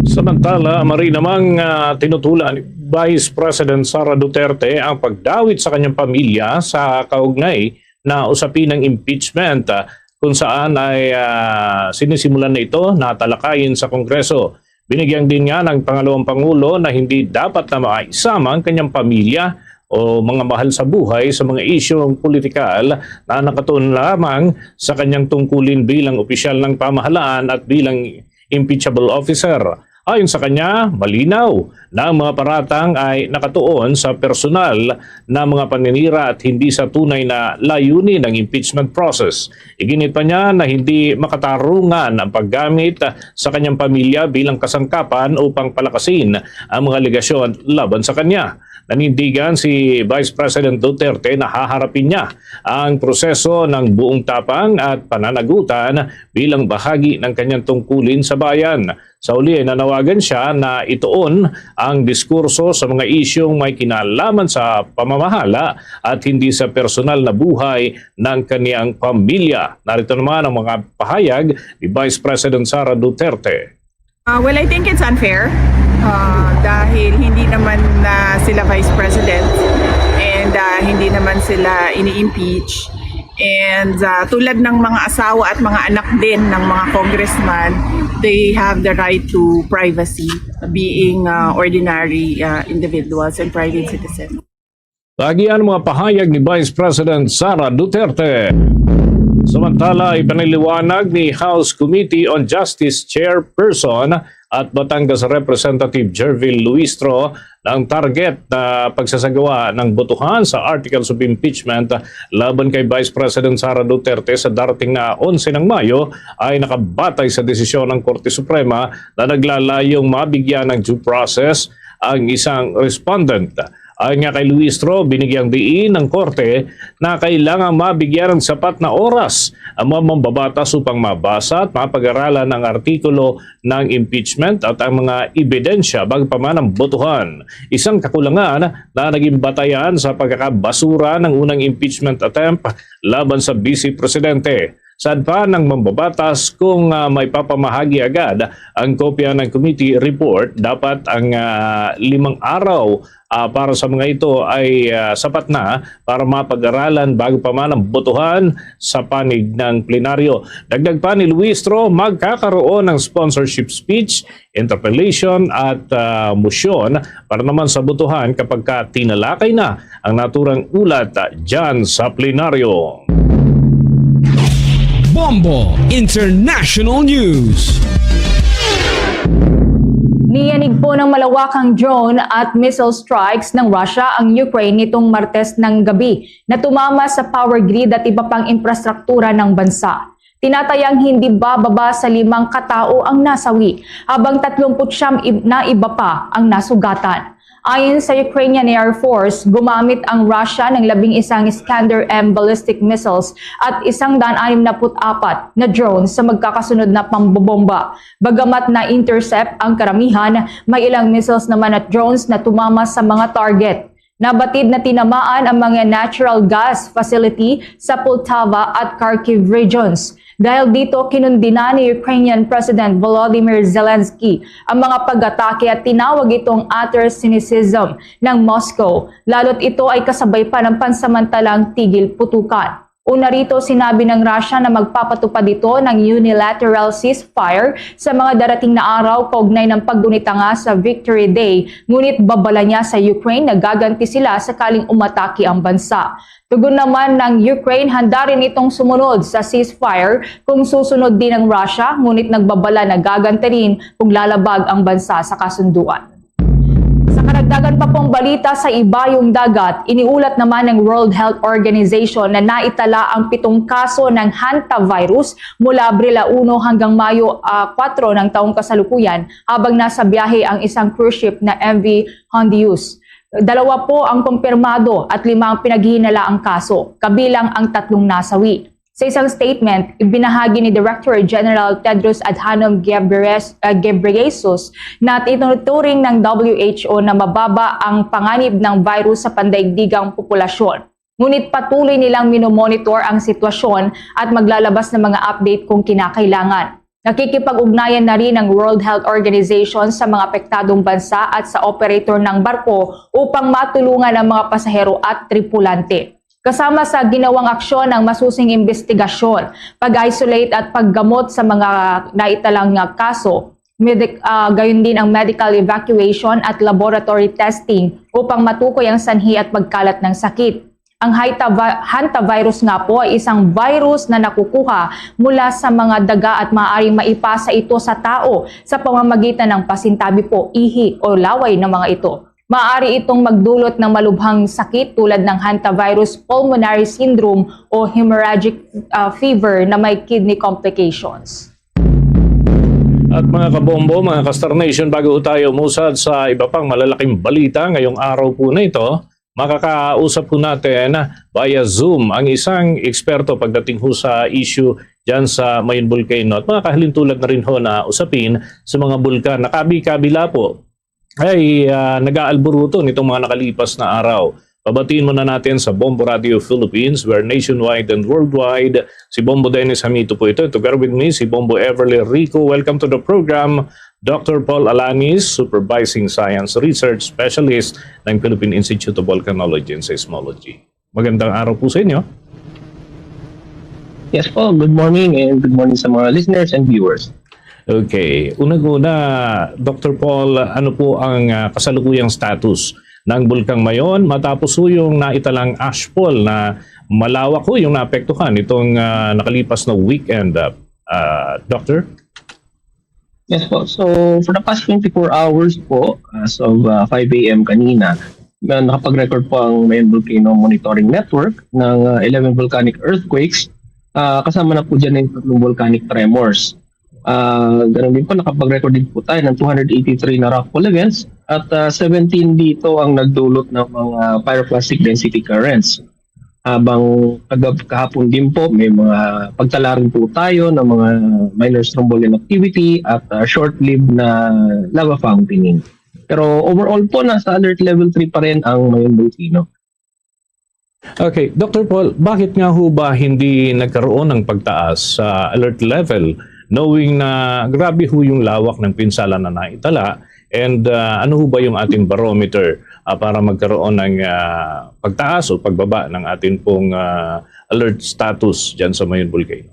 Samantala, mari namang, ah, tinutulan ni Vice President Sara Duterte ang pagdawit sa kanyang pamilya sa kaugnay na usapin ng impeachment, ah, kung saan ay, ah, sinisimulan na ito na talakayin sa Kongreso. Binigyang din niya ng pangalawang pangulo na hindi dapat na maisama ang kanyang pamilya o mga mahal sa buhay sa mga isyung politikal na nakatuon lamang sa kanyang tungkulin bilang opisyal ng pamahalaan at bilang impeachable officer. Ayon sa kanya, malinaw na ang mga paratang ay nakatuon sa personal na mga paninira at hindi sa tunay na layunin ng impeachment process. Iginit pa niya na hindi makatarungan ang paggamit sa kanyang pamilya bilang kasangkapan upang palakasin ang mga alegasyon laban sa kanya. Nanindigan si Vice President Duterte na haharapin niya ang proseso ng buong tapang at pananagutan bilang bahagi ng kanyang tungkulin sa bayan. Sa huli ay nanawagan siya na ituon ang diskurso sa mga isyung may kinalaman sa pamamahala at hindi sa personal na buhay ng kaniyang pamilya. Narito naman ang mga pahayag ni Vice President Sara Duterte. Uh, well, I think it's unfair, uh, dahil hindi naman na sila vice president and, uh, hindi naman sila ini-impeach. And, uh, tulad ng mga asawa at mga anak din ng mga congressman, they have the right to privacy, being, uh, ordinary, uh, individuals and private citizens. Agi ang mga pahayag ni Vice President Sara Duterte. Samantala, ipinaliwanag ni House Committee on Justice Chairperson at Batangas Representative Jervil Luistro na ang target na pagsasagawa ng botohan sa articles of impeachment laban kay Vice President Sara Duterte sa darating na onse ng Mayo ay nakabatay sa desisyon ng Korte Suprema na naglalayong mabigyan ng due process ang isang respondent. Ayon nga kay Luistro, binigyang diin ng korte na kailangang mabigyan ng sapat na oras ang mga mambabatas upang mabasa at mapag-aralan ang artikulo ng impeachment at ang mga ebidensya bago pa man ang botohan. Isang kakulangan na naging batayan sa pagkakabasura ng unang impeachment attempt laban sa Vice Presidente. Saad pa ng mambabatas, kung, ah, may papamahagi agad ang kopya ng committee report, dapat ang, ah, limang araw, ah, para sa mga ito ay, ah, sapat na para mapag-aralan bago pa man ang botohan sa panig ng plenaryo. Dagdag pa ni Luistro, magkakaroon ng sponsorship speech, interpellation at, ah, motion para naman sa botohan kapag ka tinalakay na ang naturang ulat, ah, dyan sa plenaryo. Bombo International News. Niyanig po ng malawakang drone at missile strikes ng Russia ang Ukraine nitong Martes ng gabi na tumama sa power grid at iba pang infrastruktura ng bansa. Tinatayang hindi bababa sa limang katao ang nasawi, habang tatlumput siyam ib- na iba pa ang nasugatan. Ayon sa Ukrainian Air Force, gumamit ang Russia ng labing isang Iskander M ballistic missiles at isang daan anim na put apat na drone sa magkakasunod na pambobomba. Bagamat na-intercept ang karamihan, may ilang missiles naman at drones na tumama sa mga target. Nabatid na tinamaan ang mga natural gas facility sa Poltava at Kharkiv regions. Dahil dito, kinundina ni Ukrainian President Volodymyr Zelensky ang mga pag-atake at tinawag itong utter cynicism ng Moscow, lalo't ito ay kasabay pa ng pansamantalang tigil putukan. Una rito, sinabi ng Russia na magpapatupad ito ng unilateral ceasefire sa mga darating na araw kaugnay ng paggunita nga sa Victory Day, ngunit babala niya sa Ukraine na gaganti sila sakaling umatake ang bansa. Tugon naman ng Ukraine, handa rin itong sumunod sa ceasefire kung susunod din ang Russia, ngunit nagbabala na gaganti rin kung lalabag ang bansa sa kasunduan. Sa karagdagan pa pong balita sa ibayong dagat, iniulat naman ng World Health Organization na naitala ang pitong kaso ng hantavirus mula Abril uno hanggang Mayo, ah, kuwatro ng taong kasalukuyan, habang nasa biyahe ang isang cruise ship na M V Hondius. Dalawa po ang kumpirmado at lima ang pinaghihinalaang kaso, kabilang ang tatlong nasawi. Sa isang statement, ibinahagi ni Director General Tedros Adhanom Ghebreyesus, uh, Ghebreyesus na tinuturing ng W H O na mababa ang panganib ng virus sa pandaigdigang populasyon. Ngunit patuloy nilang minomonitor ang sitwasyon at maglalabas ng mga update kung kinakailangan. Nakikipag-ugnayan na rin ang World Health Organization sa mga apektadong bansa at sa operator ng barko upang matulungan ang mga pasahero at tripulante. Kasama sa ginawang aksyon ang masusing imbestigasyon, pag-isolate at paggamot sa mga naitalang nga kaso, medic-, ah, gayon din ang medical evacuation at laboratory testing upang matukoy ang sanhi at pagkalat ng sakit. Ang haita-, hantavirus nga po ay isang virus na nakukuha mula sa mga daga at maaaring maipasa ito sa tao sa pamamagitan ng pasintabi po, ihi o laway ng mga ito. Maaari itong magdulot ng malubhang sakit tulad ng hantavirus pulmonary syndrome o hemorrhagic, ah, fever na may kidney complications. At mga kabombo, mga ka-Star Nation, bago tayo umusad sa iba pang malalaking balita ngayong araw po na ito, makakausap po natin via Zoom ang isang eksperto pagdating ho sa issue dyan sa Mayon Volcano at mga kahalintulad na rin ho na usapin sa mga bulkan na kabi-kabila po ay, ah, nag-aalburuto nitong mga nakalipas na araw. Pabatiin muna natin sa Bombo Radio Philippines, where nationwide and worldwide, si Bombo Dennis Hamito po ito. Together with me, si Bombo Everly Rico. Welcome to the program, Doctor Paul Alanis, Supervising Science Research Specialist ng Philippine Institute of Volcanology and Seismology. Magandang araw po sa inyo. Yes po, good morning and good morning sa mga listeners and viewers. Okay. Unang-una, Doctor Paul, ano po ang, ah, kasalukuyang status ng Bulkang Mayon matapos ho yung naitalang ashfall na malawak ho yung naapektuhan itong ah, nakalipas na weekend, ah, ah, Doctor? Yes po. So, for the past twenty-four hours po, as of uh, five a.m. kanina, na nakapag-record po ang Mayon Volcano Monitoring Network ng uh, eleven volcanic earthquakes, uh, kasama na po dyan yung tatlong volcanic tremors. Uh, ganun din po, nakapag-record din po tayo ng two hundred eighty-three na rockfall events at uh, seventeen dito ang nagdulot ng mga pyroclastic density currents. Habang kagab kahapon din po, may mga pagtala rin po tayo ng mga minor strombolian activity at uh, short-lived na lava fountaining. Pero overall po, nasa alert level three pa rin ang Mayon Volcano. Okay, Doctor Paul, bakit nga ho ba hindi nagkaroon ng pagtaas sa alert level, knowing na grabe ho yung lawak ng pinsala na naitala, and uh, ano ho ba yung ating barometer uh, para magkaroon ng uh, pagtaas o pagbaba ng ating pong uh, alert status dyan sa Mayon Volcano?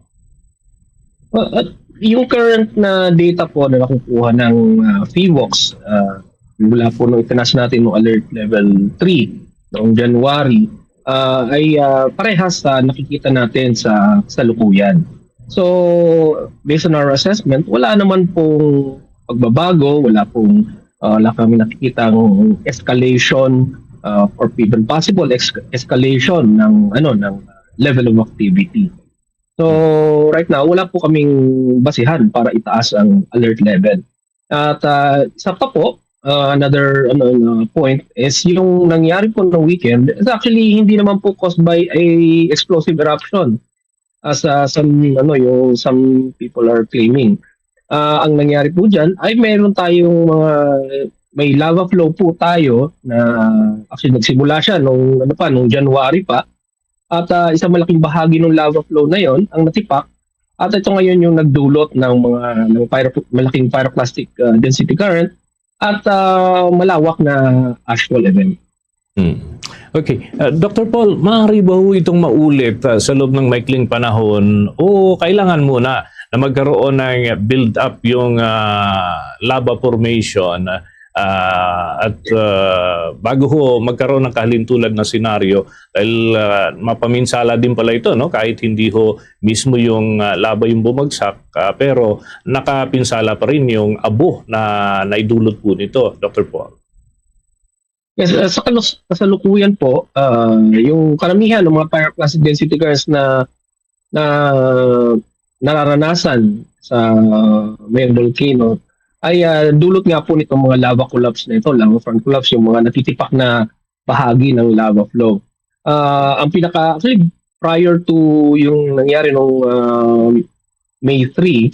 Uh, at yung current na data po na nakukuha ng uh, PHIVOLCS, uh, mula po nung itaas natin ng alert level three noong January, uh, ay uh, parehas sa nakikita natin sa kasalukuyan. So, based on our assessment, wala naman pong pagbabago, wala pong uh, wala kami nakikita ng escalation uh, or even possible ex- escalation ng ano ng level of activity. So, right now, wala po kaming basihan para itaas ang alert level. At uh, isa pa po, uh, another ano, uh, point is yung nangyari po ng weekend is actually hindi naman po caused by a explosive eruption as uh, some ano yung some people are claiming. Uh, ang nangyari po diyan ay meron tayong mga may lava flow po tayo na actually nagsimula siya nung ano pa nung January pa at uh, isang malaking bahagi ng lava flow na yon ang natipak at ito ngayon yung nagdulot ng mga ng pyro, malaking pyroclastic uh, density current at uh, malawak na ashfall event. Hmm. Okay. Uh, Doctor Paul, maaari ba ho itong maulit uh, sa loob ng maikling panahon o kailangan muna na magkaroon ng build-up yung uh, lava formation uh, at uh, bago ho magkaroon ng kahalintulad na senaryo dahil uh, mapaminsala din pala ito no kahit hindi ho mismo yung uh, lava yung bumagsak uh, pero nakapinsala pa rin yung abo na naidulot po nito, Doctor Paul. Yes, uh, sa kalus- kasalukuyan po, uh, yung karamihan ng mga pyroclastic density currents na na nararanasan sa may volcano ay uh, dulot nga po nitong mga lava collapse na ito, lava front collapse, yung mga natitipak na bahagi ng lava flow. Uh, ang pinaka actually prior to yung nangyari nung uh, May three,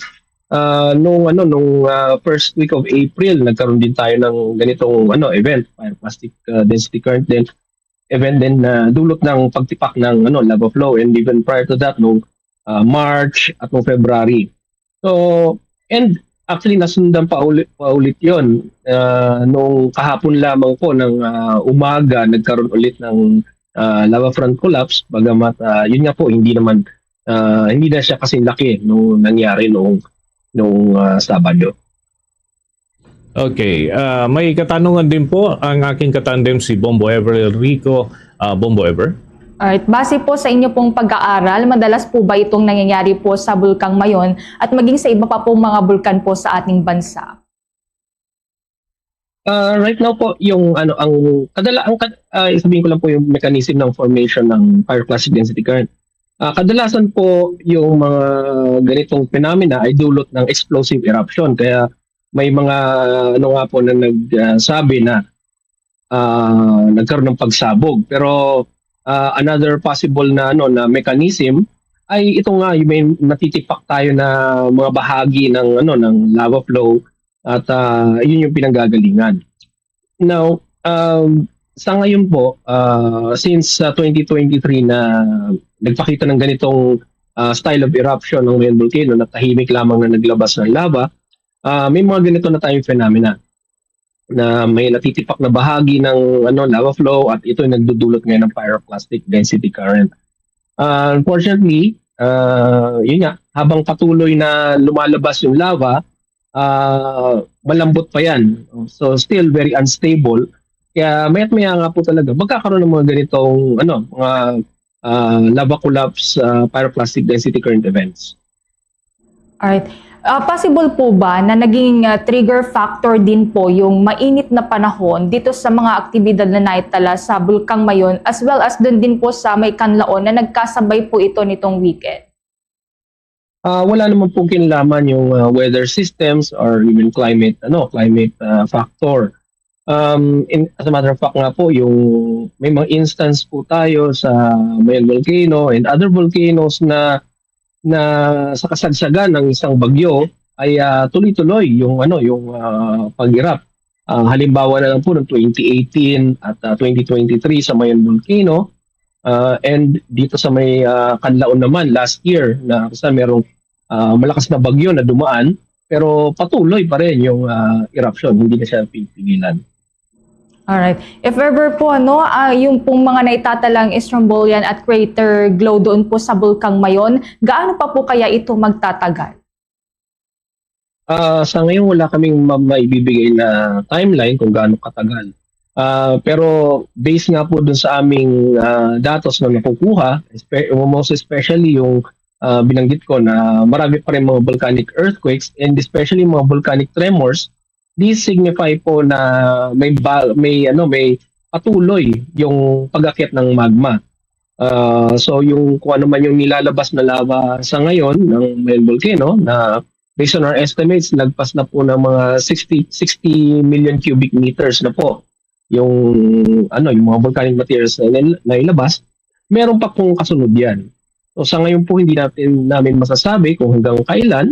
uh, nung ano nung uh, first week of April nagkaroon din tayo ng ganitong ano event, pyroclastic uh, density current din event din na uh, dulot ng pagtipak ng ano lava flow, and even prior to that nung uh, March at nung February. So and actually nasundan pa ulit, pa ulit 'yon uh, nung kahapon lamang po ng uh, umaga nagkaroon ulit ng uh, lava front collapse, bagamat uh, yun nga po hindi naman uh, hindi na siya kasing laki nung nangyari noong noong uh, Sabado. Okay. Uh, may katanungan din po ang aking katandem si Bombo Ever Rico. Uh, Bombo Ever? Alright. Base po sa inyo pong pag-aaral, madalas po ba itong nangyayari po sa Bulkang Mayon at maging sa iba pa pong mga bulkan po sa ating bansa? Uh, right now po, yung ano, ang kadala, ang uh, sabihin ko lang po yung mechanism ng formation ng pyroclastic density current. Uh, kadalasan po yung mga ganitong phenomena ay dulot ng explosive eruption. Kaya may mga ano nga po na nagsabi uh, na uh, nagkaroon ng pagsabog. Pero uh, another possible na ano na mechanism ay ito nga yung may natitipak tayo na mga bahagi ng ano ng lava flow at uh, yun yung pinanggagalingan. Now, um, sa ngayon po, uh, since uh, twenty twenty-three na nagpakita ng ganitong uh, style of eruption ng Mayon Volcano na tahimik lamang na naglabas ng lava, uh, may mga ganito na tayong phenomena na may natitipak na bahagi ng ano lava flow at ito ay nagdudulot ngayon ng pyroclastic density current. Uh, unfortunately, uh, yun nga, habang patuloy na lumalabas yung lava, uh, malambot pa yan. So still very unstable. Kaya maya't maya nga po talaga, magkakaroon ng mga ganitong, ano, mga, ah, lava collapse, ah, pyroclastic density current events. Alright. Ah, possible po ba na naging, ah, trigger factor din po yung mainit na panahon dito sa mga aktibidad na naitala sa Bulkang Mayon, as well as dun din po sa may Kanlaon na nagkasabay po ito nitong weekend? Ah, wala naman pong kinalaman yung, ah, weather systems or even climate, ano, climate, ah, factor. Um, in, as a matter of fact nga po, yung may mga instance po tayo sa Mayon Volcano and other volcanoes na, na sa kasagsagan ng isang bagyo ay, ah, tuloy-tuloy yung, ano, yung, ah, pag-erupt. Ah, halimbawa na lang po ng twenty eighteen at, ah, twenty twenty-three sa Mayon Volcano, ah, and dito sa may, ah, Kanlaon naman last year na kung saan merong, ah, malakas na bagyo na dumaan, pero patuloy pa rin yung, ah, eruption, hindi na siya pipigilan. Alright. If ever po, ano, ah, yung pong mga naitatalang Strombolian at crater glow doon po sa Bulkang Mayon, gaano pa po kaya ito magtatagal? Ah, sa ngayon, wala kaming ma-, maibibigay na timeline kung gaano katagal. Ah, pero based nga po dun sa aming, ah, datos na nakukuha, espe-, most especially yung, ah, binanggit ko na marami pa rin mga volcanic earthquakes and especially mga volcanic tremors, these signify po na may ba-, may, ano, may patuloy yung pag-akyat ng magma. Ah, so yung kung ano man yung nilalabas na lava sa ngayon ng Mayon Volcano na based on our estimates, lagpas na po ng mga sixty, sixty million cubic meters na po yung, ano, yung mga volcanic materials na, na nailabas. Meron pa pong kasunod yan. So sa ngayon po, hindi natin, namin masasabi kung hanggang kailan.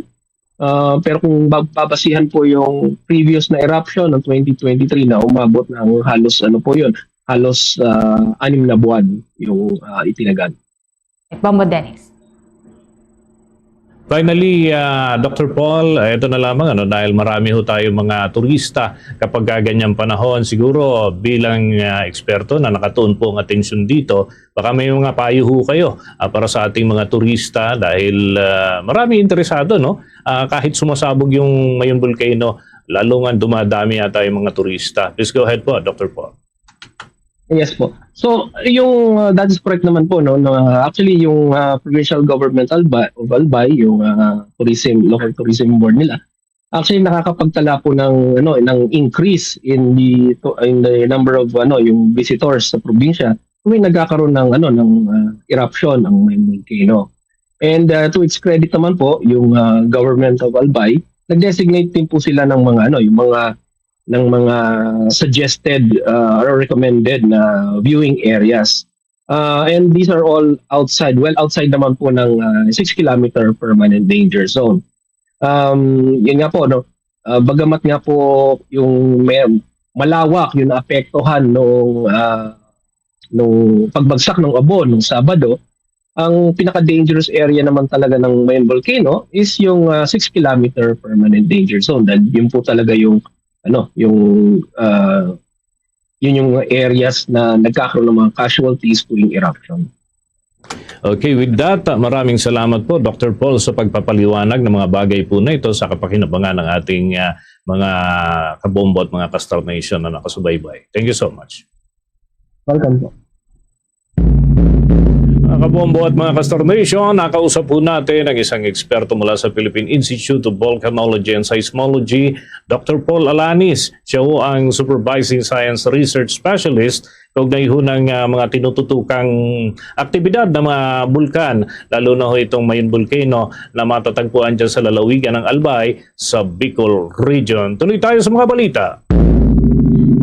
Ah, pero kung ba-, babasihan po yung previous na eruption ng twenty twenty-three na umabot ng halos, ano po yun, halos, ah, anim na buwan yung, ah, itinagan. Bombo Dennis. Finally, ah, Doctor Paul, ah, ito na lamang, ano, dahil marami ho tayo mga turista kapag ka ganyang panahon, siguro bilang, ah, eksperto na nakatuon po ang atensyon dito, baka may mga payo ho kayo, ah, para sa ating mga turista dahil, ah, marami interesado, no? Ah, kahit sumasabog yung Mayon Volcano, lalo nga dumadami yata yung mga turista. Please go ahead po, Doctor Paul. Yes po. So, yung, uh, that is correct naman po, no, na actually yung, uh, provincial government Albay, of Albay, yung, uh, tourism, local tourism board nila, actually nakakapagtala po ng, ano, ng increase in the, to, in the number of, ano, yung visitors sa probinsya. May nagkakaroon ng, ano, ng, uh, eruption ang Mayon Volcano. And, uh, to its credit naman po, yung, uh, government of Albay, nag-designate din po sila ng mga, ano, yung mga, ng mga suggested, uh, or recommended na viewing areas. Uh, and these are all outside, well outside naman po ng, uh, six kilometer permanent danger zone. Um, yun nga po, no? Uh, bagamat nga po yung may, malawak yung naapektuhan nung, uh, nung pagbagsak ng ubo nung Sabado, ang pinaka-dangerous area naman talaga ng Mayon Volcano is yung, uh, six kilometer permanent danger zone. Dahil yun po talaga yung, ano, yung, uh, yun yung areas na nagkakaroon ng mga casualties tuwing eruption. Okay, with that, uh, maraming salamat po, Doctor Paul, sa pagpapaliwanag ng mga bagay po na ito sa kapakinabangan ng ating, uh, mga kabombo at mga Castar Nation na nakasubaybay. Thank you so much. Welcome po. Mga kabombo at mga Castar Nation, nakausap po natin ang isang eksperto mula sa Philippine Institute of Volcanology and Seismology, Doctor Paul Alanis. Siya ho ang Supervising Science Research Specialist kaugnay ho ng, ah, mga tinututukang aktibidad ng mga bulkan, lalo na ho itong Mayon Volcano na matatagpuan dyan sa lalawigan ng Albay sa Bicol Region. Tuloy tayo sa mga balita.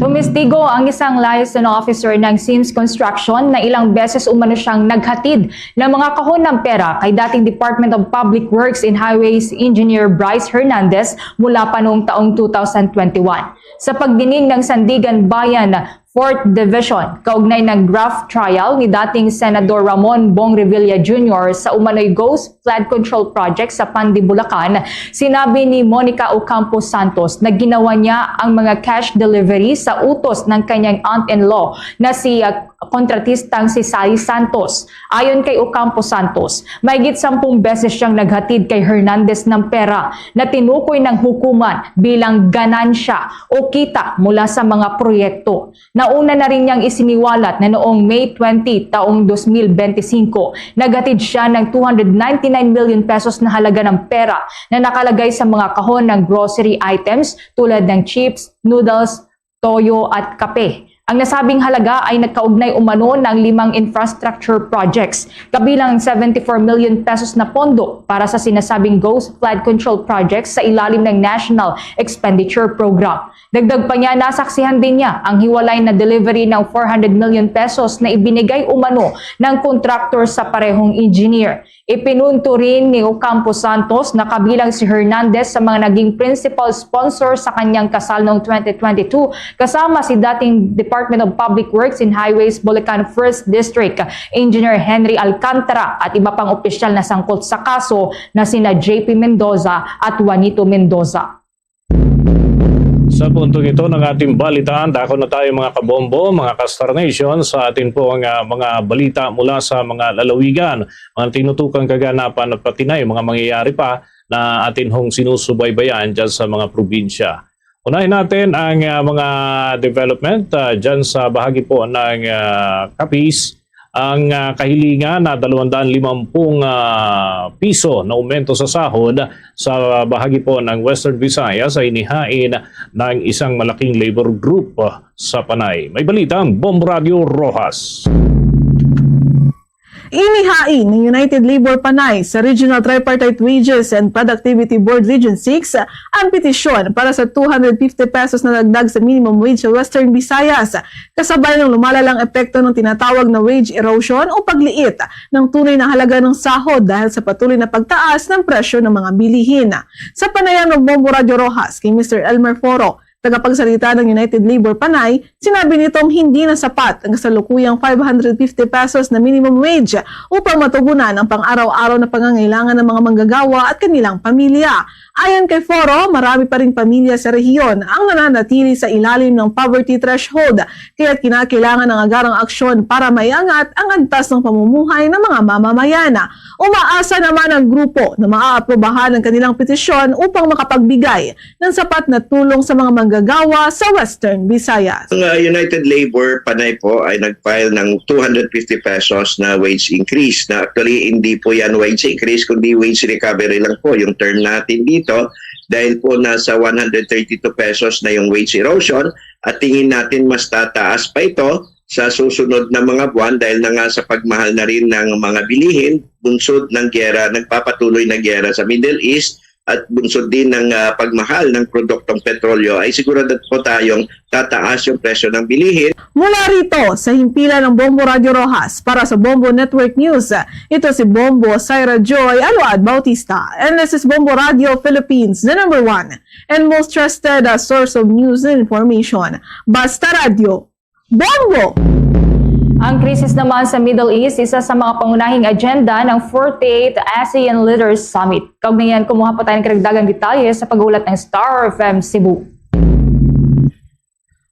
Tumistigo ang isang liaison officer ng Sims Construction na ilang beses umano siyang naghatid ng mga kahon ng pera kay dating Department of Public Works and Highways Engineer Bryce Hernandez mula pa noong taong two thousand twenty-one. Sa pagdinig ng Sandiganbayan Fourth Division kaugnay ng graft trial ni dating Senador Ramon Bong Revilla Junior sa umano'y ghost flood control project sa Pandi, Bulacan, sinabi ni Monica Ocampo Santos na ginawa niya ang mga cash delivery sa utos ng kanyang aunt-in-law na si, uh, kontratistang si Sally Santos. Ayon kay Ocampo Santos, mahigit sampung beses siyang naghatid kay Hernandez ng pera na tinukoy ng hukuman bilang ganansya o kita mula sa mga proyekto. Nauna na rin niyang isiniwalat na noong May twenty, taong dos mil benti singko, naghatid siya ng two hundred ninety-nine million pesos na halaga ng pera na nakalagay sa mga kahon ng grocery items tulad ng chips, noodles, toyo at kape. Ang nasabing halaga ay nagkaugnay umano ng limang infrastructure projects, kabilang ang seventy-four million pesos na pondo para sa sinasabing ghost flood control projects sa ilalim ng National Expenditure Program. Dagdag pa niya, nasaksihan din niya ang hiwalay na delivery ng four hundred million pesos na ibinigay umano ng contractor sa parehong engineer. Ipinunto rin ni Ocampo Santos na kabilang si Hernandez sa mga naging principal sponsor sa kanyang kasal noong twenty twenty-two, kasama si dating Department of Public Works and Highways Bulacan First District Engineer Henry Alcantara at iba pang opisyal na sangkot sa kaso na sina J P Mendoza at Juanito Mendoza. Sa puntong ito ng ating balitaan, dako na tayo, mga kabombo, mga ka-Star Nation, sa atin po ang, ah, mga balita mula sa mga lalawigan, mga tinutukang kaganapan at pati na yung mga mangyayari pa na atin hong sinusubaybayan dyan sa mga probinsya. Unahin natin ang, ah, mga development, ah, dyan sa bahagi po ng, ah, Capiz. Ang, ah, kahilingan na dalawang daan limampu, ah, piso na aumento sa sahod sa bahagi po ng Western Visayas ay inihain ng isang malaking labor group, ah, sa Panay. May balita ang Bombo Radio Rojas. Inihain ng United Labor Panay sa Regional Tripartite Wages and Productivity Board Region six ang petisyon para sa two hundred fifty pesos na dagdag sa minimum wage sa Western Visayas, kasabay ng lumalalang epekto ng tinatawag na wage erosion o pagliit ng tunay na halaga ng sahod dahil sa patuloy na pagtaas ng presyo ng mga bilihin. Sa panayam ng Bombo Radyo Rojas kay Mister Elmer Foro, tagapagsalita ng United Labor Panay, sinabi nitong hindi na sapat ang kasalukuyang five hundred fifty pesos na minimum wage upang matugunan ang pang-araw-araw na pangangailangan ng mga manggagawa at kanilang pamilya. Ayon kay Foro, marami pa ring pamilya sa rehiyon ang nananatili sa ilalim ng poverty threshold, kaya't kinakailangan ng agarang aksyon para maiangat ang antas ng pamumuhay ng mga mamamayan. Umaasa naman ang grupo na maaaprobahan ang kanilang petisyon upang makapagbigay ng sapat na tulong sa mga manggagawa sa Western Visayas. Ang, uh, United Labor Panay po ay nag-file ng two hundred fifty pesos na wage increase, na actually hindi po yan wage increase kundi wage recovery lang po yung term natin dito, dahil po nasa one hundred thirty-two pesos na yung wage erosion at tingin natin mas tataas pa ito sa susunod na mga buwan dahil na nga sa pagmahal na rin ng mga bilihin, bunsod ng giyera, nagpapatuloy na giyera sa Middle East, at bunsod din ng, ah, pagmahal ng produktong petrolyo, ay sigurado po tayong tataas yung presyo ng bilihin. Mula rito sa himpilan ng Bombo Radyo Rojas, para sa Bombo Network News, ito si Bombo Syra Joy Aluad Bautista. And this is Bombo Radio Philippines, the number one and most trusted, uh, source of news and information. Basta Radyo, Bombo! Ang krisis naman sa Middle East, isa sa mga pangunahing agenda ng forty-eighth ASEAN Leaders Summit. Kaugnay niyan, kumuha pa tayo ng karagdagang detalye sa pag-ulat ng Star F M Cebu.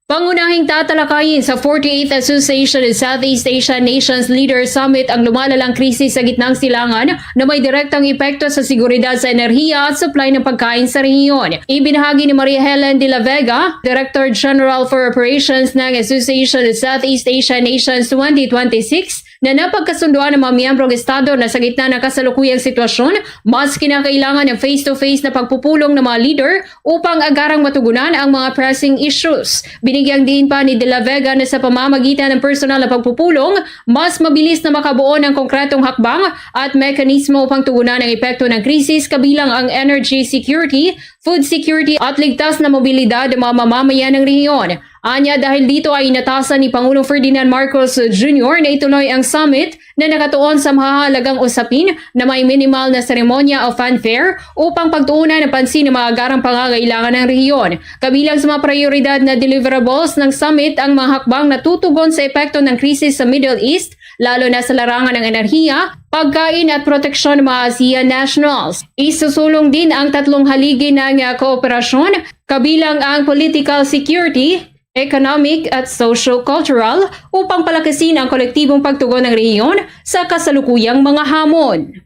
Pangunahing tatalakayin sa forty-eighth Association of Southeast Asian Nations Leaders Summit ang lumalalang krisis sa gitnang silangan na may direktang epekto sa seguridad sa enerhiya at supply ng pagkain sa rehiyon. Ibinahagi ni Maria Helen de la Vega, Director General for Operations ng Association of Southeast Asian Nations twenty twenty-six, na napagkasunduan ng mga miyembrong estado na sa gitna ng kasalukuyang sitwasyon, mas kinakailangan ng face-to-face na pagpupulong ng mga leader upang agarang matugunan ang mga pressing issues. Binigyang diin pa ni De La Vega na sa pamamagitan ng personal na pagpupulong, mas mabilis na makabuo ng konkretong hakbang at mekanismo upang tugunan ang epekto ng krisis, kabilang ang energy security, food security at ligtas na mobilidad ng mga mamamayan ng rehiyon. Anya, dahil dito ay inatasan ni Pangulong Ferdinand Marcos Junior na ituloy ang summit na nakatuon sa mahahalagang usapin na may minimal na seremonya o fanfare upang pagtuunan ng pansin ang mga agarang pangangailangan ng rehiyon, kabilang sa mga prioridad na deliverables ng summit ang mga hakbang na tutugon sa epekto ng krisis sa Middle East, lalo na sa larangan ng enerhiya, pagkain at proteksyon ng mga ASEAN nationals. Isusulong din ang tatlong haligi ng, ah, kooperasyon, kabilang ang political security, economic at socio-cultural upang palakasin ang kolektibong pagtugon ng rehiyon sa kasalukuyang mga hamon.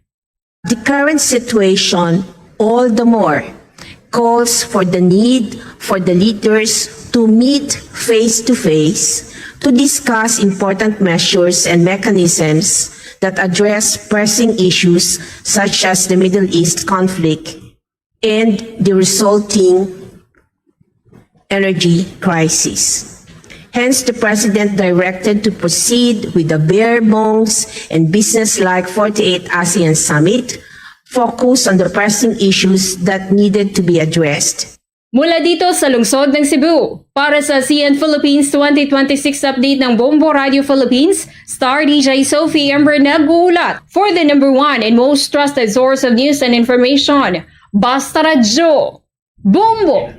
The current situation all the more calls for the need for the leaders to meet face to face to discuss important measures and mechanisms that address pressing issues such as the Middle East conflict and the resulting energy crisis. Hence, the President directed to proceed with the bare bones and business-like forty-eight ASEAN Summit, focus on the pressing issues that needed to be addressed. Mula dito sa lungsod ng Cebu, para sa C N Philippines twenty twenty-six update ng Bombo Radio Philippines, Star D J Sophie Ember nag-uulat for the number one and most trusted source of news and information, Basta Radyo, Bombo!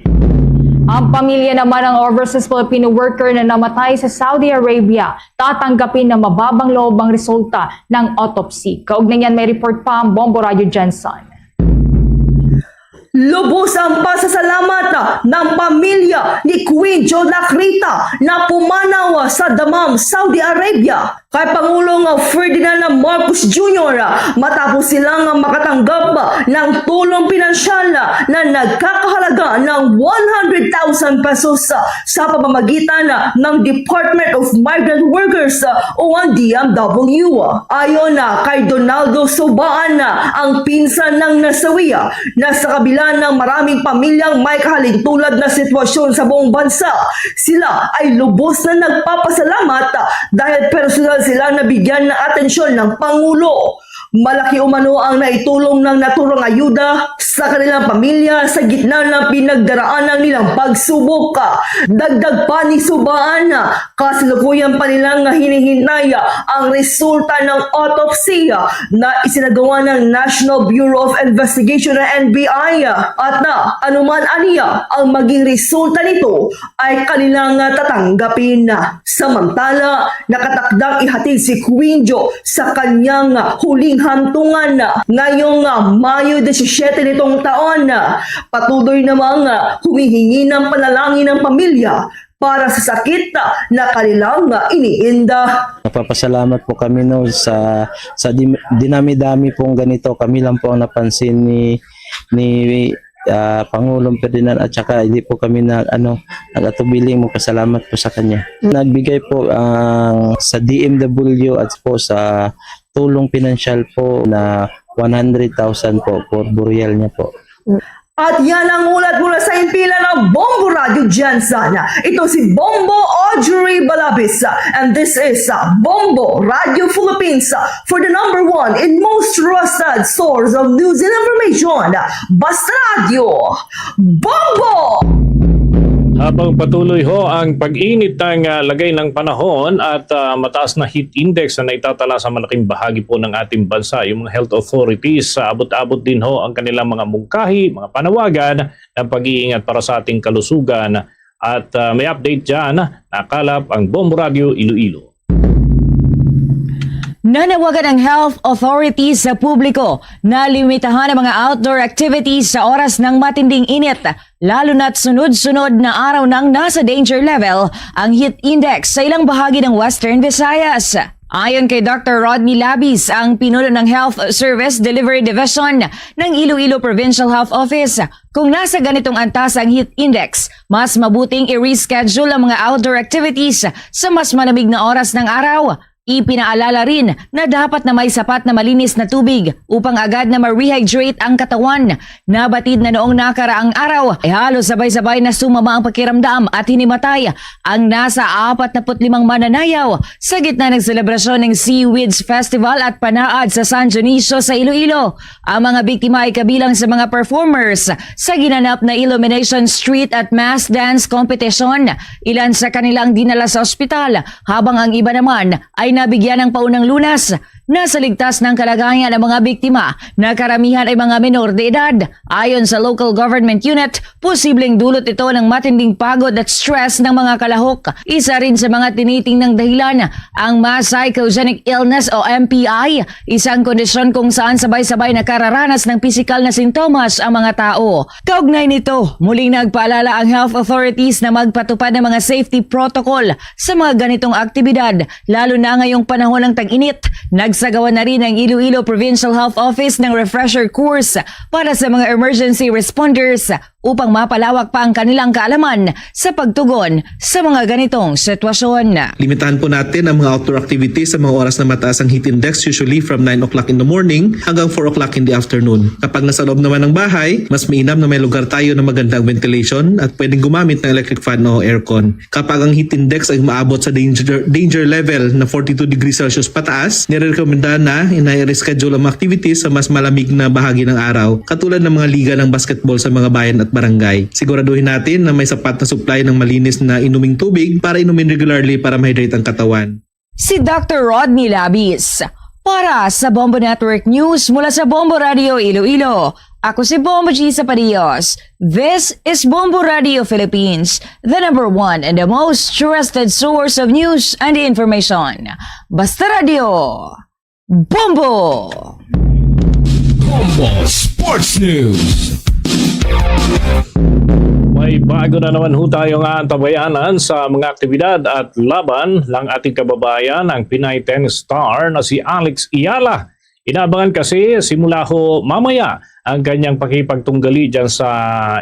Ang pamilya naman ng overseas Filipino worker na namatay sa Saudi Arabia tatanggapin na mababang loob ang resulta ng autopsy. Kaugnay niyan, may report pa ang Bombo Radio Jensen. Lubos ang pasasalamat ng pamilya ni Queen Jodlac Rita na pumanaw sa Dammam, Saudi Arabia, kay Pangulong Ferdinand Marcos Junior matapos silang makatanggap ng tulong pinansyal na nagkakahalaga ng one hundred thousand pesos sa pamamagitan ng Department of Migrant Workers o ang D M W. Ayon kay Donaldo Subaan, ang pinsan ng nasawi, na sa kabila ng maraming pamilyang may kahalintulad na sitwasyon sa buong bansa, sila ay lubos na nagpapasalamat dahil personal sila nabigyan ng atensyon ng Pangulo. Malaki umano ang naitulong ng naturang ayuda sa kanilang pamilya sa gitna ng pinagdaraanan nilang pagsubok. Dagdag pa ni Subaan, kasalukuyan pa nila nga hinihintay ang resulta ng autopsy na isinagawa ng National Bureau of Investigation o N B I at na anuman aniya ang maging resulta nito ay kanilang tatanggapin. Samantala, nakatakdang ihatid si Queen Jo sa kanyang huling hantungan ngayong Mayo disisiete nitong taon. Patuloy namang humihingi ng panalangin ang pamilya para sa sakit na kanilang iniinda. Nagpapasalamat po kami, no, sa sa di- dinami-dami pong ganito. Kami lang po ang napansin ni ni ah, Pangulong Ferdinand, at saka hindi po kami na ano nagatubiling magpasalamat po sa kanya. Nagbigay po ang sa D M W at po sa tulong pinansyal po na one hundred thousand po for burial niya po. At yan ang ulat mula sa impila ng Bombo Radio Jensen. Ito si Bombo Audrey Balabis. And this is Bombo Radio Philippines, for the number one and most trusted source of news and information. Basta Radio, Bombo! Habang patuloy ho ang pag-init ng ah, lagay ng panahon at ah, mataas na heat index na naitatala sa malaking bahagi po ng ating bansa, yung mga health authorities, ah, abot-abot din ho ang kanilang mga mungkahi, mga panawagan ng pag-iingat para sa ating kalusugan. At ah, may update dyan, nakalap ang Bombo Radio Iloilo. Nanawagan ang health authorities sa publiko na limitahan ang mga outdoor activities sa oras ng matinding init, lalo na't sunod-sunod na araw nang nasa danger level ang heat index sa ilang bahagi ng Western Visayas. Ayon kay Doctor Rodney Labis, ang pinuno ng Health Service Delivery Division ng Iloilo Provincial Health Office, kung nasa ganitong antas ang heat index, mas mabuting i-reschedule ang mga outdoor activities sa mas malamig na oras ng araw. Ipinaalala rin na dapat na may sapat na malinis na tubig upang agad na ma-rehydrate ang katawan. Nabatid na noong nakaraang araw ay halos sabay-sabay na sumama ang pakiramdam at hinimatay ang nasa apat na put limang mananayaw sa gitna ng selebrasyon ng Seaweeds Festival at Panaad sa San Dionisio sa Iloilo. Ang mga biktima ay kabilang sa mga performers sa ginanap na Illumination Street at Mass Dance Competition. Ilan sa kanila ang dinala sa ospital, habang ang iba naman ay nabigyan ng paunang lunas. Nasa ligtas ng kalagayan ang mga biktima na karamihan ay mga menor de edad. Ayon sa local government unit, posibleng dulot ito ng matinding pagod at stress ng mga kalahok. Isa rin sa mga tinitingnang dahilan ang mass psychogenic illness o M P I, isang kondisyon kung saan sabay-sabay nakararanas ng pisikal na sintomas ang mga tao. Kaugnay nito, muling nagpaalala ang health authorities na magpatupad ng mga safety protocol sa mga ganitong aktibidad, lalo na ngayong panahon ng tag-init. Nagsagawa na rin ang Iloilo Provincial Health Office ng refresher course para sa mga emergency responders upang mapalawak pa ang kanilang kaalaman sa pagtugon sa mga ganitong sitwasyon. Limitahan po natin ang mga outdoor activities sa mga oras na mataas ang heat index, usually from nine o'clock in the morning hanggang four o'clock in the afternoon. Kapag nasa loob naman ng bahay, mas mainam na may lugar tayo na magandang ventilation at pwedeng gumamit ng electric fan o aircon. Kapag ang heat index ay umaabot sa danger, danger level na forty-two degrees Celsius pataas, nirerekomenda na na-reschedule ang mga activities sa mas malamig na bahagi ng araw, katulad ng mga liga ng basketball sa mga bayan at barangay. Siguraduhin natin na may sapat na supply ng malinis na inuming tubig para inumin regularly para ma-hydrate ang katawan. Si Doctor Rodney Labis para sa Bombo Network News mula sa Bombo Radio Iloilo. Ako si Bombo G Sapadios. This is Bombo Radio Philippines, the number one and the most trusted source of news and information. Basta Radio. Bombo! Bombo Sports News. May bago na naman ho tayong aantabayanan sa mga aktibidad at laban ng ating kababayan, ang Pinay tennis star na si Alex Eala. Inaabangan kasi simula ho mamaya ang kanyang pakipagtunggali dyan sa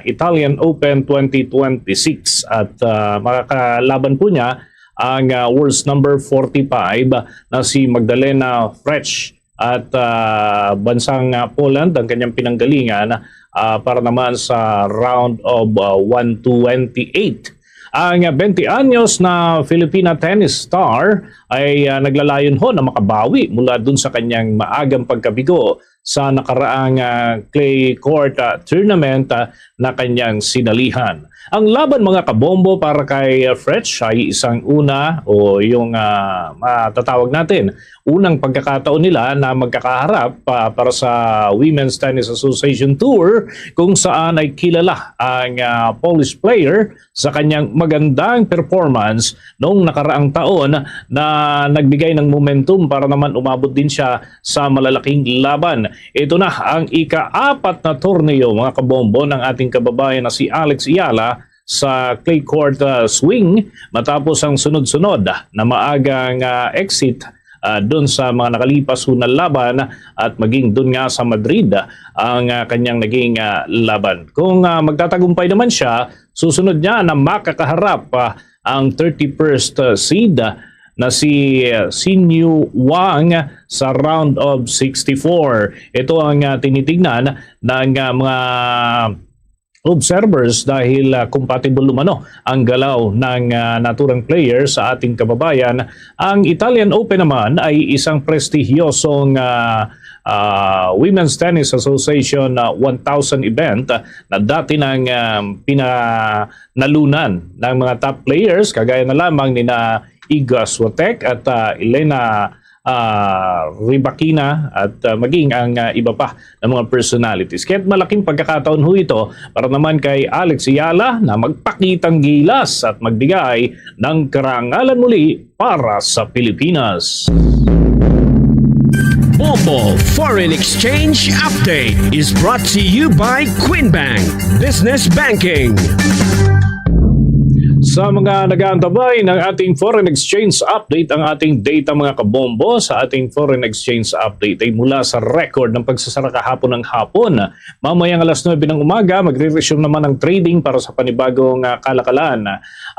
Italian Open twenty twenty-six. At, ah, makakalaban po niya ang, ah, world's number forty-five na si Magdalena Frech. At, ah, bansang, ah, Poland ang kanyang pinanggalingan, ah, para naman sa round of, ah, one twenty-eight. Ang, ah, twenty anyos na Filipina tennis star ay, ah, naglalayon ho na makabawi mula dun sa kanyang maagang pagkabigo sa nakaraang, ah, clay court, ah, tournament, ah, na kanyang sinalihan. Ang laban, mga kabombo, para kay, ah, Frech ay isang una o yung, ah, matatawag natin unang pagkakataon nila na magkakaharap pa, para sa Women's Tennis Association Tour, kung saan ay kilala ang, ah, Polish player sa kanyang magandang performance noong nakaraang taon na nagbigay ng momentum para naman umabot din siya sa malalaking laban. Ito na ang ika-apat na torneo, mga kabombo, ng ating kababayan na si Alex Eala sa clay court, ah, swing matapos ang sunod-sunod na maagang, ah, exit, ah, dun sa mga nakalipas ho na laban at maging dun nga sa Madrid ang, ah, kanyang naging, ah, laban. Kung, ah, magtatagumpay naman siya, susunod niya na makakaharap, ah, ang thirty-first, ah, seed, ah, na si, ah, Sinyu Wang sa round of sixty-four. Ito ang, ah, tinitignan ng, ah, mga observers dahil, ah, compatible umano ang galaw ng, ah, naturang player sa ating kababayan. Ang Italian Open naman ay isang prestihiyosong, ah, ah, Women's Tennis Association, ah, one thousand event, ah, na dati nang, ah, pinanalunan ng mga top players, kagaya na lamang nina Iga Swiatek at, ah, Elena, ah, Rybakina at, ah, maging ang, ah, iba pa na mga personalities. Kaya't malaking pagkakataon ho ito para naman kay Alex Eala na magpakitang gilas at magbigay ng karangalan muli para sa Pilipinas. Bombo Foreign Exchange Update is brought to you by Queen Bank Business Banking. Sa mga nag-aantabay ng ating foreign exchange update, ang ating data, mga kabombo, sa ating foreign exchange update ay mula sa record ng pagsasara kahapon ng hapon. Mamayang alas nuebe ng umaga, magre-resume naman ang trading para sa panibagong, ah, kalakalan.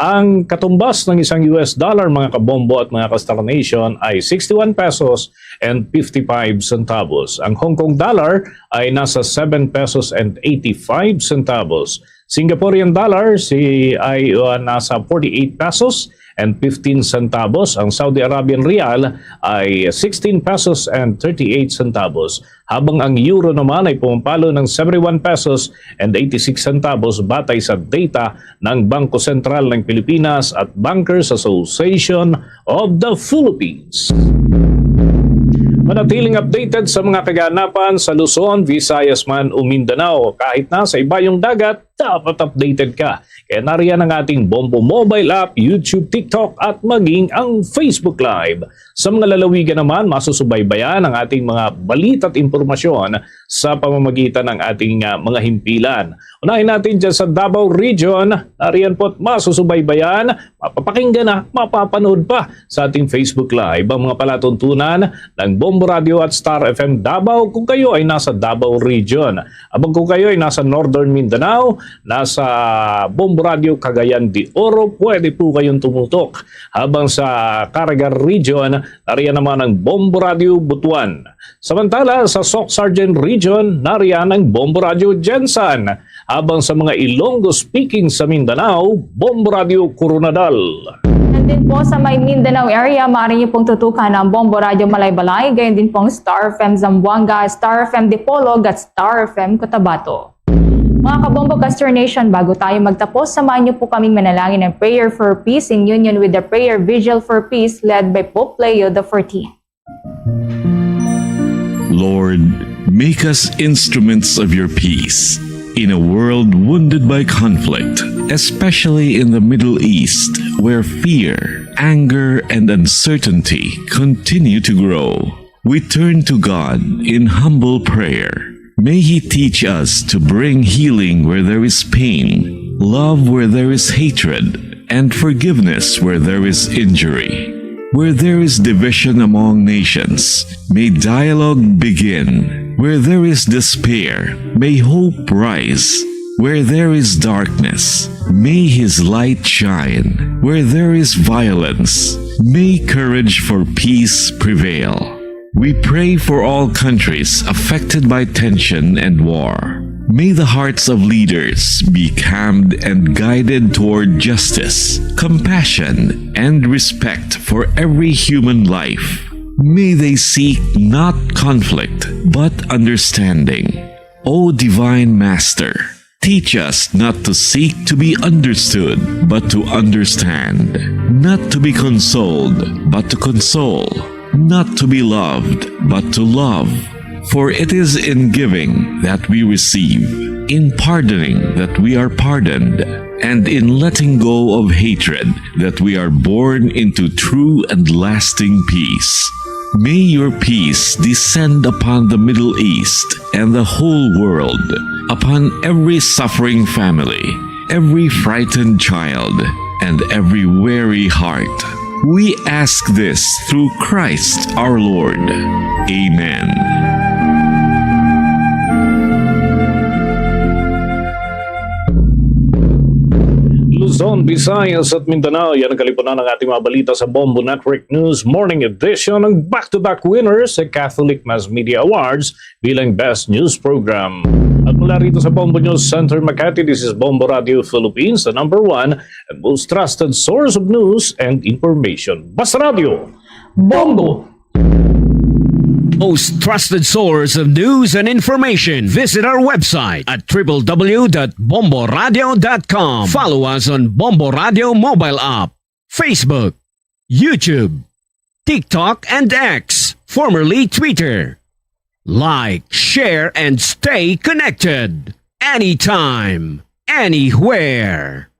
Ang katumbas ng isang U S dollar, mga kabombo at mga ka-Star Nation, ay sixty-one pesos and fifty-five centavos. Ang Hong Kong dollar ay nasa seven pesos and eighty-five centavos. Singaporean dollar si ay, uh, nasa forty-eight pesos and fifteen centavos. Ang Saudi Arabian rial ay sixteen pesos and thirty-eight centavos. Habang ang euro naman ay pumapalo ng seventy-one pesos and eighty-six centavos batay sa data ng Bangko Sentral ng Pilipinas at Bankers Association of the Philippines. Manatiling updated sa mga kaganapan sa Luzon, Visayas man o Mindanao. Kahit na sa ibayong dagat, dapat updated ka. Kaya nariyan ang ating Bombo mobile app, YouTube, TikTok at maging ang Facebook Live. Sa mga lalawigan naman, masusubaybayan ang ating mga balita at impormasyon sa pamamagitan ng ating, ah, mga himpilan. Unahin natin dyan sa Davao Region. Nariyan po't masusubaybayan, mapapakinggan na, mapapanood pa sa ating Facebook Live ang mga palatuntunan ng Bombo Radio at Star F M Davao kung kayo ay nasa Davao Region. Habang kung kayo ay nasa Northern Mindanao, nasa Bombo Radio Cagayan de Oro, pwede po kayong tumutok. Habang sa Caraga Region, nariyan naman ang Bombo Radio Butuan. Samantala, sa Soc Sargent Region, nariyan ang Bombo Radio Gensan. Habang sa mga Ilonggo-speaking sa Mindanao, Bombo Radio Coronadal. Nandun po sa may Mindanao area, maaari niyo pong tutukan ang Bombo Radio Malaybalay, gayon din pong Star F M Zamboanga, Star F M Dipolog at Star F M Cotabato. Mga Kabombo Caster Nation, bago tayo magtapos, samahan niyo po kaming manalangin ng prayer for peace in union with the prayer vigil for peace led by Pope Leo the fourteenth. Lord, make us instruments of your peace in a world wounded by conflict, especially in the Middle East, where fear, anger, and uncertainty continue to grow. We turn to God in humble prayer. May He teach us to bring healing where there is pain, love where there is hatred, and forgiveness where there is injury. Where there is division among nations, may dialogue begin. Where there is despair, may hope rise. Where there is darkness, may His light shine. Where there is violence, may courage for peace prevail. We pray for all countries affected by tension and war. May the hearts of leaders be calmed and guided toward justice, compassion, and respect for every human life. May they seek not conflict, but understanding. O Divine Master, teach us not to seek to be understood, but to understand, not to be consoled, but to console, not to be loved, but to love. For it is in giving that we receive, in pardoning that we are pardoned, and in letting go of hatred that we are born into true and lasting peace. May your peace descend upon the Middle East and the whole world, upon every suffering family, every frightened child, and every weary heart. We ask this through Christ our Lord. Amen. Luzon, Visayas at Mindanao, yan ang kalipunan ng ating mga balita sa Bombo Network News Morning Edition, ng back-to-back winners sa Catholic Mass Media Awards bilang Best News Program. At mula rito sa Bombo News Center Makati, this is Bombo Radio Philippines, the number one and most trusted source of news and information. Basta Radio, Bombo! Most trusted source of news and information. Visit our website at w w w dot bomboradio dot com. Follow us on Bombo Radio mobile app, Facebook, YouTube, TikTok, and X, formerly Twitter. Like, share, and stay connected anytime, anywhere.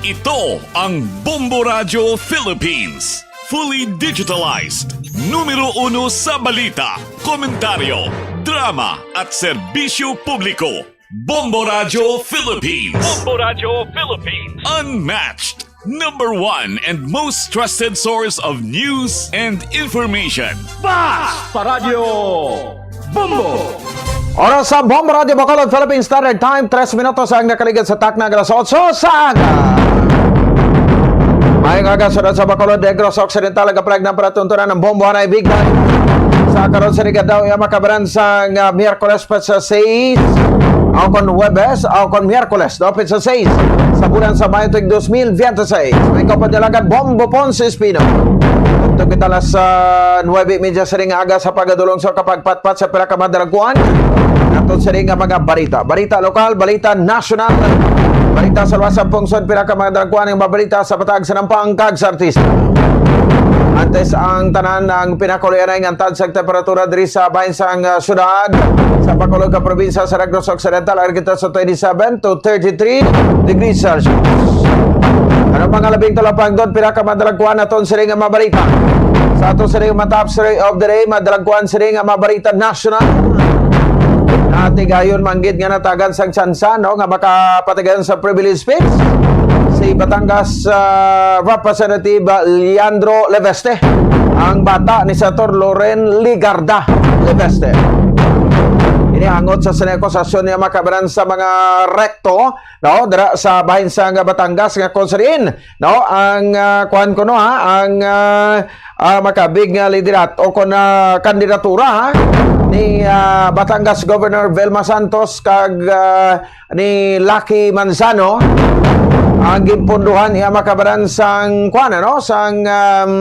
Ito ang Bombo Radio Philippines. Fully digitalized. Numero uno sa balita, komentaryo, drama, at serbisyo publiko. Bombo Radio Philippines. Bombo Radio Philippines. Unmatched. Number one and most trusted source of news and information. Bas! Paradyo! Bombo! Oras sa Bombo Radio Bacolod, Philippine Standard Time, tres minutos ang nakaligid sa takna alas otso sa aga. Mayong aga, sunod sa Bacolod, Negros Occidental, ang kapalag ng palatuntunan ng Bombo Hanay Big Time. Sa karon sa Rigadao, iya makabaran sa nga Miyerkules pa sa sais, o kon Huwebes, o kon Miyerkules, daw sa sais sa bulan sa Mayo tuig dos mil biyente sais. May kapadalagan Bombo Ponce Espino. Tugtog kita alas, ah, nuwebe y media sining aga sa pagadulong sa kapagpatpat sa pila ka madalagkuan. Ato sining nga mga balita. Balita lokal, balita nasyonal. Balita sa luwas sa pungsod, pila ka mga dalagkuan ang mabalita sa patag sa Nampang kag sa Artista. Antes ang tanan, ang pinakaulianay nga antad sa temperatura diri sa bahin sang, ah, syudad sa Bacolod ka probinsya sa Negros Occidental, ang kita sa twenty-seven to thirty-three degrees Celsius. Ano mga labing talapangdon, pila ka mga dalagkuan aton sini nga mabalita? Sa ato sini nga top three of the day, madalagkuan sini nga mabalita national. Natigayon manggid nga natagan sang tsansa, no, nga makapatigayon sa privilege speech si Batangas, ah, Representative Leandro Leveste, ang bata ni Senator Loren Legarda Leveste. Ini hangot sa sini akusasyon niya makabanan sa mga rekto, no, dira sa bahin sang Batangas nga kung sa diin, no, ang, ah, kuwan ko, no, ha, ang, ah, ah, makabig nga liderat o kon, ah, kandidatura, ha, ni, ah, Batangas Governor Vilma Santos kag, ah, ni Lucky Manzano ang ginpunduhan iya makabanan sang kuwan, ano, sang, um,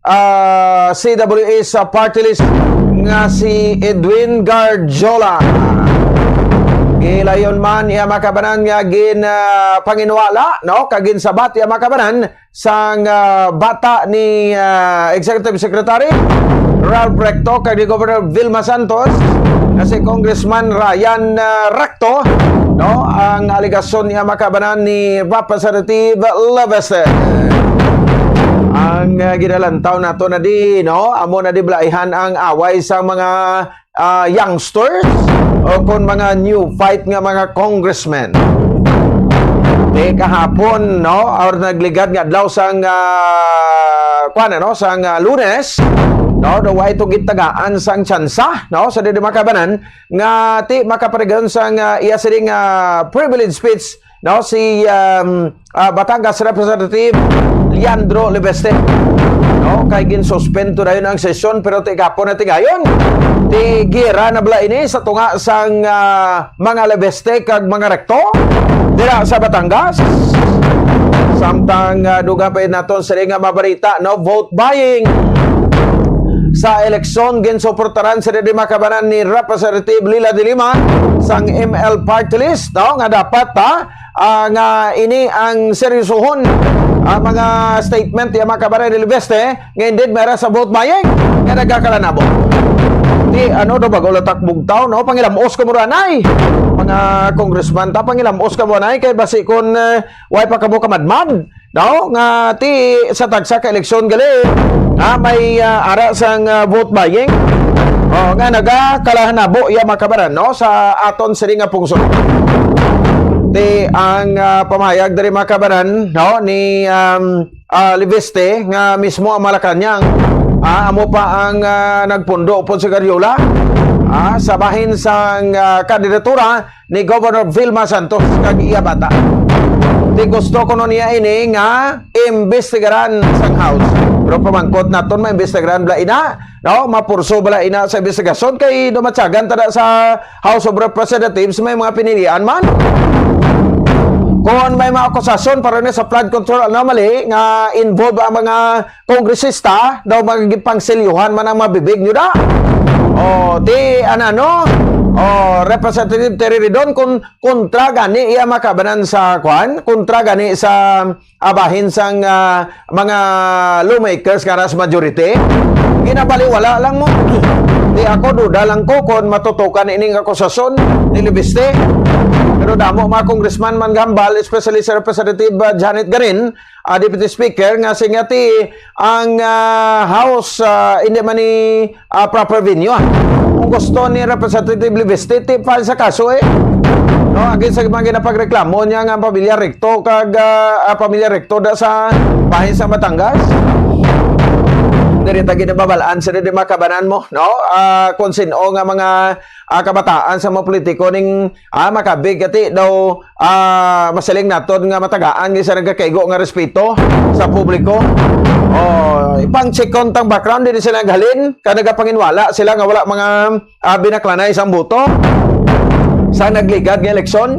ah, C W S, ah, party list nga si Edwin Garjola. Gilayon man iya makabanan nga gin, ah, panginwala, no, kag ginsabat iya makabanan sang, ah, bata ni, ah, Executive Secretary Ralph Recto kag ni Governor Vilma Santos nga si Congressman Ryan, ah, Recto, no, ang alegasyon niya makabanan ni Representative Leveste. Ang, ah, ginalantaw nato na di, no, amo na di balaihan ang away sa mga ah, youngsters o kon mga new fight nga mga congressmen. Di kahapon, no, or nagligad nga adlaw sang, ah, kuwan, ano, sang, ah, Lunes, no, daw ay to gitagaan sang tsansa, no, sa didi makabanan nga ti makaparigayon sang, ah, iya sining, ah, privilege speech, no, si, um, ah, Batangas Representative Leandro Leveste. No, kay ginsuspend to dayon ang sesyon, pero ti gapon na tigayon. Ti gira na bala ini sa tunga sang, ah, mga Leveste kag mga Recto dira sa Batangas. Samtang, ah, dugang pa naton sini nga mabarita, no, vote buying sa eleksyon, ginsuportaran sila di makabanan ni Representative Leila de Lima sang M L Party List, no, nga dapat, ha, ah, nga ini ang seryosohon, ah, mga statement ya makabanan ni Leveste nga indeed may ra sa vote buying nga nagkakalanabo. Di, ano daw, bago latak bugtaw, no? Pangilamos ka mo anay. Mga congressman ta, pangilamos ka mo anay kay basi kon, eh, way pa kamo kamadmad, no? Nga ti sa tagsa ka eleksyon gali, ah, may, ah, ara sang, ah, vote buying. Oh, nga nagakalahanabo ya makabanan, no? Sa aton sini nga pungsod. Ti ang, ah, pamahayag diri makabanan, no, ni, um, ah, Leviste nga mismo ang Malacañang, ah, amo pa ang, ah, nagpundo upod si Garjola, ah, sa bahin sang, ah, kandidatura ni Governor Vilma Santos kag iya bata. Ti gusto kuno niya ini nga imbestigaran sang House. Pero pamangkot naton, maimbestigaran bala ina, no? Mapurso bala ina sa imbestigasyon kay dumatyagan ta na sa House of Representatives, may mga pinilian man. Kung may mga akusasyon para na sa flood control anomaly nga involved ang mga kongresista, daw mga gipangsilyuhan man ang mga bibig nyo da. O, ti, ano, ano? O, Representative Terry Ridon, kung kontra gani iya makabanan sa, kwan, kontra gani sa, ah, bahin sang, ah, mga lawmakers nga nas majority, ginabaliwala lang mo. Di ako, duda lang ko kung matutukan ining akusasyon ni Leviste. Pero damo mga congressman man gambal, especially si Representative, ah, Janet Garin, ah, Deputy Speaker, nga singati ang, ah, House, ah, hindi man ni, ah, proper venue, ah. Kung gusto ni Representative Leviste, ti file sa kaso, eh. No, against sa mga ginapagreklamo niya nga pamilya Recto kag, ah, ah, pamilya Recto da sa bahin sa Batangas. Diri ta ginababalaan sa di makabanan mo, no? Ah, kung sino nga mga, ah, kabataan sa mga politiko ning, ah, makabig kati daw, ah, masiling naton nga matagaan nga sa nagakaigo nga respeto sa publiko. Oh, ipang-check kon tang background, dili sila naghalin, ka nagapanginwala sila nga wala mga, ah, binaklanay sang boto sa nagligad nga eleksyon.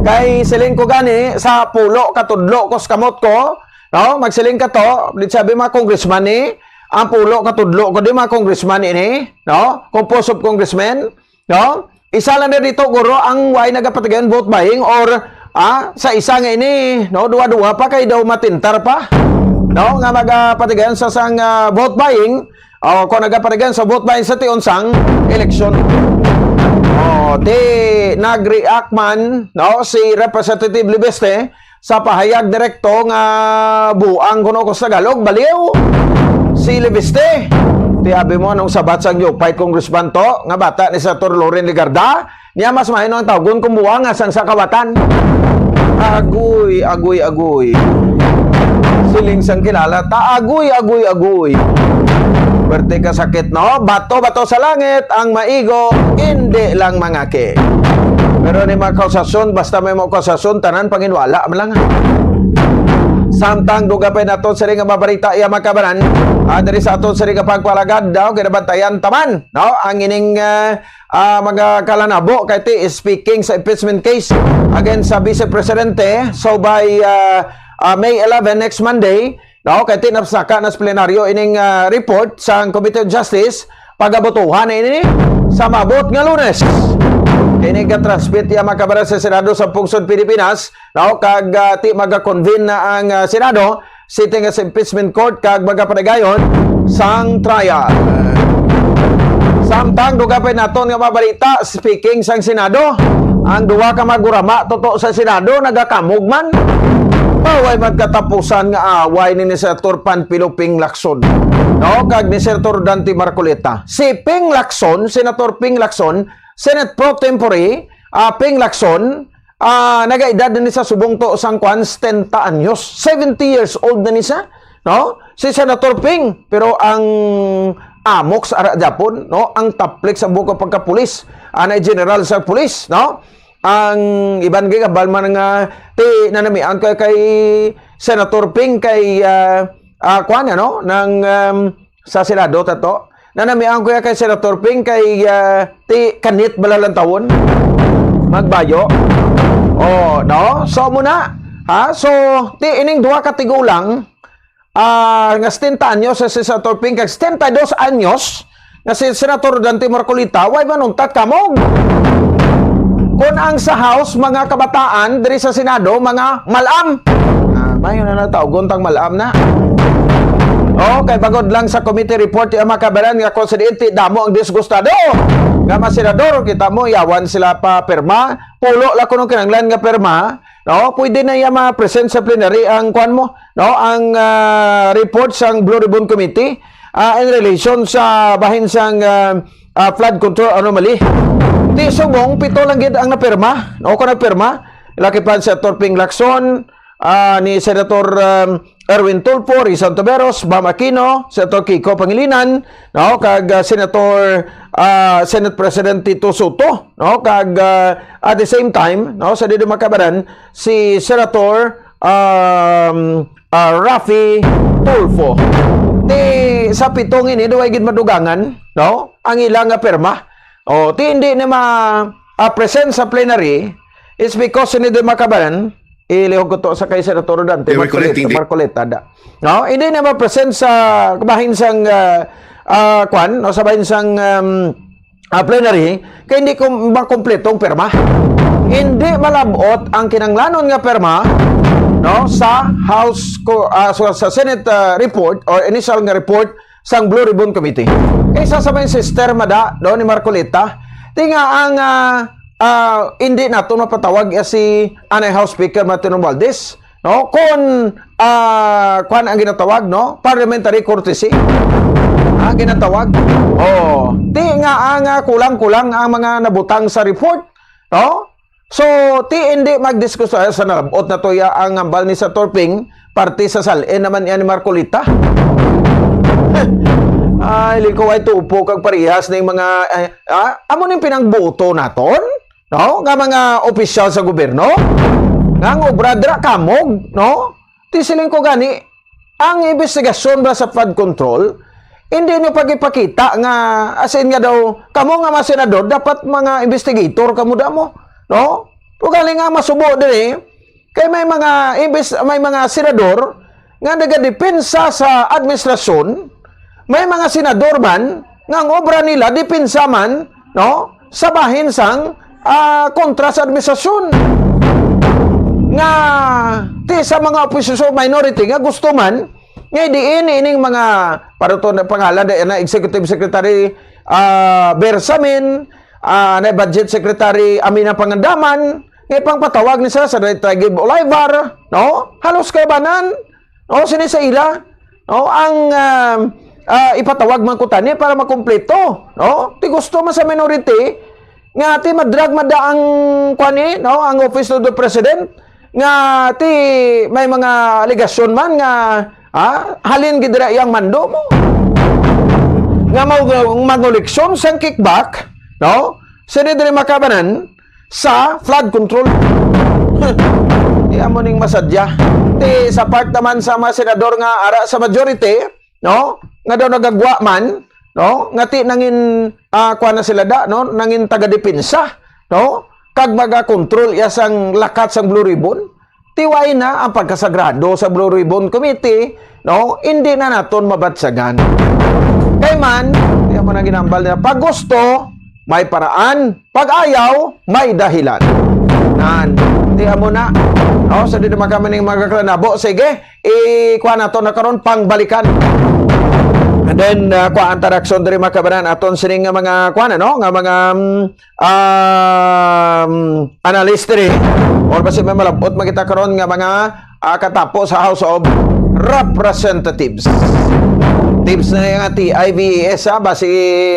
Kay siling ko gani, sa pulo ka tudlo ko sa kamot ko, no? Magsiling ka to, di sabi mga congressman ni, ang pulo ka tudlo ko di mga congressman ini, no? Composed of congressmen, no? Isa lang na dito, guro, ang way nagapatigayon vote buying or, Ah, sa isa nga ini, no, duwa-duwa pa kay daw matintar pa, no, nga magapatigayon sa sang, ah, vote buying, o kung nagapatigayon sa vote buying sa tion sang eleksyon. Oh, ti nag-react man, no, si Representative Leviste sa pahayag direkto nga buang kuno ko sa Tagalog, baliw si Leviste. Ti abi mo anong sabat sang New Fight Congressman to, nga bata ni Senator Loren Legarda, niya mas mahino ang tawgon kung buang nga sang sa kawatan. Agoy, agoy, agoy. Siling sang kilala ta, agoy, agoy, agoy. Pwerte ka sakit, no? Bato, bato sa langit, ang maigo, hindi lang mangaki. Pero ni mga kausason, basta may mga kausason, tanan panginwala man lang. Samtang duga pa naton sini nga mabarita, iya makabanan, ah, diri sa aton sini nga pagpalagad, daw, kinabantayan taman, no? Ang ining, ah, ah, mga kalanabo kay ti speaking sa impeachment case against sa Vice Presidente. So by, ah, ah, May eleven, next Monday, no, kay ti napasaka na sa plenaryo ining, ah, report sang Committee on Justice, pagabutuhan na ini sa maabot nga Lunes. Kini ga-transmit ya makabaran sa Senado sa pungsod Pilipinas, no, kag, ah, ti maga-convene na ang, ah, Senado sitting as impeachment court kag magapatigayon sang trial. Samtang dugapay naton nga mabalita, speaking sang Senado, ang duha ka magurama tuto sa Senado nagakamog man. Away man katapusan nga away ni, ni Senator Panfilo Ping Lacson, no, kag ni Senator Dante Marcoleta. Si Ping Lacson, Senator Ping Lacson, Senate Pro Tempore, ah, Ping Lacson, ah, nagaedad na ni sa subong to sang kwan, setenta anyos. Seventy years old na ni siya, no? Si Senator Ping, pero ang amok sa ara Japon, no? Ang taplik sa buko pagkapulis, anay general sa pulis, no? Ang iban kay kabal man nga ti nanamian ko kay Senator Ping kay, ah, ah, kwan, ano? Nang, um, sa Senado, tato. Nanamian ko ya kay Senator Ping kay, ah, ti kanit bala lang tawon. Magbayo. Oh, no? So, muna, ha? So, ti ining duha ka tigulang, ah, nga setenta anyos sa si Senator Ping kag setenta y dos anyos nga si Senator Dante Marcoleta, way manuntat kamog. Kung ang sa House, mga kabataan, diri sa Senado, mga malam. Ah, may na natawgon tang malam na. Oh, kay bagod lang sa committee report, yung mga kabaran nga konsidente, damo ang disgustado. Nga mga senador, kita mo, yawan sila pa pirma. Pulo la kuno kinanglan nga pirma, no? Pwede na iya ma-present sa plenary ang kwan mo, no? Ang, ah, report sang Blue Ribbon Committee, ah, in relation sa bahin sang, ah, ah, flood control anomaly. Ti subong, pito lang gid ang napirma, no? Kung nagpirma, lakipan si Senator Ping Lacson, ah, ni Senator, um, Erwin Tulfo, Risa Ontiveros, Bam Aquino, Senator Kiko Pangilinan, no? Kag, ah, Senator, ah, Senate President Tito Soto, no? Kag, ah, at the same time, no, sa dili makabaran, si Senator, um, ah, Raffy Tulfo. Ti sa pitong ini, duway gid madugangan, no? Ang ila nga pirma. O, ti hindi na ma-, ah, present sa plenary is because hindi makabaran, ilihog ko to sa kay Senator Dante They were Marcoleta, collecting the Marcoleta da. No? Hindi na ma-present sa bahin sang, ah, ah, kwan, o sa bahin sang, um, ah, plenary, kay hindi ko makompleto ang pirma. Hindi malabot ang kinanglanon nga pirma, no, sa House ko, ah, sa, sa Senate, ah, report or initial nga report sang Blue Ribbon Committee. Kaysa sa mga sister mada, no, ni Marcoleta, ti nga ang, ah, ah, hindi nato mapatawag, ah, si anay House Speaker Martin Romualdez, no? Kung, ah, kwan ang ginatawag, no? Parliamentary courtesy. Ang ginatawag. Oh, ti nga ang, ah, kulang-kulang ang mga nabutang sa report, no? So, ti hindi magdiskus, ah, sa nalabot na to ya ang hambal ni Senator Ping, parte sa sal-in naman yan ni Marcoleta. Ay, lingko ay tupo kag parehas ning mga, eh, ah, amo ning pinangbuto naton, no? Nga mga opisyal sa gobyerno, nga ang obra dira kamog, no? Ti siling ko gani, ang investigasyon ba sa flood control, hindi nyo pag-ipakita nga, as in nga daw, kamo nga mga senador, dapat mga investigator kamo damo, no? Ugali nga masubo diri, kay may mga imbes-, may mga senador nga nagadepensa sa administrasyon, may mga senador man nga ang obra nila depensa man, no, sa bahin sang, ah, kontra sa administrasyon. nga ti sa mga opposition minority nga gusto man nga diin ining mga, para to na pangalan, di na Executive Secretary, ah, Bersamin, ah, na Budget Secretary Amina Pangandaman, nga ipangpatawag ni sila sa Taguib Olivar, no? Halos kaibanan, no? Sini sa ila, no? Ang, ah, ah, ipatawag man ko tani para makumpleto, no? Ti gusto man sa minority, nga ti madrag mada ang, kuwan, eh, no, ang Office of the President, nga ti may mga alegasyon man nga, ah, halin gid dira iyang mando mo, nga mag-, mangoleksyon sang kickback, no, sini diri makabanan sa flood control. Di amo ning masadya. Ti sa part naman sa mga senador nga ara sa majority, no, nga daw nagagwa man, no, nga ti nangin, ah, kuwan na sila da, no, nangin tagadepensa, no, kag magakontrol iya sang lakat sang Blue Ribbon. Tiway na ang pagkasagrado sa Blue Ribbon Committee, no, hindi na naton mabatsagan. Kay man, di amo na ginambal nila, pag gusto, may paraan, pag ayaw, may dahilan. Nan, di amo na. No, so di naman kami ning mga kaklanabo. Sige, ikuha nato na karon, pangbalikan. And then, uh, kuha ang tarakson diri, mga kabanan, aton sining nga mga, kuha na, no, nga mga, um, um, analyst diri, or basi may malabot makita karon nga mga, ah, katapo sa House of Representatives. Tips na nga T I V E S, ha, basi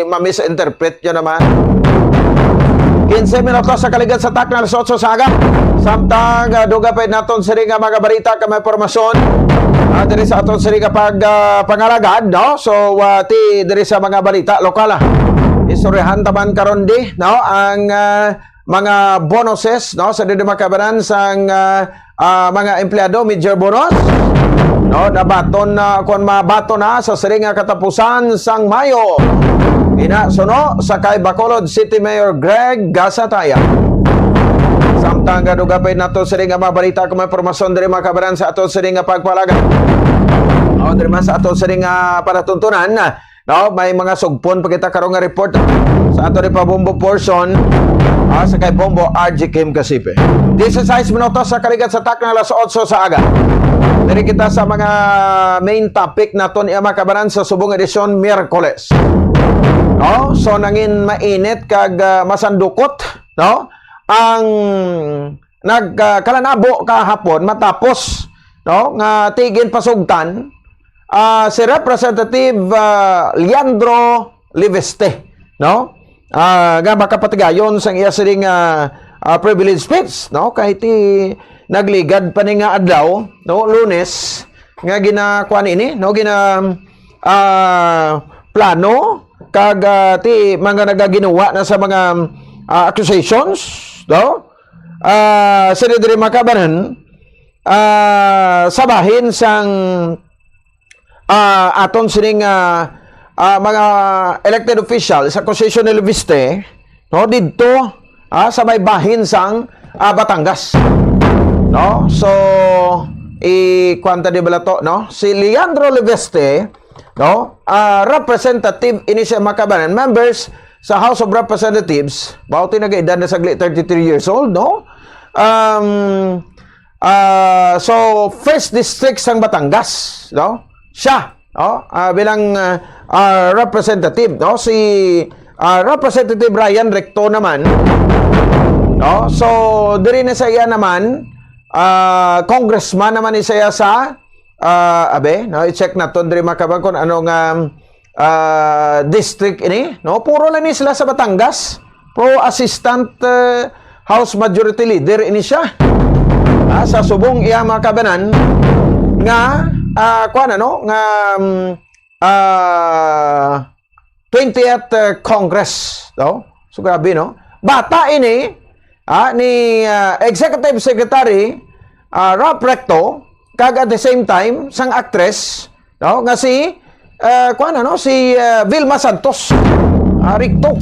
ma-misinterpret nyo naman. Kinse minutos sa kaligat sa takna, alas otso sa aga. Samtang, ah, duga pa naton sini nga mga balita kag mga impormasyon, ah, diri sa aton sini nga pag, ah, pangalagad, no? So, ah, ti diri sa mga balita lokal, ah. Istoryahan taman karon di, no? Ang, ah, mga bonuses, no? Sa diri makabanan sang, ah, ah, mga empleyado, major bonus, no? Nabaton na, kung mabaton na sa siring nga katapusan sang Mayo. Ina, suno sa kay Bacolod City Mayor Greg Gasataya. Samtang gadugapay nato siring nga mga balita kung may impormasyon diri makabanan sa ato siring nga pagpalagan. O, diri man sa ato siring nga palatuntunan, no? May mga sugpon pa kita karon nga report sa ato ni Pabombo portion, ah, sa kay Bombo R G Kim Kasipe. Dieciséis minutos sa kaligat sa takna, alas otso sa aga. Diri kita sa mga main topic naton, iya makabanan sa subong edisyon Miyerkules. No? So, nangin mainit kag, ah, masandukot, no? Ang nagkalanabo kahapon matapos, no, nga ti ginpasugtan, ah, si Representative, ah, Leandro Leviste, no? Ah, nga makapatigayon sang iya sining, ah, ah, privilege speech, no? Kay ti nagligad pa ni nga adlaw, no, Lunes, nga ginakuan ini, no, gina, ah, plano kag, ah, ti mga nagaginuwa na sa mga, ah, accusations, no? Ah, sini diri makabanan, ah, sa bahin sang, ah, aton sining, ah, ah, mga elected official sa Constitution ni Leviste, no, didto, ah, sa may bahin sang, ah, Batangas. No? So, i-, kuwan ta di bala to, no? Si Leandro Leviste, no? Ah, representative ini siya makabanan, members sa House of Representatives, bauti nagaedad na sagli, thirty-three years old, no? Um, ah, so, first district sang Batangas, no? Siya, no? Ah, bilang, ah, ah, representative, no? Si, ah, Representative Ryan Recto naman, no? So, diri na sa iya naman, ah, congressman naman ni siya sa, ah, abe, no? I-check naton diri makabanan kung ano nga, ah, district ini, no? Puro lang ni sila sa Batangas. Pro assistant, eh, House Majority Leader ini siya. Ah, sa subong iya makabanan nga, ah, kuwan, ano, nga, mm, ah, twentieth, eh, Congress, no? So, grabe, no? Bata ini, ah, ni, ah, Executive Secretary, ah, Ralph Recto, kag at the same time, sang actress, no? Nga si, ah, kuwan, ano? Si, ah, Vilma Santos, ah, Recto.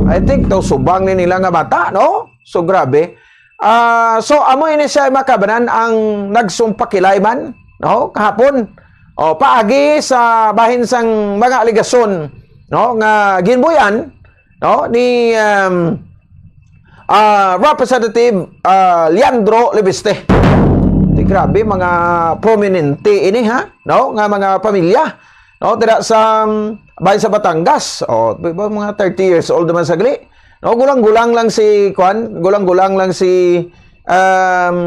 I think daw subang ni nila nga bata, no? So, grabe. Ah, so, amo ini siya, makabanan, ang nagsumpak hilay man, no? Kahapon. O, paagi sa bahin sang mga alegasyon, no, nga ginbuy-an, no, ni, um, ah, Representative, ah, Leandro Leviste. Di grabe, mga prominente ini, ha? No? Nga mga pamilya. No? Dira sa, um, bahin sa Batangas. O, di ba, mga thirty years old naman sagli. No? Gulang-gulang lang si, kwan, gulang-gulang lang si, um,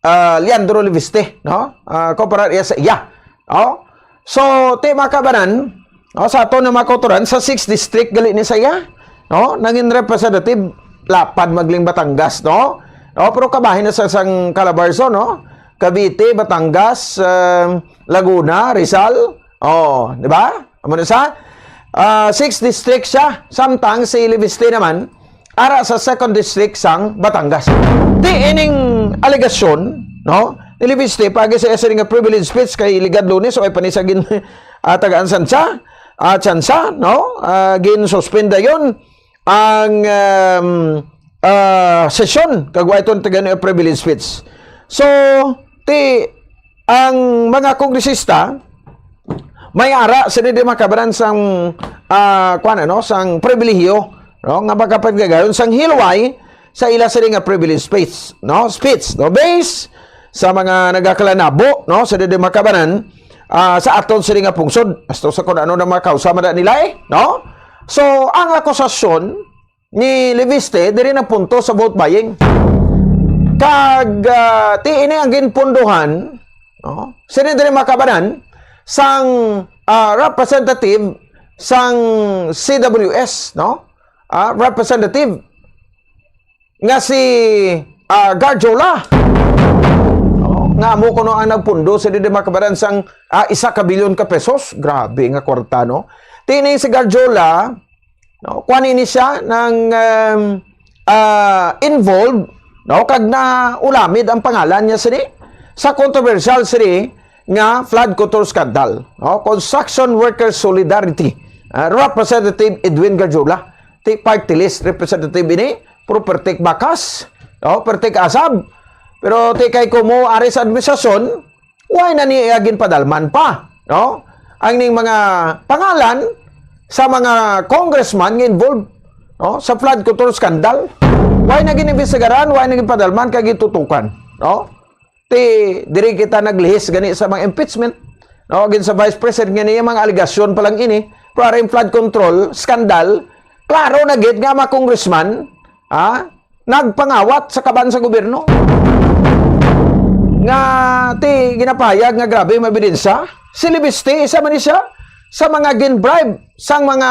ah, Leandro Leviste, no? Ah, kumpara iya sa iya. No? So, ti, mga kabanan, no, sa aton na mga kautoran, sa sixth District, gali ni sa iya, no? Nangin representative, lapad magling Batangas, no? No, pero kabahin na sa sang Calabarzon, no? Cavite, Batangas, um, Laguna, Rizal, oh, di ba? Amo na sa, ah, sixth District siya. Samtang si Leviste naman, ara sa second District sang Batangas. Ti ining alegasyon, no, ni Leviste, pagi sa isa nga privilege speech kay ligad Lunes, o ay pa ni sa gin-, ah, tagaan sansa, ah, tsansa, no? Ah, gin-suspend dayon ang, um, ah, sesyon, kag wa iton tagaan nga privilege speech. So, ti ang mga kongresista, may ara sini di makabaran sang, ah, kuwan, ano, sang pribilehiyo, no, nga makapagdagayon sang hilway sa ila sini nga privilege speech, no, speech, no, base sa mga nagakalanabo, no, sa di makabaran, ah, sa aton sini nga pungsod. Asto sa kung ano na mga kausa man nila, eh, no? So, ang akusasyon ni Leviste diri nagpunto sa vote buying. Kag, ah, ti ini ang ginpundohan, no? Sini diri makabanan sang, ah, representative sang C W S, no? Ah, representative nga si, ah, Garjola. No? Nga amo kuno ang nagpundo sa diri makabanan sang, ah, isa ka bilyon ka pesos. Grabe nga kwarta, no? Ti ini si Garjola, no? Kuan ini siya nang, um, ah, involved, no? Kag naulamid ang pangalan niya sini sa controversial sini nga flood control scandal, no? Construction Workers Solidarity, ah, Representative Edwin Garjola, ti party list representative ini, pero pertik bakas, no? Pertik asab. Pero ti kay kumo ari sa administrasyon, why na niya ginpadalman pa, no? Ang ning mga pangalan sa mga congressman nga involved, no, sa flood control scandal. Why na ginimbestigaran, why na ginpadalman kag gitutukan, no? Ti diri kita naglihis gani sa mga impeachment, no? Agin sa Vice President nga niya mga alegasyon pa lang ini, pero aring flood control scandal, klaro na gid nga mga congressman, ha, nagpangawat sa kaban sa gobyerno. Nga ti ginapahayag nga grabe ang ebidensya. Si Leviste, isa man ni siya sa mga gin-bribe sang mga,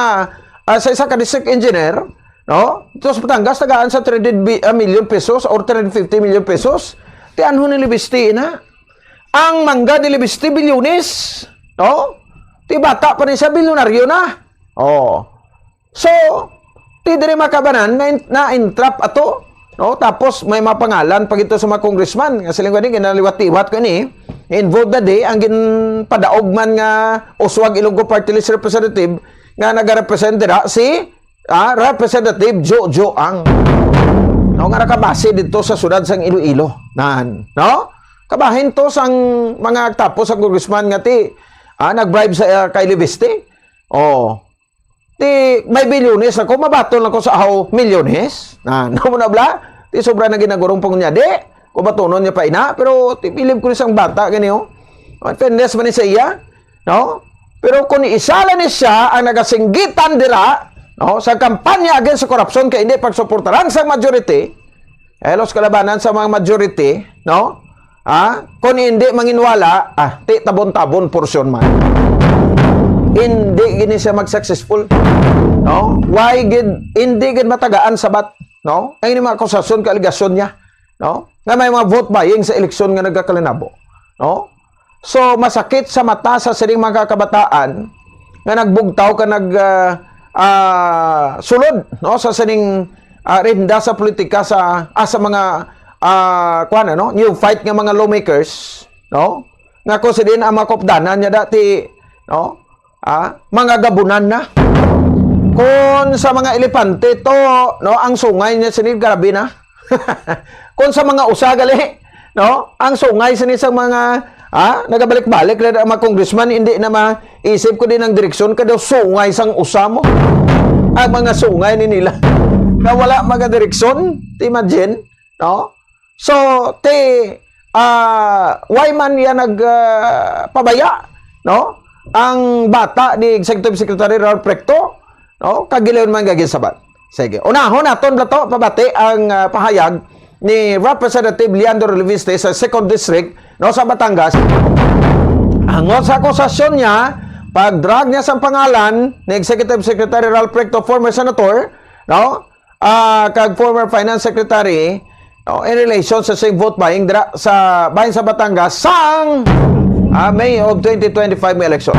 ah, sa isa ka district engineer, no? Ito sa Batangas, tagaan sa three hundred bi-, ah, million pesos or three hundred fifty million pesos. Ti anho ni Leviste na? Ang mangga ni Leviste, bilyones, no? Ti bata pa ni siya, bilyonaryo na. Oh. So, ti diri makabanan na, na-entrap ato, no? Tapos may mga pangalan pa gito sa mga congressman nga siling gani ginaliwat-liwat ko ini. Involved na di ang ginpadaog man nga Uswag Ilonggo Party List representative nga nagarepresent dira si, ah, Representative Jojo Ang. No, nga nakabase dito sa sudad sang Iloilo. Nan, no? Kabahin to sang mga tapos sa congressman nga ti, ah, nag-bribe sa, ah, kay Leviste. Oh. Ti may bilyones ako, mabaton lang ko sa ahaw milyones. Na, no mo na bla? Ti sobra na ginagurong pangunya, di? Kung batunon niya pa ina, pero ti bilib ko ni sang bata gani, oh. In fairness man ni sa iya, no? Pero kung isa lang ni siya ang nagasinggitan dira, no, sa kampanya against sa korupsyon kay hindi pagsuportaran sa majority, eh, los kalabanan sa mga majority, no? Ah, kung hindi manginwala, ah, ti tabon-tabon porsyon man. Hindi gini siya mag-successful, no? Why gid, hindi gid matagaan sabat, no? Ang ini mga akusasyon, kaaligasyon niya, no? Nga may mga vote buying sa eleksyon nga nagakalinabo, no? So, masakit sa mata sa sining mga kabataan nga nagbugtaw ka nag, ah, ah, sulod, no, sa sining, ah, rinda sa politika sa, ah, sa mga, ah, kuwan, ano, new fight nga mga lawmakers, no? Nga ko si din ang mga kopdanan niya dati, no? Ah, mga gabunan na. Kung sa mga elepante to, no, ang sungay niya sini grabe na. Kung sa mga usa gali, no, ang sungay sini sa mga, ah, nagabalik-balik na ang mga congressman, hindi na maisip ko din ang direksyon, kadaw sungay sang usa mo. Ang mga sungay ni nila. nga wala magadireksyon, imagine, no? So, ti, ah, why man iya nag, ah, pabaya, no? Ang bata ni Executive Secretary Ralph Recto, no? Kag gilayon man nga ginsabat. Sige, unahon naton bala to, pabati ang, ah, pahayag ni Representative Leandro Leviste sa Second District, no, sa Batangas. Angot sa akusasyon niya, pag-drag niya sang pangalan ni Executive Secretary Ralph Recto, former senator, no, ah, kag former finance secretary, no, in relation sa sing vote buying dira sa bahin sa Batangas sang, ah, May of twenty twenty-five may election.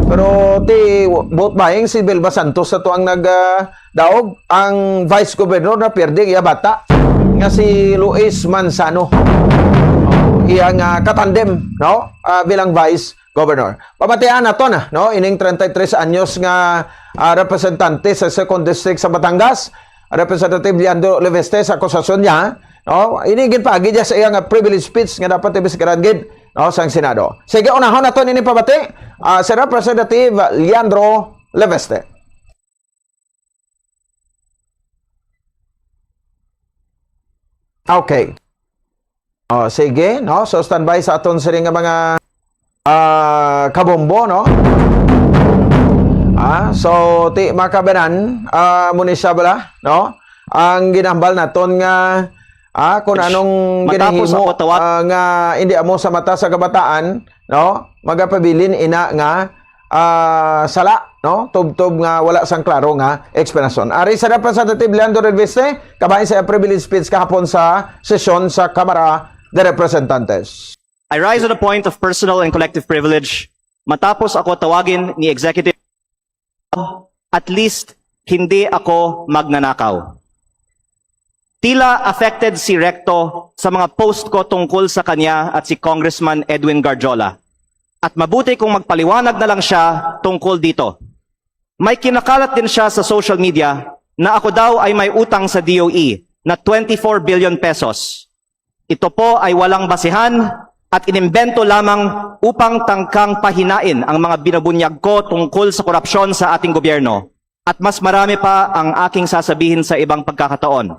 Pero ti vote buying, si Vilma Santos na to ang nag, ah, daog. Ang vice governor na pierde iya bata nga si Luis Manzano. Oh, iya nga katandem, no? Ah, bilang vice governor. Pabatian nato na, no? Ining treinta y tres anyos nga, ah, representante sa Second District sa Batangas, Representative Leandro Leviste, sa akusasyon niya, no? Ini ginpaagi niya sa iya nga privilege speech nga dapat ibisikiran gid, no, sang Senado. Sige, unahon nato ini pabati, ah, si Representative Leandro Leviste. Okay. Oh, sige, no? So, standby sa aton sini nga mga, ah, kabombo, no? Ah, so, ti, mga kabanan, ah, amo ni siya bala, no? Ang ginahambal naton nga, ah, kung anong matapos ginahimo, ako tawag- ah, nga hindi amo sa mata sa kabataan, no? Magapabilin ina nga, ah, sala, no? Tubtob nga wala sang klaro nga eksplanasyon. Ari sa Representative Leandro Leviste, kabahin sa privilege speech kahapon sa sesyon sa Kamara de Representantes. I rise on a point of personal and collective privilege matapos ako tawagin ni Executive, at least hindi ako magnanakaw. Tila affected si Recto sa mga post ko tungkol sa kanya at si Congressman Edwin Garjola. At mabuti kung magpaliwanag na lang siya tungkol dito. May kinakalat din siya sa social media na ako daw ay may utang sa D O E na twenty-four billion pesos. Ito po ay walang basehan at inimbento lamang upang tangkang pahinain ang mga binubunyag ko tungkol sa korupsyon sa ating gobyerno. At mas marami pa ang aking sasabihin sa ibang pagkakataon.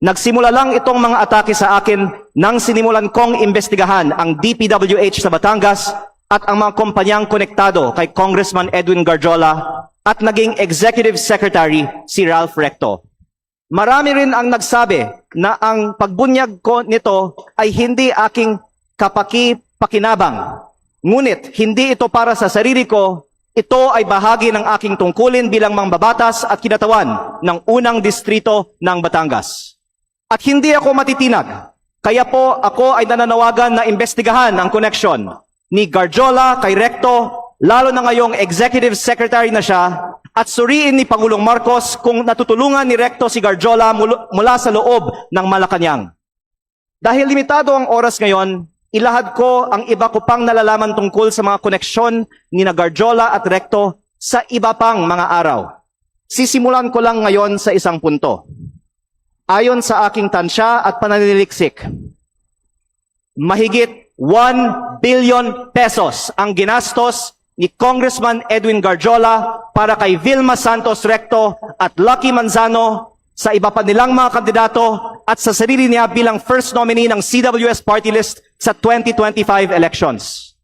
Nagsimula lang itong mga atake sa akin nang sinimulan kong imbestigahan ang D P W H sa Batangas at ang mga kompanyang konektado kay Congressman Edwin Garjola at naging executive secretary si Ralph Recto. Marami rin ang nagsabi na ang pagbunyag ko nito ay hindi aking kapaki-pakinabang. Ngunit hindi ito para sa sarili ko, ito ay bahagi ng aking tungkulin bilang mangbabatas at kinatawan ng unang distrito ng Batangas. At hindi ako matitinag. Kaya po ako ay nananawagan na imbestigahan ang koneksyon ni Garjola kay Recto, lalo na ngayong executive secretary na siya, at suriin ni Pangulong Marcos kung natutulungan ni Recto si Garjola mul-, mula sa loob ng Malacañang. Dahil limitado ang oras ngayon, ilahad ko ang iba ko pang nalalaman tungkol sa mga koneksyon ni na Garjola at Recto sa iba pang mga araw. Sisimulan ko lang ngayon sa isang punto. Ayon sa aking tansya at pananiliksik, mahigit one billion pesos ang ginastos ni Congressman Edwin Garjola para kay Vilma Santos Recto at Lucky Manzano, sa iba pa nilang mga kandidato at sa sarili niya bilang first nominee ng C W S party list sa twenty twenty-five elections.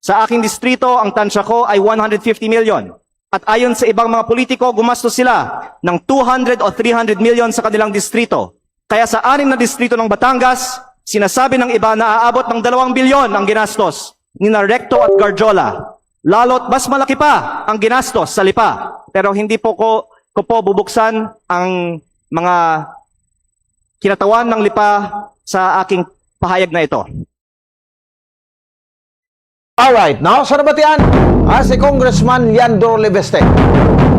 Sa aking distrito, ang tansya ko ay one hundred fifty million. At ayon sa ibang mga politiko, gumastos sila ng two hundred o three hundred million sa kanilang distrito. Kaya sa anim na distrito ng Batangas, sinasabi ng iba na aabot ng dalawang bilyon ang ginastos ni na Recto at Garjola. Lalo't mas malaki pa ang ginastos sa Lipa. Pero hindi po ko, ko po bubuksan ang mga kinatawan ng Lipa sa aking pahayag na ito. Alright, no? So, nabatian, ah, si Congressman Leandro Leviste.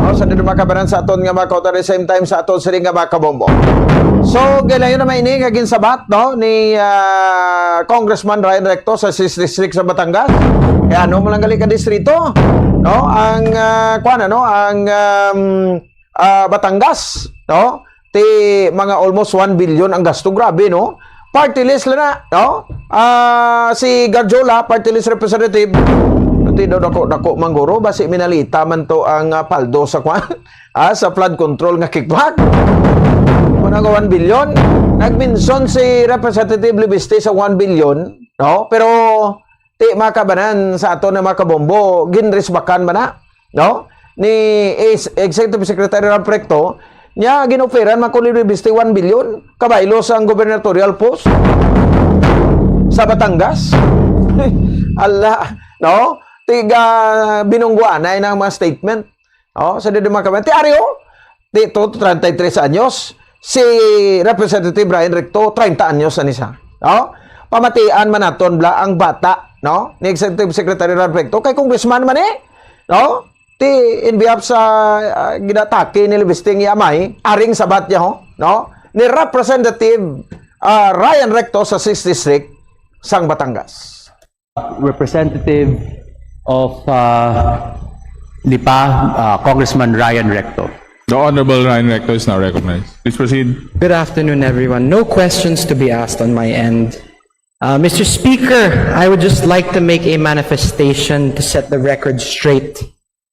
No? Sa dito, mga kabanan, sa aton nga mga kautan, at the same time sa aton sini nga mga kabombo. So, gilayon na may ini nga ginsabat, no, ni, ah, Congressman Ryan Recto sa sixth District sa Batangas. Kaya ano mo lang gali ka distrito, no? Ang, ah, kuwan, ano, ang, um, ah, Batangas, no? Ti mga almost one billion ang gasto. Grabe, no? Party list lang na, no? Ah, si Garjola, party list representative, Di daw dako-dako man guro, basi minalita man to ang, ah, paldo sa kwan, ah, sa flood control nga kickback. Muna nga one billion. Nagmention si Representative Leviste sa one billion, no? Pero ti makabanan sa ato na makabombo, ginrisbakan man na, no? Ni Ex-, Executive Secretary Ralph Recto, niya ginoferan man ko ni Leviste one billion, kabaylo sang gubernatorial post sa Batangas. Ala, no? Tiga binungguan na ang mga statement. Oh, sa di mga kabayan. Ti Ario, ti to, treinta y tres anyos. Si Representative Ryan Recto, treinta anyos na ni siya. Oh? Pamatian man naton bla ang bata, no? Ni Executive Secretary Ryan Recto, kay congressman man eh. No? Ti in behalf sa, ah, ginatake ni Leviste nga amay, aring sabat niya ho, no? Ni Representative, ah, Ryan Recto sa sixth District sang Batangas. Representative of, uh, Lipa, uh, Congressman Ryan Recto. The Honorable Ryan Recto is now recognized. Please proceed. Good afternoon, everyone. No questions to be asked on my end. Uh, Mister Speaker, I would just like to make a manifestation to set the record straight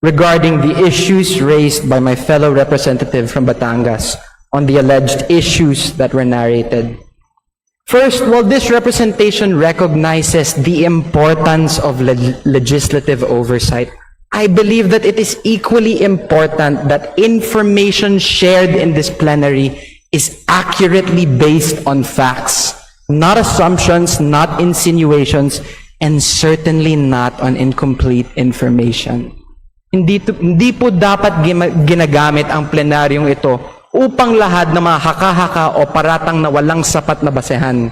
regarding the issues raised by my fellow representative from Batangas on the alleged issues that were narrated. First, while this representation recognizes the importance of le-, legislative oversight, I believe that it is equally important that information shared in this plenary is accurately based on facts, not assumptions, not insinuations, and certainly not on incomplete information. Hindi to, hindi po dapat gima-, ginagamit ang plenaryong ito upang lahad ng mga haka-haka o paratang na walang sapat na basehan.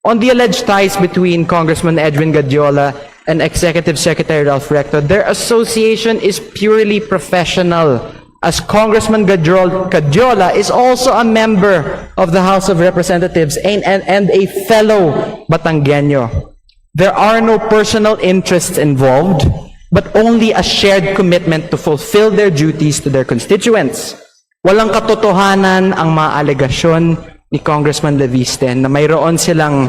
On the alleged ties between Congressman Edwin Gadiola and Executive Secretary Ralph Recto, their association is purely professional, as Congressman Gadrol-, Gadiola is also a member of the House of Representatives and, and, and a fellow Batangueño. There are no personal interests involved, but only a shared commitment to fulfill their duties to their constituents. Walang katotohanan ang mga alegasyon ni Congressman Leviste na mayroon silang,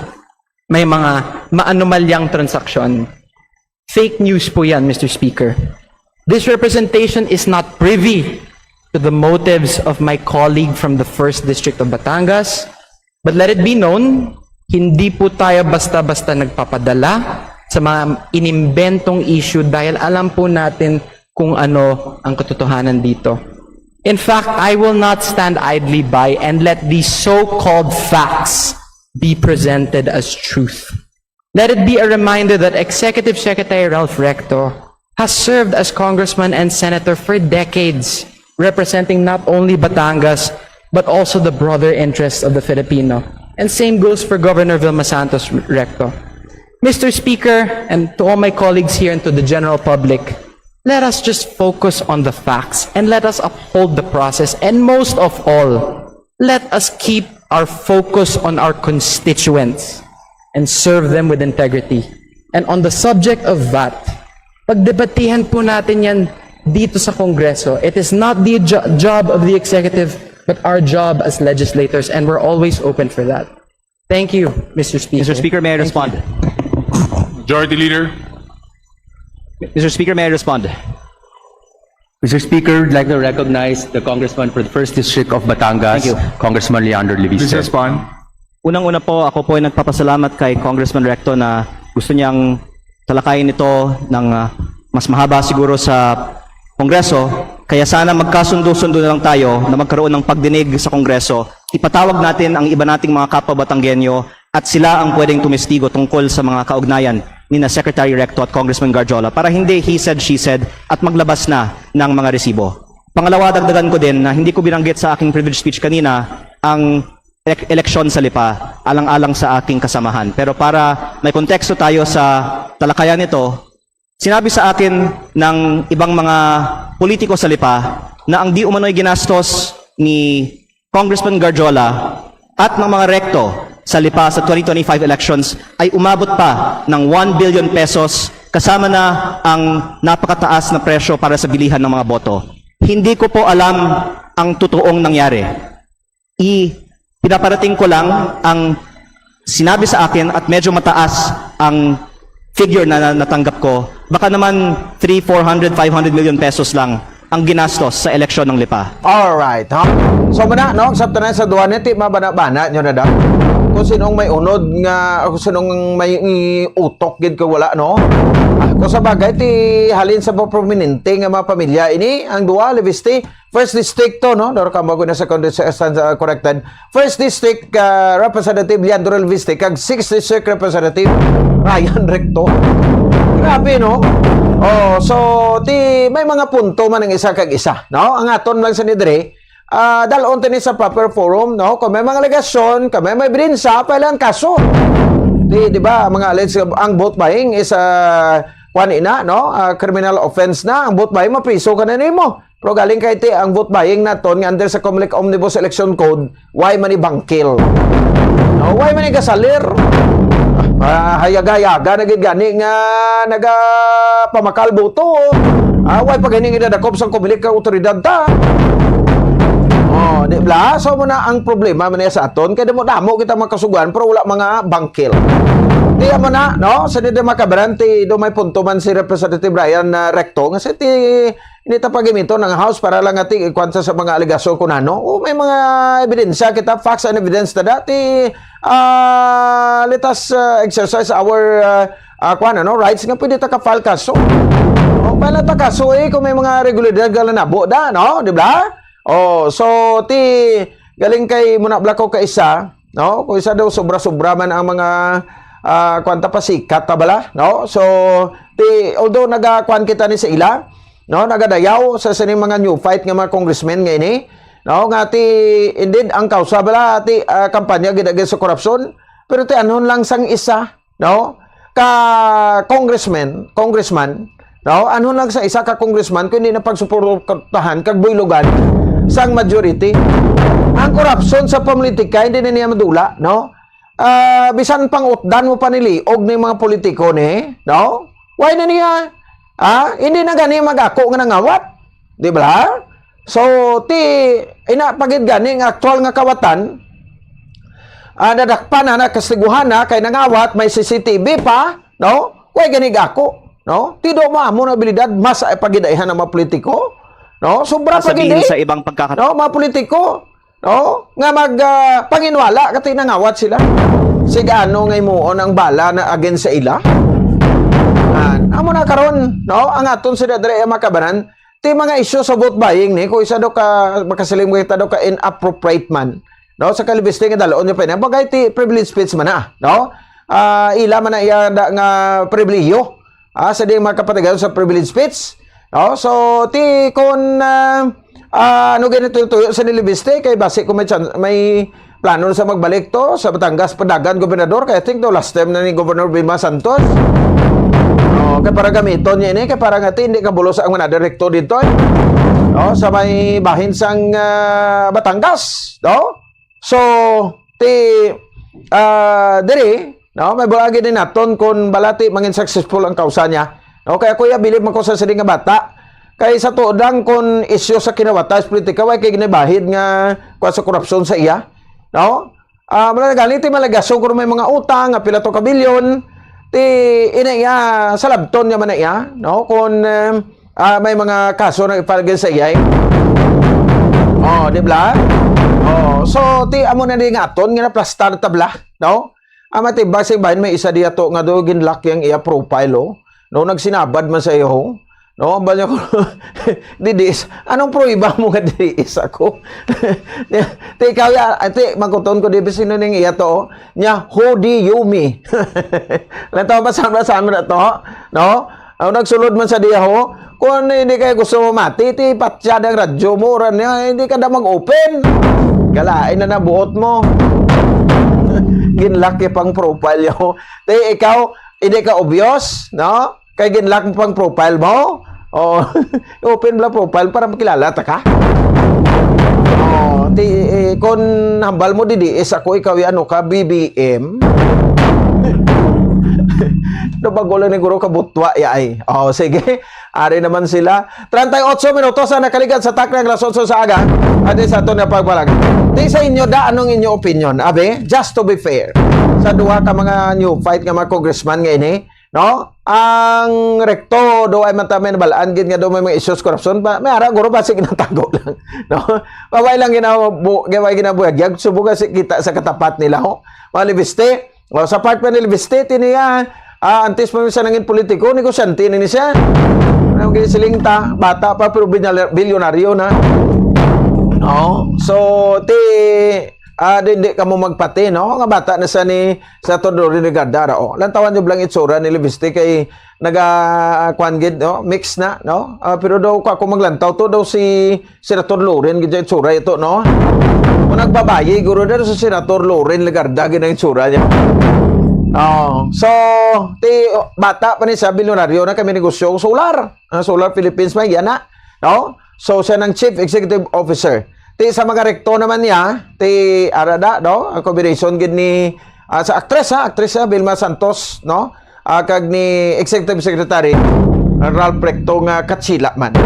may mga maanomalyang transaksyon. Fake news po yan, Mister Speaker. This representation is not privy to the motives of my colleague from the first District of Batangas. But let it be known, hindi po tayo basta-basta nagpapadala sa mga inimbentong issue dahil alam po natin kung ano ang katotohanan dito. In fact, I will not stand idly by and let these so-called facts be presented as truth. Let it be a reminder that Executive Secretary Ralph Recto has served as congressman and senator for decades, representing not only Batangas, but also the broader interests of the Filipino. And same goes for Governor Vilma Santos Recto. Mister Speaker, and to all my colleagues here and to the general public, let us just focus on the facts and let us uphold the process. And most of all, let us keep our focus on our constituents and serve them with integrity. And on the subject of vat, pagdebatihan po natin yan dito sa Kongreso. It is not the jo-, job of the executive, but our job as legislators, and we're always open for that. Thank you, Mister Speaker. Mister Speaker, may I respond? Majority Leader. Mister Speaker, may I respond? Mister Speaker, I'd like to recognize the Congressman for the first District of Batangas, Thank you. Congressman Leandro Leviste. Please respond. Unang-una po, ako po ay nagpapasalamat kay Congressman Recto na gusto niyang talakayin ito ng, ah, mas mahaba siguro sa Kongreso. Kaya sana magkasundo-sundo na lang tayo na magkaroon ng pagdinig sa Kongreso. Ipatawag natin ang iba nating mga kapwa Batanggenyo at sila ang pwedeng tumestigo tungkol sa mga kaugnayan ni na Secretary Recto at Congressman Garjola para hindi he said, she said at maglabas na ng mga resibo. Pangalawa, dagdagan ko din na hindi ko binanggit sa aking privilege speech kanina ang elek-, eleksyon sa Lipa, alang-alang sa aking kasamahan. Pero para may konteksto tayo sa talakayan nito, sinabi sa akin ng ibang mga politiko sa Lipa na ang di umano'y ginastos ni Congressman Garjola at ng mga Recto sa Lipa sa twenty twenty-five elections ay umabot pa ng one billion pesos, kasama na ang napakataas na presyo para sa bilihan ng mga boto. Hindi ko po alam ang totoong nangyari. I-, pinaparating ko lang ang sinabi sa akin at medyo mataas ang figure na, na natanggap ko, baka naman three, four hundred, five hundred million pesos lang ang ginastos sa eleksyon ng Lipa. Alright, ha? So, mana, no? Sa tanan sa duha ni, ti mabana-bana nyo na daw. Kung sinong may unod nga, kung sinong may utok gid ko wala, no? Ah, kung sa bagay, ti halin sa mga prominente nga mga pamilya ini, ang duha, Leviste, First District to, no? Daro ka mo na second dis-, sa, sa, corrected. First District, ah, Representative Leandro Leviste, kag Sixth District Representative Ryan Recto. Grabe, no? Oh, so, ti, may mga punto man ang isa kag isa, no? Ang aton lang sa nidre, ah, dalon tini sa proper forum, no? Kung may mga alegasyon, kung may, may ebidensya, file ang kaso. Di, di ba, mga alleged, ang vote buying is, ah, kwan ina, no? Ah, criminal offense na. Ang vote buying, mapriso ka na nimo. Pero galing kay ti, ang vote buying naton nga under sa Comelec Omnibus Election Code, why man ibangkil? No, why man igasalir? Ah, hayaga-hayaga na gid gani nga nagapamakal boto. Ah, why pa gani nga idadakop sang Comelec ka otoridad ta? Oh, di bla? So, mo na ang problema man niya sa aton. Kaya damo-damo kita makasuguan, pero wala mga bangkil. Di mo na, no? Sa nila makabaran, ti, do may punto man si Representative Ryan, ah, Recto, nga sa ti, hindi ta pagimiton ang House para lang ati ikuan sa, sa mga alegasyon kung ano. O may mga ebidensya kita, facts and evidence ta dati. Ah, let us, ah, exercise our, ah, ah, kuan, ano, rights nga pwede ta ka-file kaso. O, file ta kaso, eh, kung may mga regularity nga nabo da, no? Di ba? Oh, so, ti, galing kay muna bla ko ka isa, no? Kung isa daw sobra-sobra man ang mga, ah, kuwan ta, pasikat ta bala, no? So, ti, although nagakuan kita ni sa ila, no? Nagadayaw sa sining mga new fight nga mga congressmen nga ini, no? Nga ti, indeed, ang kausa bala, ti, ah, kampanya gid against sa korupsyon, pero ti, anhon lang sang isa, no? Ka congressman, congressman, no? Ano lang sa isa ka congressman kung hindi na pagsuportahan kag buylogan sang majority? Ang korupsyon sa politika, hindi na niya madula, no? Ah, bisan pang utdan mo pa niliog ni mga politiko ni, no? Why na niya? Ah, hindi na gani mag-ako nga nangawat, di ba? So, ti, ina pagid gani nga aktual nga kawatan, ah, nadakpan na, nakastiguhan na, kay nangawat, may C C T V pa, no? Way gani ako, no? Tido mo amo na abilidad, mas ay pagidaihan ang mga politiko, no? Sobra pa gid Sabihin eh. Sa ibang pagkakataon. No, mga politiko, no? Nga mag, ah, panginwala, kati nangawat sila. Sig ano nga imuon ang bala na against sa ila? Ah, amo na karon, no? Ang aton sila dire ang makabanan, ti mga isyu sa vote buying ni, kung isa daw ka, makasiling mo kita daw ka inappropriate man, no? Sa kalibiste nga dalaon niya pa niya, bagay ti privilege speech man na, no? Ah, ila man na iya da, nga pribilehiyo, ah, sa di mga kapatigayon sa privilege speech, no? So, ti kon, ah, ah, ano ganito tuyo sa nilibiste, kay basi kung may chan-, may plano na sa magbalik to sa Batangas, padagan gobernador, kay I think the last time na ni Governor Vilma Santos. Oh, kay para gamiton niya ini, kay para nga ti, hindi kabulos ang mga direkto dito, eh. No, sa may bahin sang, ah, Batangas, no? So, ti, ah, diri, no, may bulagi din naton kung balati mangin successful ang kausa niya. No, kaya kuya, bilib man ko sa sini nga bata. Kay sa tuod lang kung isyu sa kinawatay sa politika, way kay ginibahid nga kuwan sa korupsyon sa iya. No? Ah, mala gani ti malagasyon kung may mga utang nga pila to ka bilyon, ti ina iya, salabton niya man na iya, no? Kung, eh, ah, may mga kaso na i-file against sa iya, eh. Oh, di bla? Oh, so ti amo na ni nga aton nga naplastar tabla, no? Ang matibag sa ibahin may isa diya to nga do ginlock yang iya profile, oh. No, nagsinabad man sa iyo, oh. No, ang banya ko, didiis. Anong pruweba mo nga didiis ako? Ti ikaw ya, ti, magkuton ko, di ba, sino ning iya to, oh? Nya, who do you me? Lang to, basahan, basahan mo na to, no? Ang nagsulod man sa diya, ho? Kung ano, hindi kayo gusto mo mati, ti patsyad ang radyo mo, oran niya, hindi ka na mag-open. Galain na nabuot mo. Ginlaki pang profile niya, ho. Ti, ikaw, hindi ka obvious, no? Kay ginlock mo pang profile mo? Oh, open mo lang profile para makilala ta ka. Oh, ti, eh, kung hambal mo, didiis ako, ikaw, ano ka, B B M? Nabago lang ni Guro Kabutwa, ya, ay. Oh, sige. Ari naman sila. Treinta y ocho minutos ang nakaligad sa takna nga alas otso sa aga. Ati sa ato na pagbalag. Ti sa inyo, da, anong inyo opinion? Abi, just to be fair. Sa duha ka mga new fight nga mga congressman nga ini, no? Ang Recto, do ay man ta may nabalaan gid nga do may mga issues korupsyon, ba, may ara guro ba, sige, natago lang, no? Pabay lang ginabu-, gaway ginabuyagyag, subo nga si kita sa katapat nila, ho. Mga Leviste, o, sa part pa ni Leviste, tiniya, ah, antes pa siya nangin politiko, negosyante ni siya. Ang gisiling ta, bata pa, pero bilyonaryo, bilyonaryo na. No? So, ti, ah, di, di ka mo magpati, no? Nga bata na sa ni, sa Todori ni Gadara, oh. Lantawan niyo blang itsura ni Leviste kay naga, kuan gid, no? Mix na, no? Ah, pero daw, kung ako maglantaw to, daw si Senator Loren gid ang itsura ito, no? Kung nagbabayi, guro, daw si Senator Loren Legarda gid ang itsura niya. Oh, so, ti, bata pa ni siya, bilyonaryo na kami negosyo, solar. Ah, Solar Philippines, may yan na, no? So, siya ng Chief Executive Officer. Ti sa mga Recto naman niya, ti arada, no? Ang combination gid ni, ah, sa actress, ha? Actress, ha? Vilma Santos, no? Ah, kag ni Executive Secretary Ralph Recto nga katsila man.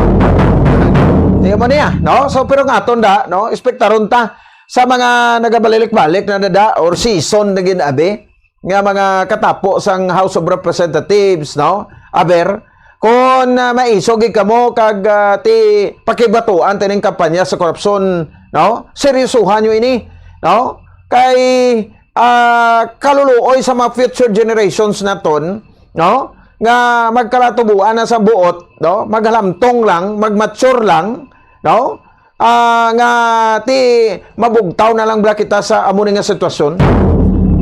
Ti mo niya, no? So, pero nga aton da, no? Espektaron ta sa mga nagabalik-balik na dada or season na gid abi nga mga katapo sang House of Representatives, no? Aber, kung, ah, maisog gid kamo kag, ah, ti pakibatuan tining kampanya sa korupsyon, no? Seryosohan nyo ini, no? Kay, ah, kaluluoy sa mga future generations naton, no? Nga magkalatubuan na sa buot, no? Maghalamtong lang, magmature lang, no? Ah, nga ti mabugtaw na lang bala kita sa amo ni nga sitwasyon.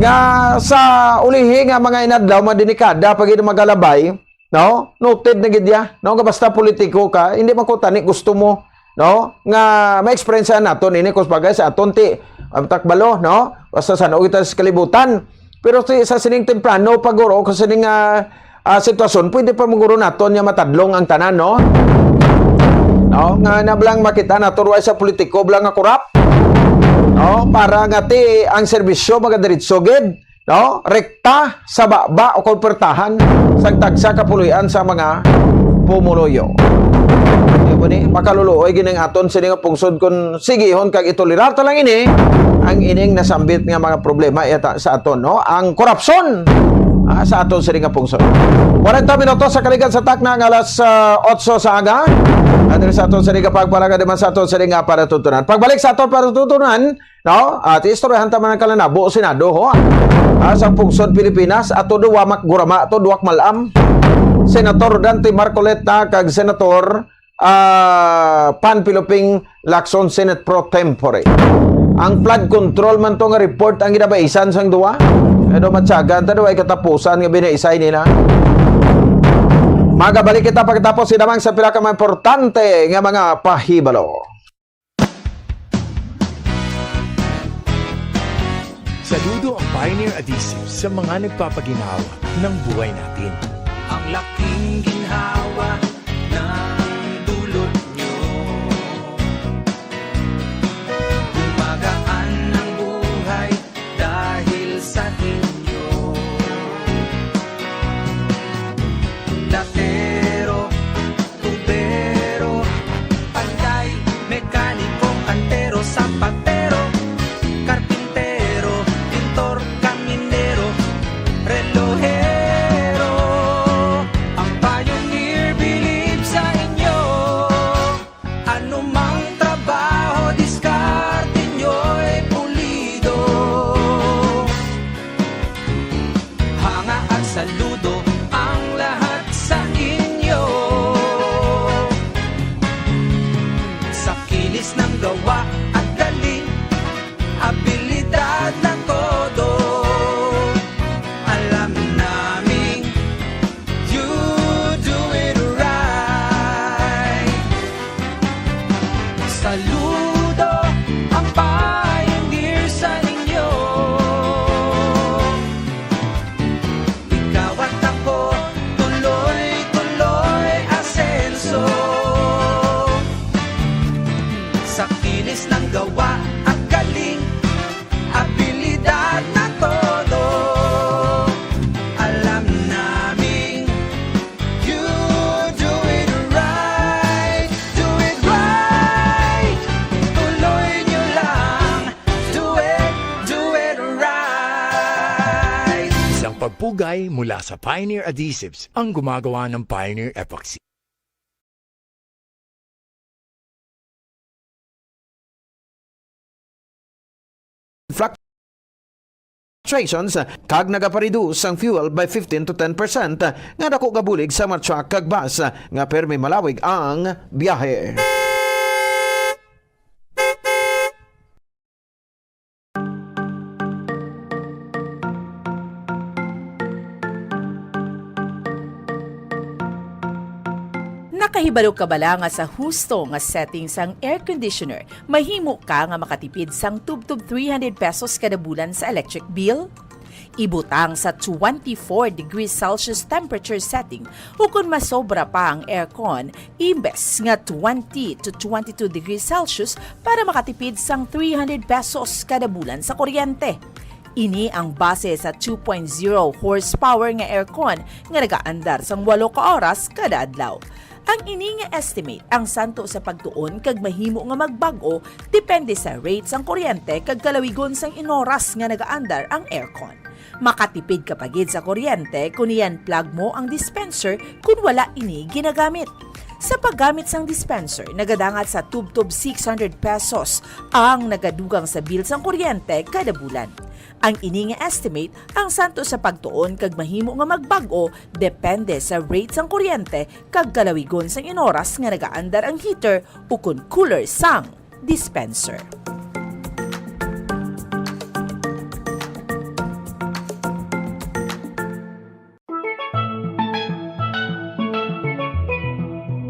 Nga sa ulihi nga mga inadlaw, mga denikada pa gid magalabay, no? Noted na gid ya, no? Nga basta politiko ka, hindi man ko tani gusto mo, no? Nga ma-experience naton ini, kus bagay sa aton ti, ang takbalo, no? Basta sa kita sa kalibutan. Pero si, sa sining temprano, pag uro ko sining, ah, ah, sitwasyon, pwede pa muguro naton nga matadlong ang tanan, no? No, nga na blang makita nato ruway sa politiko blang nga korap, no? Para nga ti ang serbisyo magadiretso gid, no? Rekta sa baba o kung pertahan sang tagsa ka puloy-an sa mga pumuluyo. Di ba ni? Makaluluoy gid ang aton sini nga pungsod kung sigihon kag itolerar ta lang ini ang ining nasambit nga mga problema yata sa aton, no? Ang korupsyon, ah, sa aton sini nga pungsod. Kwarenta minutos sa kaligan sa takna nga alas, ah, otso sa aga. At sa aton sini nga pagpalaga naman sa aton sini nga para tutunan. Pagbalik sa aton para tutunan, no? At istoryahan ta man ang kalanabo, Senado, ho. Ah, sa pungsod Pilipinas, ato duwa makgurama, ato duwa malam. Senator Dante Marcoleta kag Senator, ah, Panfilo Ping Lacson, Senate pro tempore. Ang flood control man to nga report ang ginabaisan sang duwa. Ano, matyagan ta daw ay katapusan nga binaisay nila. Magabalik kita pagkatapos sinamang sa pila ka mga importante nga mga pahibalo. Saludo ang Pioneer Adhesive sa mga nagpapaginhawa ng buhay natin. Ang laking ginhawa ng dulot nyo. Gumagaan ang buhay dahil sa inyo. Platero, tubero, panday, mekaniko, kantero, sapatero, karpintero, pintor, kaminero, relohero. Ang Pioneer believe sa inyo. Anumang trabaho, diskarte nyo'y pulido. Hanga at saludo ang lahat sa inyo. Sa kinis ng gawa at galing, abilidad na todo, alam naming you do it right. Saludo ang Pioneer sa inyo. Ikaw at ako, tuloy-tuloy asenso. Sa kinis ng gawa at galing, abilidad na todo, alam naming you do it right, do it right. Tuloy nyo lang, do it, do it right. Isang pagpupulong Ugay mula sa Pioneer Adhesives ang gumagawa ng Pioneer Epoxy. Fluctuations, kag nagapareduce ang fuel by fifteen to ten percent, nga dako nga bulig sa mga truck kag bus, nga permi malawig ang biyahe. Nakahibalo ka bala nga sa husto nga setting sang air conditioner, mahimo ka nga makatipid sang tubtob three hundred pesos kada bulan sa electric bill? Ibutang sa twenty-four degrees Celsius temperature setting, ukon masobra pa ang aircon, imbes nga twenty to twenty-two degrees Celsius para makatipid sang three hundred pesos kada bulan sa kuryente. Ini ang base sa two point zero horsepower nga aircon nga nagaandar sang walo ka oras kada adlaw. Ang ini nga estimate ang santo sa pagtuon kag mahimo nga magbag-o depende sa rate sang kuryente kag kalawigon sang inoras nga nagaandar ang aircon. Makatipid ka pa gid sa kuryente kon i-unplug mo ang dispenser kon wala ini ginagamit. Sa paggamit sang dispenser, nagadangat sa tubtob six hundred pesos ang nagadugang sa bill sang kuryente kada bulan. Ang ini nga estimate ang santo sa pagtuon kag mahimo nga magbag-o depende sa rate sang kuryente kag kalawigon sang inoras nga nagaandar ang heater ukon cooler sang dispenser.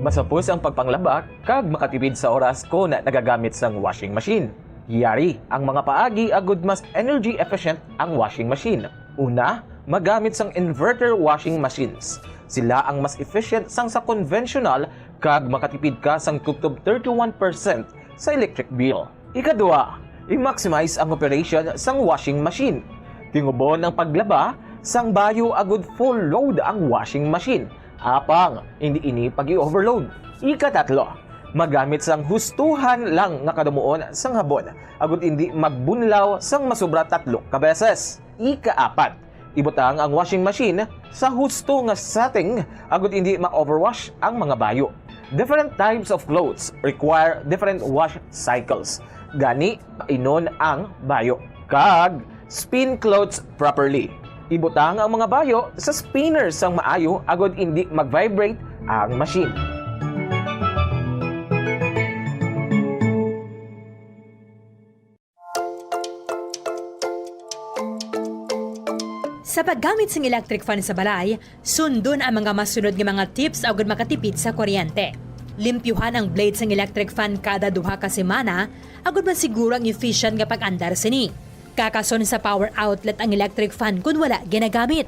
Masapos ang pagpanglaba kag makatipid sa oras kon nagagamit sang washing machine. Yari ang mga paagi agud mas energy efficient ang washing machine. Una, magamit sang inverter washing machines. Sila ang mas efficient sang sa conventional kag makatipid ka sang tubtob thirty-one percent sa electric bill. Ikadua, i-maximize ang operation sang washing machine. Tingubon ang paglaba sang bayo agud full load ang washing machine. Apang, hindi ini pag-i-overload. Ikatatlo, magamit sang hustuhan lang nga kadumuon sang habon, agud hindi magbunlaw sang masobra tatlo ka beses. Ikaapat, ibutang ang washing machine sa husto nga setting, agud hindi ma-overwash ang mga bayo. Different types of clothes require different wash cycles. Gani, painon ang bayo. Kag, spin clothes properly. Ibutang ang mga bayo sa spinner sang maayo agud indi mag-vibrate ang machine. Sa paggamit sing electric fan sa balay, sundon ang mga masunod nga mga tips agud makatipid sa kuryente. Limpyuhan ang blade sang electric fan kada duha ka semana agud masiguro ang efficient nga pag-andar sini. Kakason sa power outlet ang electric fan kon wala ginagamit.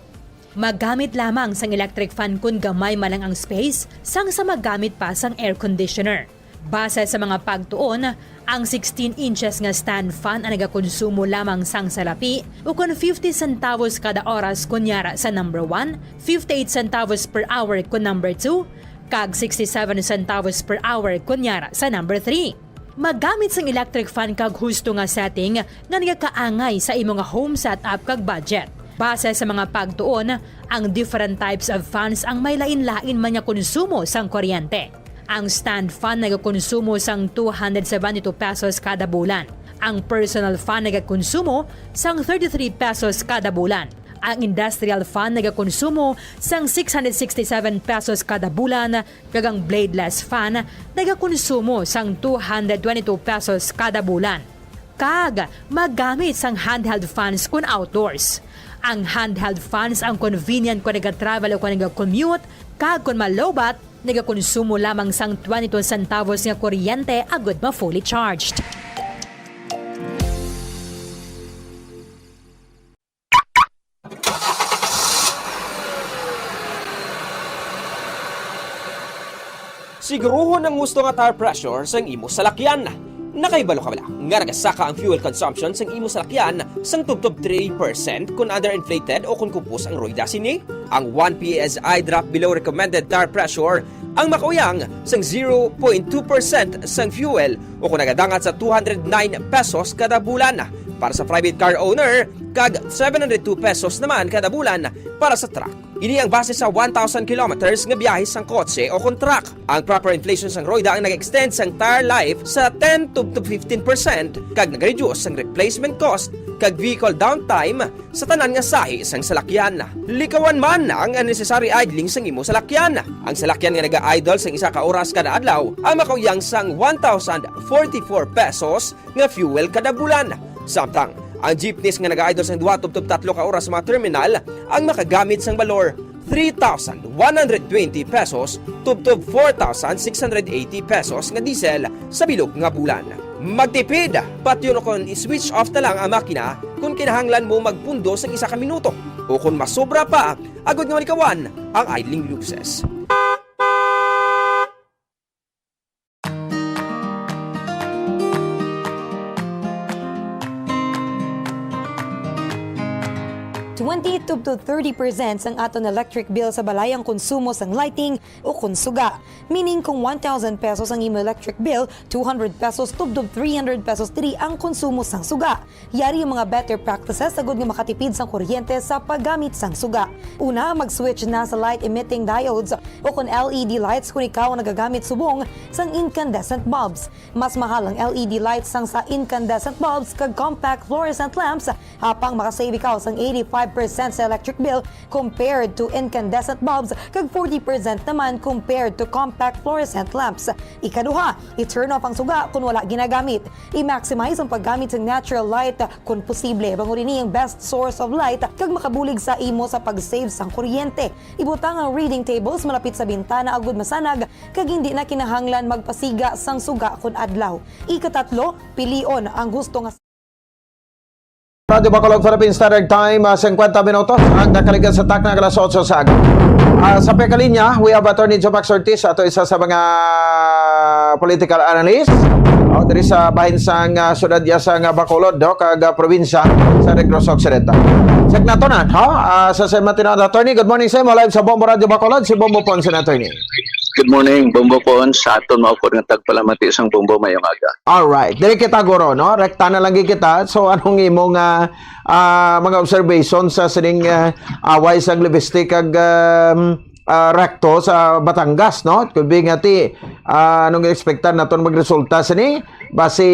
Maggamit lamang sang electric fan kon gamay man lang ang space sang sa maggamit pa sang air conditioner. Base sa mga pagtuon, ang sixteen inches nga stand fan ang nagakonsumo lamang sang salapi ukon fifty centavos kada oras kon yara sa number one, fifty-eight centavos per hour kon number two, kag sixty-seven centavos per hour kon yara sa number three. Maggamit sang electric fan kag husto nga setting nga nagakaangay sa imo nga home setup kag budget. Base sa mga pagtuon, ang different types of fans ang may lain-lain man nga konsumo sang kuryente. Ang stand fan nagakonsumo sang two hundred seventy-two pesos kada bulan. Ang personal fan nagakonsumo sang thirty-three pesos kada bulan. Ang industrial fan nagakonsumo sang six hundred sixty-seven pesos kada bulan, kag ang bladeless fan nagakonsumo sang two hundred twenty-two pesos kada bulan. Kag magamit sang handheld fans kon outdoors. Ang handheld fans ang convenient kon nagatravel o kon nagakommute, kag kon malowbat, nagakonsumo lamang sang twenty-two centavos nga kuryente agud ma-fully charged. Siguruhon ang husto nga tire pressure sang imo salakyan. Nakahibalo ka bala nga nagasaka ang fuel consumption sang imo salakyan sang tubtob three percent kon underinflated o kon kupos ang rueda sini? Ang one P S I drop below recommended tire pressure ang makauyang sang zero point two percent sang fuel o kon nagadangat sa two hundred nine pesos kada bulan. Para sa private car owner, kag seven hundred two pesos naman kada bulan para sa truck. Ini ang base sa one thousand kilometers nga biyahe sang kotse o kon truck. Ang proper inflation sang royda ang nag-extend sang tire life sa ten to fifteen percent kag nag-reduce sang replacement cost kag vehicle downtime sa tanan nga sahi sang salakyan. Likawan man ang unnecessary idling sang imo salakyan. Ang salakyan nga naga-idle sang isa ka oras kada adlaw ang makauyang sang one thousand forty-four pesos nga fuel kada bulan. Samtang ang jeepneys nga naga-idle sang duha tubtob tatlo ka oras sa mga terminal ang makagamit sang balor three thousand one hundred twenty pesos tubtob four thousand six hundred eighty pesos nga diesel sa bilog nga bulan. Magtipid, patyon kon i-switch off na lang ang makina kon kinahanglan mo magpundo sang isa ka minuto o kon masobra pa, agod nga malikawan ang idling luces. Twenty to thirty percent sang aton electric bill sa balay ang konsumo sang lighting o kon suga. Meaning, kung one thousand pesos ang imo electric bill, two hundred pesos tubtob three hundred pesos diri ang konsumo sang suga. Yari ang mga better practices agud nga makatipid sang kuryente sa paggamit sang suga. Una, mag-switch na sa light emitting diodes o kon L E D lights kon ikaw ang nagagamit subong sang incandescent bulbs. Mas mahal ang L E D lights sang sa incandescent bulbs kag compact fluorescent lamps, apang makasave ikaw sang eighty-five percent sa electric bill compared to incandescent bulbs kag forty percent naman compared to compact fluorescent lamps. Ikaduha, i-turn off ang suga kon wala ginagamit. I-maximize ang paggamit sa natural light kon posible, bangod ini ang best source of light kag makabulig sa imo sa pag-save sang kuryente. Ibutang ang reading tables malapit sa bintana agud masanag kag hindi na kinahanglan magpasiga sang suga kon adlaw. Ikatatlo, pilion ang husto nga Radyo Bacolod, Philippine Standard Time, ah, singkwenta minutos ang nakaligas sa takna alas otso sa aga. Ah, sa pagkalinya, we have Attorney Jomax Ortiz, ato isa sa mga political analyst, oh, diri sa bahin sang, ah, siyudad iya sang, ah, Bacolod, no, kag, ah, probinsya sa Negros Occidental. Check nato na, ha? Ah, sa, sa Matinada, Attorney, good morning sa imo. Live sa Bombo Radyo Bacolod, si Bombo Ponce na, Attorney. Good morning, Bombo Ponce, sa aton maupod nga tagpalamati sang Bombo, mayong aga. Alright. Diri kita, guro, no? Rekta na lang kita. So, anong imo nga, ah, mga observation sa sining, ah, away sang Leviste kag, um, ah, Recto sa Batangas, no? It could be nga ti, ah, anong expectan naton magresulta sini? Basi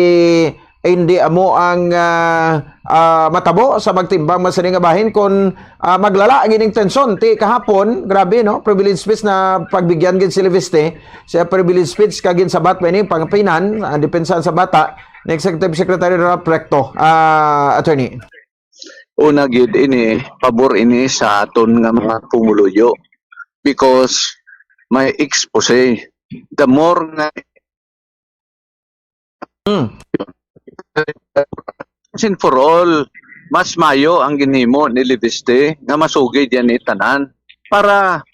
hindi amo ang, ah, ah, matabo sa magtimbang man sini nga bahin kon, ah, maglala ang ining tensyon. Ti kahapon, grabe, no? Privilege speech na pagbigyan gid si Leviste. Sa privilege speech kag ginsabat pa ini pangapinan ang depensa sa bata ni Executive Secretary Ralph Recto, ah, attorney. Una gid ini, pabor ini sa aton nga mga pumuluyo because may expose. The more nga Hmm. Once and for all, mas mayo ang ginhimo ni Leviste nga masugid yan ni tanan para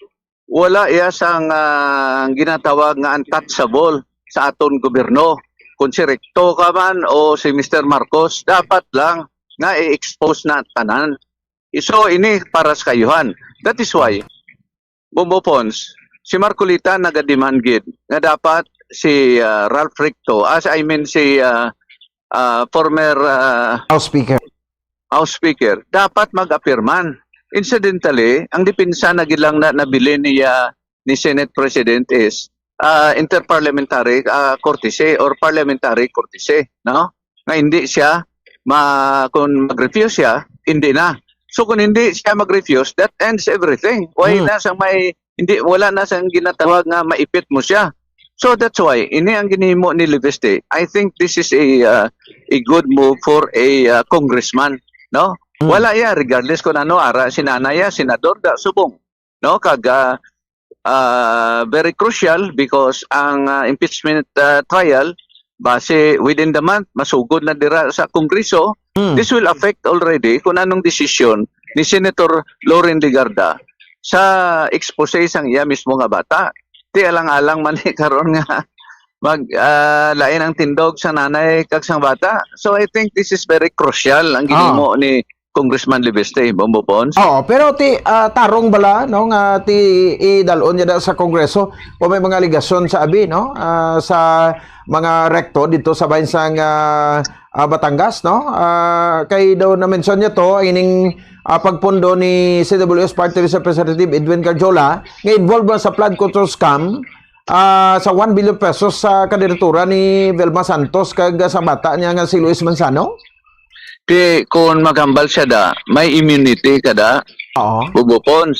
wala iya sang, ah, ginatawag nga untouchable sa aton gobyerno. Kung si Recto ka man o si Mister Marcos, dapat lang nga i-expose na tanan. So, ini para sa kayuhan. That is why, Bombo Pons, si Marcoleta nagademand gid nga dapat si, ah, Ralph Recto, as I mean si, ah, ah, former, ah, House Speaker. House Speaker, dapat mag-appear man. Incidentally, ang depensa na gid lang na nabilin niya ni Senate President is, ah, interparliamentary, ah, courtesy or parliamentary courtesy, no? Nga hindi siya ma-, kung mag-refuse siya, hindi na. So kung hindi siya mag-refuse, that ends everything. Why Hmm. na sang may, hindi, wala na sang ginatawag nga maipit mo siya. So that's why, ini ang ginhimo ni Leviste. I think this is a, uh, a good move for a, uh, congressman, no? Hmm. Wala ya, regardless kung ano, ara, si nanay ya, senador, da, subong, no? Kag, ah, ah, very crucial because ang, ah, impeachment, ah, trial, base within the month, masugod na dira sa Kongreso. Hmm. This will affect already kung anong desisyon ni Senator Loren Legarda sa expose sang iya mismo nga bata. Ti alang-alang man ni karon nga mag, ah, lain ang tindog sa nanay kag sang bata. So I think this is very crucial ang Ah. ginhimo ni Congressman Leviste, Bombo Pons. Oo, pero ti, ah, tarong bala, no, nga ti idalon niya na sa Kongreso kung may mga alegasyon sa abi, no, ah, sa mga recto dito sa bahin sang, ah, ah, Batangas, no? Ah, kay daw na-mention niya to, ining, ah, pagpundo ni C W S Party List Representative Edwin Garjola, nga involved man sa flood control scam, ah, sa one billion pesos sa kandidatura ni Vilma Santos kag sa bata niya nga si Luis Manzano? Di, kung maghambal siya da, may immunity ka da, Oo. Bombo Pons.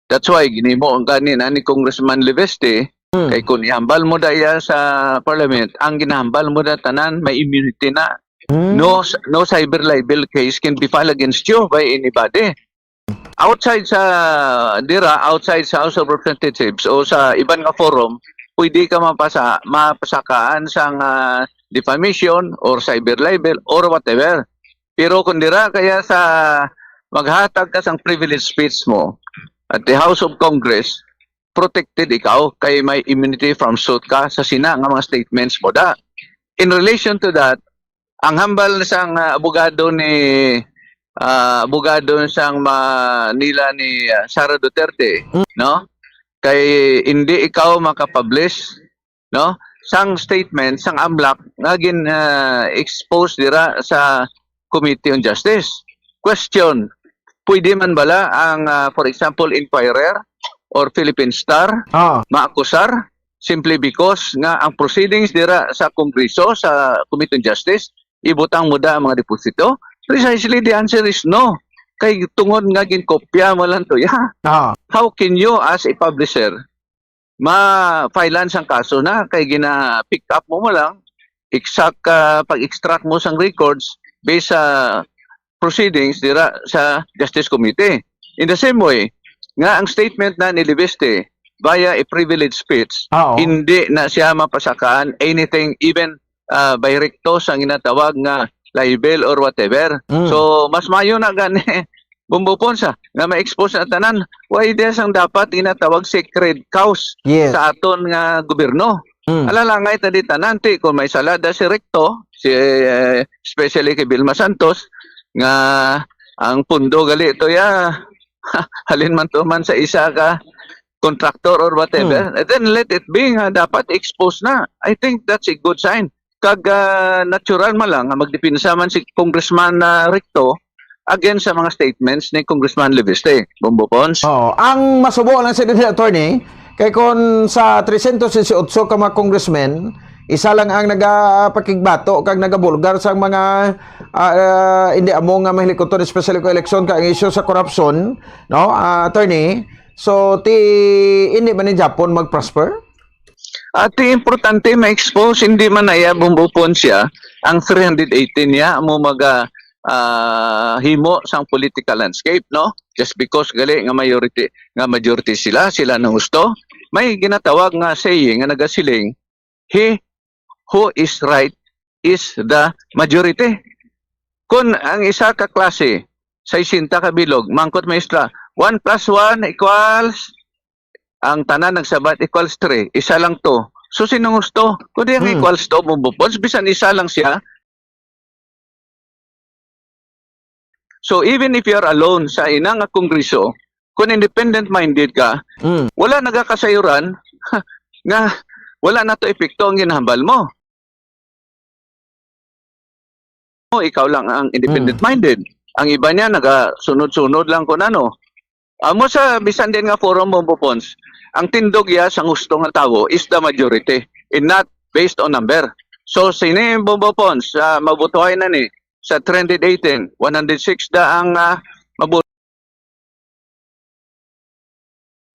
That's why ginimo ang kanin ani Congressman Leviste, Hmm. kay kung ihambal mo da iya sa parliament, ang ginahambal mo da tanan may immunity na. Hmm. No, no cyber libel case can be filed against you by anybody. Outside sa dira, outside sa House of Representatives o sa iban nga forum, pwede ka mapasa, mapasakaan sang, ah, defamation or cyber libel or whatever. Pero kung dira kaya sa maghatag ka sang privilege speech mo at the House of Congress, protected ikaw kay may immunity from suit ka sa sina nga mga statements mo da. In relation to that, ang hambal sang, ah, abogado ni, ah, abogado sang Manila ni, ah, Sara Duterte, Mm. no? Kay hindi ikaw makapublish, no? Sang statement sang AMLAC nga gin, ah, expose dira sa Committee on Justice. Question, pwede man bala ang, ah, for example, Inquirer or Philippine Star Ah. maakusar simply because nga ang proceedings dira sa Kongreso, sa Committee on Justice, ibutang mo da ang mga deposito? Precisely, the answer is no. Kay tungod nga ginkopya mo lang to, ya. Ah. How can you, as a publisher, ma-filean sang kaso na kay gina-pick up mo mo lang exact, ah, pag-extract mo sang records based sa proceedings dira sa Justice Committee. In the same way, nga ang statement na ni Leviste via a privilege speech, Oo. hindi na siya mapasakaan anything, even, ah, by recto sa ginatawag nga libel or whatever. Mm. So, mas mayo na gani, Bombo Pons, ah, nga ma-expose na tanan. Why there's ang dapat ginatawag sacred cows Yes. sa aton nga gobyerno? Mm. Alalangay ta di tanan, ti, kung may sala da si recto, si, eh, especially kay Vilma Santos, nga ang pundo gali to ya, halin man to man sa isa ka contractor or whatever, Hmm. and then let it be nga dapat expose na. I think that's a good sign. Kag, ah, natural man lang nga magdepensa man si Congressman, ah, Recto against sa mga statements ni Congressman Leviste, Bombo Pons. Oo. Ang masubo lang sa dili, attorney, kay kon sa trescientos dieciocho ka mga congressmen, isa lang ang nagapakigbato kag nagabulgar sa mga, ah, ah, hindi amo nga mga hilikuton, especially kung eleksyon kag ang issue sa korupsyon, no, ah, attorney? So, ti, hindi man ni Japon mag-prosper? At ti importante ma-expose, hindi man na iya Bombo Pons ya, ang three hundred eighteen niya mo maga, ah, himo sang political landscape, no? Just because gali nga majority, nga majority sila, sila nang gusto. May ginatawag nga saying nga nagasiling, "He who is right is the majority." Kun ang isa ka klase, sesenta ka bilog, mangkot maestra, one plus one equals, ang tanan nagsabat equals three, isa lang to. So, sinong gusto? Kundi ang Hmm. equals to, Bombo Pons, bisan isa lang siya. So, even if you are alone sa ina nga kongreso, kung independent-minded ka, Hmm. wala nagakasayuran nga wala na to epekto ang ginahambal mo. Mo, ikaw lang ang independent-minded. Ang iba niya, nagasunod-sunod lang kung ano. Amo sa bisan din nga forum, Bombo Pons, ang tindog ya sa gusto nga tawo is the majority and not based on number. So, sini, Bombo Pons, ah, mabutuhay na ni sa three hundred eighteen, one hundred six da ang, ah, mabu-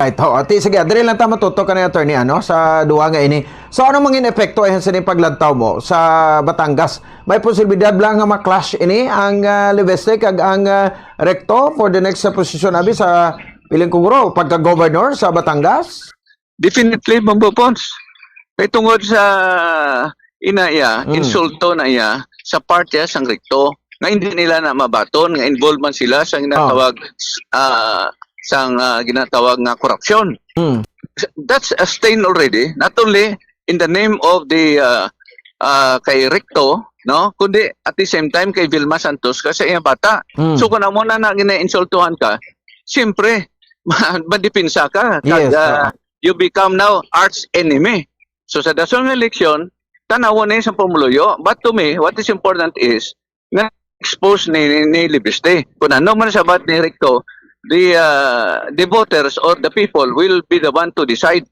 Right, ho. Ati, sige, diri lang ta matutok ka na, attorney, ano, sa duha nga ini. So, ano mangin epekto ayan sa ining paglantaw mo sa Batangas? May posibilidad lang nga ma-clash ini ang, ah, Leviste kag ang, ah, Recto for the next, ah, position, abi, sa piling kugro, pagka-governor sa Batangas? Definitely, Bombo Pons. Kay tungod sa ina iya, Mm. insulto na iya sa part iya sang Recto, nga hindi nila na mabaton nga involved man sila sa ginatawag, Oh. ah, sang, ah, ginatawag nga korupsyon. Mm. That's a stain already, not only in the name of the, ah, ah, kay Recto, no? Kundi at the same time kay Vilma Santos ka sa iyang bata. Mm. So kung amo na na ginainsultuhan ka, siyempre, ma- madepensa ka. Kag, Yes, ah, oo. you become now arch enemy. So sa dason nga eleksyon, tanawon ni sa pumuluyo. But to me, what is important is nga expose ni, ni, ni Libiste. Kung ano man sabat ni Recto, the, ah, the voters or the people will be the one to decide.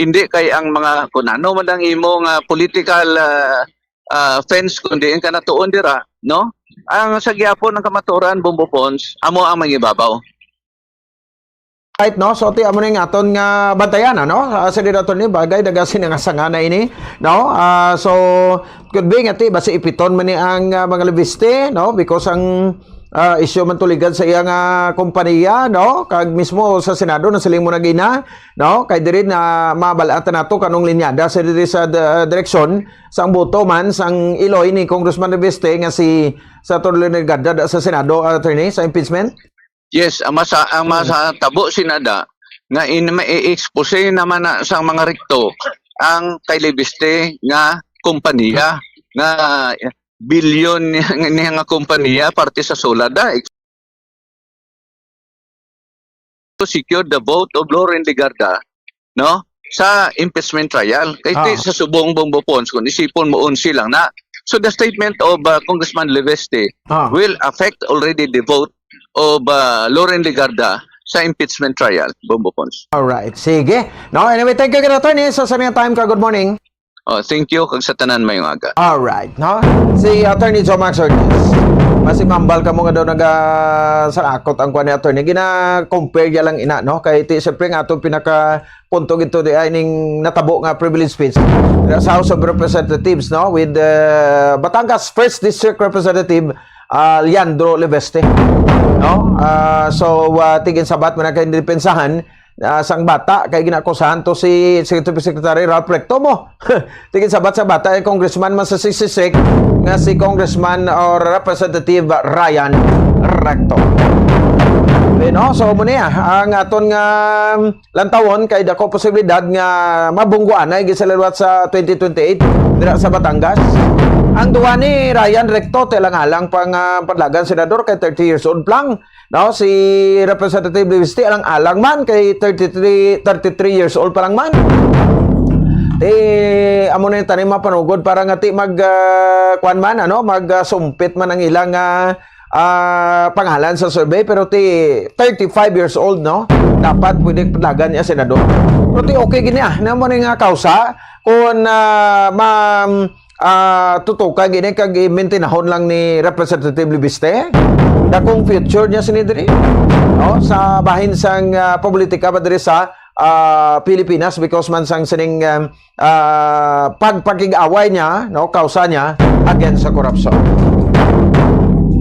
Hindi kay ang mga, kung ano man ang imo nga political, ah, ah, fence, kung diin ka natuon dira, no? Ang sa gihapon ng kamaturan, Bombo Pons, amo ang mangibabaw. Right, no? So, ti, amo na yung aton nga bantayan, ano? Ah, sa dito ni bagay, nagasi na nga sanga na ini, no? Ah, so, could be nga, ti, basi ipiton man ni ang, ah, mga Libiste, no? Because ang, ah, isyu man tuligan sa iya nga kompanya, no? Kag mismo sa Senado, nasiling mo na gina, no? Kay diri na mabalatan nato kanong linyada sa diri sa d-, direksyon sang boto man sang iloy ni Congressman Libiste nga si Senator Leonel Garda sa Senado, attorney, sa impeachment? Yes, ang masa-, ang Mm. masatabo sinada nga in, ma-expose naman na sang mga Recto ang kay Libiste nga kompanya, nga bilyon niya, niya nga kompanya parte sa Solada. To secure the vote of Loren Legarda, no? Sa impeachment trial. Kay ti Ah. sa subong, Bombo Pons, kung isipon mo, unsi lang na. So the statement of, uh, Congressman Libiste Ah. will affect already the vote of, uh, Loren Legarda sa impeachment trial, Bombo Pons. Alright. Sige. No, anyway, thank you, Attorney. Sa, sa time ka, good morning. Oh, thank you, kag sa tanan, mayong aga. Alright, no? Si Attorney Joe Max Ortiz. Basi mambal ka mo nga daw naga-, sa akot ang kuwan ni Attorney. Gina-compare niya lang ina, no? Kay ti, siyempre nga atong pinaka punto gito di ay ning natabo nga privilege speech sa House of Representatives, no? With, uh, Batangas First District Representative, uh, Leandro Leveste. No? Uh, so, uh, tigin sabat mo na kay depensahan, ah, sang bata kay ginakusahan to si Executive Secretary Ralph Recto mo. Tigin sabat sa bata, eh, congressman man sa sixty-six nga si Congressman or Representative Ryan Recto. Okay, no? So, mo niya, ang aton nga lantawon kay dako posibilidad nga mabungguan na gisalawat sa twenty twenty-eight dira sa Batangas. Ang duwa ni Ryan Recto, tilang-alang pang, ah, padlagan senador kay thirty years old lang. No, si Representative Leviste alang-alang man kay thirty-three, thirty-three years old pa lang man. Ti, amo na yung tanim mapanugod para nga ti mag, ah, kwan man, ano, mag, ah, sumpit man ang ilang, ah, ah, pangalan sa survey, pero ti thirty-five years old, no? Dapat pwede palagan niya senador. Pero ti okay gini, ah, na mo nga kausa kung, ah, ma-, ah, tutukan gini kag i-maintainahon lang ni Representative Leviste. Dakong future niya sini diri, no? Sa bahin sang, ah, politika ba diri sa, ah, Pilipinas because man sang sining, um, ah, pagpakig-away niya, no, kausa niya against sa korupsyon.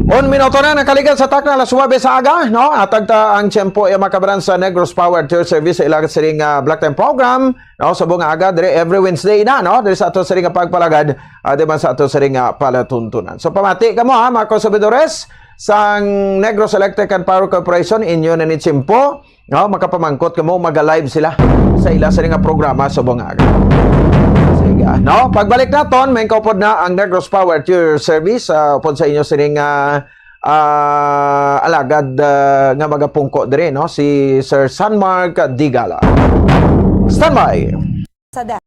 Un minuto na nakaligal sa takna alas nuebe sa aga, no? Atag ta ang tiyempo iya makabaran sa Negros Power Tour Service sa ilang sining, ah, Black Time Program. No, subong nga aga, diri every Wednesday na, no? Diri sa ato sining nga pagpalagad, ah, di man sa ato sining nga palatuntunan. So, pamati kamo, ha, mga konsumidores sang Negros Electric and Power Corporation, inyo na ni tiyempo, no? Makapamangkot kamo, maga-live sila sa ila sining nga programa subong nga aga. Sige, no? Pagbalik naton, may kaupod na ang Negros Power to your service, ah, upod sa inyo sining, ah, ah, alagad, ah, nga magapungko diri, no? Si Sir San Mark Digala. Standby. Sa desk.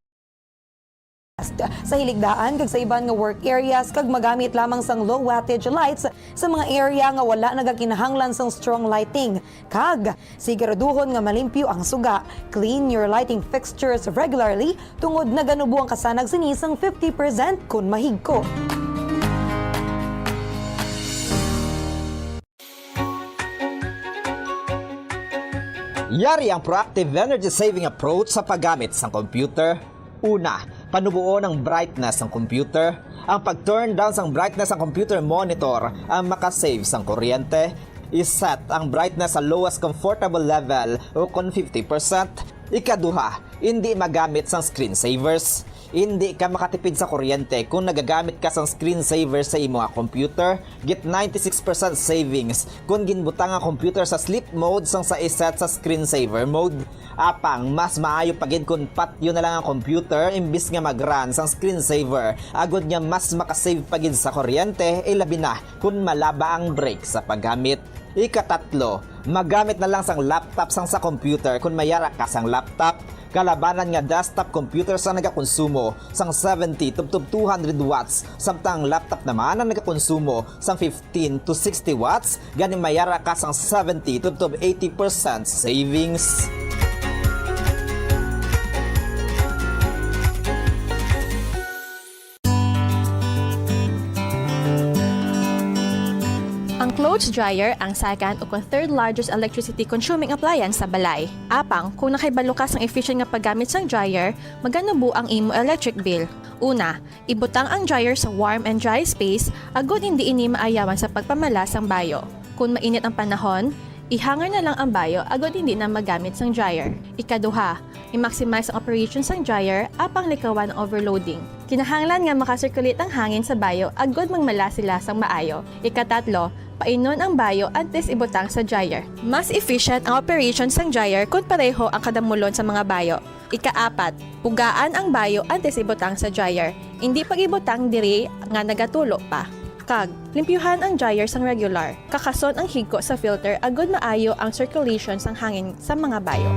Sa hiligdaan kag sa iban nga work areas kag magamit lamang sang low wattage lights sa mga area nga wala nagakinahanglan sang strong lighting. Kag siguraduhon nga malimpyo ang suga. Clean your lighting fixtures regularly tungod naganubo ang kasanag sini sang fifty percent kon mahigko. Yari ang proactive energy saving approach sa paggamit sang computer. Una, panuboon ang brightness sang computer. Ang pag-turn down sang brightness sang computer monitor ang makasave sang kuryente. I-set ang brightness sa lowest comfortable level o kon fifty percent. Ikaduha, hindi magamit sang screensavers. Indi ka makatipid sa kuryente kon nagagamit ka sang screensaver sa imo nga computer. Get ninety-six percent savings kon ginbutang ang computer sa sleep mode sang sa i-set sa screensaver mode. Apang mas maayo pa gid kon patyon na lang ang computer imbis nga mag-run sang screensaver, agod nga mas makasave pa gid sa kuryente, ilabi na kon malaba ang break sa paggamit. Ikatatlo, magamit na lang sang laptop sang sa computer kon may ara ka sang laptop. Kalabanan nga desktop computer sang nagakonsumo sang seventy tubtob two hundred watts, samtang ang laptop naman ang nagakonsumo sang fifteen to sixty watts, gani may ara ka sang seventy tubtob eighty percent savings. Ang clothes dryer ang second o kon third largest electricity consuming appliance sa balay. Apang, kung nakahibalo ka sang efficient nga paggamit sang dryer, maganubo ang imo electric bill. Una, ibutang ang dryer sa warm and dry space agod hindi ini maayawan sa pagpamala sang bayo. Kung mainit ang panahon, i-hanger na lang ang bayo agod hindi na magamit sang dryer. Ikaduha, i-maximize ang operation sang dryer apang likawan ang overloading. Kinahanglan nga maka-circulate ang hangin sa bayo agod magmala sila sang maayo. Ikatatlo, painon ang bayo antes ibutang sa dryer. Mas efficient ang operation sang dryer kon pareho ang kadamulon sa mga bayo. Ikaapat, pugaan ang bayo antes ibutang sa dryer. Indi pag-ibutang diri nga nagatulo pa. Kag, limpyuhan ang dryer sang regular. Kakason ang higko sa filter agod maayo ang circulation sang hangin sa mga bayo.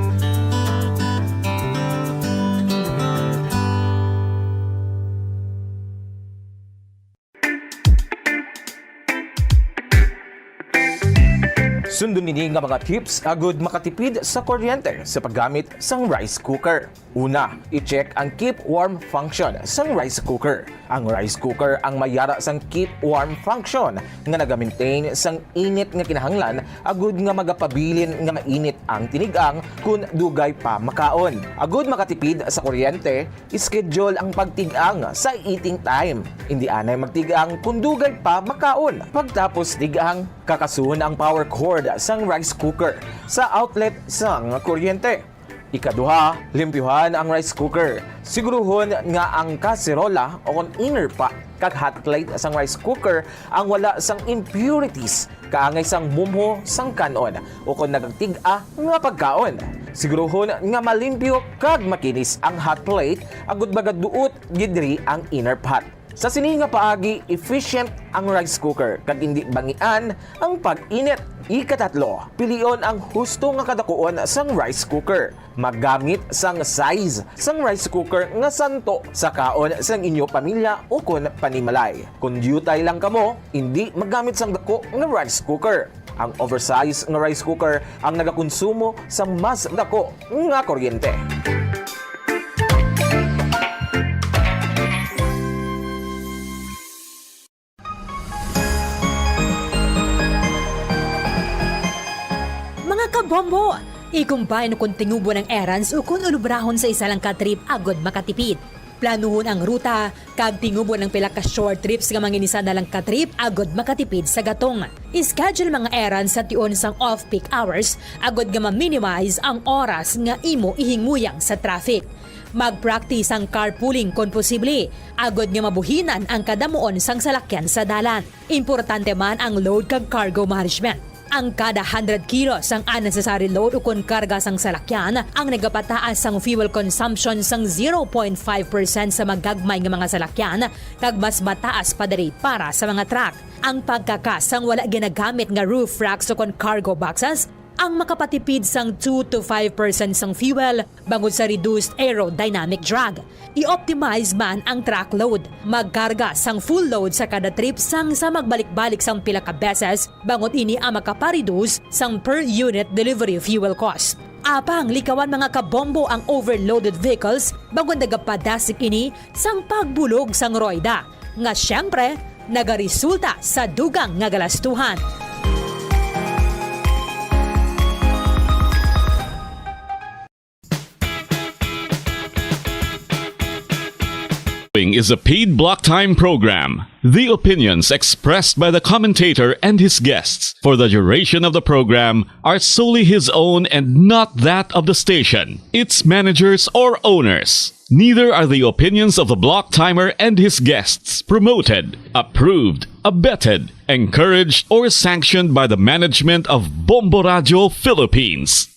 Sundon ini nga mga tips agud makatipid sa kuryente sa paggamit sang rice cooker. Una, i-check ang keep warm function sang rice cooker. Ang rice cooker ang may ara sang keep warm function nga naga-maintain sang init nga kinahanglan agud nga magapabilin nga mainit ang tinigang kun dugay pa makaon. Agud makatipid sa kuryente, schedule ang pagtig-ang sa eating time. Indi anay magtig-ang kon dugay pa makaon. Pagtapos tig-ang, kakasuhon ang power cord sang rice cooker sa outlet sang kuryente. Ikaduha, limpyuhan ang rice cooker. Siguruhon nga ang kaserola o kon inner pot kag hot plate sang rice cooker ang wala sang impurities kaangay sang mumho sang kan-on o kon nagtig-a nga pagkaon. Siguruhon nga malimpyo kag makinis ang hot plate agud magaduot gid diri ang inner pot. Sa sini nga paagi, efficient ang rice cooker kag indi bangian ang pag-init. Ikatatlo, pilion ang husto nga kadakuon sang rice cooker. Maggamit sang size sang rice cooker nga santo sa kaon sang inyo pamilya ukon panimalay. Kon diutay lang kamo, indi maggamit sang dako nga rice cooker. Ang oversize nga rice cooker ang nagakonsumo sang mas dako nga kuryente. Mga kabombo, i-combine kon tingubon ang errands ukon ulubrahon sa isa lang ka trip agud makatipid. Planuhon ang ruta kag tingubon ang pila ka short trips nga manginisa na lang ka trip agud makatipid sa gatong. I-schedule mga errands sa tion sang off-peak hours agud nga ma-minimize ang oras nga imo ihinguyang sa traffic. Mag-practice ang carpooling kon posible, agud nga mabuhinan ang kadamuon sang salakyan sa dalan. Importante man ang load kag cargo management. Ang kada hundred kilos sang unnecessary load ukon karga sang salakyan ang nagapataas sang fuel consumption sang zero point five percent sa magagmay nga mga salakyan, kag mas mataas pa diri para sa mga truck. Ang pagkakas sang wala ginagamit nga roof racks ukon cargo boxes ang makapatipid sang two to five percent sang fuel bangod sa reduced aerodynamic drag. I-optimize man ang truck load. Magkarga sang full load sa kada trip sang sa magbalik-balik sang pila ka beses, bangod ini ang makapareduce sang per unit delivery fuel cost. Apang likawan, mga kabombo, ang overloaded vehicles bangod nagapadasig ini sang pagbulog sang royda, nga siyempre nagaresulta sa dugang nga galastuhan. Is a paid block time program. The opinions expressed by the commentator and his guests for the duration of the program are solely his own and not that of the station, its managers, or owners. Neither are the opinions of the block timer and his guests promoted, approved, abetted, encouraged, or sanctioned by the management of Bombo Radio Philippines.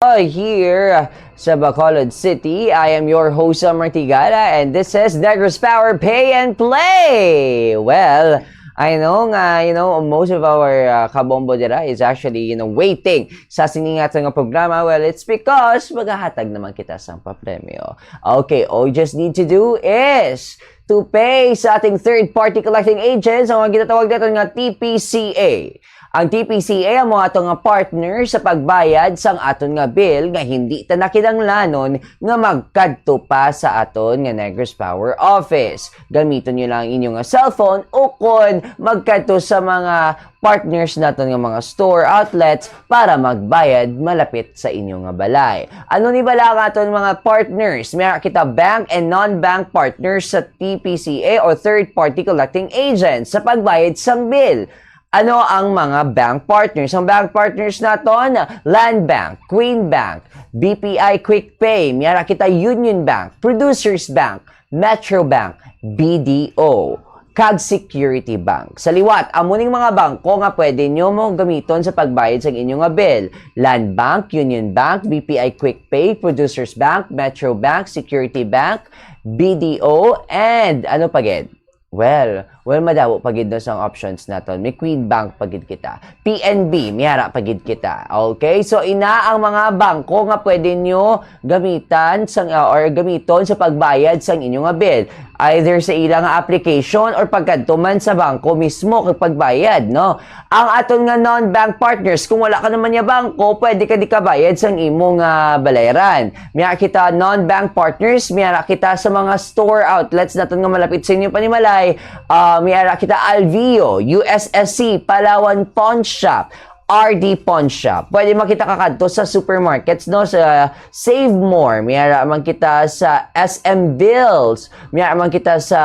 Hi, here sa Bacolod City. I am your host, Summer Tigala, and this is Negros Power Pay and Play. Well, I know nga, you know, most of our uh, kabombo dira is actually, you know, waiting sa sini nga ato nga programa. Well, it's because maghahatag naman kita sang papremyo. Okay, all you just need to do is to pay sa ating third-party collecting agents, ang mga ginatawag naton nga T P C A. Ang T P C A amo ato nga partner sa pagbayad sang aton nga bill nga hindi ta na kinahanglanon nga magkadto pa sa aton nga Negros Power Office. Gamiton niyo lang ang inyo nga cellphone o kon magkadto sa mga partners naton nga mga store outlets para magbayad malapit sa inyo nga balay. Ano ni bala ang aton mga partners? May kita bank and non-bank partners sa T P C A o third party collecting agents sa pagbayad sang bill. Ano ang mga bank partners? Ang bank partners naton, Land Bank, Queen Bank, B P I Quick Pay, may ara kita Union Bank, Producers Bank, Metro Bank, B D O, kag Security Bank. Sa liwat, amo ning mga bangko nga pwede nyo mo gamiton sa pagbayad sa inyo nga bill. Land Bank, Union Bank, B P I Quick Pay, Producers Bank, Metro Bank, Security Bank, B D O, and ano pa gid? Well, well, madamo pa gid no sang options naton. May Queen Bank pa gid kita. P N B, may ara pa gid kita. Okay? So, ina ang mga bangko nga pwede nyo gamitan sang, uh, or gamiton sa pagbayad sang inyo nga bill. Either sa ila nga application or pagkadto man sa bangko mismo kag pagbayad, no? Ang aton nga non-bank partners, kung wala ka naman nga bangko, pwede ka di kabayad sang imo nga balayran. May ara kita non-bank partners, may ara kita sa mga store outlets naton nga malapit sa inyo panimalay. Ah, may ara kita Alveo, U S S C, Palawan Pawn Shop, R D Pawn Shop. Pwede makita ka kadto sa supermarkets, no, sa Save More. May ara man kita sa S M Bills. May ara man kita sa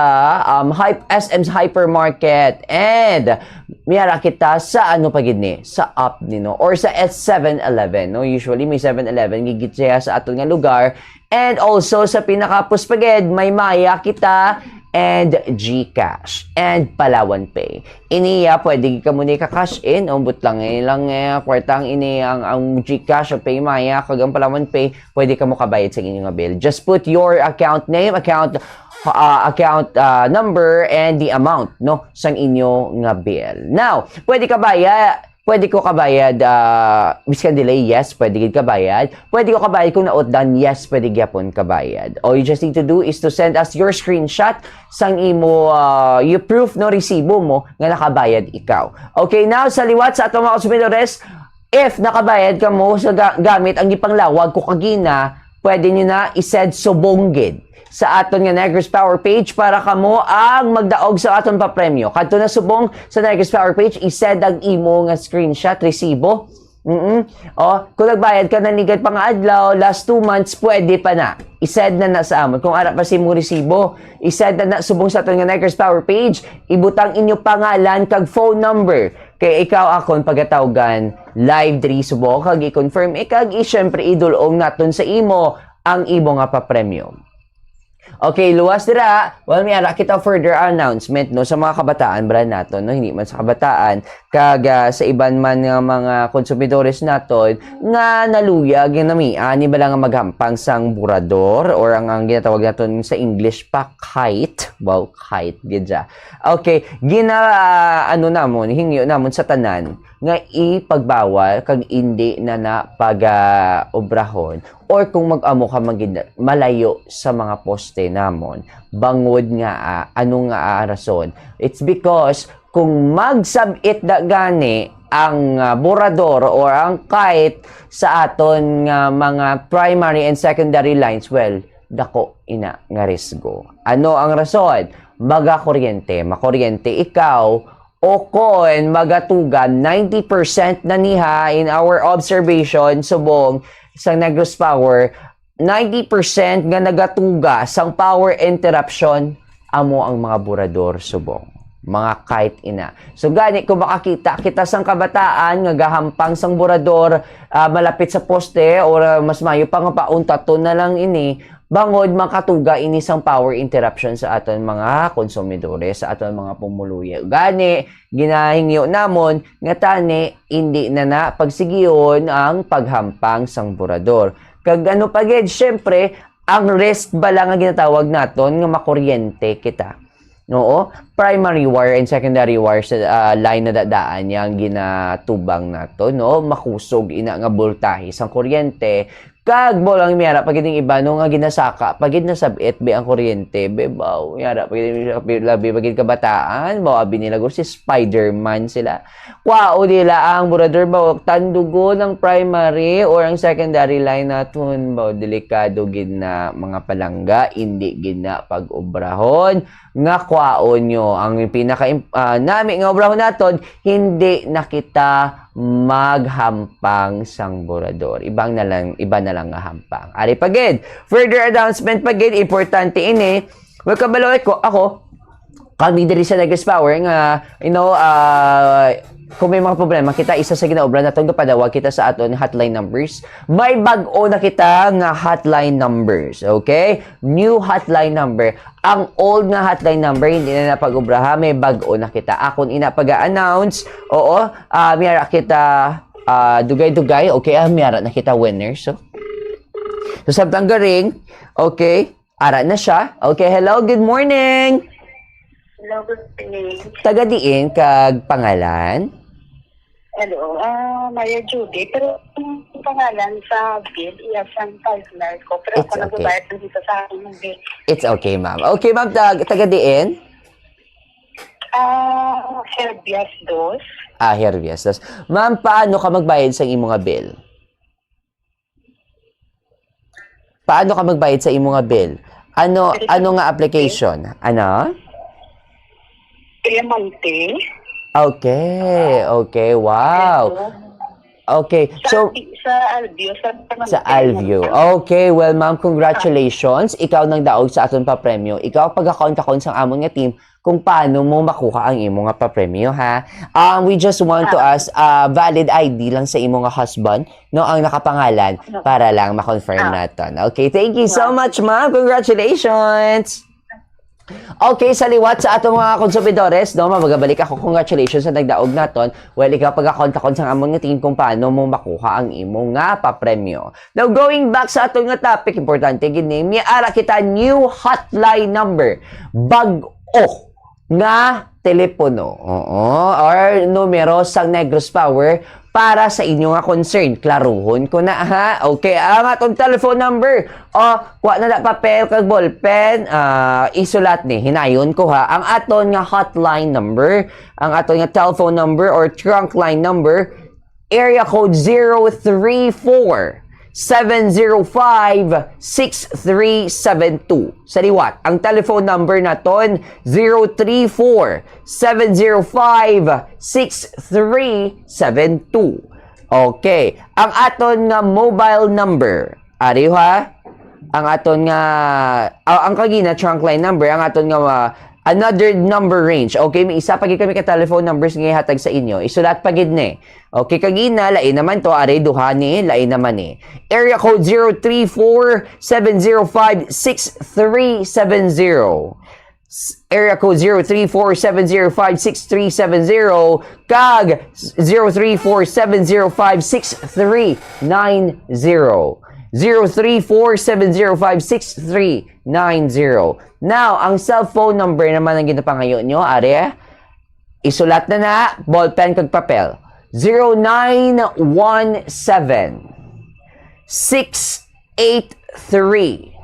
um, Hype, S M's Hypermarket. And may ara kita sa ano pa gid ni? Sa app ni, no? Or sa S seven Eleven, no? Usually may seven Eleven gid siya sa aton nga lugar. And also sa pinakapos pa gid, may Maya kita and GCash and Palawan Pay. Ini ya, pwede gid kamo ni ka-cash in, umbot lang eh, lang eh, kwartang ini ang, ang GCash o PayMaya, kag ang Palawan Pay, pwede kamo kabayad sa inyo nga bill. Just put your account name, account uh, account uh, number and the amount, no, sang inyo nga bill. Now, pwede ka baya, pwede ko kabayad uh, biskan delay, yes, pwede gid kabayad. Pwede ko kabayad kung nautdan, yes, pwede gyapon kabayad. All you just need to do is to send us your screenshot sang imo uh, you proof, no, resibo mo nga nakabayad ikaw. Okay, now sa liwat sa ato mga konsumidores, if nakabayad kamo sa ga- gamit ang gipanglawag ko kagina, pwede nyo na isend subong gid sa aton nga Negros Power page para kamo ang magdaog sa aton papremyo. Kadto na subong sa Negros Power page, isend ang imo nga screenshot, resibo. Mm-mm. O, kung nagbayad ka na ligad pa nga adlaw, last two months, pwede pa na. Isend na na sa amon. Kung ara pa sa imong resibo, isend na na subong sa aton nga Negros Power page, ibutang inyo pangalan kag phone number. Kay ikaw akon pagatawgan live diri subong kag i-confirm, eh, kag i-, syempre idul-ong naton sa imo ang imo nga papremyo. Okay, luwas dira, well, may ara kita further announcement, no, sa mga kabataan, bala naton, no, hindi man sa kabataan, kag ah, sa iban man nga mga konsumidores naton nga naluyag nga namia ni bala nga maghampang sang burador or ang, ang ginatawag naton sa English pa kite. Wow, kite gid siya. Okay, gina ah, ano namon, hingyo namon sa tanan nga ipagbawal kag indi na na pag-obrahon or kung mag-amo ka magid malayo sa mga poste namon. Bangod nga ah, ano nga ah, rason? It's because kung magsab-it na gani ang ah, burador or ang kite sa aton nga mga primary and secondary lines, well, dako ina nga risgo. Ano ang rason? Magakuryente, makuryente ikaw, o kon magatugan, ninety percent na niha in our observation, subong sa Negros Power, ninety percent nga nagatuga sang power interruption amo ang mga burador subong. Mga kahit ina. So gani, kung makakita kita sang kabataan nga gahampang sang burador, ah, malapit sa poste, or, ah, mas mayo pa nga pauntaton na lang ini, bangod makatuga ini sang power interruption sa aton mga konsumidores, sa aton mga pumuluyo. Gani, ginahingyo namon nga tani indi na na pagsigihon ang paghampang sang burador. Kag ano pa gid, syempre, ang risk bala nga ginatawag naton nga makuryente kita. Oo, primary wire and secondary wire sa, ah, line na dadaan niya ang ginatubang nato, no? Makusog ina nga boltahe sang kuryente. Kag mo lang miyara pa gid ang iba, no, nga ginasaka pa gid, nasab-it be ang kuryente, be, baw, miyara pa gid, labi pa gid kabataan, baw, abi nila, gur si Spider-Man sila. Kwao nila ang burador, baw, tandugon ang primary or ang secondary line naton, baw, delikado gid na, mga palangga, indi gid na pag-obrahon nga kwaon nyo. Ang pinaka, ah, nami nga obrahon naton, hindi na kita maghampang sang burador. Ibang na lang, iba na lang nga hampang. Ari pa gid, further announcement pa gid, importante ini. Well, kabalo ko, ako, kami diri sa Negros Power nga, you know, ah, kung may mga problema kita, isa sa ginaobra naton, gapadawag kita sa aton hotline numbers. May bag-o na kita nga hotline numbers, okay? New hotline number. Ang old nga hotline number, hindi na napag-obrahan, may bag-o na kita. Akon ina pag-announce, oo, ah, miyara kita, ah, dugay-dugay, okay, ah, miyara na kita winner. So, so samtang garing, okay, ara na siya. Okay, hello, good morning. Hello, good morning. Taga diin kag pangalan? Hello, ah, Maria Judy, pero ang pangalan sa bill, iya sang partner ko, pero It's ako okay. nagbabayad ng dito sa aking bill. It's okay, ma'am. Okay, ma'am, tag taga diin? Ah, Herbias dos. Ah, Herbias dos. Ma'am, paano ka magbayad sa imo nga bill? Paano ka magbayad sa imo nga bill? Ano, Credit ano nga application? Ano? Clemente. Okay, okay, wow. Ito. Okay, Sa, so, sa Alveo, sa Clemente. Sa Alveo. Okay, well, ma'am, congratulations. Ikaw nang daog sa aton papremyo. Ikaw, pagakon-kakon sang amon nga team kung paano mo makuha ang imo nga papremyo, ha? Um, we just want to Ah. ask, uh, valid I D lang sa imo nga husband, no, ang nakapangalan, Ano? para lang ma-confirm Ah. naton. Okay, thank you so Wow. much, ma'am. Congratulations. Okay, sa liwat sa ato mga konsumidores, no, magabalik ako, congratulations sa nagdaog naton. Well, ikaw, pagakon-kakon sang amon nga team kung paano mo makuha ang imo nga papremyo. Now, going back sa aton nga topic, importante gid ni, may ara kita new hotline number. Bag-o nga telepono. Oo, or numero sang Negros Power para sa inyo nga concern. Klaruhon ko na, ha? Okay, ang atong telephone number. O, kuha na na papel kag ballpen. Ah, isulat ni. Hinayon ko, ha. Ang aton nga hotline number, ang aton nga telephone number or trunk line number, area code zero three four, seven zero five, six three seven two. Sa liwat, ang telephone number naton, zero three four, seven zero five, six three seven two. Okay. Ang aton nga mobile number, ari, ha? Ang aton nga, ah, ang kagina trunk line number, ang aton nga, ah, another number range. Okay, may isa pa gid kami ka telephone numbers nga ihatag sa inyo. Isulat pa gid ni. Okay, kagina, lain naman to, ari, duha ni, lain naman ni. Area code zero three four, seven zero five, six three seven zero. S-, area code zero three four, seven zero five, six three seven zero, kag zero three four, seven zero five, six three nine zero. Zero three four, seven zero five, six three nine zero. Now, ang cellphone number naman ang ginapangayo nyo, ari, isulat na na, ballpen kag papel. Zero nine one seven, six eight three,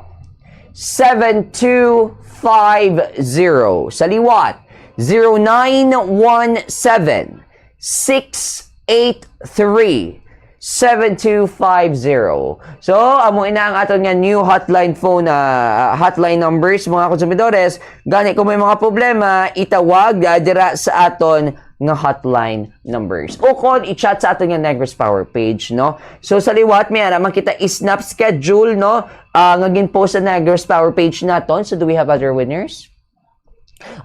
seven two five zero. Sa liwat, zero nine one seven, six eight three, seven two five zero. So, amo ina ang aton nga new hotline phone, ah, hotline numbers, mga konsumidores. Gani, kung may mga problema, itawag, ah, dira sa aton nga hotline numbers. Ukon i-chat sa aton nga Negros Power page, no? So, sa liwat, may ara man kita i-snap schedule, no? Ah, nga gin-post sa Negros Power page naton. So, do we have other winners?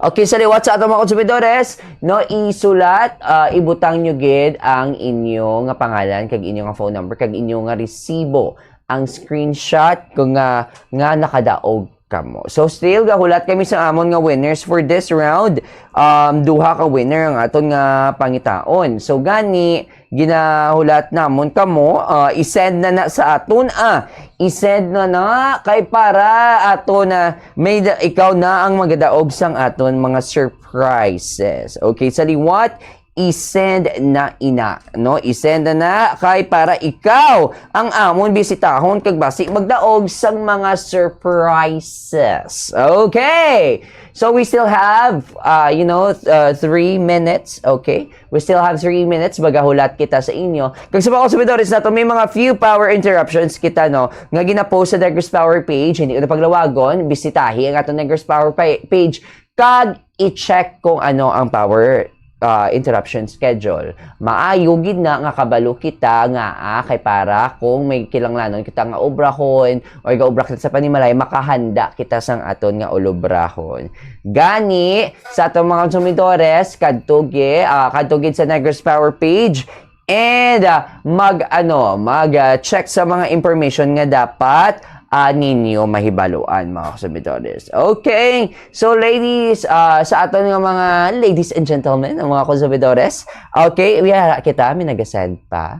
Okay, sa liwat sa atong mga konsumidores, no, isulat, ah, ibutang nyo gid ang inyo nga pangalan, kag inyo nga phone number, kag inyo nga resibo, ang screenshot kung nga, nga nakadaog kamo. So, still, gahulat kami sa amon nga winners for this round. Um, duha ka winner ang aton nga pangitaon. So, gani, ginahulat namon kamo, ah, i-send na na sa aton, ah. I-send na na kay para ato na may da-, ikaw na ang magadaog sang aton mga surprises. Okay, sa liwat, i-send na ina, no? I-send na na kay para ikaw ang amon bisitahon kag basi magdaog sang mga surprises. Okay. So we still have, uh, you know, th- uh, three minutes, okay? We still have three minutes, magahulat kita sa inyo. Kag sa mga konsumidores nato, may mga few power interruptions kita, no, nga gina-post sa Negros Power page. Hindi ko na paglawagon, bisitahi ang atong Negros Power pa- page. Kag i-check kung ano ang power, ah, interruption schedule. Maayo gid na nga kabalo kita nga, ah, kay para kung may kinahanglanon kita nga obrahon o gaobra kita sa panimalay, makahanda kita sang aton nga ulobrahon. Gani, sa atong mga konsumidores, kadto gi-, ah, kadto gid sa Negros Power page and, ah, mag, ano, mag, ah, check sa mga information nga dapat, ah, ninyo mahibaluan, mga konsumidores. Okay, so ladies, ah, sa aton nga mga ladies and gentlemen, ang mga konsumidores, okay, wala kita, may nagasend pa.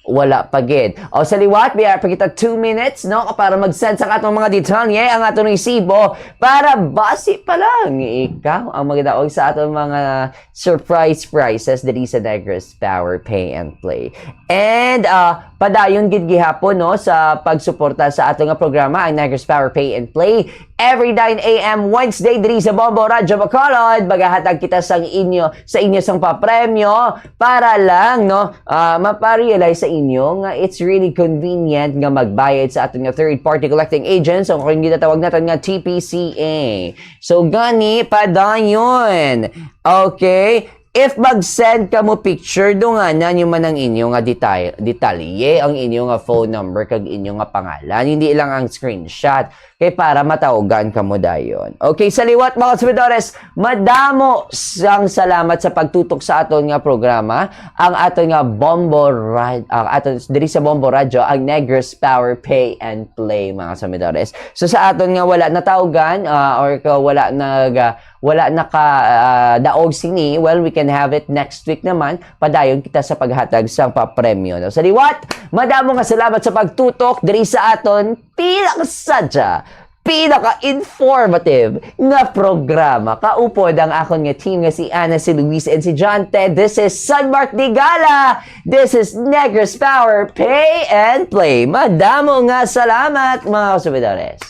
Wala pa gid. O sa liwat, may pa kita two minutes, no? Para mag-send sa atong mga detalye, ang atong resibo, para basi pa lang ikaw ang magdaog sa atong mga surprise prizes diri sa Negros Power Pay and Play. And, uh, padayon gid gihapon, no, sa pagsuporta sa ato nga programa, ang Negros Power Pay and Play. Every nine a m Wednesday diri sa Bombo Radyo Bacolod, magahatag kita sang inyo, sa inyo sang papremyo para lang, no, ah, maparealize sa inyo nga it's really convenient nga magbayad sa aton nga third party collecting agents o kung ginatawag naton nga T P C A. So gani padayon. Okay? If mag-send kamo picture, dunganan nyo man ang inyo nga detay-, detalye, ang inyo nga phone number, kag inyo nga pangalan. Hindi lang ang screenshot. Kay para matawgan kamo dayon. Okay, sa liwat, mga konsumidores, madamo sang salamat sa pagtutok sa aton nga programa, ang aton nga Bombo Rad-, ang aton, diri sa Bombo Radyo, ang Negros Power Pay and Play, mga konsumidores. So sa aton nga wala natawgan, ah, or ka-, wala nag, ah, wala naka, ah, daog sini, well, we can have it next week naman. Padayon kita sa paghatag sang papremyo, no? Sa liwat, madamo nga salamat sa pagtutok diri sa aton pinakasadya, pinaka-informative nga programa. Kaupod ang akon nga team nga si Ana, si Luis, and si John Ted. This is Sunmark Digala. This is Negros Power Pay and Play. Madamo nga salamat, mga konsumidores.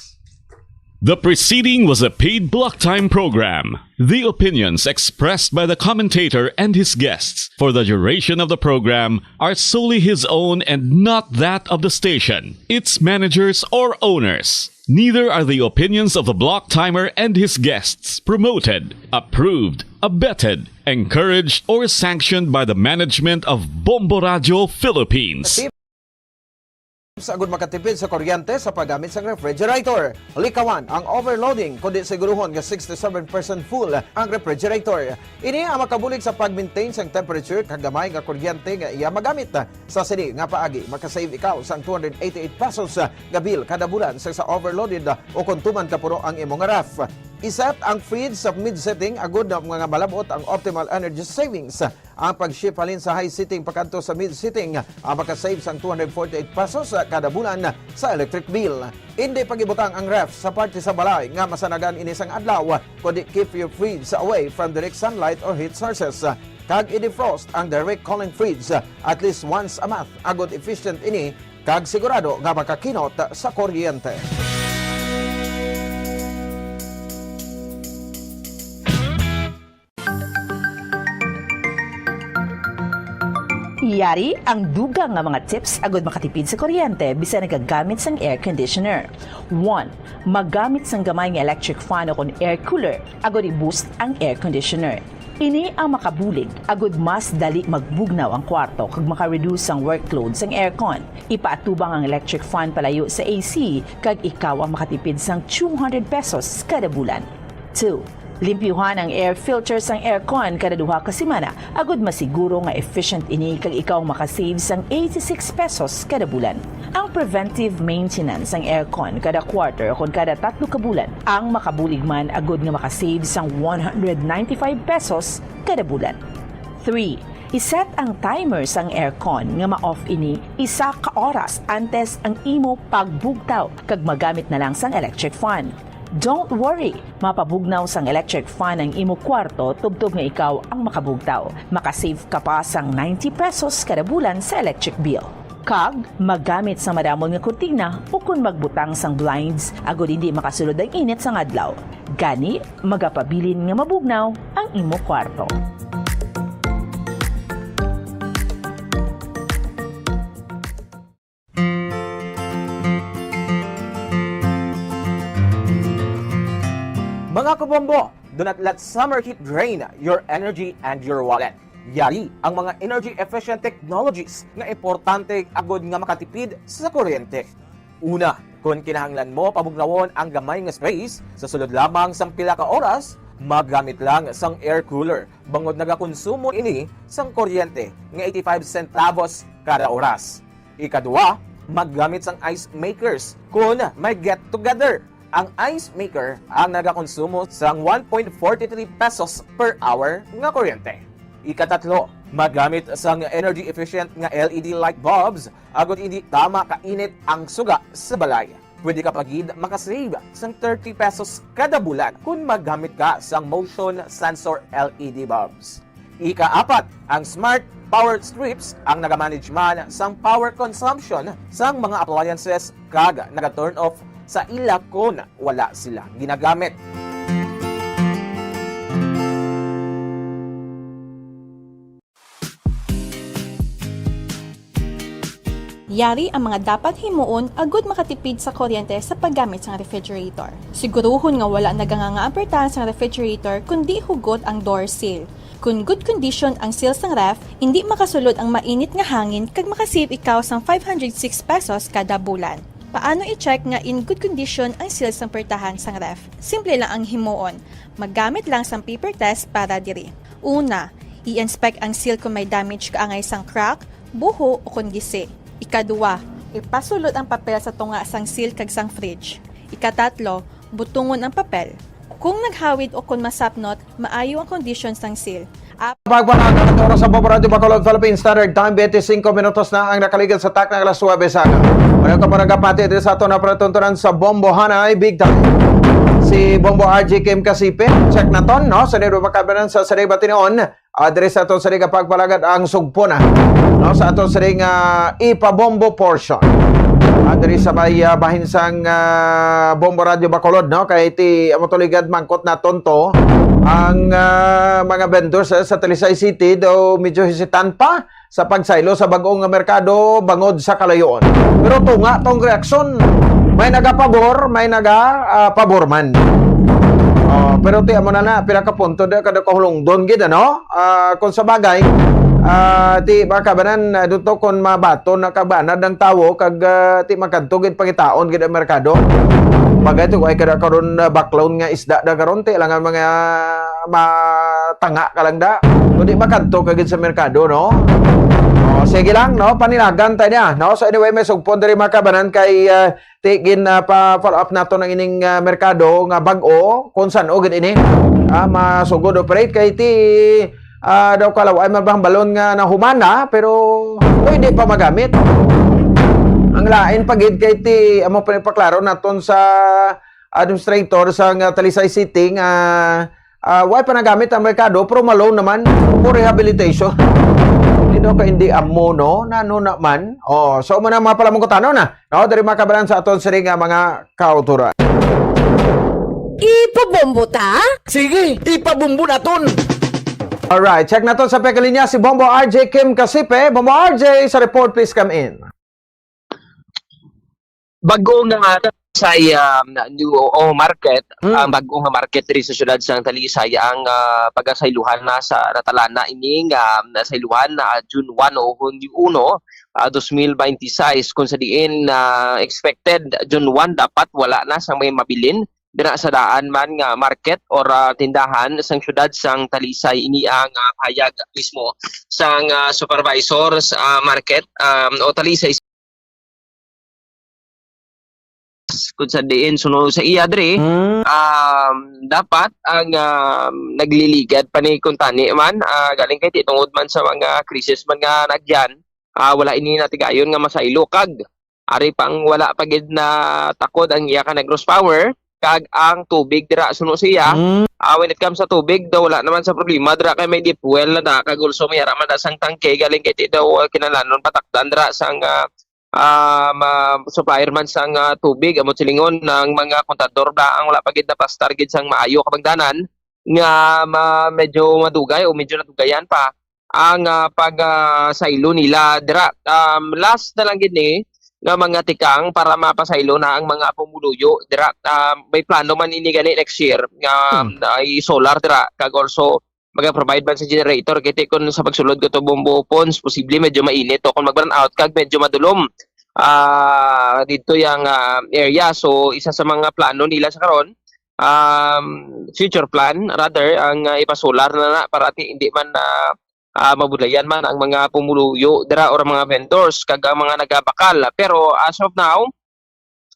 The preceding was a paid block time program. The opinions expressed by the commentator and his guests for the duration of the program are solely his own and not that of the station, its managers, or owners. Neither are the opinions of the block timer and his guests promoted, approved, abetted, encouraged, or sanctioned by the management of Bombo Radio Philippines. Sa agud makatipid sa kuryente sa paggamit sang refrigerator. Likawan ang overloading, kundi siguruhon nga sixty-seven percent full ang refrigerator. Ini ang makabulig sa pag-maintain sang temperature kag gamay nga kuryente nga iya magamit. Sa sini nga paagi, makasave ikaw sang two hundred eighty-eight pesos nga bill kada bulan sa, sa overloaded o kon tuman ka puno ang imo nga ref. I-set ang fridge sa mid setting agud nga malab-ot ang optimal energy savings. Ang pag-shift halin sa high setting pakadto sa mid setting, ah, makasave sang two hundred forty-eight pesos, ah, kada bulan sa electric bill. Indi pag-ibutang ang ref sa parte sa balay nga masanagan ini sang adlaw, kundi keep your fridge away from direct sunlight or heat sources. Kag i-defrost ang direct cooling fridge, ah, at least once a month, agud efficient ini kag sigurado nga makakinot sa kuryente. Yari ang dugang nga mga tips agud makatipid sa kuryente bisan nagagamit sang air conditioner. One, magamit sang gamay nga electric fan o kon air cooler agud i-boost ang air conditioner. Ini ang makabulig agud mas dali magbugnaw ang kwarto kag maka-reduce ang workload sang aircon. Ipaatubang ang electric fan palayo sa A C kag ikaw ang makatipid sang two hundred pesos kada bulan. Two, limpyuhan ang air filter sang aircon kada duha ka semana agud masiguro nga efficient ini kag ikaw makasave sang eighty-six pesos kada bulan. Ang preventive maintenance sang aircon kada quarter kon kada tatlo ka bulan ang makabulig man agud nga makasave sang one hundred ninety-five pesos kada bulan. Three, iset ang timer sang aircon nga ma-off ini isa ka oras antes ang imo pagbugtaw kag magamit na lang sang electric fan. Don't worry, mapabugnaw sang electric fan ang imo kwarto tubtob nga ikaw ang makabugtaw. Makasave ka pa sang ninety pesos kada bulan sa electric bill. Kag magamit sa madamol nga kurtina ukon magbutang sang blinds agud hindi makasulod ang init sang adlaw. Gani, magapabilin nga mabugnaw ang imo kwarto. Mga kabombo, do not let summer heat drain your energy and your wallet. Yari ang mga energy-efficient technologies nga importante agud nga makatipid sa kuryente. Una, kon kinahanglan mo pabugnawon ang gamay nga space sa sulod lamang sang pila ka oras, maggamit lang sang air cooler, bangod nagakonsumo ini sang kuryente nga eighty-five centavos kada oras. Ikadua, maggamit sang ice makers kon may get-together. Ang ice maker ang nagakonsumo sang one point four three pesos per hour nga kuryente. Ikatatlo, maggamit sang energy-efficient nga L E D light bulbs agud hindi tama kainit ang suga sa balay. Pwede ka pa gid makasave sang thirty pesos kada bulan kon maggamit ka sang motion sensor L E D bulbs. Ikaapat, ang smart power strips ang nagamanage man sang power consumption sang mga appliances kag naga-turn off sa ila kon wala sila ginagamit. Yari ang mga dapat himuon agud makatipid sa kuryente sa paggamit sang refrigerator. Siguruhon nga wala naganganga ang pertahan sang refrigerator kundi hugot ang door seal. Kon good condition ang seal sang ref, indi makasulod ang mainit nga hangin kag makasave ikaw sang five hundred six pesos kada bulan. Paano i-check nga in good condition ang seal sang pertahan sang ref? Simple lang ang himuon. Maggamit lang sang paper test para diri. Una, i-inspect ang seal kon may damage kaangay sang crack, buho, o kon gisi. Ikadua, ipasulod ang papel sa tunga sang seal kag sang fridge. Ikatatlo, butungon ang papel. Kung naghawid o kon masapnot, maayo ang kondisyon sang seal. Ap- Pagpanagan ang oras sa Bombo Radyo Bacolod, Philippine Standard Time, twenty-cinco minutos na ang nakaligid sa takna alas nuebe sa aga. Wala ka pa nagapati diri sa aton na palatuntunan sa Bombo Hanay Big Time. Si Bombo R J Kim Kasipe, check naton, no? Sa niro makabanan sa Sariba Tinion, ah, diri sa aton sa Riga Pagpalagad ang sugpo na, no? Sa aton sa Riga ipabombo portion. Ah, diri sa may ah, bahin sang ah, Bombo Radyo Bacolod, no? Kay ti amo to ligad mangkot naton to ang ah, mga vendors eh, sa Talisay City daw medyo hesitant pa sa pagsaylo sa bag-ong merkado bangod sa kalayoon. Pero tunga tong reaksyon, may nagapabor, may naga ah, pabor man. Oh, pero ti amo na na pila ka punto da kada kahulungdon gid ano? Ah, kung sa bagay, ah, ti baka banan ah, duto kung mabaton na kabanad ang tawo kag ah, ti magkadto gid pangitaon gid ang merkado. Bagay ti ay kada karon ah, baklon nga isda da karon ti langan mga matanga ka lang da. Kundi makadto ka gid sa merkado, no? Oh, sige lang, no? Panilagan tayo niya, no? So anyway, may sugpon diri mga kabanan kay ah, ti gin ah, pa follow up nato ng ining ah, merkado nga bag-o kung san-o gid ini ah, masugod operate kay ti ah, daw kalaw ay mabang balon nga nahuman na pero pwede pa magamit. Ang lain pa gid kay ti amo pa ni paklaro naton sa administrator sa nga Talisay City nga ah, way pa nagamit ang merkado pero malone naman for rehabilitation. Hindi daw ka hindi amo, no? Nano naman? Oh, so mo na mga palamungkutano na. No, diri makabalan sa aton sini nga mga kauturan. Ipabombo ta? Sige, ipabombo naton. Alright, check naton sa pekalinya si Bombo R J Kim Kasipe. Bombo R J, sa report, please come in. Bago nga Sa, um, new, o, market, Hmm. ang bag-o nga market diri sa siyudad sang Talisay, ang, ah, pagasayluhan na sa natalana ini nga nasayluhan na June one o Hunyo uno, ah, dos mil beintiseis, kung sa diin, ah, expected June one dapat wala na sang may mabilin dira sa daan man nga market or, ah, tindahan sang siyudad sang Talisay. Ini ang, ah, pahayag mismo sang, ah, supervisor sa, ah, market, um, o Talisay kung sa diin suno sa iya diri, Hmm. um, dapat ang, um, nagliligad pa ni kuntani man, ah, galing kay ti tungod man sa mga krisis man nga nagyan, ah, wala ini natigayon nga masaylo kag ari pang wala pa gid na takod ang iya ka Negros Power kag ang tubig dira suno siya. Hmm. Ah, when it comes sa tubig, daw wala naman sa problema dira kay may deep well na da kag also may ara man da sang tangke galing kay ti daw, ah, kinahanglanon patakdan dira sang, ah, ah, ma-, supplier man sang, ah, tubig, amo silingon ng mga kontador ba ang wala pa gid naplastar gid sang maayo kabangdanan nga ma-, medyo madugay o medyo nadugayan pa ang, ah, pag, ah, saylo nila dira. Um, last na lang gid ni nga mga tikang para mapasaylo na ang mga pumuluyo dira. Um, may plano man ini gani next year nga, Hmm. ah, i-solar dira kag also maga-provide man sa generator kay ti kun sa pagsulod ko to Bombo Pons, posible medyo mainit o kung mag-brown out kag medyo madulom, ah, dito yang, ah, area. So, isa sa mga plano nila sa karon, um, future plan rather, ang, ah, ipasolar na na para ti hindi man, ah, ah, mabudlayan man ang mga pumuluyo dira or mga vendors kag ang mga nagabakal. Pero as of now,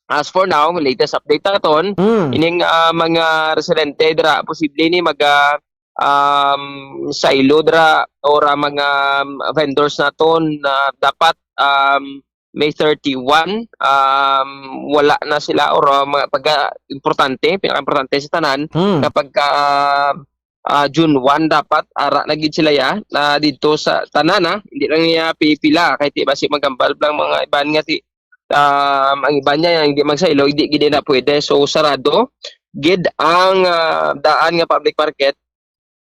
as for now, latest update naton, Hmm. ining, ah, mga residente dira posible ni maga, um, saylo dira or ang mga, um, vendors naton na dapat, um, May thirty-one, um, wala na sila or, ah, mga pagka importante, pinaka-importante sa tanan, Hmm. kapag ka, ah, June one dapat ara na gid sila ya, na didto sa tanan, ah. Hindi lang niya pipila kay ti basi magambal lang mga iban nga ti, um, ang iban niya yang hindi magsaylo, hindi gid na pwede. So, sarado gid ang, ah, daan nga public market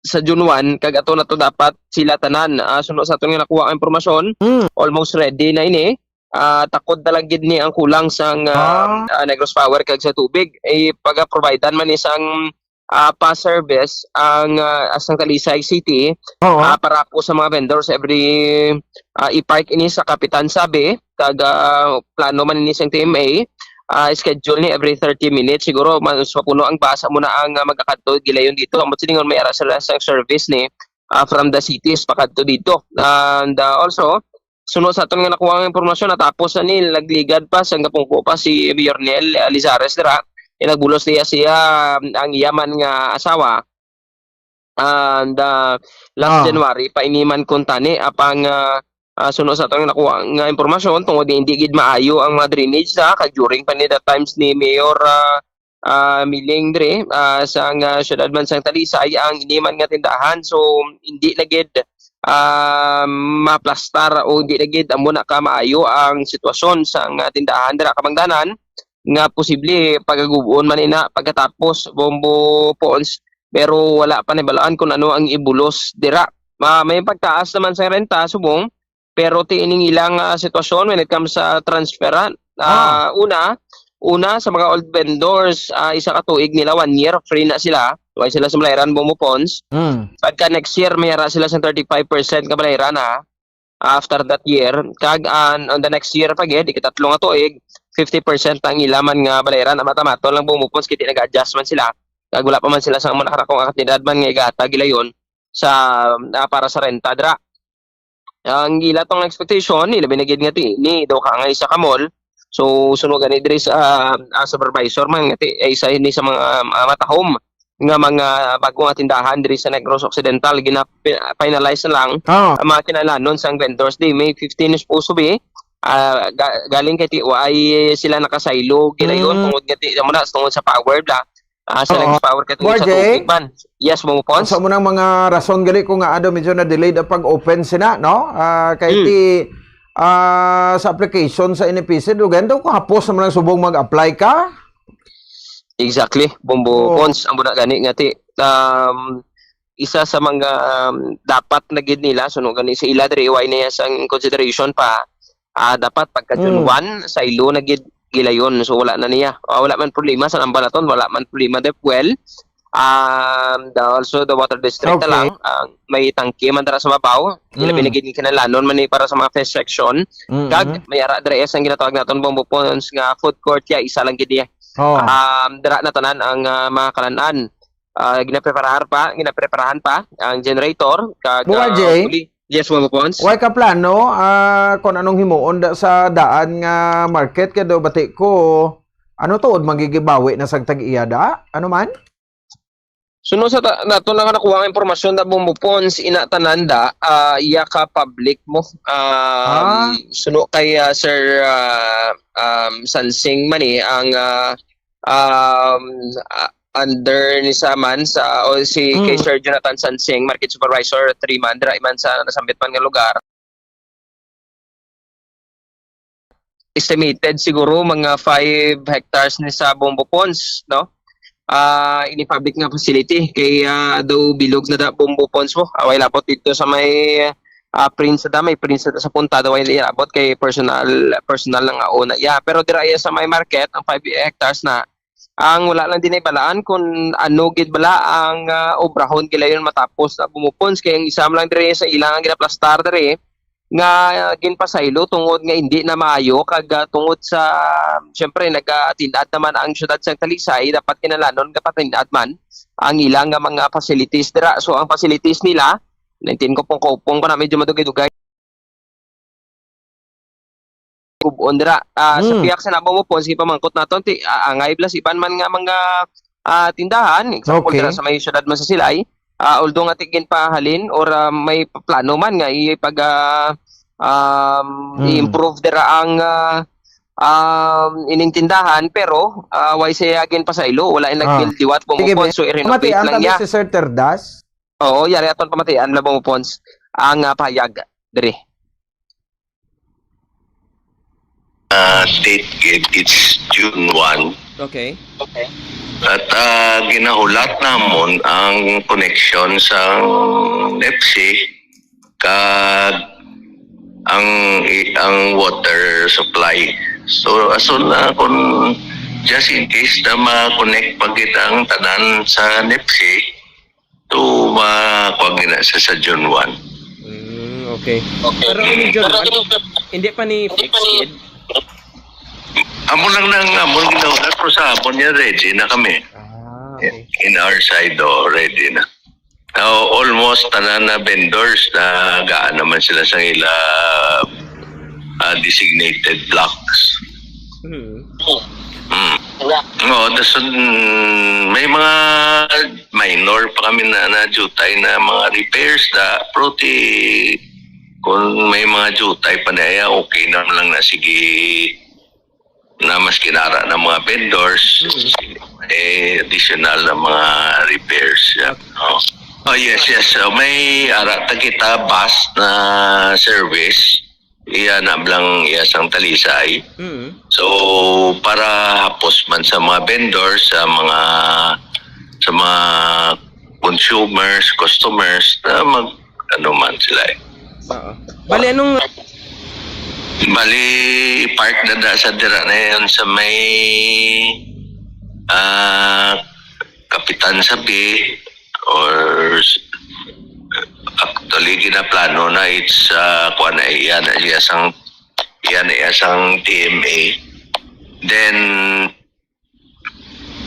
sa June one, kag ato na to dapat sila tanan. Ah, suno sa aton nga nakuha ang impormasyon, Hmm. almost ready na ini. Ah, takod na lang gid ni ang kulang sang, ah, Ah. ah, Negros Power kag sa tubig. Eh, pag-providean man ni sang, ah, pa service ang, ah, sang Talisay City, Oo. ah, para po sa mga vendors every, ah, i-park ini sa Kapitan Sabi, kag, ah, plano man ini sang T M A, ah, schedule ni every thirty minutes. Siguro, mas mapuno ang bus, amo na ang, ah, magakadto gilayon dito. Amo silingon may ara sila sa service ni, ah, from the cities pakadto dito. And, ah, also, suno sa aton nga nakuha nga impormasyon, natapos na ni, nagligad pa, sa gapungko pa si Mayor Nel, ah, Lizares dira. Eh, nagbulos niya siya, ang iya man nga asawa. And, ah, last Ah. January, pa ini man kuntani, apang, ah, ah, suno sa aton nakuha nga impormasyon, tungod hindi gid maayo ang mga drainage sa, kag during pa ni the times ni Mayor, ah, ah, Miling diri, ah, sa nga syudad man sang Talisay, ang ini man nga tindahan. So, hindi na gid, ah, maplastar o hindi na gid amo na ka maayo ang sitwasyon sa nga tindahan dira kabangdanan. Nga posible pagagub-on man ina pagkatapos Bombo Pons, pero wala pa nabalaan kung ano ang ibulos dira. Ma-, may pagtaas naman sa renta subong, pero ti ining ilang, ah, sitwasyon when it comes sa transferan, ah, Ah. una, una sa mga old vendors, ah, isa ka tuig nila, one year, free na sila. Way sila sa Malairan Bombo Pons. Hmm. Pagka next year, may ara sila sa thirty-five percent nga Malairan, ha. After that year, kag an-, on the next year pa gid, ikatatlo nga tuig, fifty percent ang ila man nga balay-an, mata-mato lang bumupos, kiti nag-adjust man sila. Kag wala pa man sila sa mga nakarakong aktibidad man nga igatag gilayon sa, ah, para sa renta dira. Ang ila tong expectation, ilabi na gid nga ti, ni daw ka nga isa ka mall. So, suno gani diri sa, ah, supervisor man nga ti, ay isa ni sa mga, ah, matahom nga mga bago nga tindahan diri sa Negros Occidental, gina-, finalize na lang Ah. ang mga kinahanglanon sang vendors. Di, May fifteen is supposed to be, ah, ga-, galing kay ti-, wa ay sila nakasaylo gilayon Mm. tungod nga ti-, amo na, tungod sa power bla. Ah, sa Oo. Next power kay tungod sa Borjay? Tubig man. Yes, Mong Pons. Sa mo nang mga rason gali ko nga ado medyo na-delayed ang pag-open sina, no? Ah, kay Mm. ti, ah, sa application sa N F P C, dugay daw ko hapos naman ang subong mag-apply ka. Exactly, Bombo Oo. Pons, ang muna gani nga ti, um, isa sa mga, um, dapat na gid nila, suno gani sa ila diri, why na sang consideration pa, ah, dapat pagka June Mm. one, saylo na gid gilayon. So, wala na niya. Ah, wala man problema sa nambal naton, wala man problema the fuel. Um, the, also the water district na Okay. lang, ang may tangke man dira sa babaw, ilabi Mm. na gid kinahanglanon man ni para sa mga fish section. Mm-hmm. Kag may ara dira sa ginatawag naton Bombo Ponds nga food court, ya, isa lang gid iya. Oh. Um, dira na tanan ang, ah, mga kalan-an. Ah, ginapreparahan pa, ginapreparahan pa ang generator, kag, Buka, ah, Jay? hopefully, yes, Bombo Ponds. Way ka plano, ah, kung anong himuon da, sa daan nga market, kay daw bati ko, ano tuod, magigibawi na sag tag-iya da? Ano man? Suno sa ta-, nato na nakuha nga impormasyon da, Bombo Ponds, ina tanan da, ah, iya ka public mo. Um, Ah. Suno kay, ah, Sir, ah, um, Sansing man eh, ang, ah, um, ah, under ni Saman sa, o si kay Mm. Sir Jonathan Sansing, market supervisor, three man, dira man sa nasambit man nga lugar. Estimated siguro mga five hectares ni sa Bombo Ponds, no? Ah, ini public nga facility kay, ah, daw bilog na da Bombo Ponds mo. Away labot dito sa may, ah, Prince da, may Prince da sa punta daw ay labot kay personal, personal na nga una. Yeah, pero dira iya sa may market ang five hectares na ang wala lang din ay balaan kung ano gid bala ang, ah, obrahon gilayon matapos na Bombo Ponds, kay ang isa man lang diri sa ilang ginaplastar diri nga, ah, ginpasaylo tungod nga hindi na maayo kag, ah, tungod sa, siyempre, nagatin-ad naman ang siyudad sa Talisay, dapat kinahanglanon nga patin-ad man ang ilang nga mga facilities dira. So, ang facilities nila, naintindihan ko pong kaupong ko na medyo madugay-dugay. Gubon dira. Ah, sa Hmm. pihak sa Bombo Ponds, sige pamangkot naton, ti, ah, angay bala sa iban man nga mga, ah, tindahan. Example, Okay. dira sa may syudad man sa Silay, ah, although nga ti ginpahalin or, ah, may plano man nga ipag, ah, um, Hmm. i-improve dira ang, ah, um, ining tindahan, pero, ah, way siya ginpasaylo, wala yung Ah. nag-build liwat, Sige, Bombo Ponds, may so i-renovate pamatian lang kami niya. Si Sir Terdas. Oo, yari aton pamatian, Bombo Ponds, ang, ah, pahayag diri. Ah, state gid, it's June one. Okay. At, ah, ginahulat namon ang connection sa NEPC kag ang, i-, ang water supply. So, aso na kung just in case na ma-connect pa gid ang tanan sa NEPC, to ma-, kuwan gina sa, sa June one. Mm, okay. Okay. Pero ang June one, hindi pa ni fixed gid? Amo lang nang, amo lang ginahulat, pero sa amon niya, ready na kami. Ah, okay. In our side, oh, ready na. Oh, almost tanan na vendors na gaan naman sila sa ila, ah, designated blocks. Hmm. Mm. Oo, dason, may mga minor pa kami na, na jutay na mga repairs da, pero ti, kung may mga jutay pa na iya, okay naman lang na sige na mas kinara ng mga vendors, Mm. eh, additional na mga repairs. Yeah. Oh. Oh, yes, yes. So, may ara ta kita bus na service. Iya na lang iya sang Talisay. Mm. So, para hapos man sa mga vendors, sa mga, sa mga consumers, customers, na mag, ano man sila eh. Oo. Bali, anong Bali, park na da sa dira na yan sa may, ah, Kapitan Sabi or s-, actually, ginaplano na it's, ah, kuwan na, iyan na iya sang, iyan na iya sang T M A. Then,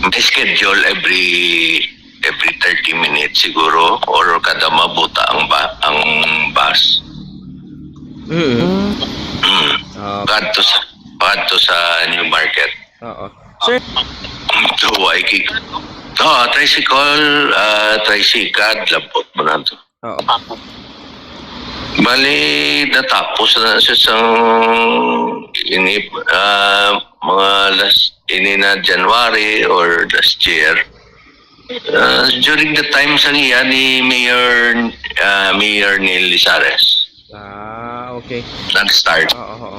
may schedule every, every thirty minutes siguro or kada mabuta ang ba-, ang bus. Mm. Mm. Ah. Kadto sa, kadto sa New Market. Oo. Sir? To Waikiki. Ah, tricycle, ah, tricycad, labot mo na to. Oo. Bali, natapos na siya sang ini, ah, mga last, ini na January or last year. Ah, during the time sang iya ni Mayor, ah, Mayor Neil Lizares. Ah, okay. Nag-start. Oo, oo.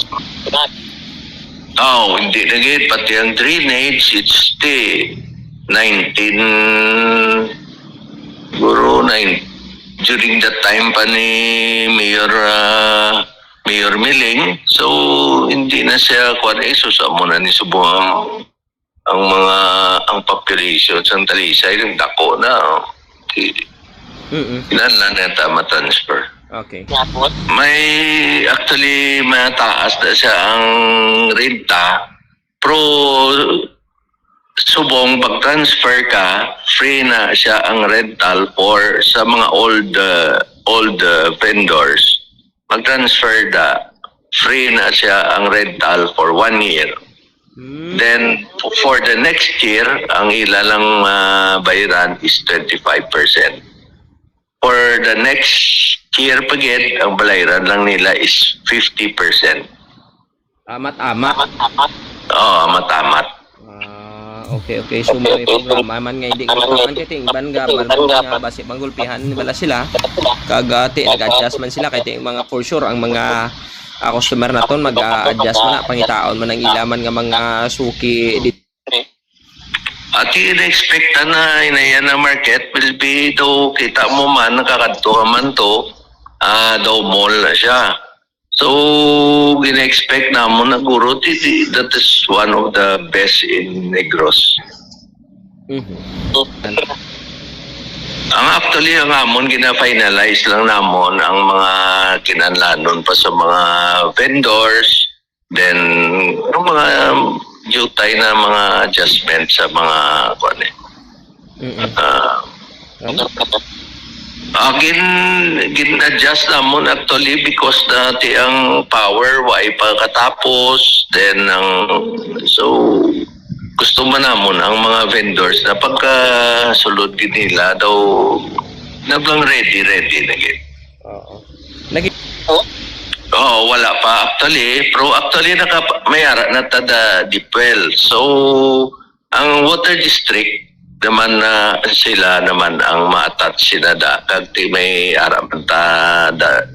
Oh, hindi na gid. Pati ang drainage, it's the nineteen, siguro nine, during that time pa ni Mayor, ah, Mayor Miling. So, hindi na siya, kuwan, eh, sus, amo na ni subong ang, ang mga, ang population sa Talisay, ang dako na, oh. Di, Mm-mm. Kinahanglan na ta ma-transfer. Okay. May, actually, mataas na siya ang renta, pero subong pag-transfer ka, free na siya ang rental for sa mga old, uh, old, uh, vendors. Mag-transfer da, free na siya ang rental for one year. Hmm. Then, for the next year, ang ila lang, uh, bayaran is twenty-five percent. For the next year pa gid, ang balayran lang nila is fifty percent. Amat-amat. Oo, amat-amat. Ah, okay, okay. So, may programa man nga hindi kita man kay ting iban nga malbog nga basi manggulpihan bala sila. Kag, ah, ti nag-adjust man sila kay ting mga for sure ang mga, ah, customer naton mag-adjust man na pangitaon man ang ila man nga mga suki di Ati in-expect na inaya na market will be daw kita mo man nakakadto ka man to, ah, daw mall na siya. So, gina-expect namon na guro ti, ti, that is one of the best in Negros. Mhm. Ang actually, ang amon, gina-finalize lang namon ang mga kinahanglanon pa sa mga vendors, then ang mga jutay na mga adjustment sa mga, kuwan eh. Mm-mm. Ah, Ano? Ah, gin, gin-adjust namon actually because dati ang power wa pa katapos, then ang, so, gusto man namon ang mga vendors na pagkasulod gid nila daw nablang ready, ready na gid. Oo. Nagi- Oo, wala pa actually. Pero actually, naka, may ara na ta da Deepwell. So, ang water district naman na sila naman ang ma-attach sila da. Kag ti may ara man ta da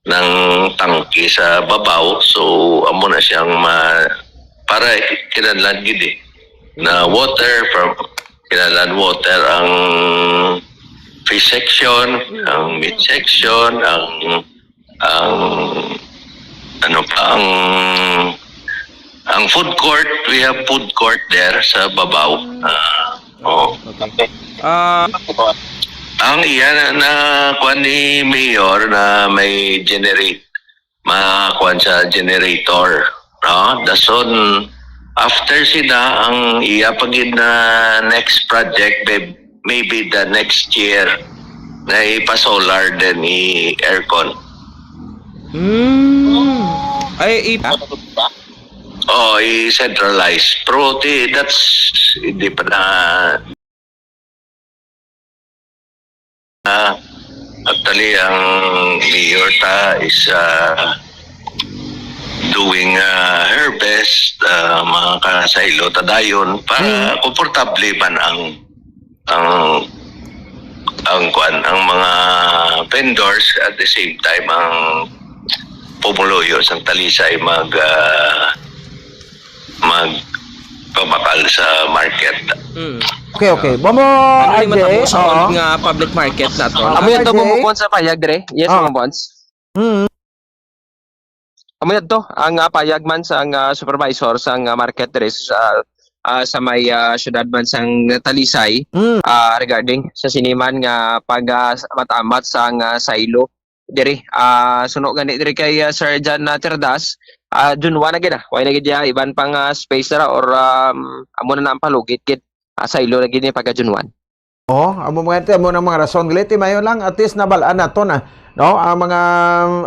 ng tangke sa babaw. So, amo na siyang ma-, para kinahanglan gid eh. Na water, from kinahanglan water ang fish section, ang meat section, ang, ang ano pa, ang, ang food court, we have food court there sa babaw. Ah, oh. Okay. Ah, Ang iya na, na kuwan ni Mayor na may generate, makuwan sa generator, no? Dason, after sina, ang iya pa gid na next project, may-, maybe the next year, na ipa-solar din, i-aircon. Hmm. Ay, i- Oh, i-centralize. Pero ti-, that's, hindi pa na Ah, actually, ang mayor ta is, ah, doing, ah, her best, ah, mga kasaylo ta dayon para Mm. komportable man ang, ang, ang kwan, ang mga vendors, at the same time ang pumuluyo sang Talisay mag, ah, magpabakal sa market. Mm. Okay, okay. Bomo, Ano ni R J, matabo sa oo. Nga public market nato? Amo yun to, R J? Bumukon sa payag dire. Yes, Oh. mga boss. Mm. Amo yun to, ang, ah, payag man sa, ah, supervisor sa, ah, market dire sa, ah, sa may, ah, syudad man sang Talisay, Mm. ah, regarding sa sini man nga pag, ah, amat-amat sa, ah, saylo. Diri, ah, suno gani diri kay, ah, Sir Jan, ah, Terdas, ah, June one na gid, ah. Wala na gid, ah, iban pang, ah, space dira or, um, amo na na ang palugit gid. Ah, saylo na gid ni pagka June one. Oh, amo mga ito, amo na mga rason. Gali, ti mayo lang, at least nabal-an nato na, no? Ang mga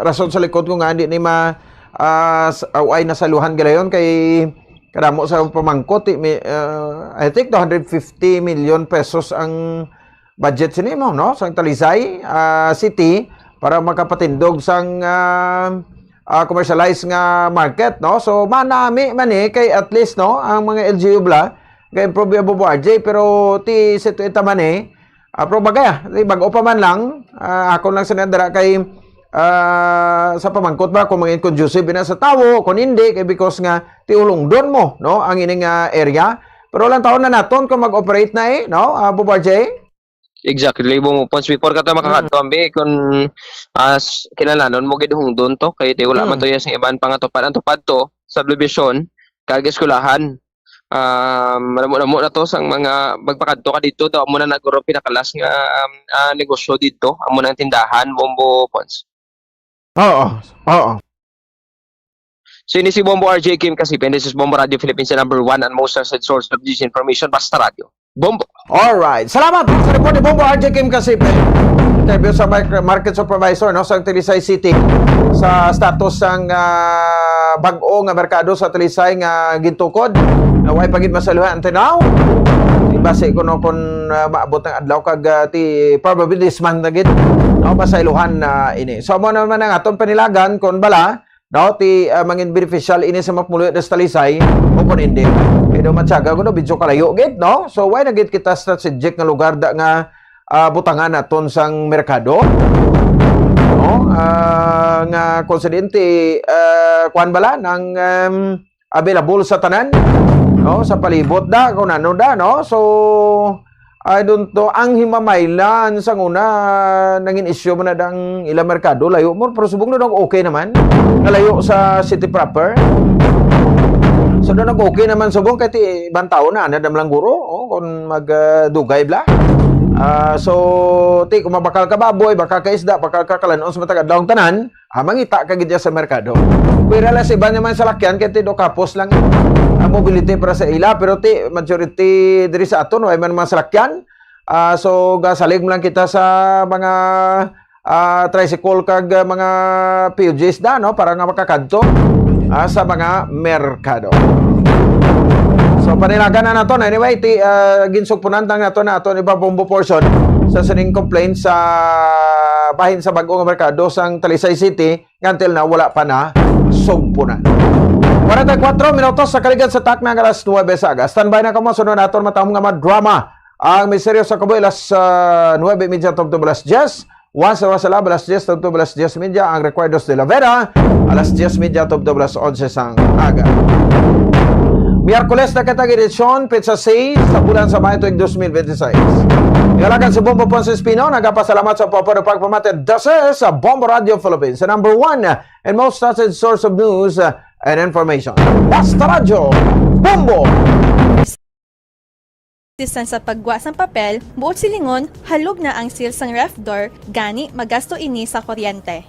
rason sa likod ko nga hindi ni ma-, ah, s-, ah, way nasaluhan galayon kay kadamo sa pamangkot, eh, may, ah, I think two hundred fifty million pesos ang budget sini mo, no? Sang Talisay, ah, City para makapatindog sang, ah, ah, commercialized nga market, no? So, manami man eh, kay at least, no, ang mga L G U bala, ga-improve yung Bobo R J, pero ti, si Tuita man eh, ah, pero bagay, ah, ti, bag-o pa man lang, ah, ako lang sinadara kay, ah, sa pamangkot ba, kung mga conducive na sa tawo, kung hindi, kay because nga, ti ulungdon mo, no, ang ining, ah, area. Pero lang taon na naton kung mag-operate na eh, no, ah, Bobo R J? Exactly, Bombo Pons. Before ka to makakadto, ambi, kung, ah, s-, kinahanglanon mo gid hungdon to, kay di wala man to iya sing iban pangatupad. Ang tupad to, subdivision, kag eskwelahan. Um, namo-namo na to sang mga magpakadto ka dito, daw amo na naguro pinakalas nga, um, ah, negosyo dito, amo nang tindahan, Bombo Pons. Oo, oo. So, ini si Bombo R J Kim Kasipe, and this is Bombo Radio Philippines, the number one and most trusted source of disinformation, Basta Radio. Bombo. Alright. Salamat sa report ni Bombo R J Kim Kasipe. Interview sa mar-, market supervisor, no, sa Talisay City sa status sang, ah, bag-o nga merkado sa Talisay nga gintukod. Na way pa gid masaluhan until now. Di basi kuno kung, ah, maabot ang adlaw kag, ah, ti probably this month na gid, no, masailohan na ini. So, amo naman ang aton panilagan kung bala, no, ti, ah, mangin beneficial ini sa mga pumuluyo sa Talisay o kung hindi. Pero matyaga ko, no, medyo kalayo gid, no? So, why na gid kita strategic nga lugar da nga, ah, butangan naton sang merkado? No? Ah, nga konsidente, ah, kuwan bala nang, em, available sa tanan, no? Sa palibot da, kung ano da, no? So, I don't know, ang himamaylan sang una, nangin isyu man na dang ilang merkado, layo mo, pero subong na dong okay naman, nalayo sa city proper. So, na nag-okay naman subong, kay ti ibang tao na, ano, dam lang guro, oh, kung mag, ah, dugay bla. Ah, so, ti, kung mabakal ka baboy, bakal ka isda, bakal ka kalanon sa matag adlaw ang tanan, ah, mangita ka gid sa merkado. Pwera lang sa iban naman salakyan, kay ti do kapos lang ang mobility para sa ila, pero ti, majority diri sa aton, way man mga salakyan. Ah, so, gasalig mo lang kita sa mga, ah, tricycle kag, ah, mga P U Gs da, no, para nga makakadto, ah, sa mga merkado. So, panilagan na naton. Anyway, ti, ah, ginsugpunan lang naton na aton iba bombo portion sa sining complaint sa bahin sa bag-o nga merkado sang Talisay City, nga until now wala pa na sugpunan. Forty-four minutos sa kaligad sa takna nga alas nuebe sa aga. Standby na kamo, sunod naton matahom nga mga drama. Ang misteryo sa kabuhi, alas, ah, nuebe y media tubtob alas diyes. Once a Wasala, alas diyes tubtob alas diyes y media. Ang Recuerdos de la Vera, alas diyes y media tubtob alas onse sang aga. Miyerkules na kita edisyon, petsa sais sa bulan sa Mayo tuig dos mil benti sais. Igalagan si Bombo Ponce Espino, nagapasalamat sa pagpapamati. This is Bombo Radio Philippines, the number one and most trusted source of news, uh, and information. Basta Radyo, Bombo! Bisan sa pagwa sang papel, buot silingon, halog na ang seal sang ref door, gani magasto ini sa kuryente.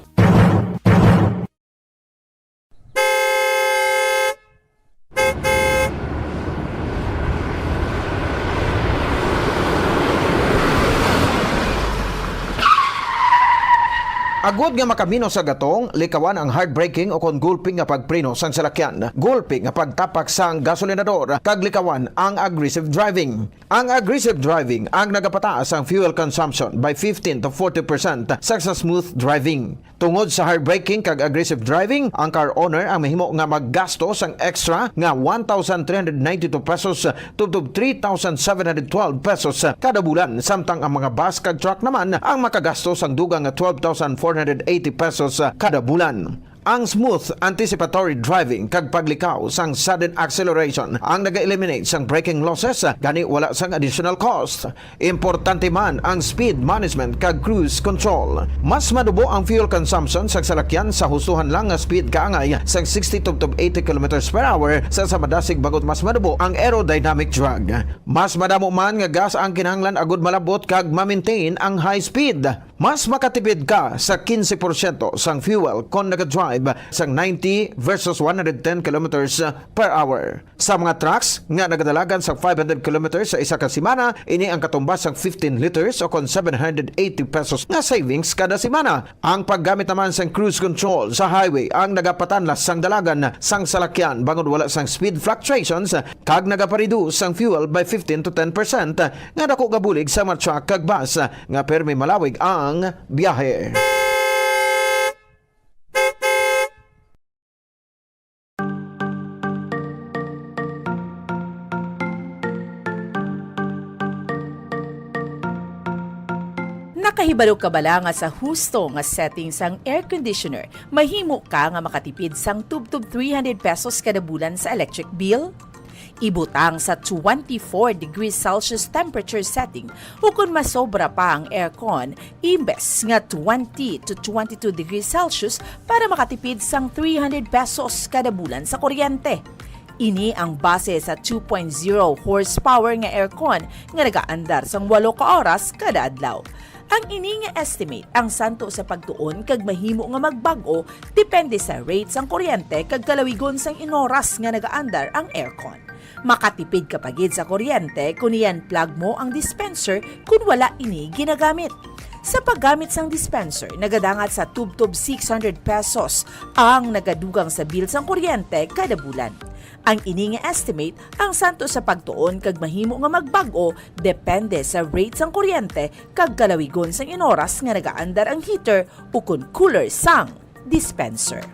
Agod nga makamino sa gatong, likawan ang hard braking o kon gulpi nga pagpreno sang salakyan, gulpi nga pagtapak sang gasolinador, kag likawan ang aggressive driving. Ang aggressive driving ang nagapataas ang fuel consumption by fifteen to forty percent sa, sa smooth driving. Tungod sa hard braking kag aggressive driving, ang car owner ang mahimo nga maggasto sang extra nga one thousand three hundred ninety-two pesos tubtob three thousand seven hundred twelve pesos kada bulan, samtang ang mga bus kag truck naman ang makagasto sang dugang nga twelve thousand four hundred eighty pesos kada bulan. Ang smooth anticipatory driving kag paglikaw sang sudden acceleration ang naga-eliminate sang braking losses, gani wala sang additional cost. Importante man ang speed management kag cruise control. Mas madubo ang fuel consumption sa salakyan sa hustohan lang nga speed kaangay sang sixty tubtob eighty kilometers per hour sa, sa madasig, bangod mas madubo ang aerodynamic drag. Mas madamo man nga gas ang kinahanglan agud malabot kag ma-maintain ang high speed. Mas makatipid ka sa quince porsyento sang fuel kon naga-drive sang ninety versus one hundred ten kilometers per hour. Sa mga trucks nga nagadalagan sa five hundred kilometers sa isa ka semana, ini ang katumbas sang fifteen liters o kon seven hundred eighty pesos nga savings kada semana. Ang paggamit naman sang cruise control sa highway ang nagapatanlas sang dalagan sang salakyan bangod wala sang speed fluctuations kag nagapareduce sang fuel by fifteen to ten percent, nga dako nga bulig sa mga truck kag bus nga permi malawig ang biyahe. Nakahibalo ka bala nga sa husto nga setting sang air conditioner, mahimo ka nga makatipid sang tubtob three hundred pesos kada bulan sa electric bill? Ibutang sa twenty-four degrees Celsius temperature setting, ukon masobra pa ang aircon, imbes nga twenty to twenty-two degrees Celsius para makatipid sang three hundred pesos kada bulan sa kuryente. Ini ang base sa two point zero horsepower nga aircon nga nagaandar sang walo ka oras kada adlaw. Ang ini nga estimate ang santo sa pagtuon kag mahimo nga magbag-o depende sa rate sang kuryente kag kalawigon sang inoras nga nagaandar ang aircon. Makatipid ka pa gid sa kuryente kon i-unplug mo ang dispenser kon wala ini ginagamit. Sa paggamit sang dispenser, nagadangat sa tubtob six hundred pesos ang nagadugang sa bill sang kuryente kada bulan. Ang ini nga estimate ang santo sa pagtuon kag mahimo nga magbag-o depende sa rate sang kuryente kag kalawigon sang inoras nga nagaandar ang heater ukon cooler sang dispenser.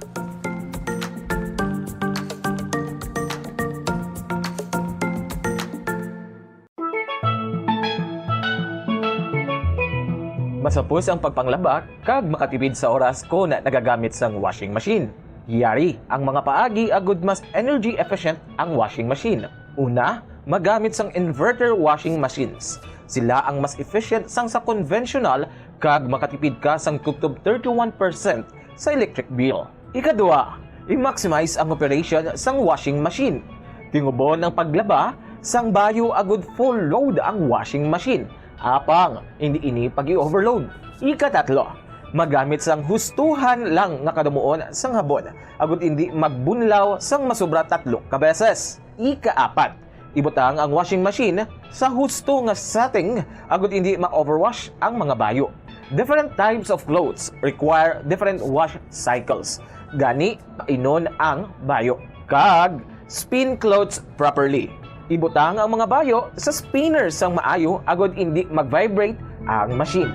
Masapos ang pagpanglaba kag makatipid sa oras kon nagagamit sang washing machine. Yari ang mga paagi agud mas energy efficient ang washing machine. Una, magamit sang inverter washing machines. Sila ang mas efficient sang sa conventional kag makatipid ka sang tubtob thirty-one percent sa electric bill. Ikadua, i-maximize ang operation sang washing machine. Tingubon ang paglaba sang bayo agud full load ang washing machine. Apang, hindi ini pag-i-overload. Ikatatlo, magamit sang hustuhan lang nga kadumuon sang habon agud hindi magbunlaw sang masobra tatlo ka beses. Ikaapat, ibutang ang washing machine sa husto nga setting agud hindi ma-overwash ang mga bayo. Different types of clothes require different wash cycles. Gani, painon ang bayo. Kag spin clothes properly. Ibutang ang mga bayo sa spinner sang maayo agud indi mag-vibrate ang machine.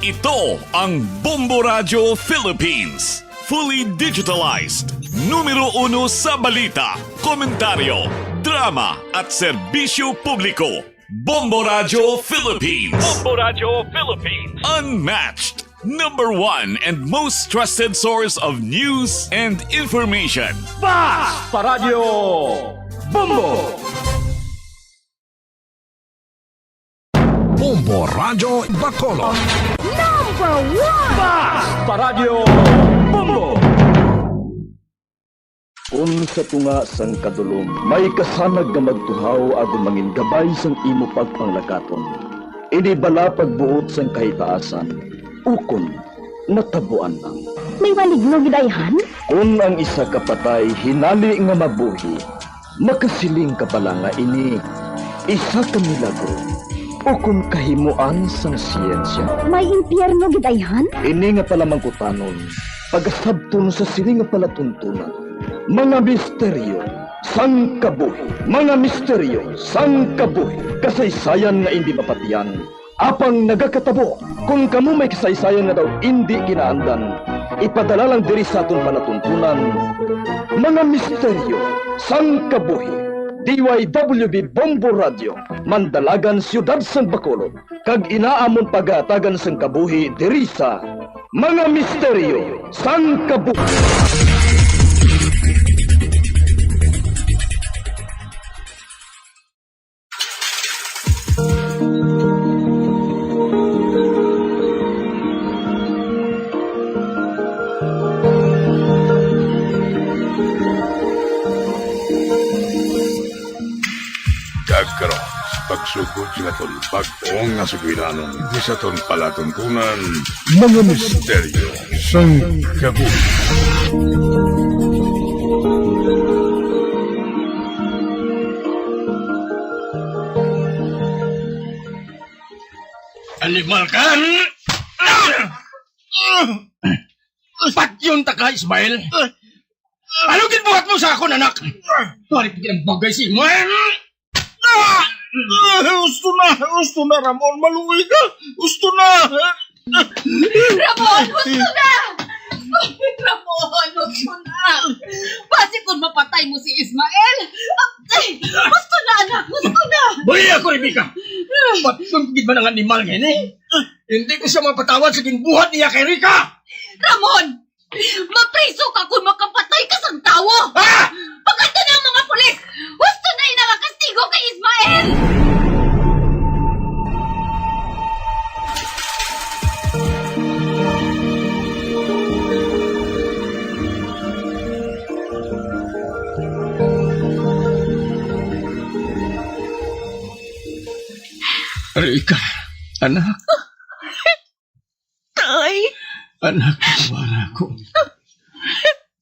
Ito ang Bombo Radyo Philippines. Fully digitalized. Numero uno sa balita, komentaryo, drama, at serbisyo publiko. Bombo Radyo Philippines. Bombo Radyo Philippines. Unmatched. Number one and most trusted source of news and information. Bas pa Radyo Bombo! Bombo Radyo Bacolod. Number one! Bas pa Radyo Bombo! Kon sa tunga sang kadulom may kasanag nga magtuhaw agud mangin gabay sang imo pagpanglakaton, ini bala pagbuot sang kahitaasan, ukon natabuan lang. May maligno gid ayhan? Kon ang isa ka patay hinali nga mabuhi, makasiling ka bala nga ini isa ka milagro ukon kahimoan sang siyensya? May impyerno gid ayhan? Ini nga palamangkutanon, pagasabton sa sini nga palatuntunan, mga misteryo sang kabuhi, mga misteryo sang kabuhi, kasaysayan nga indi mapatian, apang nagakatabo. Kon kamo may kasaysayan nga daw indi kinaandan, ipadala lang diri sa aton palatuntunan, mga misteryo sang kabuhi. D Y W B Bombo Radio, Mandalagan, Siyudad sang Bacolod, kag ina amon pagahatagan sang kabuhi diri sa Mga Misteryo sang Kabuhi. Kag karon, pagsugod sa aton bag-o nga sugilanon, di sa aton palatuntunan, mga misteryo sang kabuhi. Animal ka! Patyon ta ka, Ismael! Ano ginbuhat mo sa akon anak? Pare, pag ang bagay si Ismael! Ah! Ah, gusto na, gusto na, Ramon, maluoy ka. Gusto na. Ramon, gusto na! Ramon, gusto na! Basi kung mapatay mo si Ismael, ay, gusto na, anak, gusto na! Buhi ako, Rebecca! Patyon ko gid man ang animal nga ini? Hindi ko siya mapatawad sa ginbuhat niya kay Rica! Ramon! Mapriso ka kung makapatay ka sang tawo! Ah! Pagkadto na ang mga pulis! Husto na ina nga kastigo kay Ismael! Rica, anak. Tay. Anak, wala ko.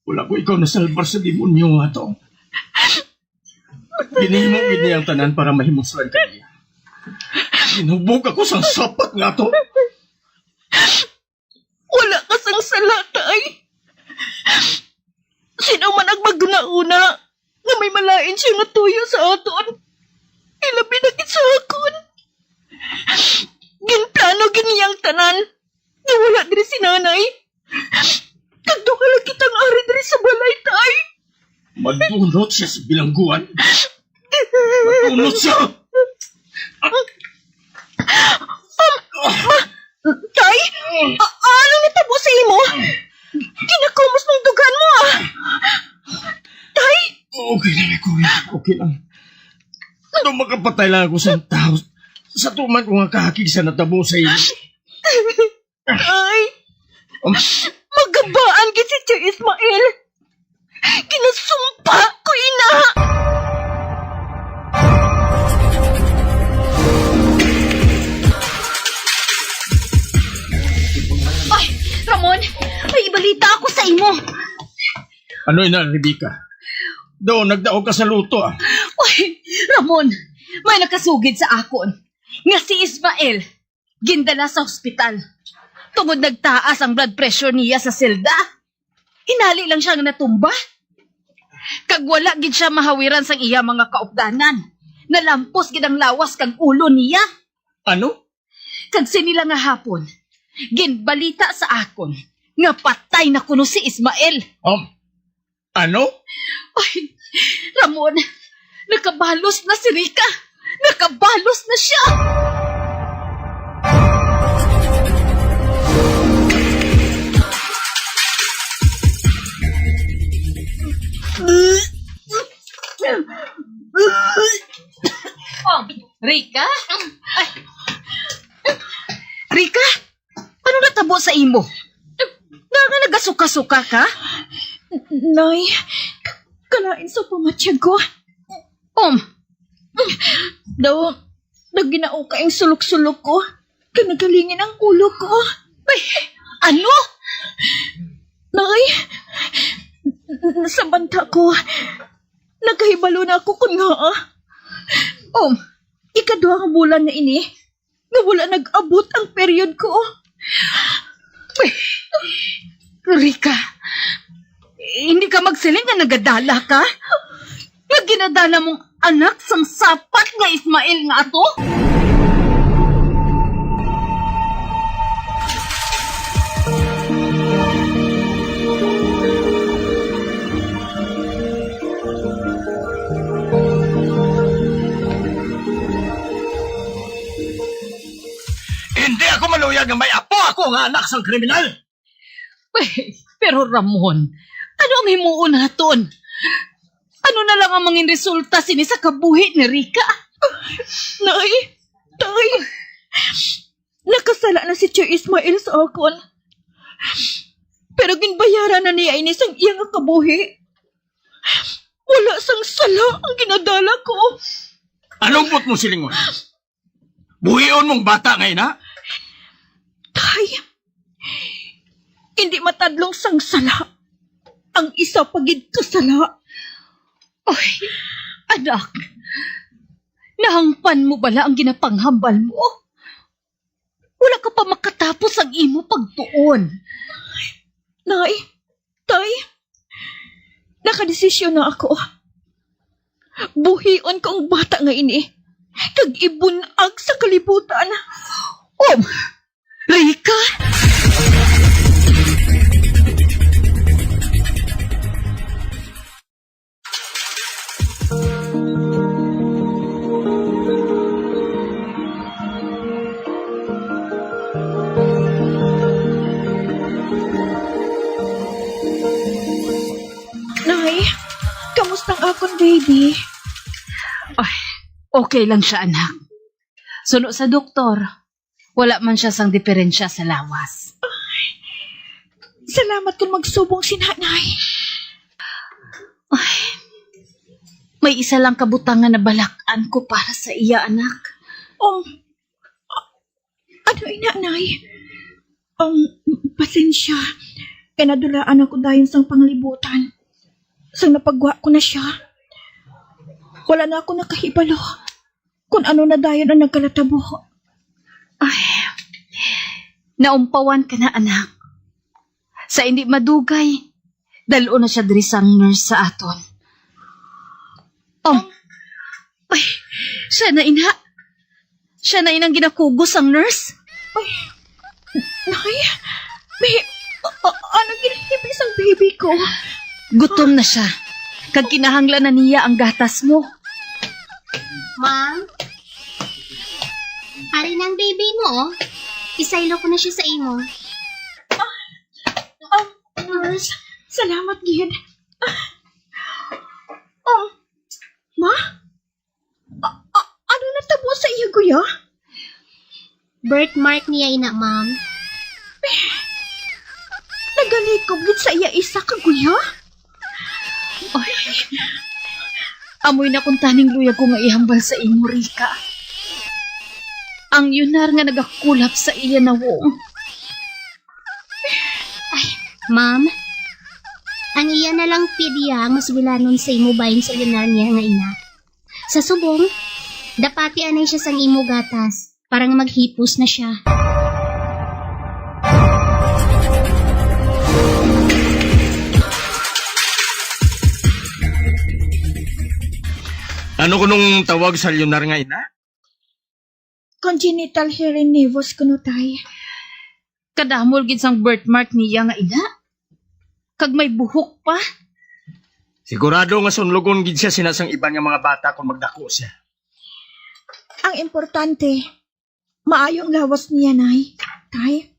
Wala ko ikaw nasalbar sa demonyo nga to. Ginhimo gid niya ang tanan para mahimuslan ka niya. Ginhubog ako sang sapat nga to. Wala ka sang sala, tay. Sino man ang maghunahuna nga may malain siya nga tuyo sa aton? Ilabi na gid sa akon. Ginplano gid niya ang tanan nga wala diri si nanay. Kag duha lang kitang ari diri sa balay, tay. Madunot siya sa bilangguan. Madunot siya. Um, ma-, tay, a-, ano natabo sa imo? Ginakumos ng dugan mo, ah. Tay? Okay lang ako, okay lang. Ano, makapatay lang ako sa tao. Sa tuman ko nga kahakig sa natabo sa imo. Ay, Um, magabaan gid si Tio Ismael. Ginasumpa ko ina. Ay, Ramon, may ibalita ako sa imo. Ano ina, Rebecca? Daw, nagdaog ka sa luto, ah. Ay, Ramon, may nakasugid sa akon nga si Ismael gindala sa ospital tungod nagtaas ang blood pressure niya sa selda. Inali lang siya nga natumba. Kag wala gid siya mahawiran sang iya mga kaupdanan. Nalampos gid ang lawas kag ulo niya. Ano? Kag sini lang nga hapon, ginbalita sa akon nga patay na kuno si Ismael. Um, Ano? Ay, Ramon, nakabalos na si Rica. Nakabalos na siya. Oh, Rica? Ay. Rica? Ano natabo sa imo? Nga, nga nagasuka-suka ka? Nay, kalain sa pamatyag ko. Um. Daw, naginaukay ang sulok-sulok ko. Kag nagalingin ang ulo ko. Ay, ano? Nay, sa banta ko, nakahibalo na ako kung ngaa. Um, ikaduha nga bulan na ini nga wala nag-abot ang period ko. Rica, hindi ka magsiling nga nagadala ka? Nga ginadala mong anak sang sapat nga Ismael nga ato? Hindi ako maluyag nga may apo ako nga anak sang kriminal. Uy, pero Ramon, ano ang himuon naton? Ano na lang ang mangin resulta sini sa kabuhi ni Rica? Nay, tay, nakasala na si Tio Ismael sa akon. Pero ginbayaran na niya ini sang iya nga kabuhi. Wala sang sala ang ginadala ko. Anong buot mo silingon? Buhion mong bata nga ina? Tay, hindi matadlong sang sala ang isa pa gid ka sala. Oy, anak, nahangpan mo bala ang ginapanghambal mo? Wala ka pa makatapos ang imo pagtuon. Nay, tay, nakadesisyon na ako. Buhion ko ang bata nga ini, kag ibun-ag sa kalibutan. Oh, Rica! Nay, kamusta ang akon baby? Ay, okay lang siya, anak. Suno sa doktor, wala man siya sang diferensya sa lawas. Salamat kung magsubong si nanay. Ay, may isa lang ka butang nga nabalak-an ko para sa iya, anak. Oh, ano ina, nay? Um, pasensya. Kay nadulaan ako dayon sang panglibutan. Sang napagwa ko na siya, wala na ako nakahibalo kung ano na dayon ang nagkalatabo. Ay, naumpawan ka na, anak. Sa hindi madugay, dal-on na siya diri sang nurse sa aton. Oh, ay, siya na ina. Siya na inang ginakugos sang nurse. Ay, nay, may, a-, a-, ano ginhibi sang baby ko? Gutom na siya. Kag kinahanglan na niya ang gatas mo. Ma'am, ari na ang baby mo, oh. Isaylo ko na siya sa imo. Ah, ah, nurse, salamat gid. Ah, oh, ma? A-, a-, ano natabo sa iya guya? Birthmark niya ina, ma'am. Nagalikob gid sa iya isa ka guya? Ay, amoy na kuntaning luyag ko nga ihambal sa imo, Rika. Ang yunar nga nagakulap sa iya nawong. Ay, ma'am, ang iya na lang pedya ang mas bilanon sa imo bahin sa yunar niya nga ina. Sa subong, dapati anay siya sang imo gatas para nga maghipos na siya. Ano kunong tawag sa lunar nga ina? Congenital hearing nevus kuno, tay. Kadamol gid sang birthmark niya nga ina. Kag may buhok pa. Sigurado nga sunlogon gid siya sina sang iban nga mga bata kung magdako siya. Ang importante, maayo ang lawas niya, nay. Tay,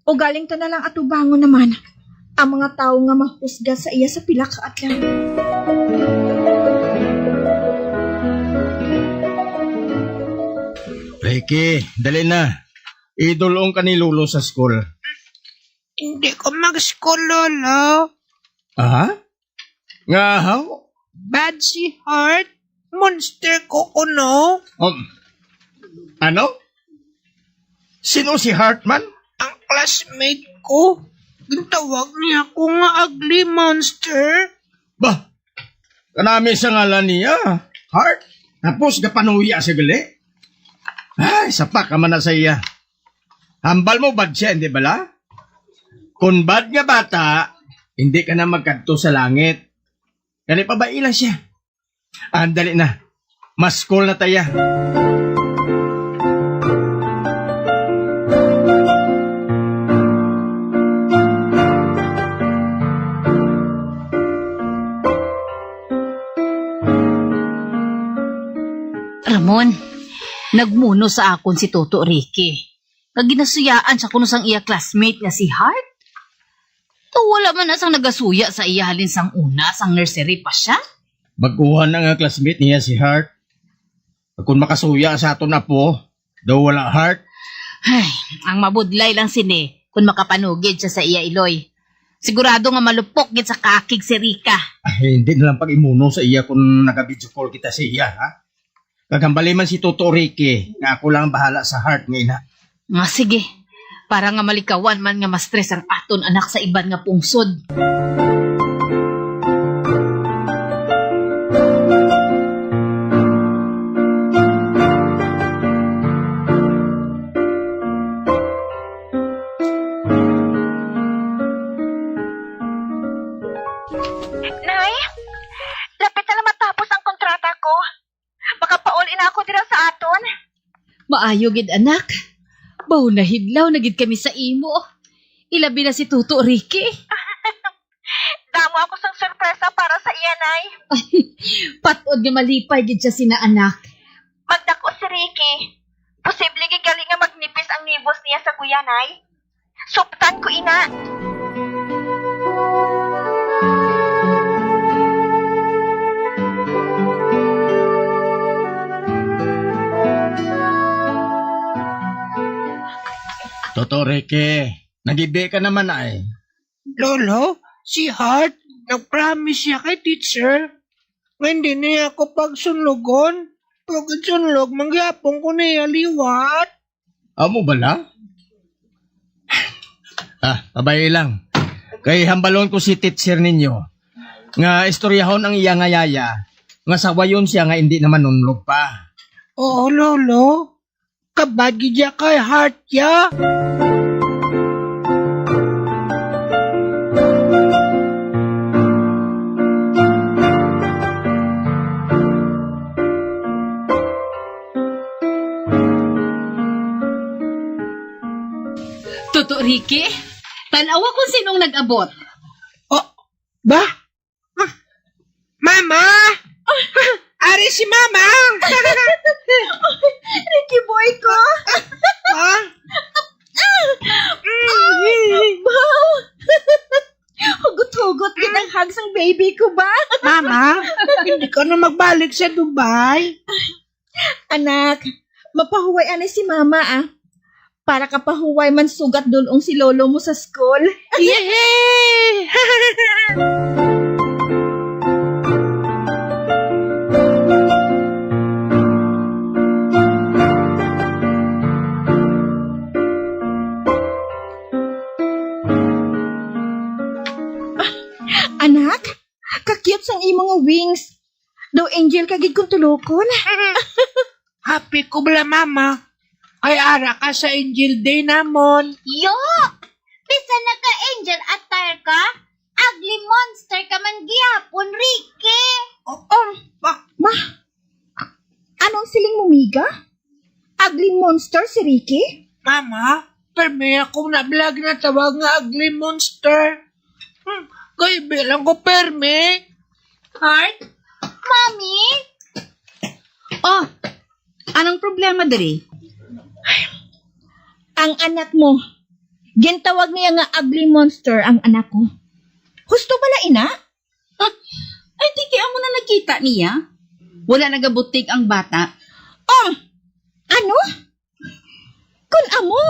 ugaling ta na lang atubangon naman ang mga tawo nga mahusga sa iya sa pila ka adlaw. Ricky, dali na. Idol-ong ka ni Lolo sa school. Hindi ko mag-school, Lolo. Aha? Nga, haw? Bad si Heart. Monster ko kuno. Um, ano? Sino si Heart man? Ang classmate ko. Gintawag niya ako nga ugly monster. Bah, kanami sa ngalan niya, Heart. Tapos gapanuya sa gali. Ay, sapa ka man na sa iya. Hambal mo, bad siya, hindi bala? Kung bad nga bata, hindi ka na magkadto sa langit. Gani, pabaila siya. Ah, dali na. Maskol na taya. Ramon, nagmuno sa akon si Toto Ricky. Nga ginasuyaan siya kuno sang iya classmate nga si Hart. Daw wala man na sang nagasuya sa iya halin sang una, sang nursery pa siya. Bag-uhan na nga classmate niya si Hart. Kung makasuya sa aton apo, daw wala Hart. Ay, ang mabudlay lang sini kung makapanugid siya sa iya iloy. Sigurado nga malupok gid sa kakig si Rica. Ay, hindi na lang pag-imuno sa iya kung naga-video call kita sa iya, ha? Kag hambali man si Toto Ricky nga ako lang ang bahala sa Hart nga ina. Nga sige, para nga malikawan man nga ma-stress ang aton anak sa iban nga pungsod. Nay, lapit na lang matapos ang kontrata ko. Makapauli na ako dira sa aton. Maayo gid, anak. Baw nahidlaw na gid kami sa imo. Ilabi na si Toto Ricky. Damo ako sang sorpresa para sa iya, Nay. Pat-od nga malipay gid siya sina anak. Magdako si Ricky. Posible gid gali nga magnipis ang nibos niya sa guya, Nay. Suptan ko ina. Doktor Ricky, nagibi ka naman ay. Lolo, si Hart, nag-promise siya kay teacher nga hindi niya ako pagsunlogon. Pero kung sunlog, manggihapon ko niya liwat. Amo bala? Ah, pabay lang. Kay hambalon ko si teacher ninyo nga istoryahon ang iya nga yaya nga sawayon siya nga hindi na manunlog pa. Oo, Lolo. Kabad gid siya kay Hart ya. Toto Ricky, tan-awa kung sinong nag-abot. Oh, ba? Mama! Ari si Mama! Ricky boy ko! Ha? Ba? Hugot-hugot gid ang hug sang baby ko ba? Mama, hindi ka na magbalik sa Dubai? Anak, mapahuway anay si Mama, ah. Para kapahuway man sugat dul-ong si lolo mo sa school. Yay! Anak, ka-cute sang imo nga wings. Daw angel ka gid kung tulokon. Happy ko bala, Mama. Kay ara ka sa Angel Day namon. Yo! Bisan naka-angel attire ka, ugly monster ka man gihapon, Ricky. Oo, ma- Ma, anong siling mo, Miga? Ugly monster si Ricky? Mama, permi akong nablag na tawag nga ugly monster. Hmm, kaibi lang ko, permi. Heart? Mommy? Oh, anong problema diri? Ang anak mo, gintawag niya nga ugly monster ang anak ko. Husto bala ina? Ay, di kay amo na nakita niya. Wala nagabutig ang bata. Oh, ano? Kun amo,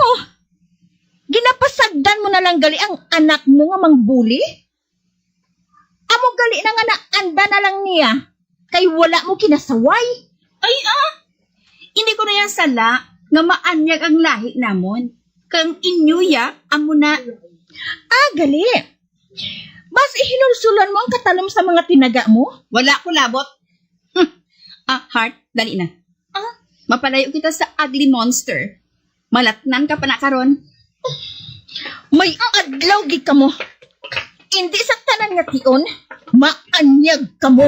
ginapasagdan mo na lang gali ang anak mo nga mangbuli? Amo gali na nga naanda na lang niya, kay wala mo kinasaway. Ay, ah! Hindi ko na yan sala nga maanyag ang lahi namon. Kang inyo ya, amo na. Ah, gali. Bas ihinulsulan mo ang katalom sa mga tinaga mo? Wala ko labot. Hmm. Ah, Heart, dali na. Ah? Mapalayo kita sa ugly monster. Malatnan ka pa na karon. May adlaw gid kamo. Indi sa tanan nga tion, maanyag kamo.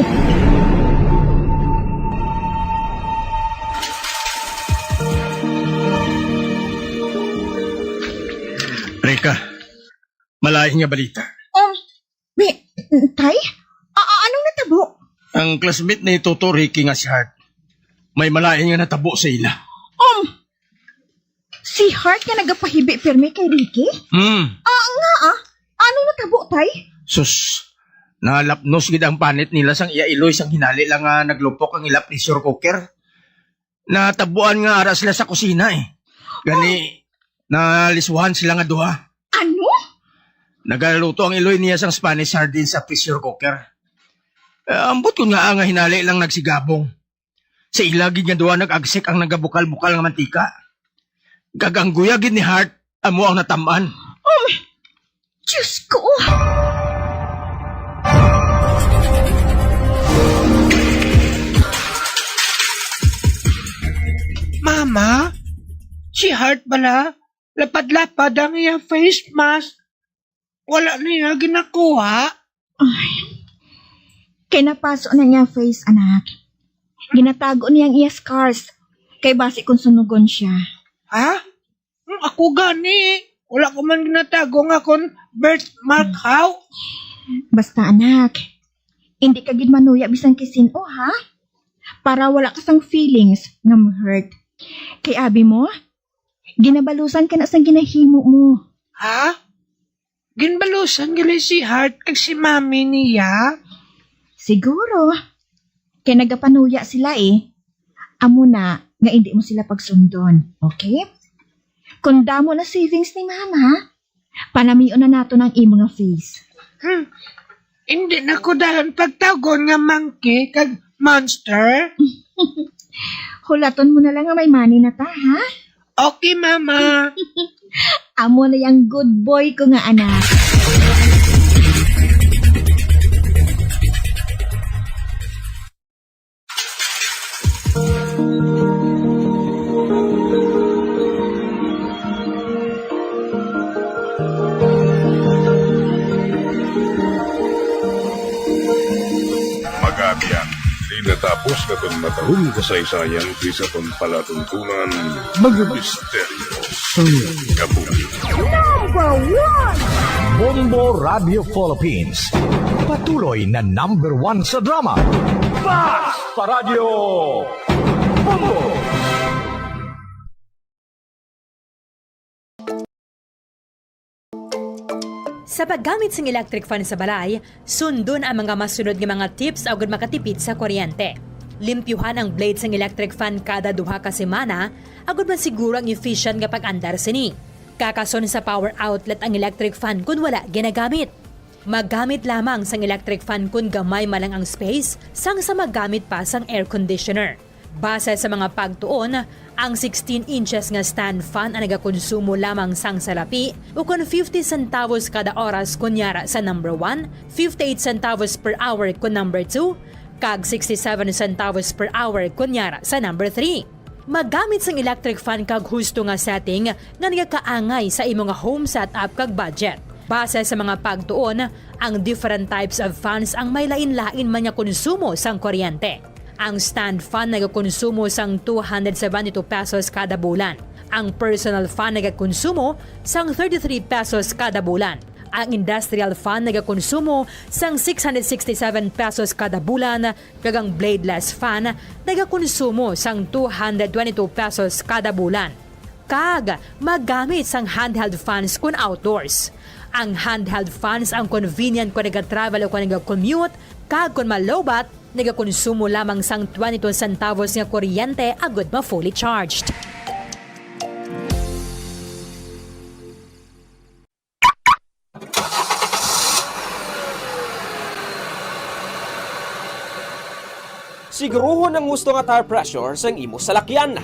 Rika, malain nga balita. Um, may, tay? A-, a-, anong natabo? Ang classmate ni Toto Ricky nga si Hart, may malain nga natabo sa ila. Um, si Hart nga nagapahibi pirmi kay Ricky? Hmm. Ah, nga, ah. Anong natabo, tay? Sus, nalapnos gid ang panit nila sang iya iloy sang hinali lang nga naglupok ang ila pressure cooker. Natabuan nga ara sila sa kusina, eh. Gani, naliswahan sila nga duha. Ano? Nagaluto ang iloy niya sang Spanish sardines sa pressure cooker. Eh, ambot ko nga nga hinali lang nagsigabong. Sa ila gid nga duha nag-agsik ang nagabukal-bukal nga mantika. Kag ang guya gid ni Hart, amo ang natam-an. Um, Diyos ko! Mama, si Hart bala, lapad-lapad ang iya face mask. Wala niya ginakuha. Ay, kay napaso na niya face, anak. Ginatago niya ang iya scars. Kay basi kung sunugon siya. Ha? Hmm, ako gani. Wala ko man ginatago nga kon birthmark, how? Basta, anak, hindi ka gid manuya bisan kay sin-o, ha? Para wala ka sang feelings nga ma-hurt. Kay abi mo, ginabalusan ka na sang ginahimo mo. Ha? Ginbalusan gali si Hart kag si Mami niya? Siguro. Kay nagapanuya sila, eh. Amo na nga indi mo sila pagsundon, okay? Kung damo na savings ni Mama, panamion na nato ang imo nga face. Hmm. Hindi na ko dayon pagtawgon nga monkey kag monster. Hulaton mo na lang nga may money na ta, ha? Okay, Mama. Amo na yang good boy ko nga anak. Magabian, di natapos nga pagmatahong kasaysayan di sa pagpalatuntunan, mga misteryo sang kabuhi. Number one! Bombo Radio Philippines. Patuloy na number one sa drama. Basta Radyo Bombo! Sa paggamit sang electric fan sa balay, sundon ang mga masunod nga mga tips agud makatipid sa kuryente. Limpyuhan ang blade sang electric fan kada duha ka semana agud masiguro ang efficient nga pag-andar sini. Kakason sa power outlet ang electric fan kon wala ginagamit. Maggamit lamang sang electric fan kon gamay man lang ang space sang sa maggamit pa sang air conditioner. Base sa mga pagtuon, ang sixteen inches nga stand fan ang nagakonsumo lamang sang salapi, ukon fifty centavos kada oras kon yara sa number one, fifty-eight centavos per hour kon number two, kag sixty-seven centavos per hour kon yara sa number three. Maggamit sang electric fan kag husto nga setting nga nagakaangay sa imo nga home setup kag budget. Base sa mga pagtuon, ang different types of fans ang may lain-lain man nga konsumo sang kuryente. Ang stand fan nagakonsumo sang two hundred seventy-two pesos kada bulan. Ang personal fan nagakonsumo sang thirty-three pesos kada bulan. Ang industrial fan nagakonsumo sang six hundred sixty-seven pesos kada bulan, kag ang bladeless fan nagakonsumo sang two hundred twenty-two pesos kada bulan. Kag magamit sang handheld fans kon outdoors. Ang handheld fans ang convenient kon nagatravel o kon nagakommute, kag kon malowbat, nagakonsumo lamang sang twenty-two centavos nga kuryente agud ma-fully charged. Siguruhon ang husto nga tire pressure sang imo salakyan.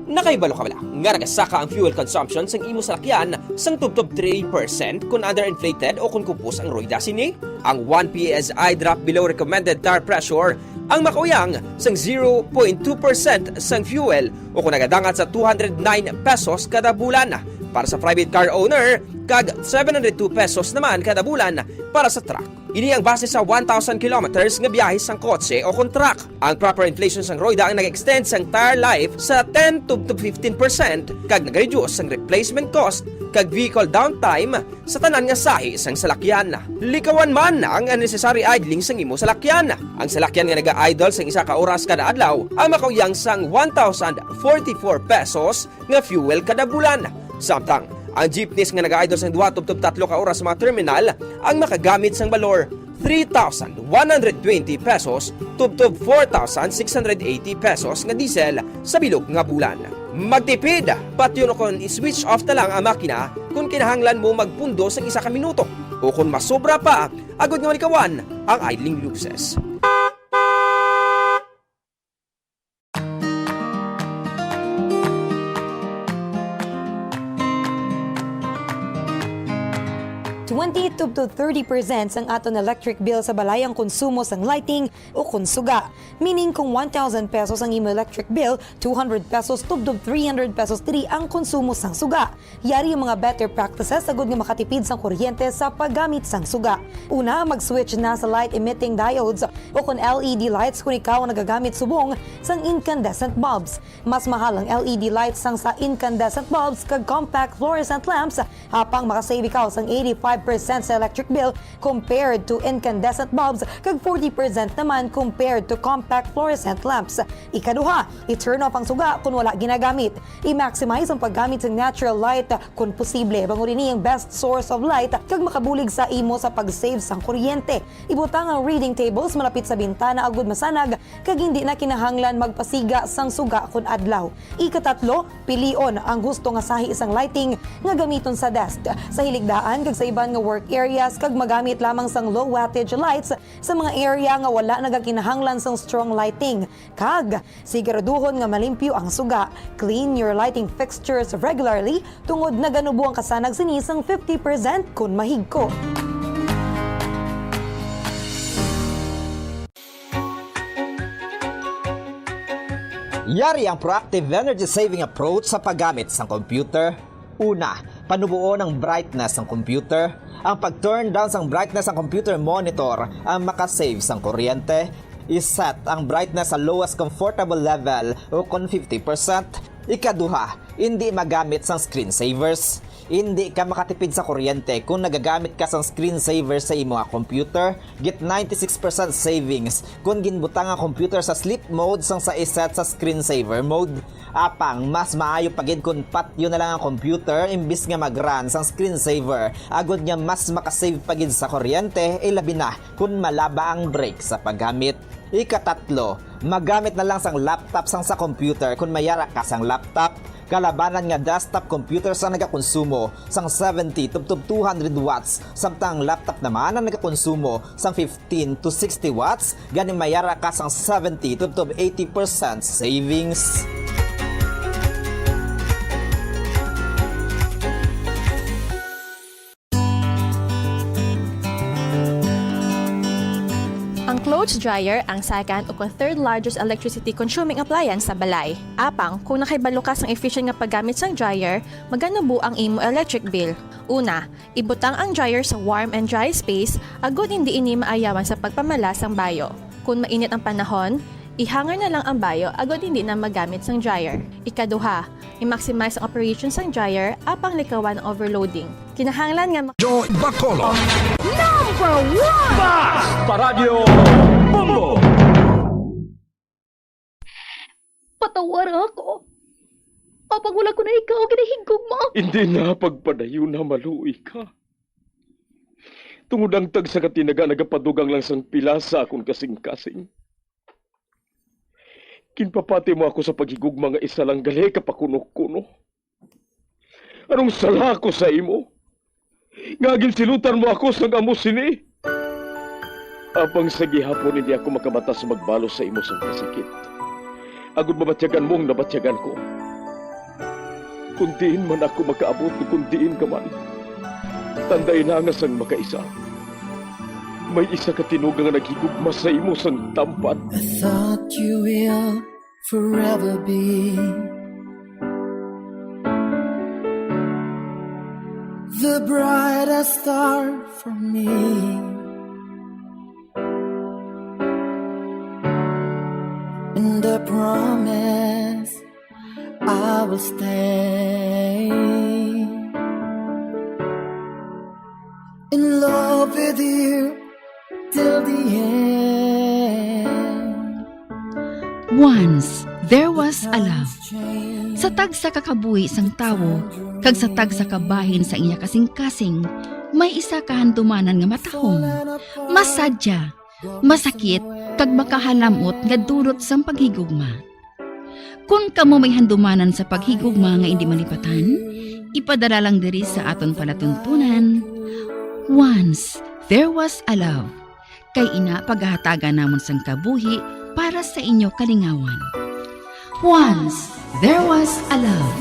Nakahibalo ka bala nga nagasaka ang fuel consumption sang imo salakyan sang tubtob three percent kon underinflated o kon kupos ang roda sini? Ang one P S I drop below recommended tire pressure ang makauyang sang zero point two percent sang fuel o kon nagadangat sa two hundred nine pesos kada bulan para sa private car owner kag seven hundred two pesos naman kada bulan para sa truck. Ini ang base sa one thousand kilometers nga biyahe sang kotse o kon truck. Ang proper inflation sang roda ang nag-extend sang tire life sa ten to fifteen percent kag nag-reduce sang replacement cost kag vehicle downtime sa tanan nga sahi sang salakyan. Likawan man ang unnecessary idling sang imo salakyan. Ang salakyan nga naga-idle sang isa ka oras kada adlaw ang makauyang sang one thousand forty-four pesos nga fuel kada bulan. Samtang ang jeepneys nga naga-idle sang duha tubtob tatlo ka oras sa mga terminal ang makagamit sang balor three thousand one hundred twenty pesos tubtob four thousand six hundred eighty pesos nga diesel sa bilog nga bulan. Magtipid, patyon o kon i-switch off na lang ang makina kon kinahanglan mo magpundo sang isa ka minuto, o kon masobra pa, agod nga malikawan ang idling luces. Twenty to thirty percent sang aton electric bill sa balay ang konsumo sang lighting o kon suga. Meaning, kung one thousand pesos ang imo electric bill, two hundred pesos tubtob three hundred pesos diri ang konsumo sang suga. Yari ang mga better practices agud nga makatipid sang kuryente sa paggamit sang suga. Una, mag-switch na sa light-emitting diodes o kon L E D lights kon ikaw ang nagagamit subong sang incandescent bulbs. Mas mahal ang L E D lights sang sa incandescent bulbs kag compact fluorescent lamps, apang makasave ikaw sang eighty-five percent sa electric bill compared to incandescent bulbs kag forty percent naman compared to compact fluorescent lamps. Ikaduha, i-turn off ang suga kung wala ginagamit. I-maximize ang paggamit sa natural light kung posible, bangod ini ang best source of light kag makabulig sa imo sa pag-save sang kuryente. Ibutang ang reading tables malapit sa bintana agud masanag kag hindi na kinahanglan magpasiga sang suga kon adlaw. Ikatatlo, pilion ang husto nga sahi sang lighting nga gamiton sa desk, sa hiligdaan kag sa iban nga work areas, kag magamit lamang sang low wattage lights sa mga area nga wala nagakinahanglan sang strong lighting. Kag siguraduhon nga malimpyo ang suga. Clean your lighting fixtures regularly tungod naganubo ang kasanag sini sang fifty percent kon mahigko. Yari ang proactive energy saving approach sa paggamit sang computer. Una, panuboon ang brightness sang computer. Ang pag-turn down sang brightness sang computer monitor ang makasave sang kuryente. I-set ang brightness sa lowest comfortable level o kon fifty percent. Ikaduha, indi magamit sang screensavers. Indi ka makatipid sa kuryente kon nagagamit ka sang screensaver sa imo nga computer. Get ninety-six percent savings kon ginbutang ang computer sa sleep mode sang sa iset sa screensaver mode. Apang mas maayo pa gid kon patyon na lang ang computer imbis nga mag-run sang screensaver, agod nga mas makasave pa gid sa kuryente, ilabi na kon malaba ang break sa paggamit. Ikatatlo, magamit na lang sang laptop sang sa computer kon may ara ka sang laptop. Kalabanan nga desktop computer sang nagakonsumo sang seventy tubtob two hundred watts, samtang ang laptop naman ang nagakonsumo sang fifteen to sixty watts, gani may ara ka sang seventy tubtob eighty percent savings. Ang clothes dryer ang second o kon third largest electricity consuming appliance sa balay. Apang, kung nakahibalo ka sang efficient nga paggamit sang dryer, maganubo ang imo electric bill. Una, ibutang ang dryer sa warm and dry space agod hindi ini maayawan sa pagpamala sang bayo. Kon mainit ang panahon, i-hanger na lang ang bayo agod hindi na magamit sang dryer. Ikaduha, i-maximize ang operation sang dryer apang likawan ang overloading. Kinahanglan nga ma- Joy Bacolod. Number one! Bas! Paradyo Bombo! Patawara ako. Apang wala ko na ikaw ginahigugma. Hindi na pagpadayon na maluoy ka. Tungod ang tagsa ka tinaga nagapadugang lang sang pila sa akon kasing-kasing. Ginpapati mo ako sa paghigugma nga isa lang gali ka pakuno-kuno. Anong sala ko sa imo? Nga ginsilutan mo ako sang amo sini? Apang sa gihapon hindi ako makamata sa magbalos sa imo sang kasakit. Agod mabatyagan mo ang nabatyagan ko. Kung diin man ako makaabot, kung diin ka man, tandai na nga sang makaisa. May isa ka tinuga nga naghigugma sa imo sang tampad. I thought you will forever be the brightest star for me. And I promise I will stay in love with you till the end. Once there was a love. Sa tagsa ka kabuhi sang tawo kag sa tagsa ka bahin sa iya kasing-kasing, may isa ka handumanan nga matahom, masadya, masakit, kag makahalam-ot nga dulot sang paghigugma. Kon kamo may handumanan sa paghigugma nga indi malipatan, ipadala lang diri sa aton palatuntunan. Once there was a love. Kay ina pagahatagan namon sang kabuhi para sa inyo kalingawan. Once there was a love.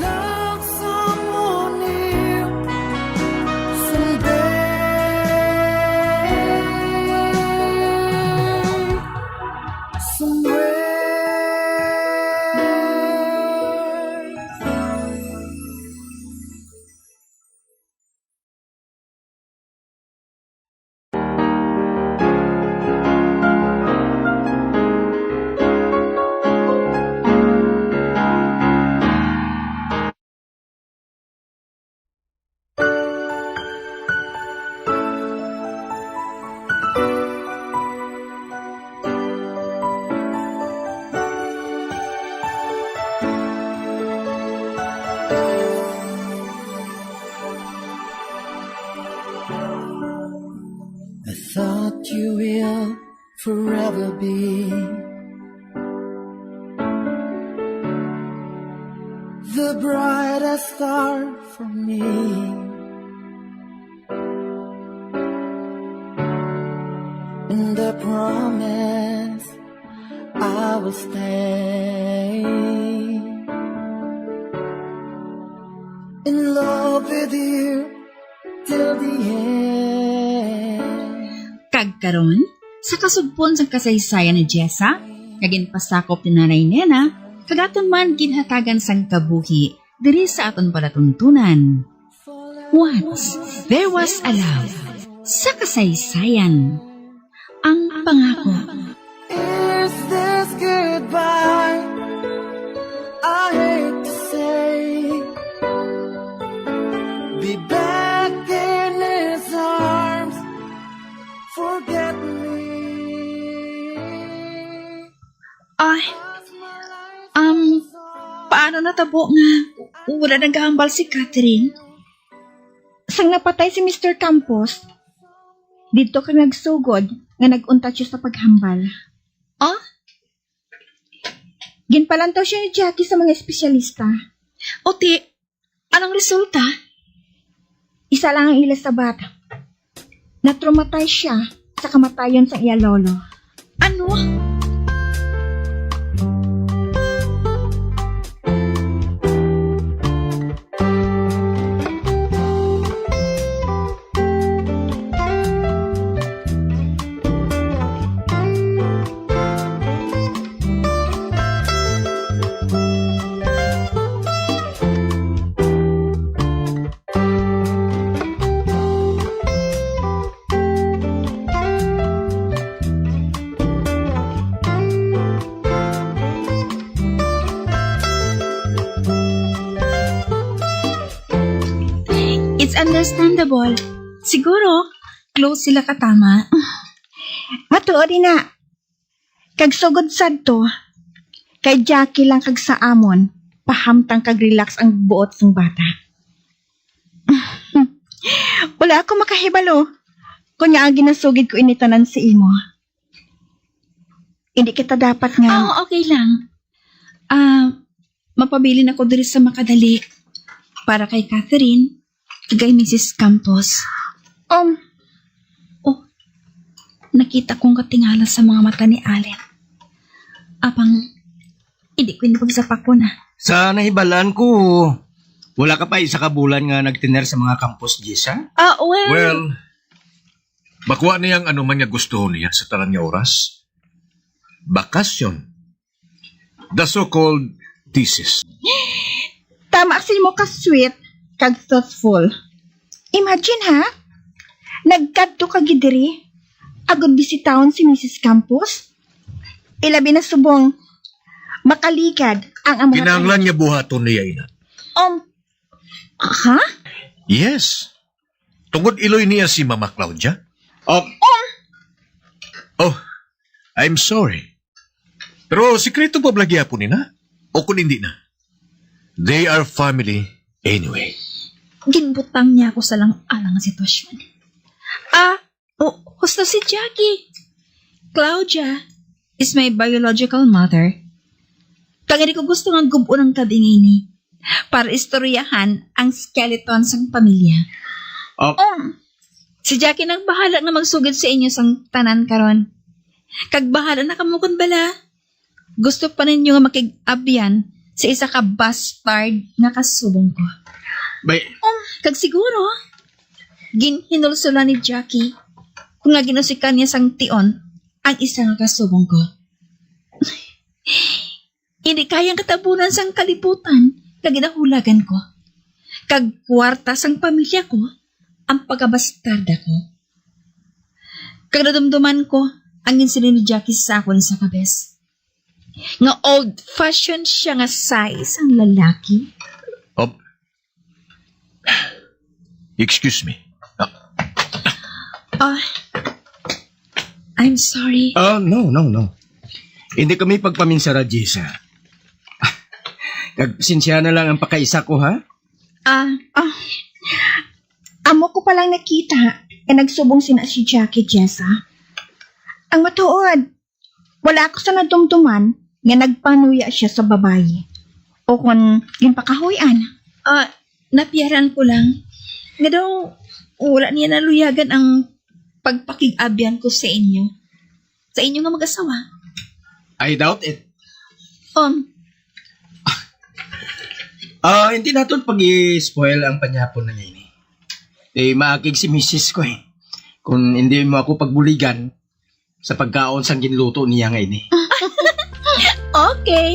You will forever be the brightest star for me. And I promise I will stay in love with you till the end. Kag karon, sa kasugpon sang kasaysayan ni Jessa, nga ginpasakop ni Nanay Nena, kag aton man ginhatagan sang kabuhi diri sa aton palatuntunan. Once, there was a love sa kasaysayan. Ang pangako. Is this goodbye? I hate to say, be back in his arms. Forget me. Ay, um, paano natabo nga wala nagahambal si Catherine? Sang napatay si Mister Campos, didto ka nagsugod nga nag-untat siya sa paghambal. Ah? Ginpalantaw siya ni Jackie sa mga espesyalista. O ti, anong resulta? Isa lang ang ila sabat. Na-traumatize siya sa kamatayon sang iya lolo. Ano? It's understandable. Siguro, close sila katama. Matuod ina. Kag sugod sadto, kay Jackie lang kag sa amon, pahamtang kag relax ang buot sang bata. Wala ako makahibalo kung ngaa ginasugid ko ini tanan sa imo. Hindi kita dapat nga Ah, okay lang. Ah, mapabilin ako diri sa makadali para kay Catherine kag kay Missus Campos. Um, Oh, nakita kong katingala sa mga mata ni Allen. Apang, hindi ko ini pagsapakon, ah. Sa nahibalaan ko, wala ka pa isa ka bulan nga nagtener sa mga campus, Jessa? Ah, well, Well, makuha niya ang anuman nga gusto niya sa tanan nga oras. Bakasyon. The so-called thesis. Tama sa imo ka sweet kag thoughtful. Imagine, ha? Nagkadto ka gid diri agud bisitahon si Missus Campos. Ilabi na subong makaligad ang amo nga Kinahanglan nga buhaton niya ina. Um, ha? Yes. Tungod iloy niya si Mama Claudia. Oh. Oh, I'm sorry. Pero sikreto pa bala gihapon ni na? O kung hindi na? They are family anyway. Ginbutang niya ako sa lang-alang nga sitwasyon. Ah, oh, husto si Jackie. Claudia is my biological mother. Kag hindi ko gusto nga gub-on ang gabi nga ini para istoryahan ang skeleton sang pamilya. Ah. Um, si Jackie nang bahala nga magsugid sa inyo sang tanan karon. Kag bahala na kamo kon bala gusto pa ninyo nga makig-abyan sa isa ka bastard nga kasubong ko. Bay, Um, kag siguro, ginhinulsolan ni Jackie kung nga ginusikan niya sang tion ang isa nga kasubong ko. Hindi kayang katabunan sang kalibutan nga ginahulagan ko. Kag kwarta sang pamilya ko ang pagkabastarda ko. Kag nadumduman ko ang ginsiling ni Jackie sa akon sa kabes. Nga old-fashioned siya nga size ang lalaki. Oh, excuse me. Ah, Ah, I'm sorry. Ah, no, no, no. Hindi kami pagpaminsara, Jessa. Kag pasensya na lang ang pakaisa ko, ha? Ah, Ah, amo ko palang nakita nga nagsubong sina si Jackie, Jessa. Ang matuod, wala ako sa nadumduman nga nagpanuya siya sa babayi o kon ginpakahuy-an. Ah, napiyaran ko lang. Nga daw, wala niya naluyagan ang pagpakig-abyan ko sa inyo. Sa inyo nga mag-asawa. I doubt it. Um, Ah, hindi naton pag-i-spoil ang panyapon na niya ini. Eh, maakig si misis ko eh. Kung hindi mo ako pagbuligan sa pagkaon sang ginluto niya nga ini. Okay.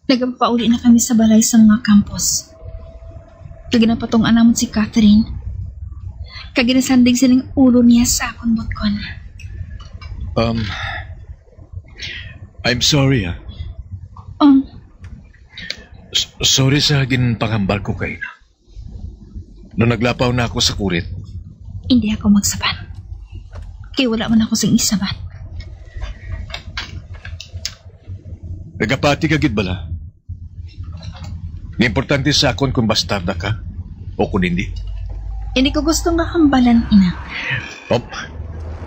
Nagapauli na kami sa balay sa mga campus. Kag ginapatungan namon si Catherine. Kag ginasanding sining ulo niya sa akon butkon. Um, I'm sorry, ah. Um, S- sorry sa ginpanghambal ko kay na. Nung naglapaw na ako sa kurit. Hindi ako magsabat. Kay wala man ako sing isabat. Nagapati ka gid bala? Nga importante sa akon kung bastarda ka o kung hindi. Hindi ko gusto nga hambalan, ina. Oh,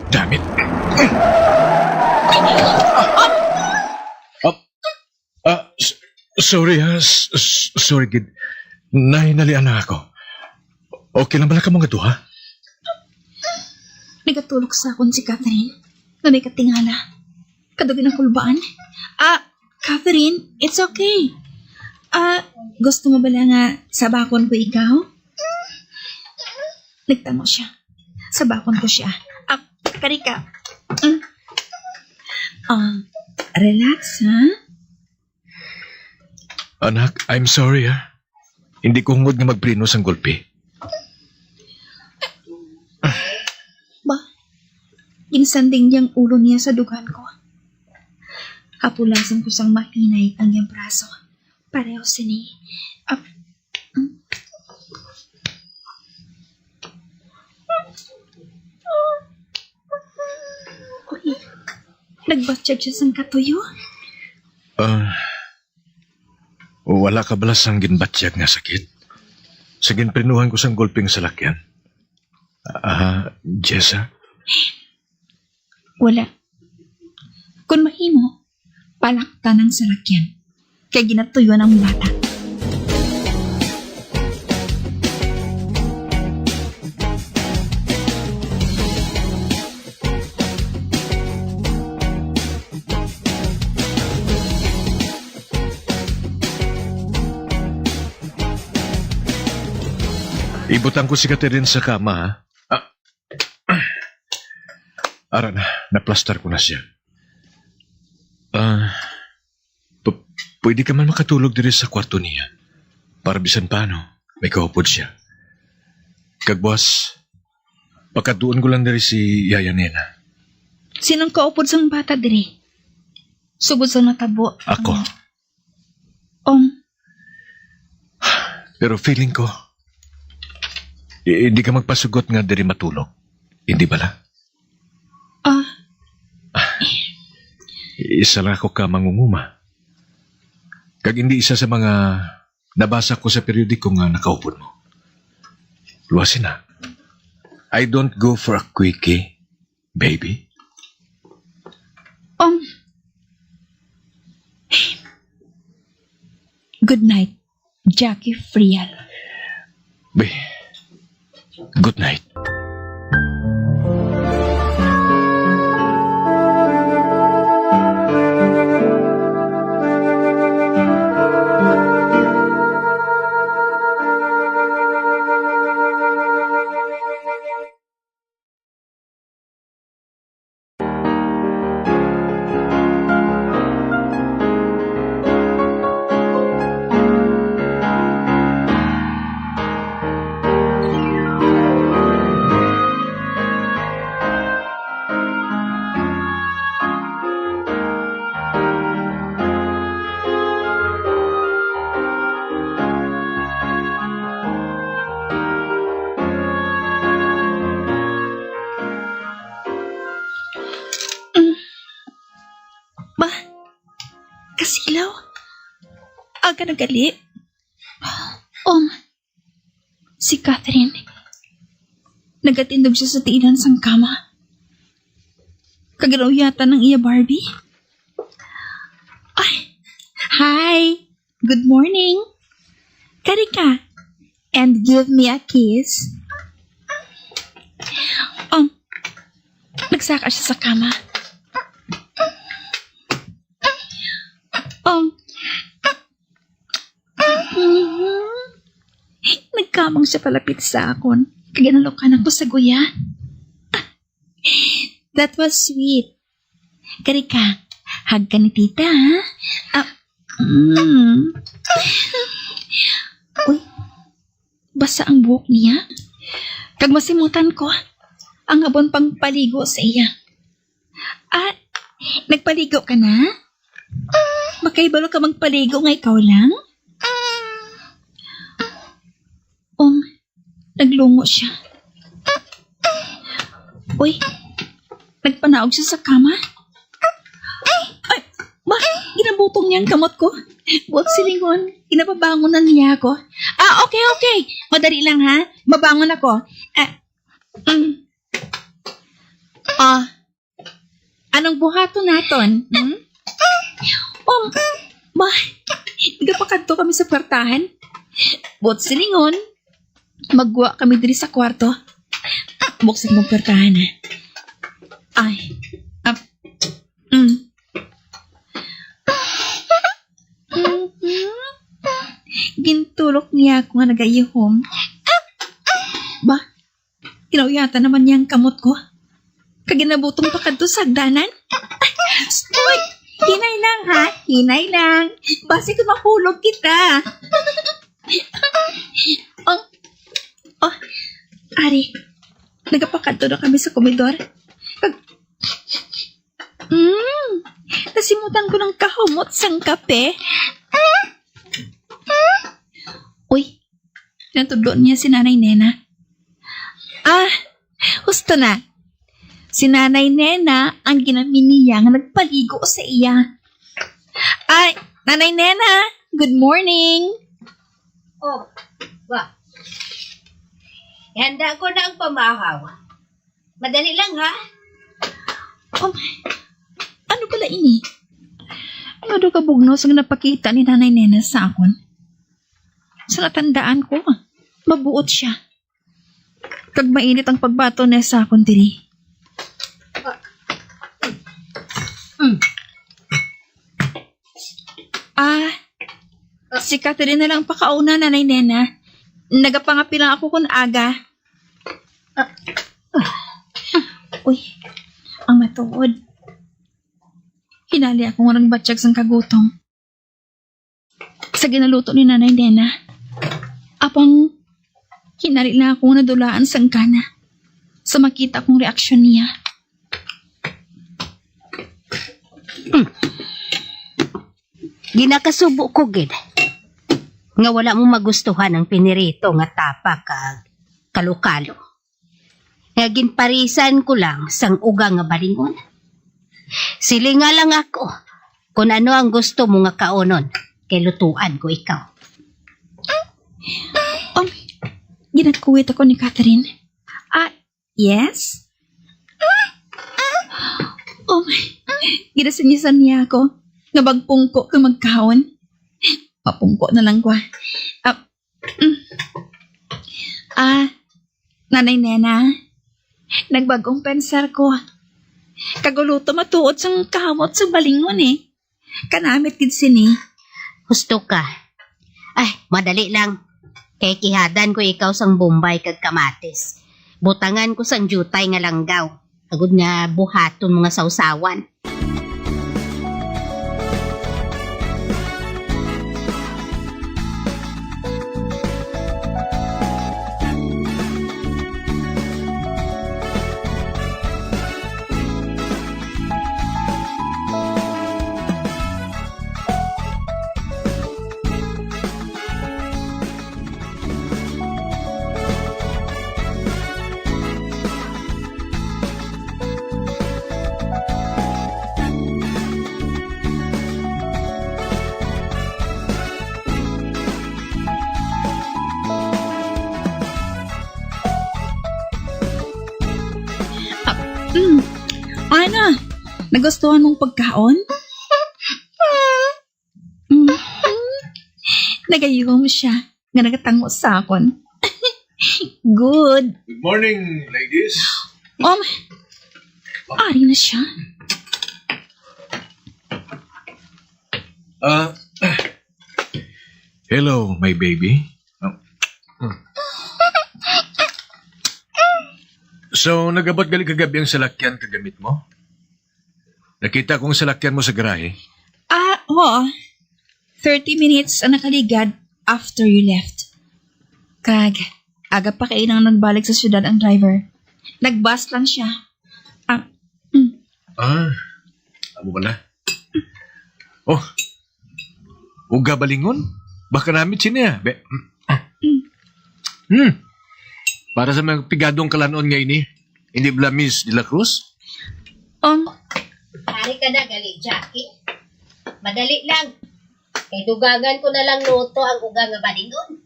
damn it. Oh, ah, s- sorry ha. S- s- sorry gid. Nahinalian na ako. Okay lang bala ka mga duha? Nagatulog sa akon si Catherine nga may katingala. Kadugin ang kulbaan. Ah, Catherine, it's okay. Ah, gusto mo bala nga sabakon ko ikaw? Nagtamo siya. Sabakon ko siya. Ah, kari ka. Mm. Ah, relax, ha? Anak, I'm sorry, ha. Hindi ko hungod nga magpreno sang gulpi. Ba, ginsanding niyang ulo niya sa dugan ko. Hapulasan ko sang mahinay ang iyang braso. Pareho sini. Ah, mm. Uy, nagbatyag siya sang katuyo? Ah, wala ka bala sang ginbatyag nga sakit? Sa ginprinuhan ko sang gulping salakyan? Ah, Jessa? Wala. Kung mahimo, palaktan ang salakyan. Kay ginatuyuan ang bata. Ibutang ko si Catherine sa kama, ha? Ah. Ara na, naplastar ko na siya. Ah, p- pwede ka man makatulog diri sa kwarto niya. Para bisan paano, may kaupod siya. Kag buwas, pakaduon ko lang diri si Yaya Nena. Sinong kaupod sang bata diri? Sugod sa natabo. Ako. Um. Pero feeling ko, i- hindi ka magpasugot nga diri matulog. Hindi bala? Ah. Isa lang ako ka mangunguma. Kag hindi isa sa mga nabasa ko sa periodiko nga nakaupod mo. Luwasin na. I don't go for a quickie, baby. Um. Good night, Jackie Friel. Be, good night. Ka nagali? Um, si Catherine, nagatindog siya sa tiilan sang kama. Kag ginauyatan ang iya Barbie. Ay, hi! Good morning! Kari ka, and give me a kiss. Um, nagsaka siya sa kama. Um, nagkamang siya palapit sa akon. Kag ginalukan ako sa guya. That was sweet. Kari ka, hug ka ni tita, ha? Ah, mm. Uy, basa ang buhok niya. Kag masimutan ko ang habon pang paligo sa iya. Ah, nagpaligo ka na? Makahibalo ka magpaligo nga ikaw lang? Um, naglungo siya. Uy, nagpanaog siya sa kama. Ay, ba, ginabutong niya ang kamot ko. Buot silingon, ginapabangon na niya ako. Ah, okay, okay. Madali lang, ha? Mabangon ako. Ah, mm. Ah, anong buhaton naton? Hmm? Oh, ba, nagapakadto kami sa kwartahan. Buot silingon, magwa kami diri sa kwarto. Buksan mo ang kwartahan, ha? Ay, ah, mm. Mhm. Gintulok niya ako nga nagayuhom. Ba, ginauyatan naman niya ang kamot ko. Kag ginabutong pa kadto sa hagdanan. Uy, hinay lang, ha? Hinay lang. Basi kung mahulog kita. Oh, oh, ari. Nagapakadto na kami sa komedor. Kag, mm, nasimutan ko ng kahumot sang kape. Uy, natudlo niya si Nanay Nena. Ah, husto na. Si Nanay Nena ang ginami niya nga nagpaligo sa iya. Ay, Nanay Nena, good morning. Oh, ba. Ihanda ko na ang pamahaw. Madali lang, ha? Um, ano pala ini? Ano daw kabugnaw sang napakita ni Nanay Nena sa akon? Sa natandaan ko, mabuot siya. Kag mainit ang pagbaton niya sa akon diri. Mm. Ah, si Catherine na lang pakauna, Nanay Nena. Nagapangapil lang ako kun aga. Ah, ah. Uy, ang matuod. Hinali ako nga nagbatyag sang kagutom sa ginaluto ni Nanay Nena. Apang hinali lang ako nga nadulaan sang gana sa makita kong reaksyon niya. Hmm. Ginakasubo ko gid nga wala mo magustuhan ang pinirito nga tapa kag kalokalo nga ginparisan ko lang sang uga nga balingon. Silinga lang ako kon ano ang gusto mo nga kaonon, kay lutuan ko ikaw. Um, ginagkuwit ako ni Catherine. Ah, yes? Um, ginasingisan niya ako nga magpungko kag magkaon. Mapungko na lang ko. Ah, mm. Ah, Nanay Nena, nagbag-ong pensar ko. Kag uluto matuod sang kahamot sa balingon eh. Kanamit gid sini. Husto ka. Ay, madali lang. Kay kihadan ko ikaw sang bombay kag kamatis. Butangan ko sang diutay nga langgaw. Agod nga buhaton mo nga sawsawan. Mm. Ana, nagustuhan mong pagkaon? Mm. Nagayuhom siya nga nagatango sa akon. Good. Good morning, ladies. Um, ari na siya. Ah, hello, my baby. So, nag-abot gali kagabi ang salakyan kagamit mo? Nakita ko ang salakyan mo sa garahe. Ah, oo. Thirty minutes ang nakaligad after you left. Kag, aga pa kay nang nagbalik sa syudad ang driver. Nag-bus lang siya. Ah, mm. Ah, amo pala. Oh, uga balingon? Baka namit sini, ah. Be- Mm. Hmm. Para sa mga pigadong kalanon nga ini, hindi bala Miss de la Cruz? Um, Ari ka na gali, Jackie. Madali lang. Kay dugangan ko na lang luto ang uga nga balingon.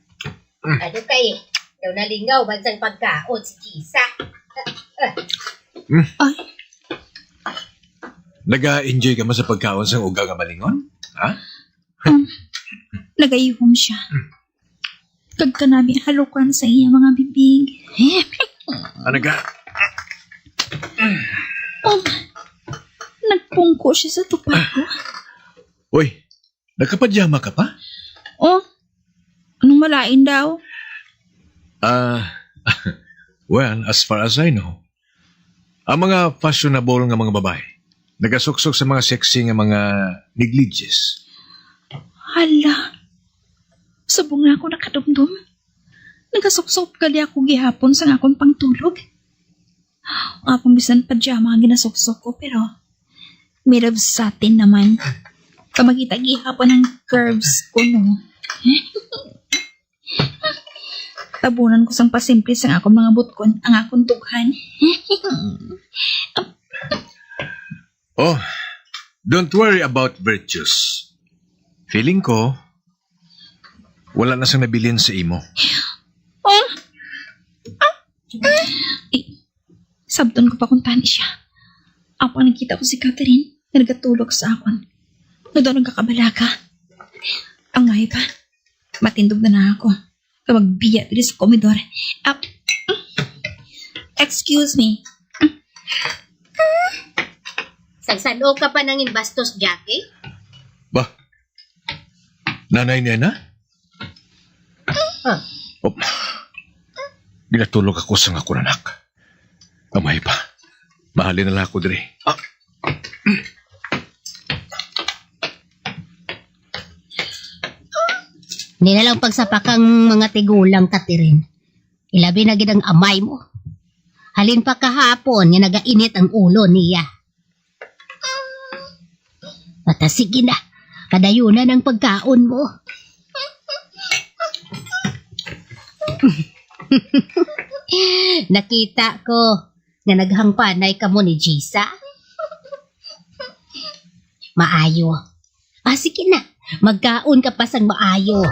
Mm. Ano kay, daw nalingaw man sang pagkaon si Kisa. Mm. Ay. Naga-enjoy ka man sa pagkaon sang uga nga balingon? Ha? Um, nagayuhom siya. Kag kanami halukan sa iya mga bibig. Ano ka? Um, nagpungko siya sa tupad ko. Uy, nakapadyama ka pa? Oh, anong malain daw? Ah, well, as far as I know, ang mga fashionable nga mga babae nagasuksok sa mga sexy nga mga negligees. Hala, subong na ako nakadumdom. Nagasuksok gali ako gihapon sa akon pangtulog. Ang akon bisan pajama ang ginasuksok ko, pero made of satin naman. Kamakita gihapon ang curves ko, no? Tabunan ko sang pasimple sang akon mga butkon ang akon dughan. Oh, don't worry about virtues. Feeling ko, wala na sang nabilin sa imo. Oh. Ah. Eh, sabton ko pa kung tani siya. Apan nakita ko si Catherine nga nagatulog sa akon. Nga daw nagkakabalaga. Ang ay pa, matindog na na ako. Kag magbiya diri sa komedor. Ah, excuse me. Sang san-o ka pa nangin bastos, Jackie? Ba? Nanay Nena? Ah. Oh. Ginatulog ako sa akon anak. Amay pa. Mahalin na lang ako diri. Ah. Di na lang pagsapakang mga tigulang, Catherine. Ilabi na gid ang amay mo. Halin pa kahapon nga nagainit ang ulo niya. Mata, sige na. Kadayunan ang pagkaon mo. Nakita ko nga naghangpanay kamo ni Jisa. Maayo. Ah, sige na. Magkaon ka pa sang maayo.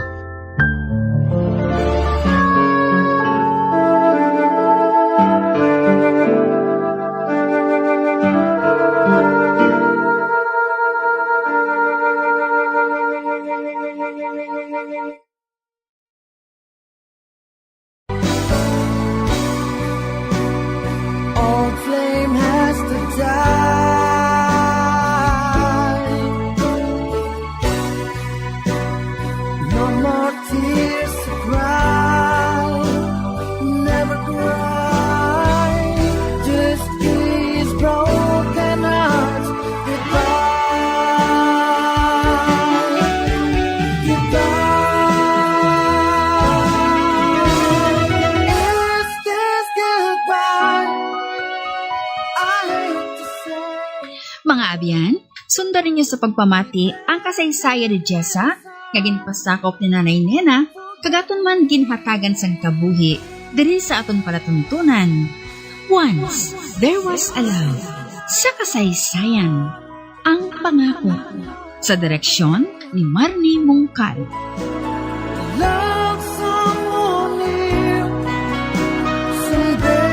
Old flame has to die. No more tears to cry. Never cry. Just kiss broken hearts. Mga abyan, sundan ninyo sa pagpamati ang kasaysayan ni Jessa nga ginpasakop ni Nanay Nena, kag aton man ginhatagan sang kabuhi diri sa aton palatuntunan. Once There Was a Love, sa kasaysayan. Ang Pangako, sa direksyon ni Marnie Mungkal. Love someone new someday.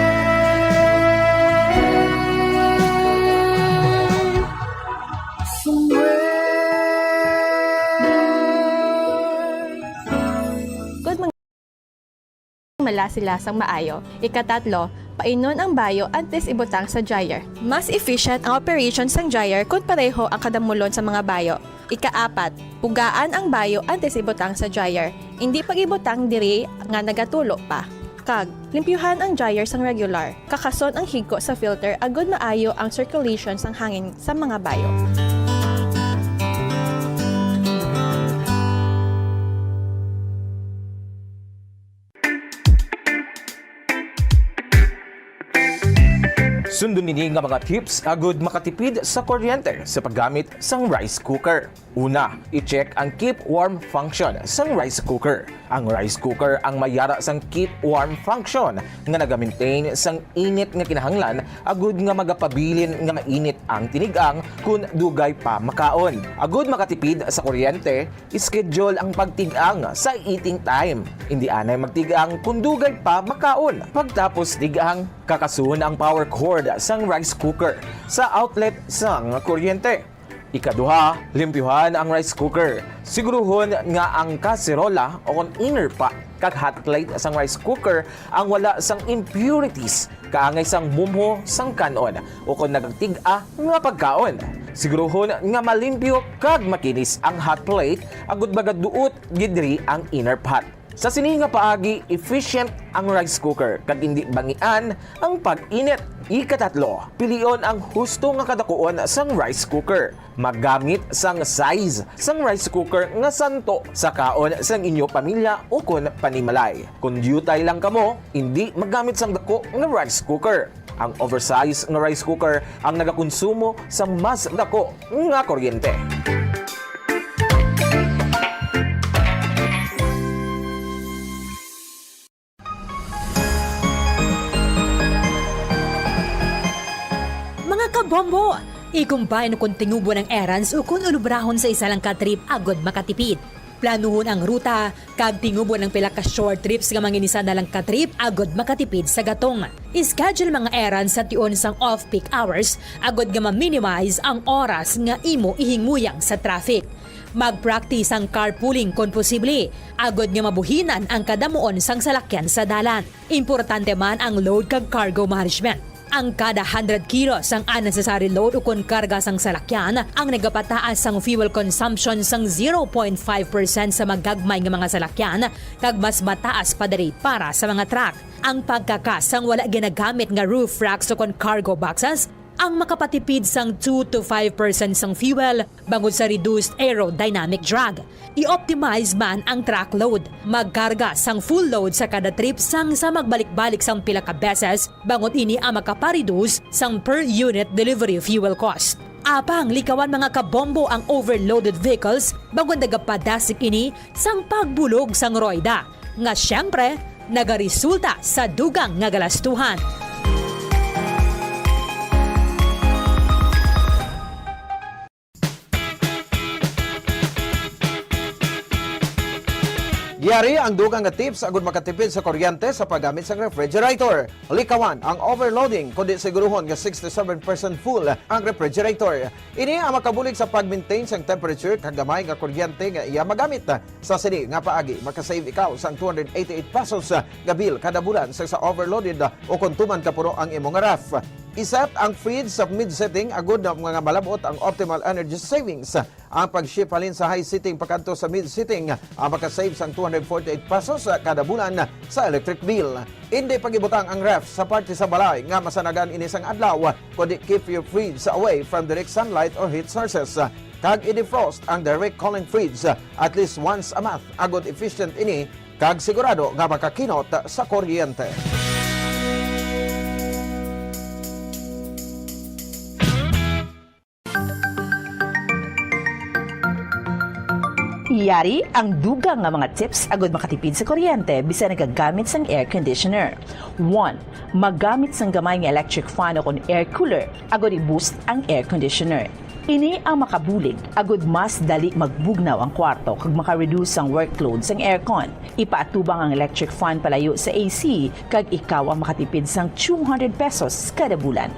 malasi-lasang maayo. Ikatatlo, painon ang bayo antes ibutang sa dryer. Mas efficient ang operation sang dryer kon pareho ang kadamulon sa mga bayo. Ikaapat, pugaan ang bayo antes ibutang sa dryer. Indi pag-ibutang diri nga nagatulo pa. Kag, limpyuhan ang dryer sang regular. Kakason ang higko sa filter agud maayo ang circulation sang hangin sa mga bayo. Sundon ini nga mga tips agud makatipid sa kuryente sa paggamit sang rice cooker. Una, i-check ang keep warm function sang rice cooker. Ang rice cooker ang may yara sang keep warm function nga naga-maintain sang init nga kinahanglan agud nga magapabilin nga mainit ang tinig-ang kon dugay pa makaon. Agud makatipid sa kuryente, schedule ang pagtig-ang sa eating time. Indi anay magtig-ang kon dugay pa makaon. Pagtapos tig-ang, kakasuhon ang power cord sang rice cooker sa outlet sang kuryente. Ikaduha, limpyuhan ang rice cooker. Siguruhon nga ang kaserola o kon inner pot kag hot plate sang rice cooker ang wala sang impurities kaangay sang mumho sang kan-on, o kon nagtig-a nga pagkaon. Siguruhon nga malimpyo kag makinis ang hot plate agud magaduot gid diri ang inner pot. Sa sini nga paagi, efficient ang rice cooker kag indi bangian ang pag-init. Ikatatlo, pilion ang husto nga kadakuon sang rice cooker. Maggamit sang size sang rice cooker nga santo sa kaon sang inyo pamilya ukon panimalay. Kon diutay lang kamo, indi maggamit sang dako nga rice cooker. Ang oversize nga rice cooker ang nagakonsumo sang mas dako nga kuryente. Mga kabombo, i-combine kon tingubon ang errands ukon ulubrahon sa isa lang ka trip agud makatipid. Planuhon ang ruta, kag tingubon ang pila ka short trips nga manginisa na lang ka trip agud makatipid sa gatong. I-schedule mga errands sa tion sang off-peak hours agud nga ma-minimize ang oras nga imo ihinguyang sa traffic. Mag-practice ang carpooling kon posible, agud nga mabuhinan ang kadamuon sang salakyan sa dalan. Importante man ang load kag cargo management. Ang kada hundred kilos sang unnecessary load ukon karga sang salakyan ang nagapataas sang fuel consumption sang zero point five percent sa magagmay nga mga salakyan, kag mas mataas pa diri para sa mga truck. Ang pagkakas sang wala ginagamit nga roof racks ukon cargo boxes ang makapatipid sang two to five percent sang fuel bangod sa reduced aerodynamic drag. I-optimize man ang truck load. Magkarga sang full load sa kada trip sang sa magbalik-balik sang pila ka beses, bangod ini ang makapareduce sang per unit delivery fuel cost. Apang likawan, mga kabombo, ang overloaded vehicles bangod nagapadasig ini sang pagbulog sang royda, nga siyempre nagaresulta sa dugang nga galastuhan. Yari ang dugang nga tips agud makatipid sa kuryente sa paggamit sang refrigerator. Likawan ang overloading, kundi siguruhon nga sixty-seven percent full ang refrigerator. Ini ang makabulig sa pag-maintain sang temperature kag gamay nga kuryente nga iya magamit. Sa sini nga paagi, makasave ikaw sang two hundred eighty-eight pesos nga bill kada bulan sa, sa overloaded o kon tuman ka puno ang imo nga ref. I-set ang fridge sa mid setting agud nga malab-ot ang optimal energy savings. Ang pag-shift halin sa high setting pakadto sa mid setting, ah, makasave sang two hundred forty-eight pesos, ah, kada bulan sa electric bill. Indi pag-ibutang ang ref sa parte sa balay nga masanagan ini sang adlaw, kundi keep your fridge away from direct sunlight or heat sources. Kag i-defrost ang direct cooling fridge at least once a month, agud efficient ini kag sigurado nga makakinot sa kuryente. Yari ang dugang nga mga tips agud makatipid sa kuryente bisan nagagamit sang air conditioner. One, magamit sang gamay nga electric fan o kon air cooler agud i-boost ang air conditioner. Ini ang makabulig agud mas dali magbugnaw ang kwarto kag maka-reduce sang workload sang aircon. Ipaatubang ang electric fan palayo sa A C kag ikaw ang makatipid sang two hundred pesos kada bulan.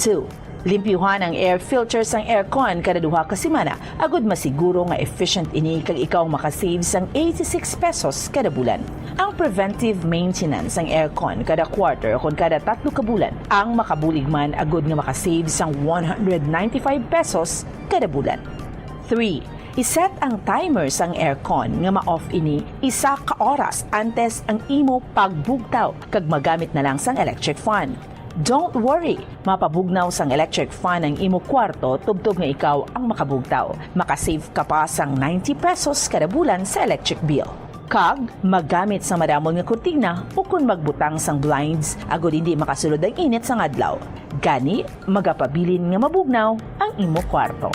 Two, Limpyuhan ang air filter sang aircon kada duha ka semana agud masiguro nga efficient ini kag ikaw makasave sang eighty-six pesos kada bulan. Ang preventive maintenance sang aircon kada quarter ukon kada tatlo ka bulan ang makabulig man agud nga makasave sang one hundred ninety-five pesos kada bulan. Three, iset ang timer sang aircon nga ma-off ini isa ka oras antes ang imo pagbugtaw kag magamit na lang sang electric fan. Don't worry, mapabugnaw sang electric fan ang imo kwarto tubtob nga ikaw ang makabugtaw. Makasave ka pa sang ninety pesos kada bulan sa electric bill. Kag magamit sa madamon nga kurtina ukon magbutang sang blinds agud hindi makasulod ang init sang adlaw. Gani, magapabilin nga mabugnaw ang imo kwarto.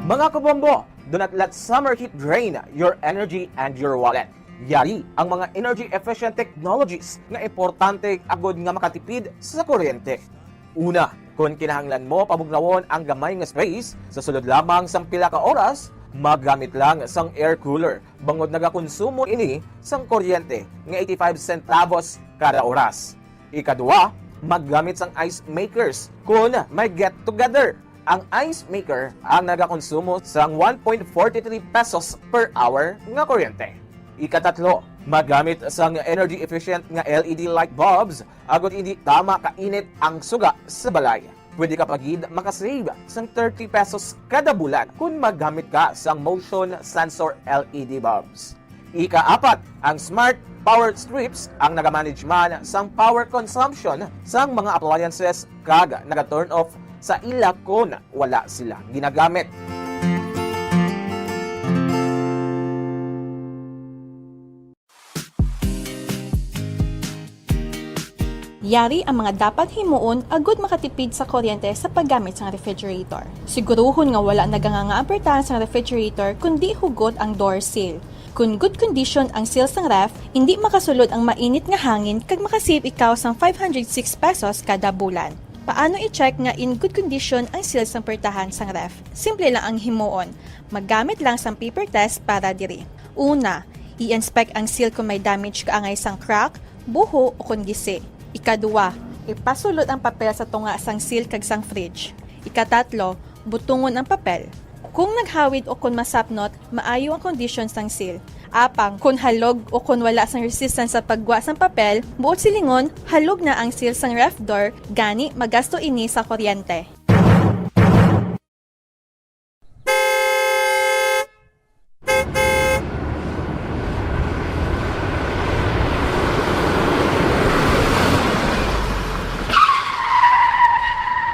Mga kabombo, do not let summer heat drain your energy and your wallet. Yari ang mga energy-efficient technologies nga importante agud nga makatipid sa kuryente. Una, kon kinahanglan mo pabugnawon ang gamay nga space sa sulod lamang sang pila ka oras, maggamit lang sang air cooler, bangod nagakonsumo ini sang kuryente nga eighty-five centavos kada oras. Ikadua, maggamit sang ice makers kon may get-together. Ang ice maker ang nagakonsumo sang one point four three pesos per hour nga kuryente. Ikatatlo, maggamit sang energy-efficient nga L E D light bulbs agud hindi tama ka init ang suga sa balay. Pwede ka pa gid makasave sang thirty pesos kada bulan kon maggamit ka sang motion sensor L E D bulbs. Ikaapat, ang smart power strips ang nagamanage man sang power consumption sang mga appliances kag naga-turn off sa ila kon wala sila ginagamit. Yari ang mga dapat himuon agud makatipid sa kuryente sa paggamit sang refrigerator. Siguruhon nga wala naganganga ang pertahan sang refrigerator kundi hugot ang door seal. Kon good condition ang seal sang ref, indi makasulod ang mainit nga hangin kag makasave ikaw sang five hundred six pesos kada bulan. Paano i-check nga in good condition ang seal sang pertahan sang ref? Simple lang ang himuon. Maggamit lang sang paper test para diri. Una, i-inspect ang seal kon may damage kaangay sang crack, buho, o kon gisi. Ikadua, ipasulod ang papel sa tunga sang seal kag sang fridge. Ikatatlo, butungon ang papel. Kung naghawid o kon masapnot, maayo ang kondisyon sang seal. Apang, kon halog o kon wala sang resistance sa paggwa sang papel, buot silingon, halog na ang seal sang ref door, gani magasto ini sa kuryente.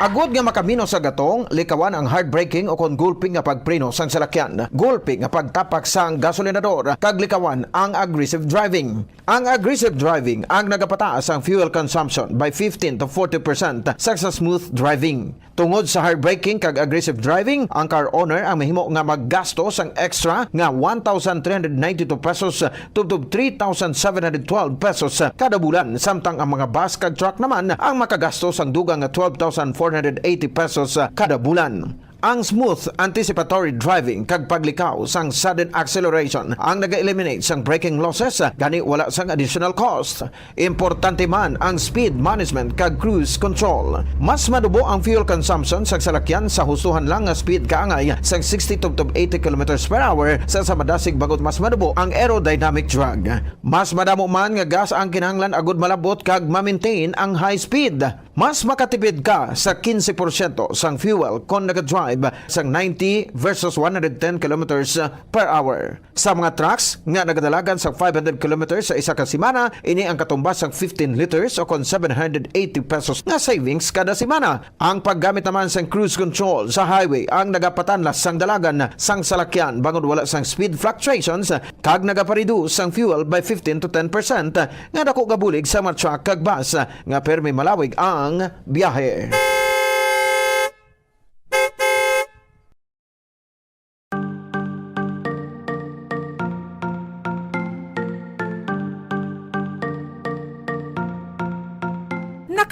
Agud nga makaminos sa gatong, likawan ang hard braking o kon gulpi nga pagpreno sang salakyan, gulpi nga pagtapak sang gasolinador, kag likawan ang aggressive driving. Ang aggressive driving ang nagapataas ang fuel consumption by fifteen to forty percent sa, sa smooth driving. Tungod sa hard braking kag aggressive driving, ang car owner ang mahimo nga maggasto sang extra nga one thousand three hundred ninety-two pesos tubtob three thousand seven hundred twelve pesos kada bulan, samtang ang mga bus kag truck naman ang makagasto sang dugang nga twelve thousand four hundred eighty pesos kada bulan. Ang smooth anticipatory driving kag paglikaw sang sudden acceleration ang naga-eliminate sang braking losses, gani wala sang additional cost. Importante man ang speed management kag cruise control. Mas madubo ang fuel consumption sang salakyan sa hustohan lang nga speed kaangay sang sixty tubtob eighty kilometers per hour sa, sa madasig, bangod mas madubo ang aerodynamic drag. Mas madamo man nga gas ang kinahanglan agud malab-ot kag ma-maintain ang high speed. Mas makatipid ka sa quince porsyento sang fuel kon nagadrive sang ninety versus one hundred ten kilometers per hour. Sa mga trucks nga nagadalagan sa five hundred kilometers sa isa ka semana, ini ang katumbas sang fifteen liters o kon seven hundred eighty pesos nga savings kada semana. Ang paggamit naman sang cruise control sa highway ang nagapatanlas sang dalagan sang salakyan bangod wala sang speed fluctuations kag nagapareduce sang fuel by fifteen to ten percent, nga dako gabulig sa mga truck kag bus nga permi malawig ang biyahe.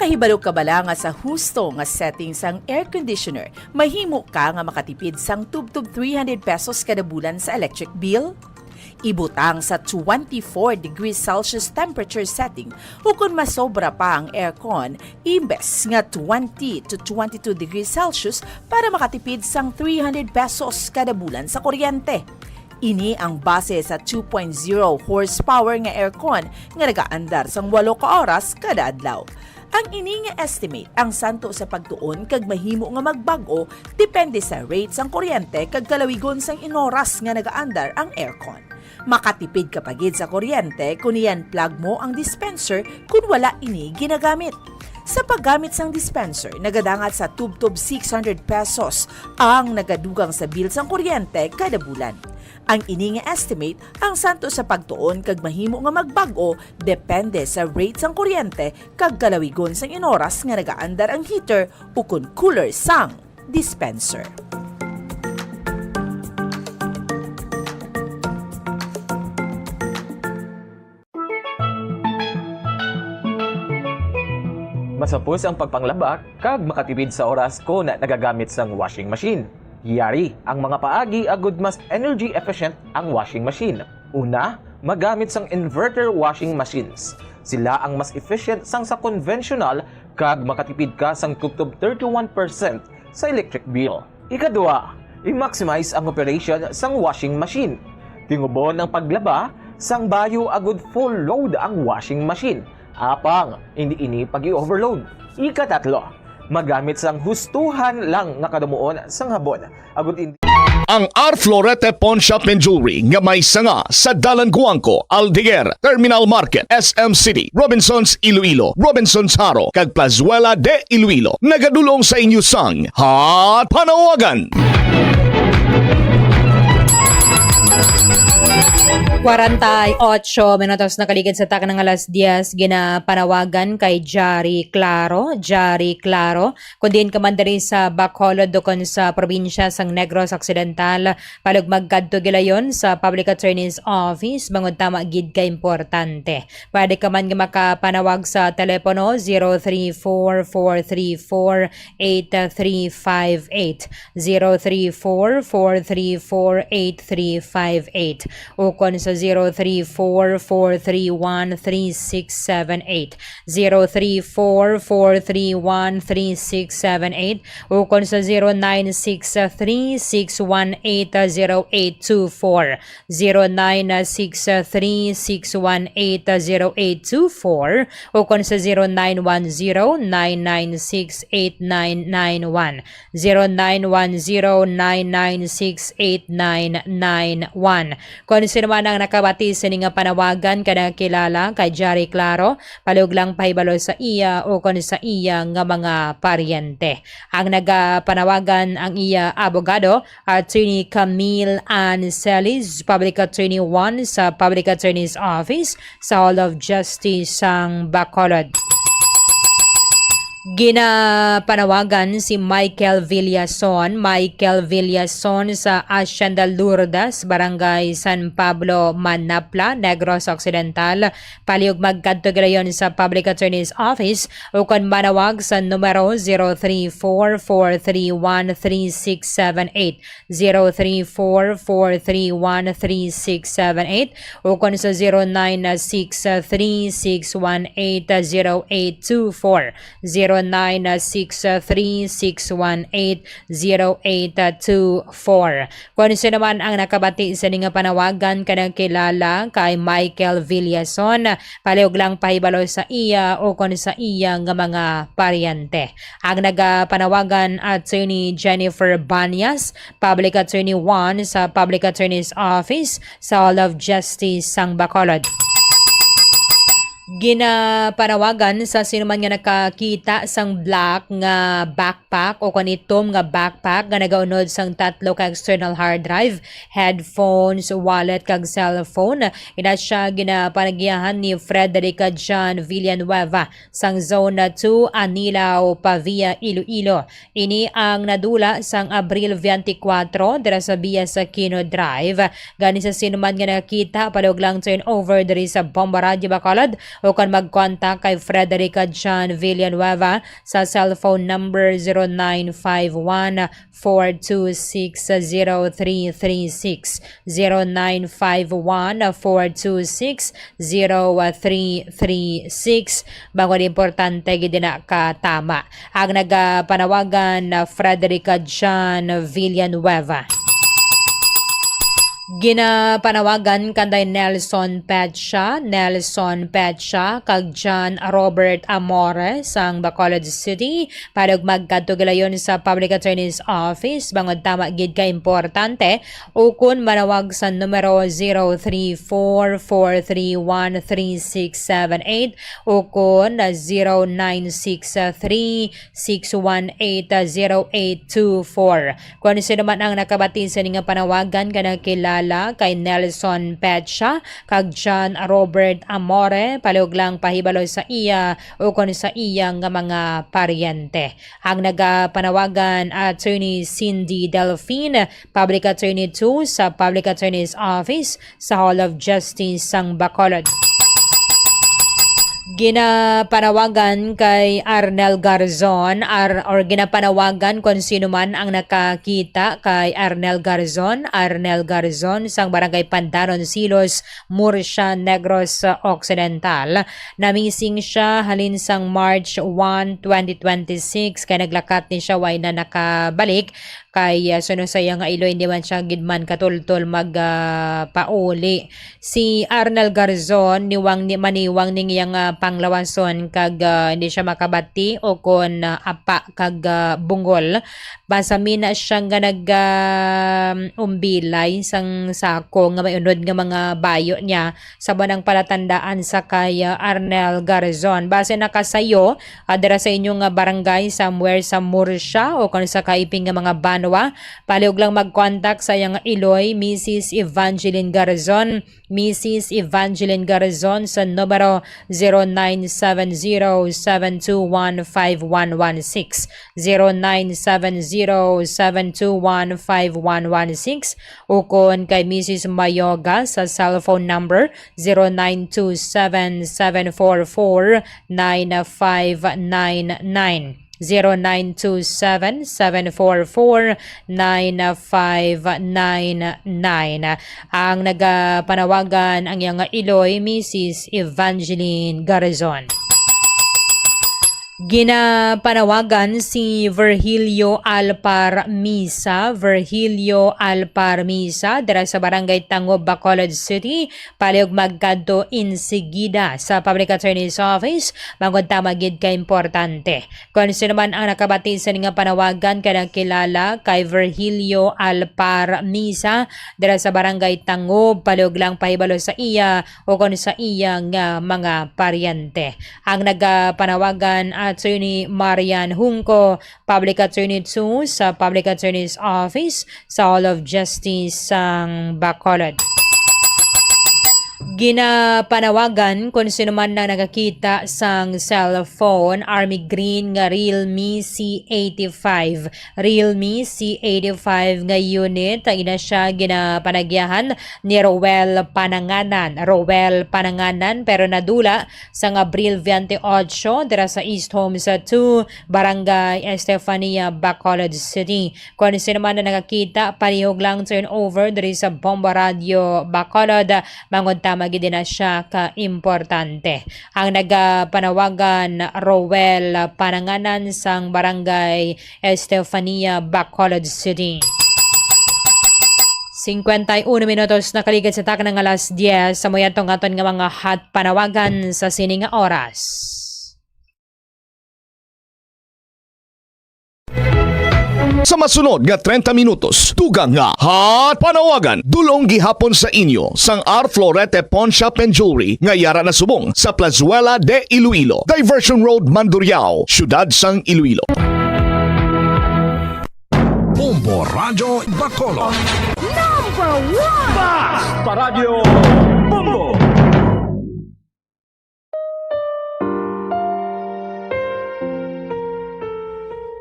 Nahibalo ka bala nga sa husto nga setting sang air conditioner, mahimo ka nga makatipid sang tubtob three hundred pesos kada bulan sa electric bill? Ibutang sa twenty-four degrees Celsius temperature setting, ukon masobra pa ang aircon, imbes nga twenty to twenty-two degrees Celsius para makatipid sang three hundred pesos kada bulan sa kuryente. Ini ang base sa two point zero horsepower nga aircon nga nagaandar sang walo ka oras kada adlaw. Ang ini nga estimate ang santo sa pagtuon kag mahimo nga magbag-o depende sa rate sang kuryente kag kalawigon sang inoras nga nagaandar ang aircon. Makatipid ka pa gid sa kuryente kon i-unplug mo ang dispenser kon wala ini ginagamit. Sa paggamit sang dispenser, nagadangat sa tubtob six hundred pesos ang nagadugang sa bill sang kuryente kada bulan. Ang ini nga estimate ang santo sa pagtuon kag mahimo nga magbag-o depende sa rate sang kuryente kag kalawigon sang inoras nga nagaandar ang heater ukon cooler sang dispenser. Masapos ang pagpanglaba kag makatipid sa oras kon nagagamit sang washing machine. Yari ang mga paagi agud mas energy efficient ang washing machine. Una, magamit sang inverter washing machines. Sila ang mas efficient sang sa conventional kag makatipid ka sang tubtob thirty-one percent sa electric bill. Ikadua, i-maximize ang operation sang washing machine. Tingubon ang paglaba sang bayo agud full load ang washing machine. Apang, hindi ini pag-i-overload. Ikatatlo, magamit sang hustuhan lang nga kadumuon sang habon, agud hindi Ang R Florete Pawn Shop and Jewelry nga may sanga sa Dalan Guangco, Aldeguer, Terminal Market, S M City, Robinsons Iloilo, Robinsons Jaro, kag Plazuela de Iloilo nagadul-ong sa inyo sang Hot Panawagan. Kwarenta y ocho minutos nakaligid sa takna nga alas diyes, ginapanawagan kay Jari Claro, Jari Claro, kon diin ka man diri sa Bacolod ukon sa probinsya sang Negros Occidental, palugmag kadto gilayon sa Public Attorney's Office, bangod tama gid ka importante. Pwede ka man nga makapanawag sa telepono zero three four four three four eight three five eight, zero three four four three four eight three five eight, ukon sa zero three four four three one three six seven eight, zero three four four three one three six seven eight, ukon sa zero nine six three six one eight zero eight two four, zero nine six three six one eight zero eight two four, ukon sa zero nine one zero nine nine six eight nine nine one, zero nine one zero nine nine six eight nine nine one. Kon sino man ang nakabati sini nga panawagan kag nagakilala kay Jari Claro, palihog lang pahibalo sa iya ukon sa iya nga mga paryente. Ang nagapanawagan ang iya abogado, Attorney Camille Ann Celis, Public Attorney one sa Public Attorney's Office sa Hall of Justice sang Bacolod. Ginapanawagan si Michael Villason, Michael Villason sa Hacienda Lourdes, Barangay San Pablo, Manapla, Negros Occidental. Palihog magkadto gilayon sa Public Attorney's Office ukon manawag sa numero zero three four four three one three six seven eight, zero three four four three one three six seven eight, ukon sa zero nine six three six one eight zero eight two four, zero nine six three six one eight zero eight two four. Kon sino man ang nakabati sini nga panawagan kag nagakilala kay Michael Villason, palihog lang pahibalo sa iya ukon sa iya nga mga paryente. Ang nagapanawagan, Attorney Jennifer Banyas, Public Attorney one sa Public Attorney's Office sa Hall of Justice sang Bacolod. Ginapanawagan sa sino man nga nakakita sang black nga backpack ukon itom nga backpack nga nagaunod sang tatlo ka external hard drive, headphones, wallet, kag cellphone. Ina siya ginapanagiahan ni Frederica John Villanueva sang Zone two, Anilao, Pavia, Iloilo. Ini ang nadula sang Abril twenty-four dira sa Via Aquino Drive. Gani sa sino man nga nakakita, palihog lang turn over diri sa Bomba Radyo Bacolod Ukon mag-contact kay Frederica John Villanueva sa cellphone number zero nine five one, four two six, zero three three six, zero nine five one, four two six, zero three three six. Bangod importante gid na ka tama. Ang nagapanawagan, uh, Frederica John Villanueva. Ginapanawagan kanday Nelson Pecha, Nelson Pecha, kag John Robert Amore sang Bacolod City, para og magkadto gilayon sa Public Attorney's Office, bangod tama gid ka importante, ukon manawag sa numero zero three four, four three one, three six seven eight, ukon zero nine six three, six one eight, zero eight two four. Kon sino man ang nakabati sa ning panawagan nga nakilala kay Nelson Pecha kag John Robert Amore, palihog lang pahibalo sa iya ukon sa iya nga mga paryente. Ang nagapanawagan, Attorney Cindy Delfin, Public Attorney two sa Public Attorney's Office, sa Hall of Justice sang Bacolod. Ginapanawagan kay Arnel Garzon, ar-, or ginapanawagan kon sino man ang nakakita kay Arnel Garzon, Arnel Garzon sang Barangay Pandanon, Silos, Murcia, Negros Occidental. Namising siya halin sang March one, twenty twenty-six, kay naglakat ni siya, way na nakabalik. Kay, ah, suno sa iya nga iloy, hindi man siya gid man katultol mag, ah, pauli. Si Arnel Garzon, niwang ni, maniwang ning iyang, ah, panglawason kag, ah, hindi siya makabati o kon, ah, apa kag, ah, bungol. Basa mina siya nga nag, ah, umbilay sang sako nga may unod nga mga bayo niya. Sa banang palatandaan sa kay, ah, Arnel Garzon. Base nakasayo, ah, dira sa inyo nga barangay, somewhere sa Murcia o kon sa kaiping nga mga banwa, palihog lang mag-contact sa iyang iloy, Missus Evangeline Garzon, Missus Evangeline Garzon, sa numero zero nine seven zero, seven two one, five one one six, zero nine seven zero, seven two one, five one one six, ukon kay Missus Mayoga sa cellphone number zero nine two seven, seven four four, nine five nine nine, zero nine two seven, seven four four, nine five nine nine. Ang nagapanawagan ang iyang iloy, Missus Evangeline Garazon. Ginapanawagan si Virgilio Alpar Misa, Virgilio Alpar Misa, dira sa Barangay Tangob, Bacolod City, palihog magkadto insigida sa Public Attorney's Office, bangod tama gid ka importante. Kon sino man ang nakabati sa ning panawagan, kanang kilala kay Virgilio Alpar Misa, dira sa Barangay Tangob, palihog lang pahibalo sa iya o kon sa iya nga mga paryente. Ang nagapanawagan, Attorney Marian Junco, Public Attorney two sa Public Attorney's Office sa Hall of Justice sang Bacolod. Ginapanawagan kon sino man na nakakita sang cellphone, Army Green nga Realme C eighty-five. Realme C eighty-five nga unit, ang ina siya ginapanagyahan ni Roel Pananganan. Roel Pananganan, pero nadula sang Abril twenty-eight dira sa East Homes two, Barangay Estefania, Bacolod City. Kon sino man na nakakita, palihog lang turn over diri sa Bombo Radio Bacolod, bangod tama gid na siya ka importante. Ang nagapanawagan, Roel Pananganan sang Barangay Estefania, Bacolod City. Cincuenta y uno minutos nakaligid sa takna nga alas diez, sa muya tong aton nga mga hot panawagan sa sining oras. Sa masunod nga treinta minutos, dugang nga hot panawagan, dulong gihapon sa inyo sang R Florete Pawn Shop and Jewelry nga yara na subong sa Plazuela de Iloilo, Diversion Road, Mandurriao, Siyudad sang Iloilo. Bombo Radyo Bacolod. Number one! Basta Radyo Bombo!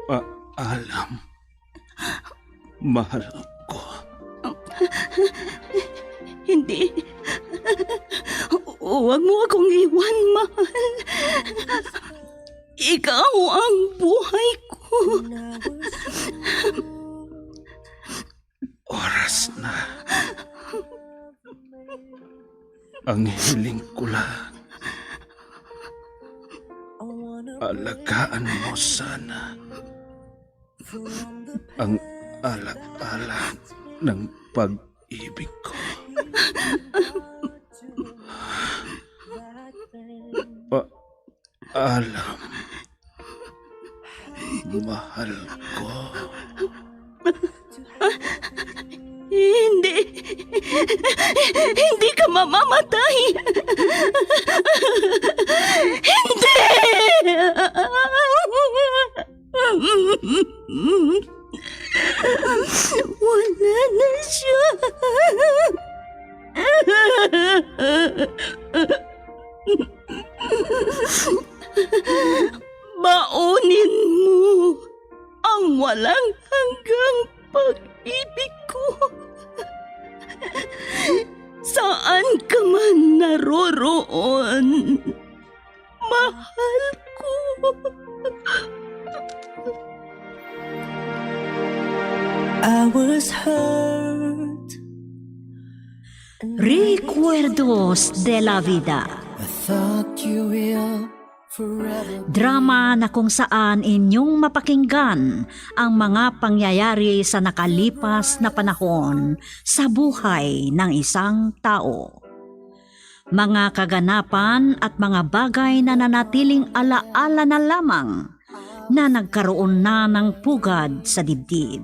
Ah, alam. Mahal ko. Hindi. Wag mo akong iwan, mahal. Ikaw ang buhay ko. Oras na. Ang hiling ko lang, alagaan mo sana ang ala-ala ng pag-ibig ko. Paalam, mahal ko. Hindi. Hindi ka mamamatay. Hindi! Wala na siya. Baunin mo ang walang hanggang pag-ibig ko. Saan ka man naroroon, mahal ko. I was hurt. Recuerdos de la Vida. I thought you will forever. Drama na kung saan inyong mapakinggan ang mga pangyayari sa nakalipas na panahon sa buhay ng isang tao. Mga kaganapan at mga bagay na nanatiling alaala na lamang na nagkaroon na ng pugad sa dibdib.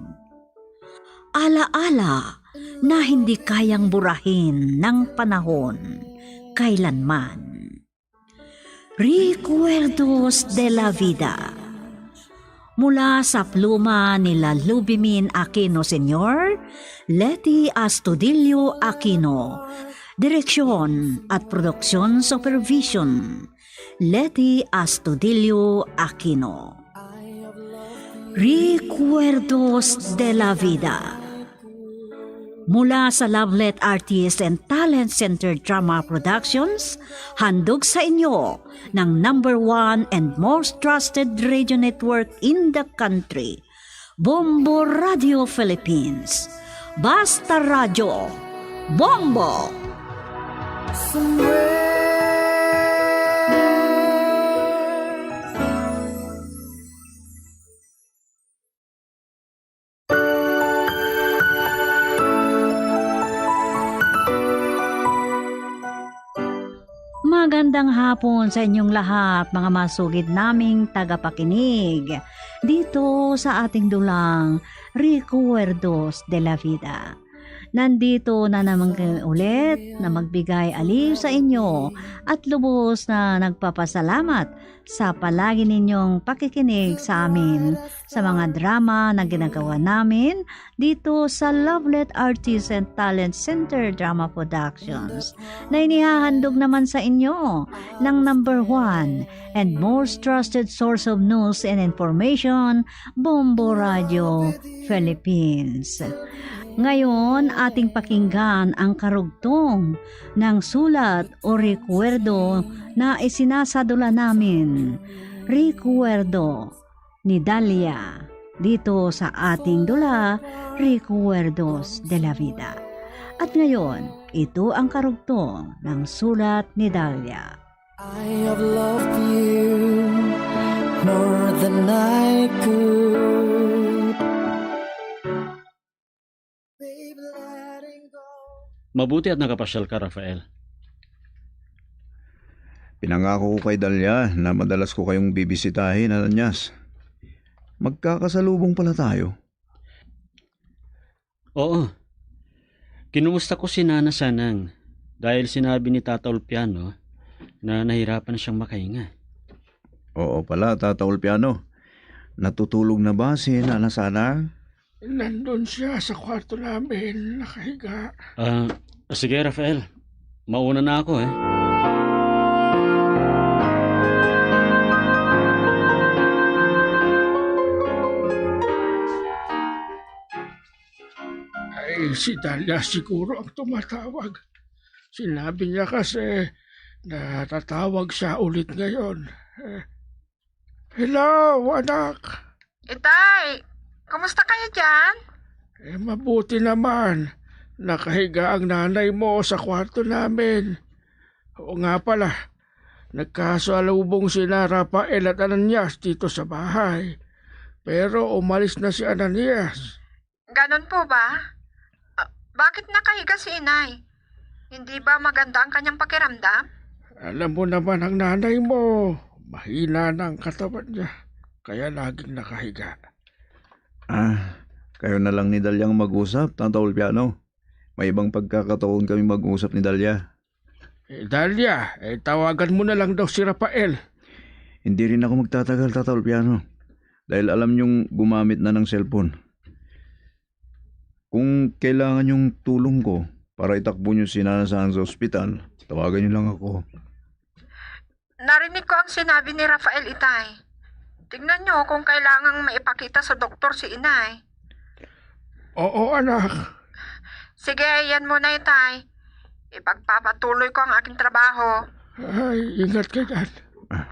Alaala na hindi kayang burahin ng panahon kailanman. Recuerdos de la Vida. Mula sa pluma ni Lalubimin Aquino Senior, Leti Astudillo Aquino. Direksyon at production supervision, Leti Astudillo Aquino. Recuerdos de la Vida. Mula sa Lovelet Artist and Talent Center Drama Productions, handog sa inyo ng number one and most trusted radio network in the country, Bombo Radio Philippines. Basta Radyo, Bombo! Magandang hapon sa inyong lahat, mga masugid naming tagapakinig dito sa ating dulang Recuerdos de la Vida. Nandito na naman kami ulit na magbigay aliw sa inyo at lubos na nagpapasalamat sa palagi ninyong pakikinig sa amin sa mga drama na ginagawa namin dito sa Lovelet Artists and Talent Center Drama Productions, na inihahandog naman sa inyo ng number one and most trusted source of news and information, Bombo Radio Philippines. Ngayon, ating pakinggan ang karugtong ng sulat o recuerdo na isinasadula namin. Recuerdo ni Dalia dito sa ating dula, Recuerdos de la Vida. At ngayon, ito ang karugtong ng sulat ni Dalia. I have loved you more than I could. Babe, letting go. Mabuti at nakapasyal ka, Rafael. Pinangako ko kay Dalia na madalas ko kayong bibisitahin, Ananias. Magkakasalubong pala tayo. Oo. Kinumusta ko si Nana Sanang dahil sinabi ni Tata Ulpiano na nahirapan siyang makahinga. Oo pala, Tata Ulpiano. Natutulog na ba si Nana Sanang? Nandun siya sa kwarto namin, nakahiga. Ah, sige, Rafael. Mauna na ako, eh. Ay, si Dalia siguro ang tumatawag. Sinabi niya kasi Natatawag siya ulit ngayon. Eh, hello, anak. Itay, kumusta kayo dyan? Eh, mabuti naman. Nakahiga ang nanay mo sa kwarto namin. Oo nga pala, nagkasalubong sina Rafael at Ananias dito sa bahay. Pero umalis na si Ananias. Ganun po ba? Ah, bakit nakahiga si inay? Hindi ba maganda ang kanyang pakiramdam? Alam mo naman ang nanay mo, mahina na ang katawan niya, kaya laging nakahiga. Ah, kayo na lang ni Dalyang mag-usap, Tata Ulpiano. May ibang pagkakataon kami mag-usap ni Dalia. Eh, Dalia, eh, tawagan mo na lang daw si Rafael. Hindi rin ako magtatagal, Tata Ulpiano. Dahil alam niyong gumamit na ng cellphone. Kung kailangan yung tulong ko para itakbo niyo si Nana San sa ospital, tawagan niyo lang ako. Narinig ko ang sinabi ni Rafael, itay. Tingnan niyo kung kailangang maipakita sa doktor si inay. Oo, anak. Sige, yan muna, itay. Ipagpapatuloy ko ang aking trabaho. Ay, ingat ka dyan. Ah,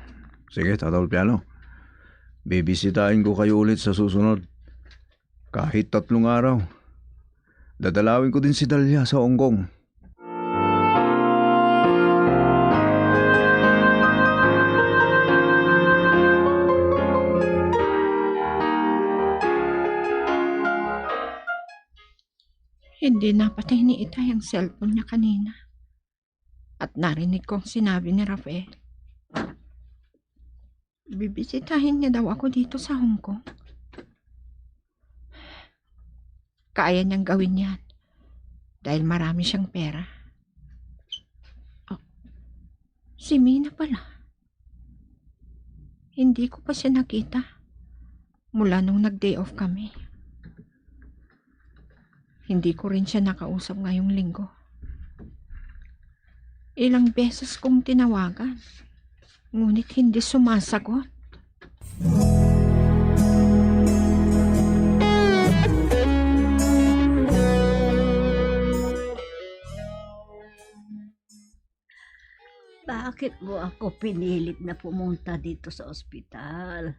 sige, Tata Ulpiano. Bibisitahin ko kayo ulit sa susunod. Kahit tatlong araw. Dadalawin ko din si Dalia sa Hong Kong. Hindi napatay ni Itay ang cellphone niya kanina. At narinig ko ang sinabi ni Rafael. Bibisitahin niya daw ako dito sa Hong Kong. Kaya niyang gawin yan dahil marami siyang pera. Oh, si Mina pala. Hindi ko pa siya nakita mula nung nag-day off kami. Hindi ko rin siya nakausap ngayong linggo. Ilang beses kong tinawagan, ngunit hindi sumasagot. Bakit mo ako pinilit na pumunta dito sa ospital?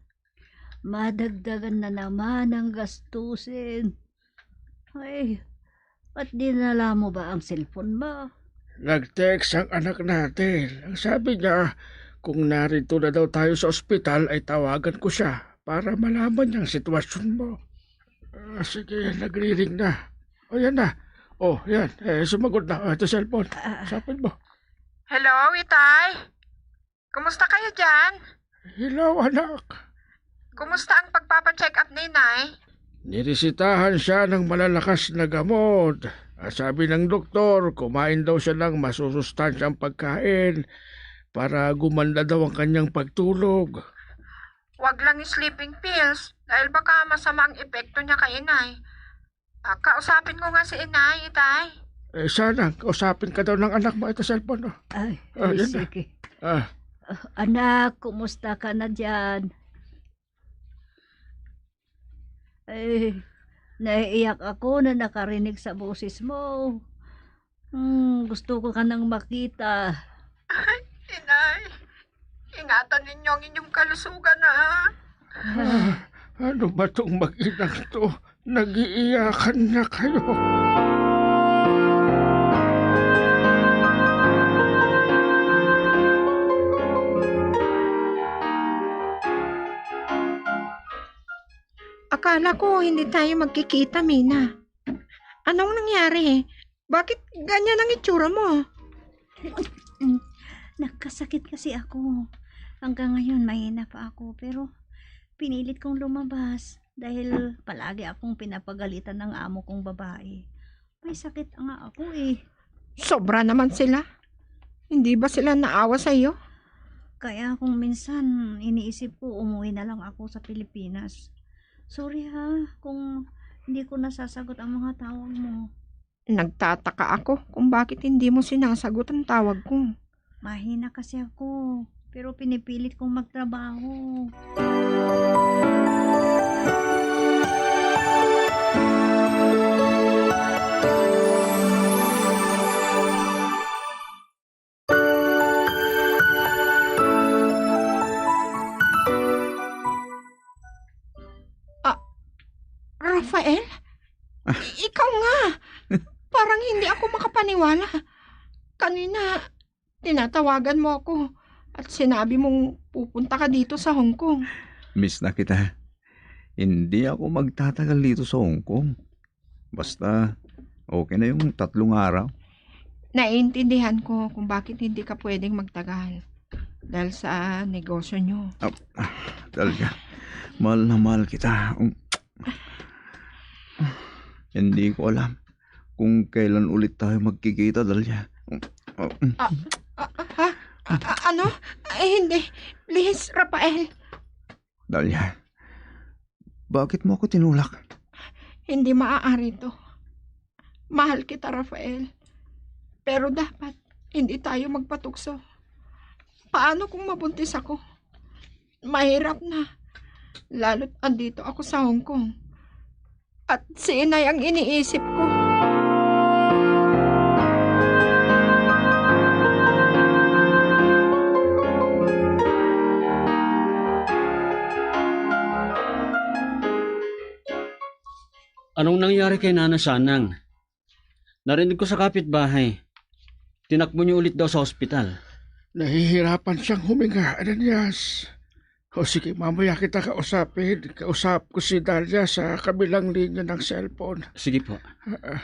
Madagdagan na naman ang gastusin. Ay, ba't dinala mo ba ang cellphone mo? Nag-text ang anak natin. Ang sabi niya, kung narito na daw tayo sa ospital, ay tawagan ko siya para malaman niya ang sitwasyon mo. Ah, sige, nagriring na. O, yan na. O, yan. Eh, sumagot na. O, ito cellphone. Ah. Usapin mo. Hello, Itay? Kumusta kayo dyan? Hello, anak. Kumusta ang pagpapacheck up ni Inay? Niresitahan siya ng malalakas na gamot. At sabi ng doktor, kumain daw siya ng masusustansyang pagkain para gumanda daw ang kanyang pagtulog. Wag lang yung sleeping pills dahil baka masama ang epekto niya kay Inay. Ah, kausapin ko nga si Inay, Itay. Eh, sana, kausapin ka daw ng anak mo, ito cellphone, oh. Ay, Ah, ay, yan na. Sige. Ah. Ah, anak, kumusta ka na dyan? Ay, naiiyak ako na nakarinig sa boses mo. Hmm, gusto ko ka nang makita. Ay, Inay, ingatan ninyo ang inyong kalusugan, ha? Ah, ano ba tong mag-inang to? Nag-iiyakan na kayo. Akala ko hindi tayo magkikita, Mina. Anong nangyari? Bakit ganyan ang itsura mo? Nagkasakit kasi ako. Hanggang ngayon, mahina pa ako. Pero pinilit kong lumabas dahil palagi akong pinapagalitan ng amo kong babae. May sakit nga ako eh. Sobra naman sila. Hindi ba sila naawa sa iyo? Kaya kung minsan, iniisip ko, umuwi na lang ako sa Pilipinas. Sorry ha, kung hindi ko nasasagot ang mga tawag mo. Nagtataka ako kung bakit hindi mo sinasagot ang tawag ko. Mahina kasi ako, pero pinipilit kong magtrabaho. Parang hindi ako makapaniwala. Kanina, tinatawagan mo ako at sinabi mong pupunta ka dito sa Hong Kong. Miss na kita. Hindi ako magtatagal dito sa Hong Kong. Basta, okay na yung tatlong araw. Naiintindihan ko kung bakit hindi ka pwedeng magtagal dahil sa negosyo nyo. Ah, ah, talaga. Mahal na mahal kita. Um, hindi ko alam kung kailan ulit tayo magkikita, Dalia. Um, ah, um. Ah, ah, ah, ha? Ah, ano? Ay, hindi. Please, Rafael. Dalia, bakit mo ako tinulak? Hindi maaari to. Mahal kita, Rafael. Pero dapat, hindi tayo magpatukso. Paano kung mabuntis ako? Mahirap na. Lalo't andito ako sa Hong Kong. At si inay ang iniisip ko. Anong nangyari kay Nana Sanang? Narinig ko sa kapitbahay, tinakbo niyo ulit daw sa ospital. Nahihirapan siyang huminga, Ananias. O sige, mamaya kita kausapin. Kausap ko si Dalia sa kabilang linya ng cellphone. Sige po. Ah, ah.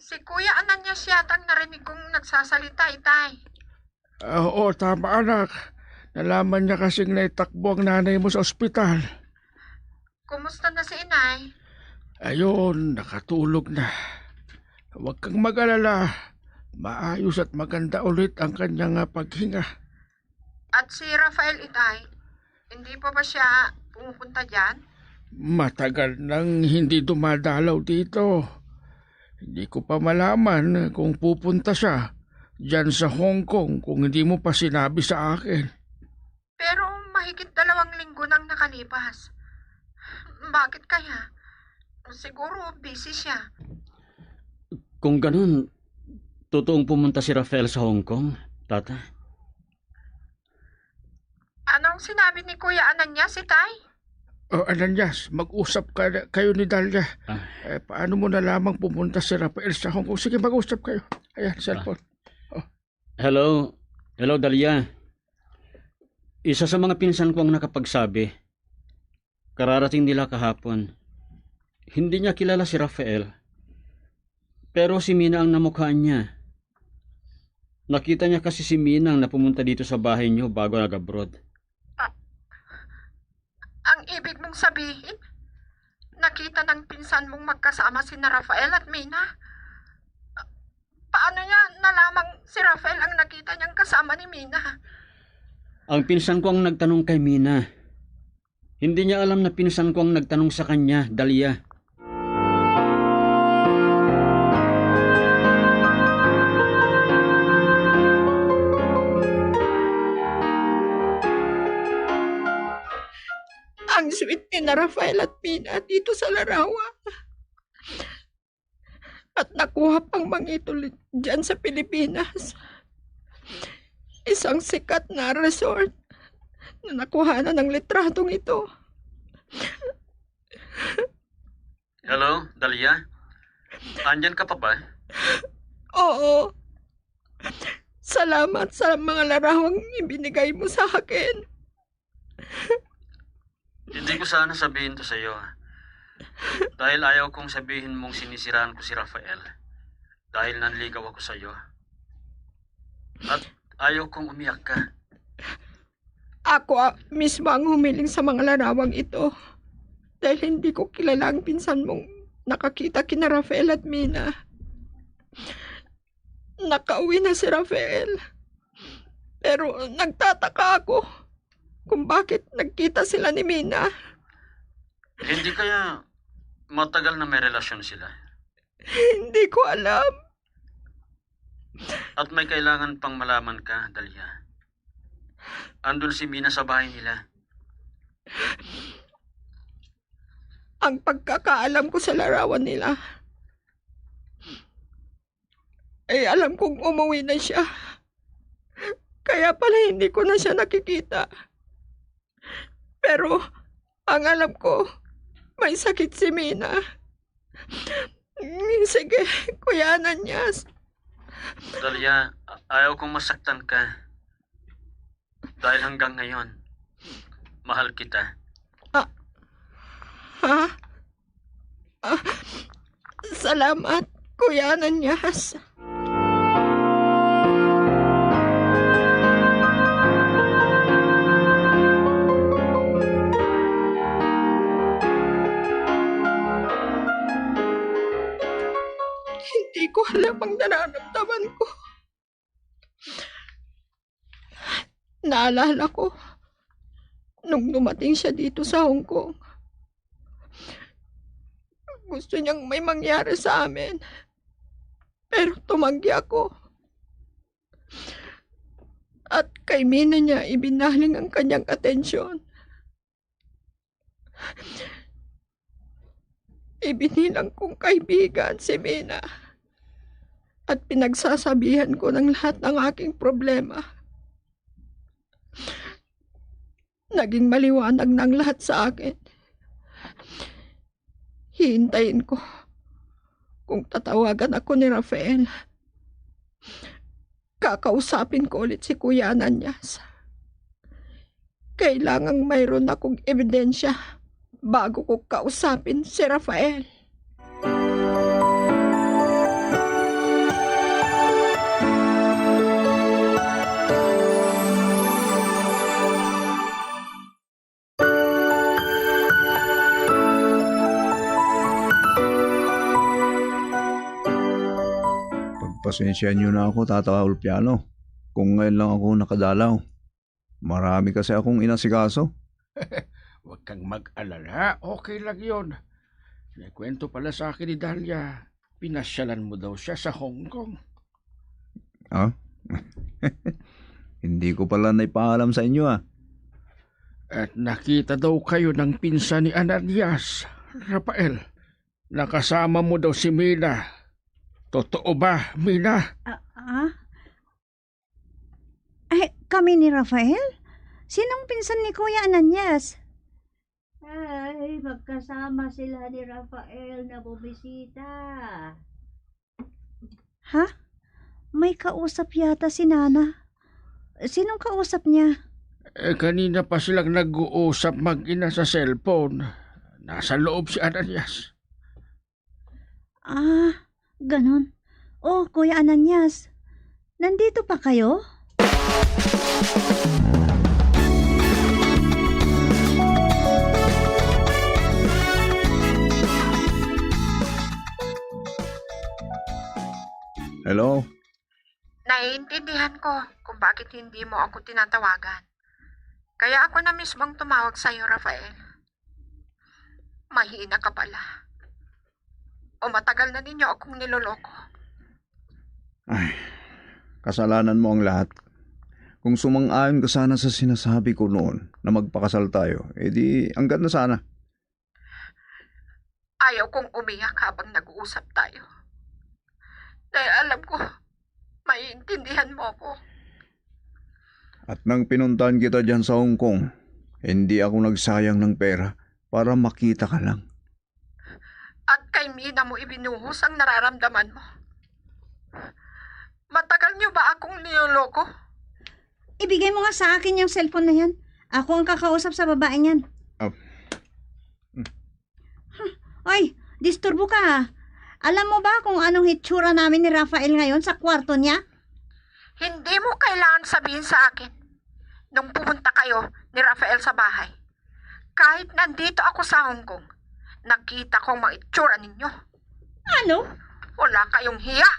Si Kuya Ananias yata ang narinig kong nagsasalita, Itay. Ah, oo, tama, anak. Nalaman niya kasing naitakbo ang nanay mo sa ospital. Kumusta na si Inay? Ayun, nakatulog na. Huwag kang mag-alala. Maayos at maganda ulit ang kanyang, ah, paghinga. At si Rafael, Itay, hindi pa ba siya pumupunta diyan? Matagal nang hindi dumadalaw dito. Hindi ko pa malaman kung pupunta siya diyan sa Hong Kong kung hindi mo pa sinabi sa akin. Pero mahigit dalawang linggo nang nakalipas. Bakit kaya? Siguro busy siya. Kung ganun, totoong pumunta si Rafael sa Hong Kong, Tata? Anong sinabi ni Kuya Ananias, Itay? Oh, Ananias, mag-usap ka, kayo ni Dalia. Ah. Eh, paano mo na lamang pumunta si Rafael sa Hong Kong? Sige, mag-usap kayo. Ayan, cellphone. Oh. Hello? Hello, Dalia. Isa sa mga pinsan ko ang nakapagsabi. Kararating nila kahapon. Hindi niya kilala si Rafael. Pero si Mina ang namukhaan niya. Nakita niya kasi si Mina na pumunta dito sa bahay niyo bago nag-abroad. Ah, ang ibig mong sabihin, nakita ng pinsan mong magkasama sina Rafael at Mina? Paano niya nalamang si Rafael ang nakita niyang kasama ni Mina? Ang pinsan ko ang nagtanong kay Mina. Hindi niya alam na pinsan ko ang nagtanong sa kanya, Dalia. Ang sweet ni na Rafael at Mina dito sa larawan. At nakuha pang mangitol diyan sa Pilipinas. Isang sikat na resort na nakuhanan ng litratong ito. Hello, Dalia? Andyan ka pa ba? Oo. Salamat sa mga larawang ibinigay mo sa akin. Hindi ko sana sabihin to sa'yo, ah. Dahil ayaw kong sabihin mong sinisiraan ko si Rafael. Dahil nanligaw ako sa'yo. At ayaw kong umiyak ka. Ako, ah, mismo ang humiling sa mga larawang ito. Dahil hindi ko kilala ang pinsan mong nakakita kina Rafael at Mina. Nakauwi na si Rafael. Pero nagtataka ako kung bakit nagkita sila ni Mina. Hindi kaya matagal na may relasyon sila? Hindi ko alam. At may kailangan pang malaman ka, Dalia. Andun si Mina sa bahay nila. Ang pagkakaalam ko sa larawan nila, eh, alam kong umuwi na siya. Kaya pala hindi ko na siya nakikita. Pero ang alam ko, may sakit si Mina. Sige, Kuya Ananias. Dalia, a-, ayaw kong masaktan ka. Dahil hanggang ngayon, mahal kita. Ah, ha? Ah, salamat, Kuya Ananias. Hindi ko alam ang nararamdaman ko. Naalala ko, nung dumating siya dito sa Hong Kong, gusto niyang may mangyari sa amin. Pero tumanggi ako. At kay Mina niya ibinaling ang kanyang atensyon. Ibinilang kong kaibigan si Mina at pinagsasabihan ko ng lahat ng aking problema. Naging maliwanag na ang lahat sa akin. Hihintayin ko kung tatawagan ako ni Rafael. Kakausapin ko ulit si Kuya Ananias. Kailangang mayroon akong ebidensya bago ko kausapin si Rafael. Pagpasensya niyo na ako, Tata Ulpiano, kung ngayon lang ako nakadalaw. Marami kasi akong inasikaso. Huwag kang mag-alala, okay lang yun. May kwento pala sa akin ni Dalia. Pinasyalan mo daw siya sa Hong Kong. Ah? Hindi ko pala naipaalam sa inyo, ah. At nakita daw kayo ng pinsan ni Ananias, Rafael. Nakasama mo daw si Mina. Totoo ba, Mina? Ah, ah? Ay, kami ni Rafael? Sinong pinsan ni Kuya Ananias? Ay, magkasama sila ni Rafael na bumisita. Ha? May kausap yata si Nana. Sinong kausap niya? Eh, kanina pa silang nag-uusap mag-ina sa cellphone. Nasa loob si Ananias. Ah, ganon. Oh, Kuya Ananias, nandito pa kayo? Hello? Naiintindihan ko kung bakit hindi mo ako tinatawagan. Kaya ako na mismong tumawag sa iyo, Rafael. Mahina ka pala. O matagal na ninyo akong niloloko. Ay, kasalanan mo ang lahat. Kung sumang-ayon ka sana sa sinasabi ko noon na magpakasal tayo, edi hanggat na sana. Ayaw kong umiyak habang nag-uusap tayo. Dahil alam ko, maiintindihan mo ako. At nang pinuntahan kita diyan sa Hong Kong, hindi ako nagsayang ng pera para makita ka lang. At kay Mina mo ibinuhos ang nararamdaman mo. Matagal niyo ba akong niloloko? Ibigay mo nga sa akin yung cellphone na yan. Ako ang kakausap sa babaeng yan. Ah. Huh, oy, disturbo ka, ha? Alam mo ba kung anong hitsura namin ni Rafael ngayon sa kwarto niya? Hindi mo kailangan sabihin sa akin. Nung pumunta kayo ni Rafael sa bahay, kahit nandito ako sa Hong Kong, nakita ko ang mga itsura ninyo. Ano? Wala kayong hiya.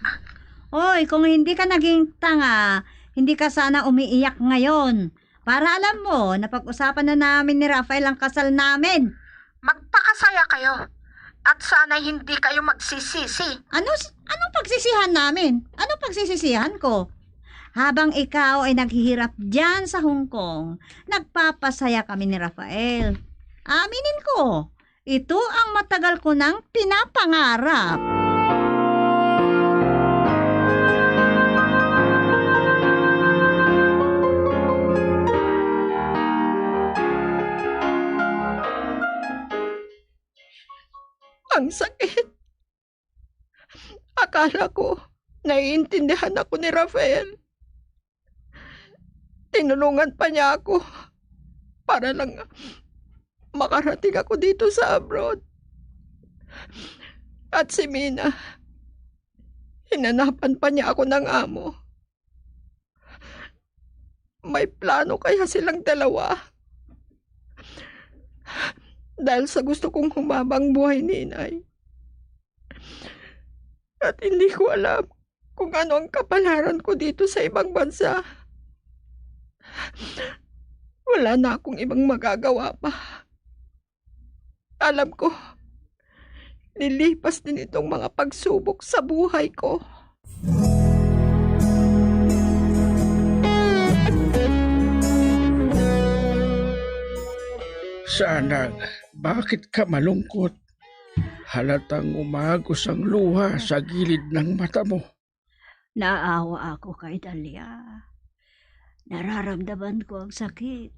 Oy, kung hindi ka naging tanga, hindi ka sana umiiyak ngayon. Para alam mo, napag-usapan na namin ni Rafael ang kasal namin. Magpakasaya kayo. At sana hindi kayo magsisisi. Ano s-, anong pagsisihan namin? Anong pagsisisihan ko? Habang ikaw ay naghihirap diyan sa Hong Kong, nagpapasaya kami ni Rafael. Aminin ko, ito ang matagal ko nang pinapangarap. Ang sakit. Dahil ako, naiintindihan ako ni Rafael. Tinulungan pa niya ako para lang makarating ako dito sa abroad. At si Mina, hinanapan pa niya ako ng amo. May plano kaya silang dalawa? Dahil sa gusto kong humaba ang buhay ni Inay. At hindi ko alam kung ano ang kapalaran ko dito sa ibang bansa. Wala na akong ibang magagawa pa. Alam ko, lilipas din itong mga pagsubok sa buhay ko. Sanang, bakit ka malungkot? Halatang umagos ang luha sa gilid ng mata mo. Naawa ako kay Dalia. Nararamdaman ko ang sakit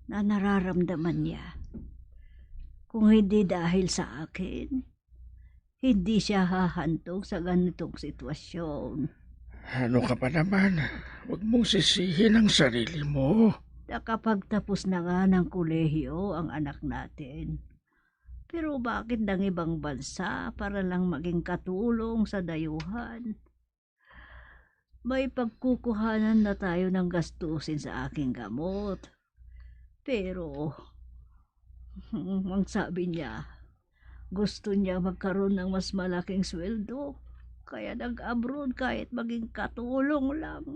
na nararamdaman niya. Kung hindi dahil sa akin, hindi siya hahantong sa ganitong sitwasyon. Ano ka pa naman? Huwag mong sisihin ang sarili mo. Nakapagtapos na nga ng kolehiyo ang anak natin. Pero bakit ng ibang bansa para lang maging katulong sa dayuhan? May pagkukuhanan na tayo ng gastusin sa aking gamot. Pero, ang sabi niya, gusto niya magkaroon ng mas malaking sweldo. Kaya nag-abroad kahit maging katulong lang.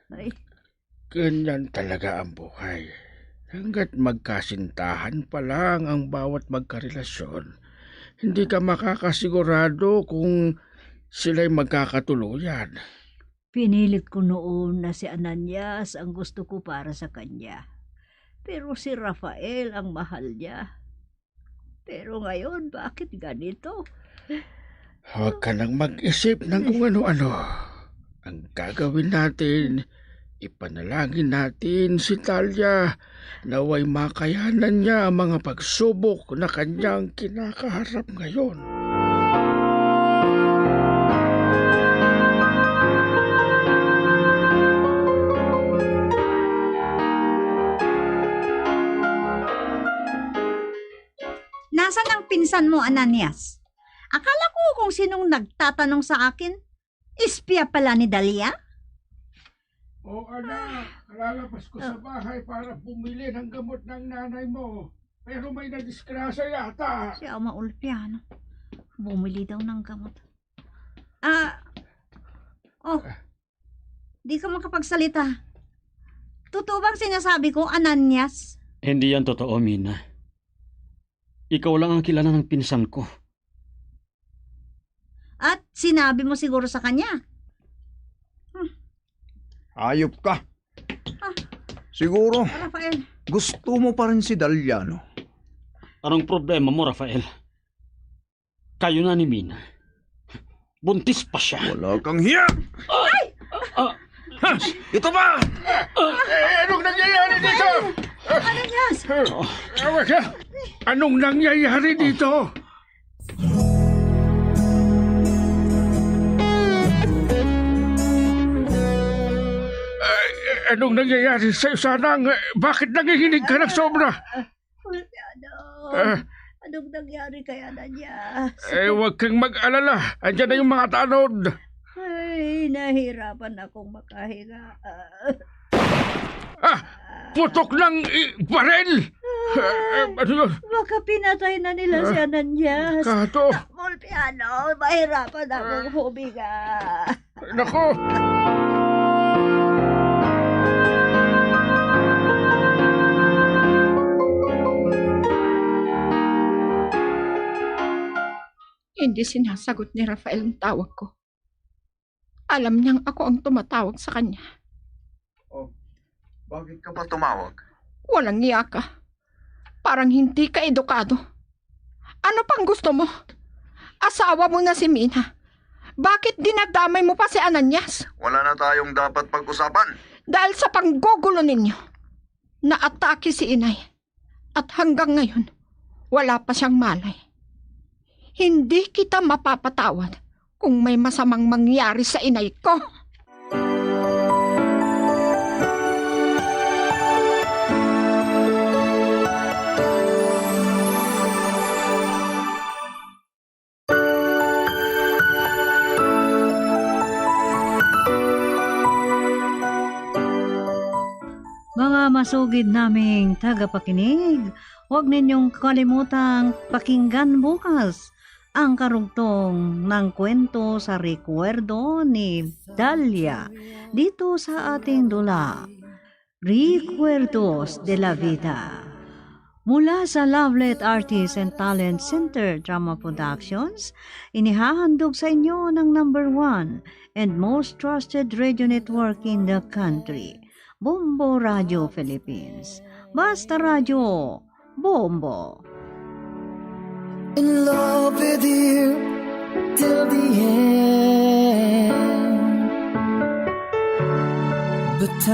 Ay. Ganyan talaga ang buhay. Hanggat magkasintahan pa lang ang bawat magkarelasyon, hindi ka makakasigurado kung sila'y magkakatuluyan. Pinilit ko noon na si Ananias ang gusto ko para sa kanya. Pero si Rafael ang mahal niya. Pero ngayon, bakit ganito? Huwag ka nang mag-isip ng kung ano-ano. Ang gagawin natin, ipanalangin natin si Talia. Naway makayanan niya ang mga pagsubok na kanyang kinakaharap ngayon. Nasaan ang pinsan mo, Ananias? Akala ko kung sinong nagtatanong sa akin, espiya pala ni Dalia. O, anak, lalabas ko sa bahay para bumili ng gamot ng nanay mo. Pero may nadisgrasya yata. Si Ama Ulpiano. Bumili daw ng gamot. Ah, oh, di ka makapagsalita. Totoo bang sinasabi ko, Ananias? Hindi yan totoo, Mina. Ikaw lang ang kilala ng pinsan ko. At sinabi mo siguro sa kanya. Hmm. Ayop ka. Ah. Siguro, Rafael. Gusto mo pa rin si Daliano. Anong problema mo, Rafael? Kayo na ni Mina. Buntis pa siya. Wala kang hiya! Ay! Ah! Ha? Ito ba? Eh, anong nangyayari dito? Ano yan? Tawag ka? Anong nangyayari dito? Eh, anong nangyayari sa'yo, Sanang? Bakit nanginginig ka ng sobra? Ulpiano, ah, anong nangyari kay Ananias? Eh, huwag kang mag-alala. Andiyan na yung mga tanod. Ay, nahirapan akong makahinga. Ah! Putok ng, eh, baril! Ah, eh, ano yun? Baka pinatay na nila si Ananias. Kato. Ulpiano, mahirapan akong huminga. Nako! Hindi sinasagot ni Rafael ang tawag ko. Alam niyang ako ang tumatawag sa kanya. Oh, bakit ka pa tumawag? Walang iya ka. Parang hindi ka edukado. Ano pang gusto mo? Asawa mo na si Mina. Bakit dinadamay mo pa si Ananias? Wala na tayong dapat pag-usapan. Dahil sa panggugulo ninyo, naatake si Inay. At hanggang ngayon, wala pa siyang malay. Hindi kita mapapatawad kung may masamang mangyari sa inay ko. Mga masugid naming tagapakinig, huwag ninyong kalimutang pakinggan bukas ang karugtong ng kwento sa Recuerdo ni Dalia dito sa ating dula, Recuerdos de la Vida. Mula sa Lovelet Artists and Talent Center Drama Productions, inihahandog sa inyo ng number one and most trusted radio network in the country, Bombo Radio Philippines. Basta Radyo, Bombo! In love with you till the end. But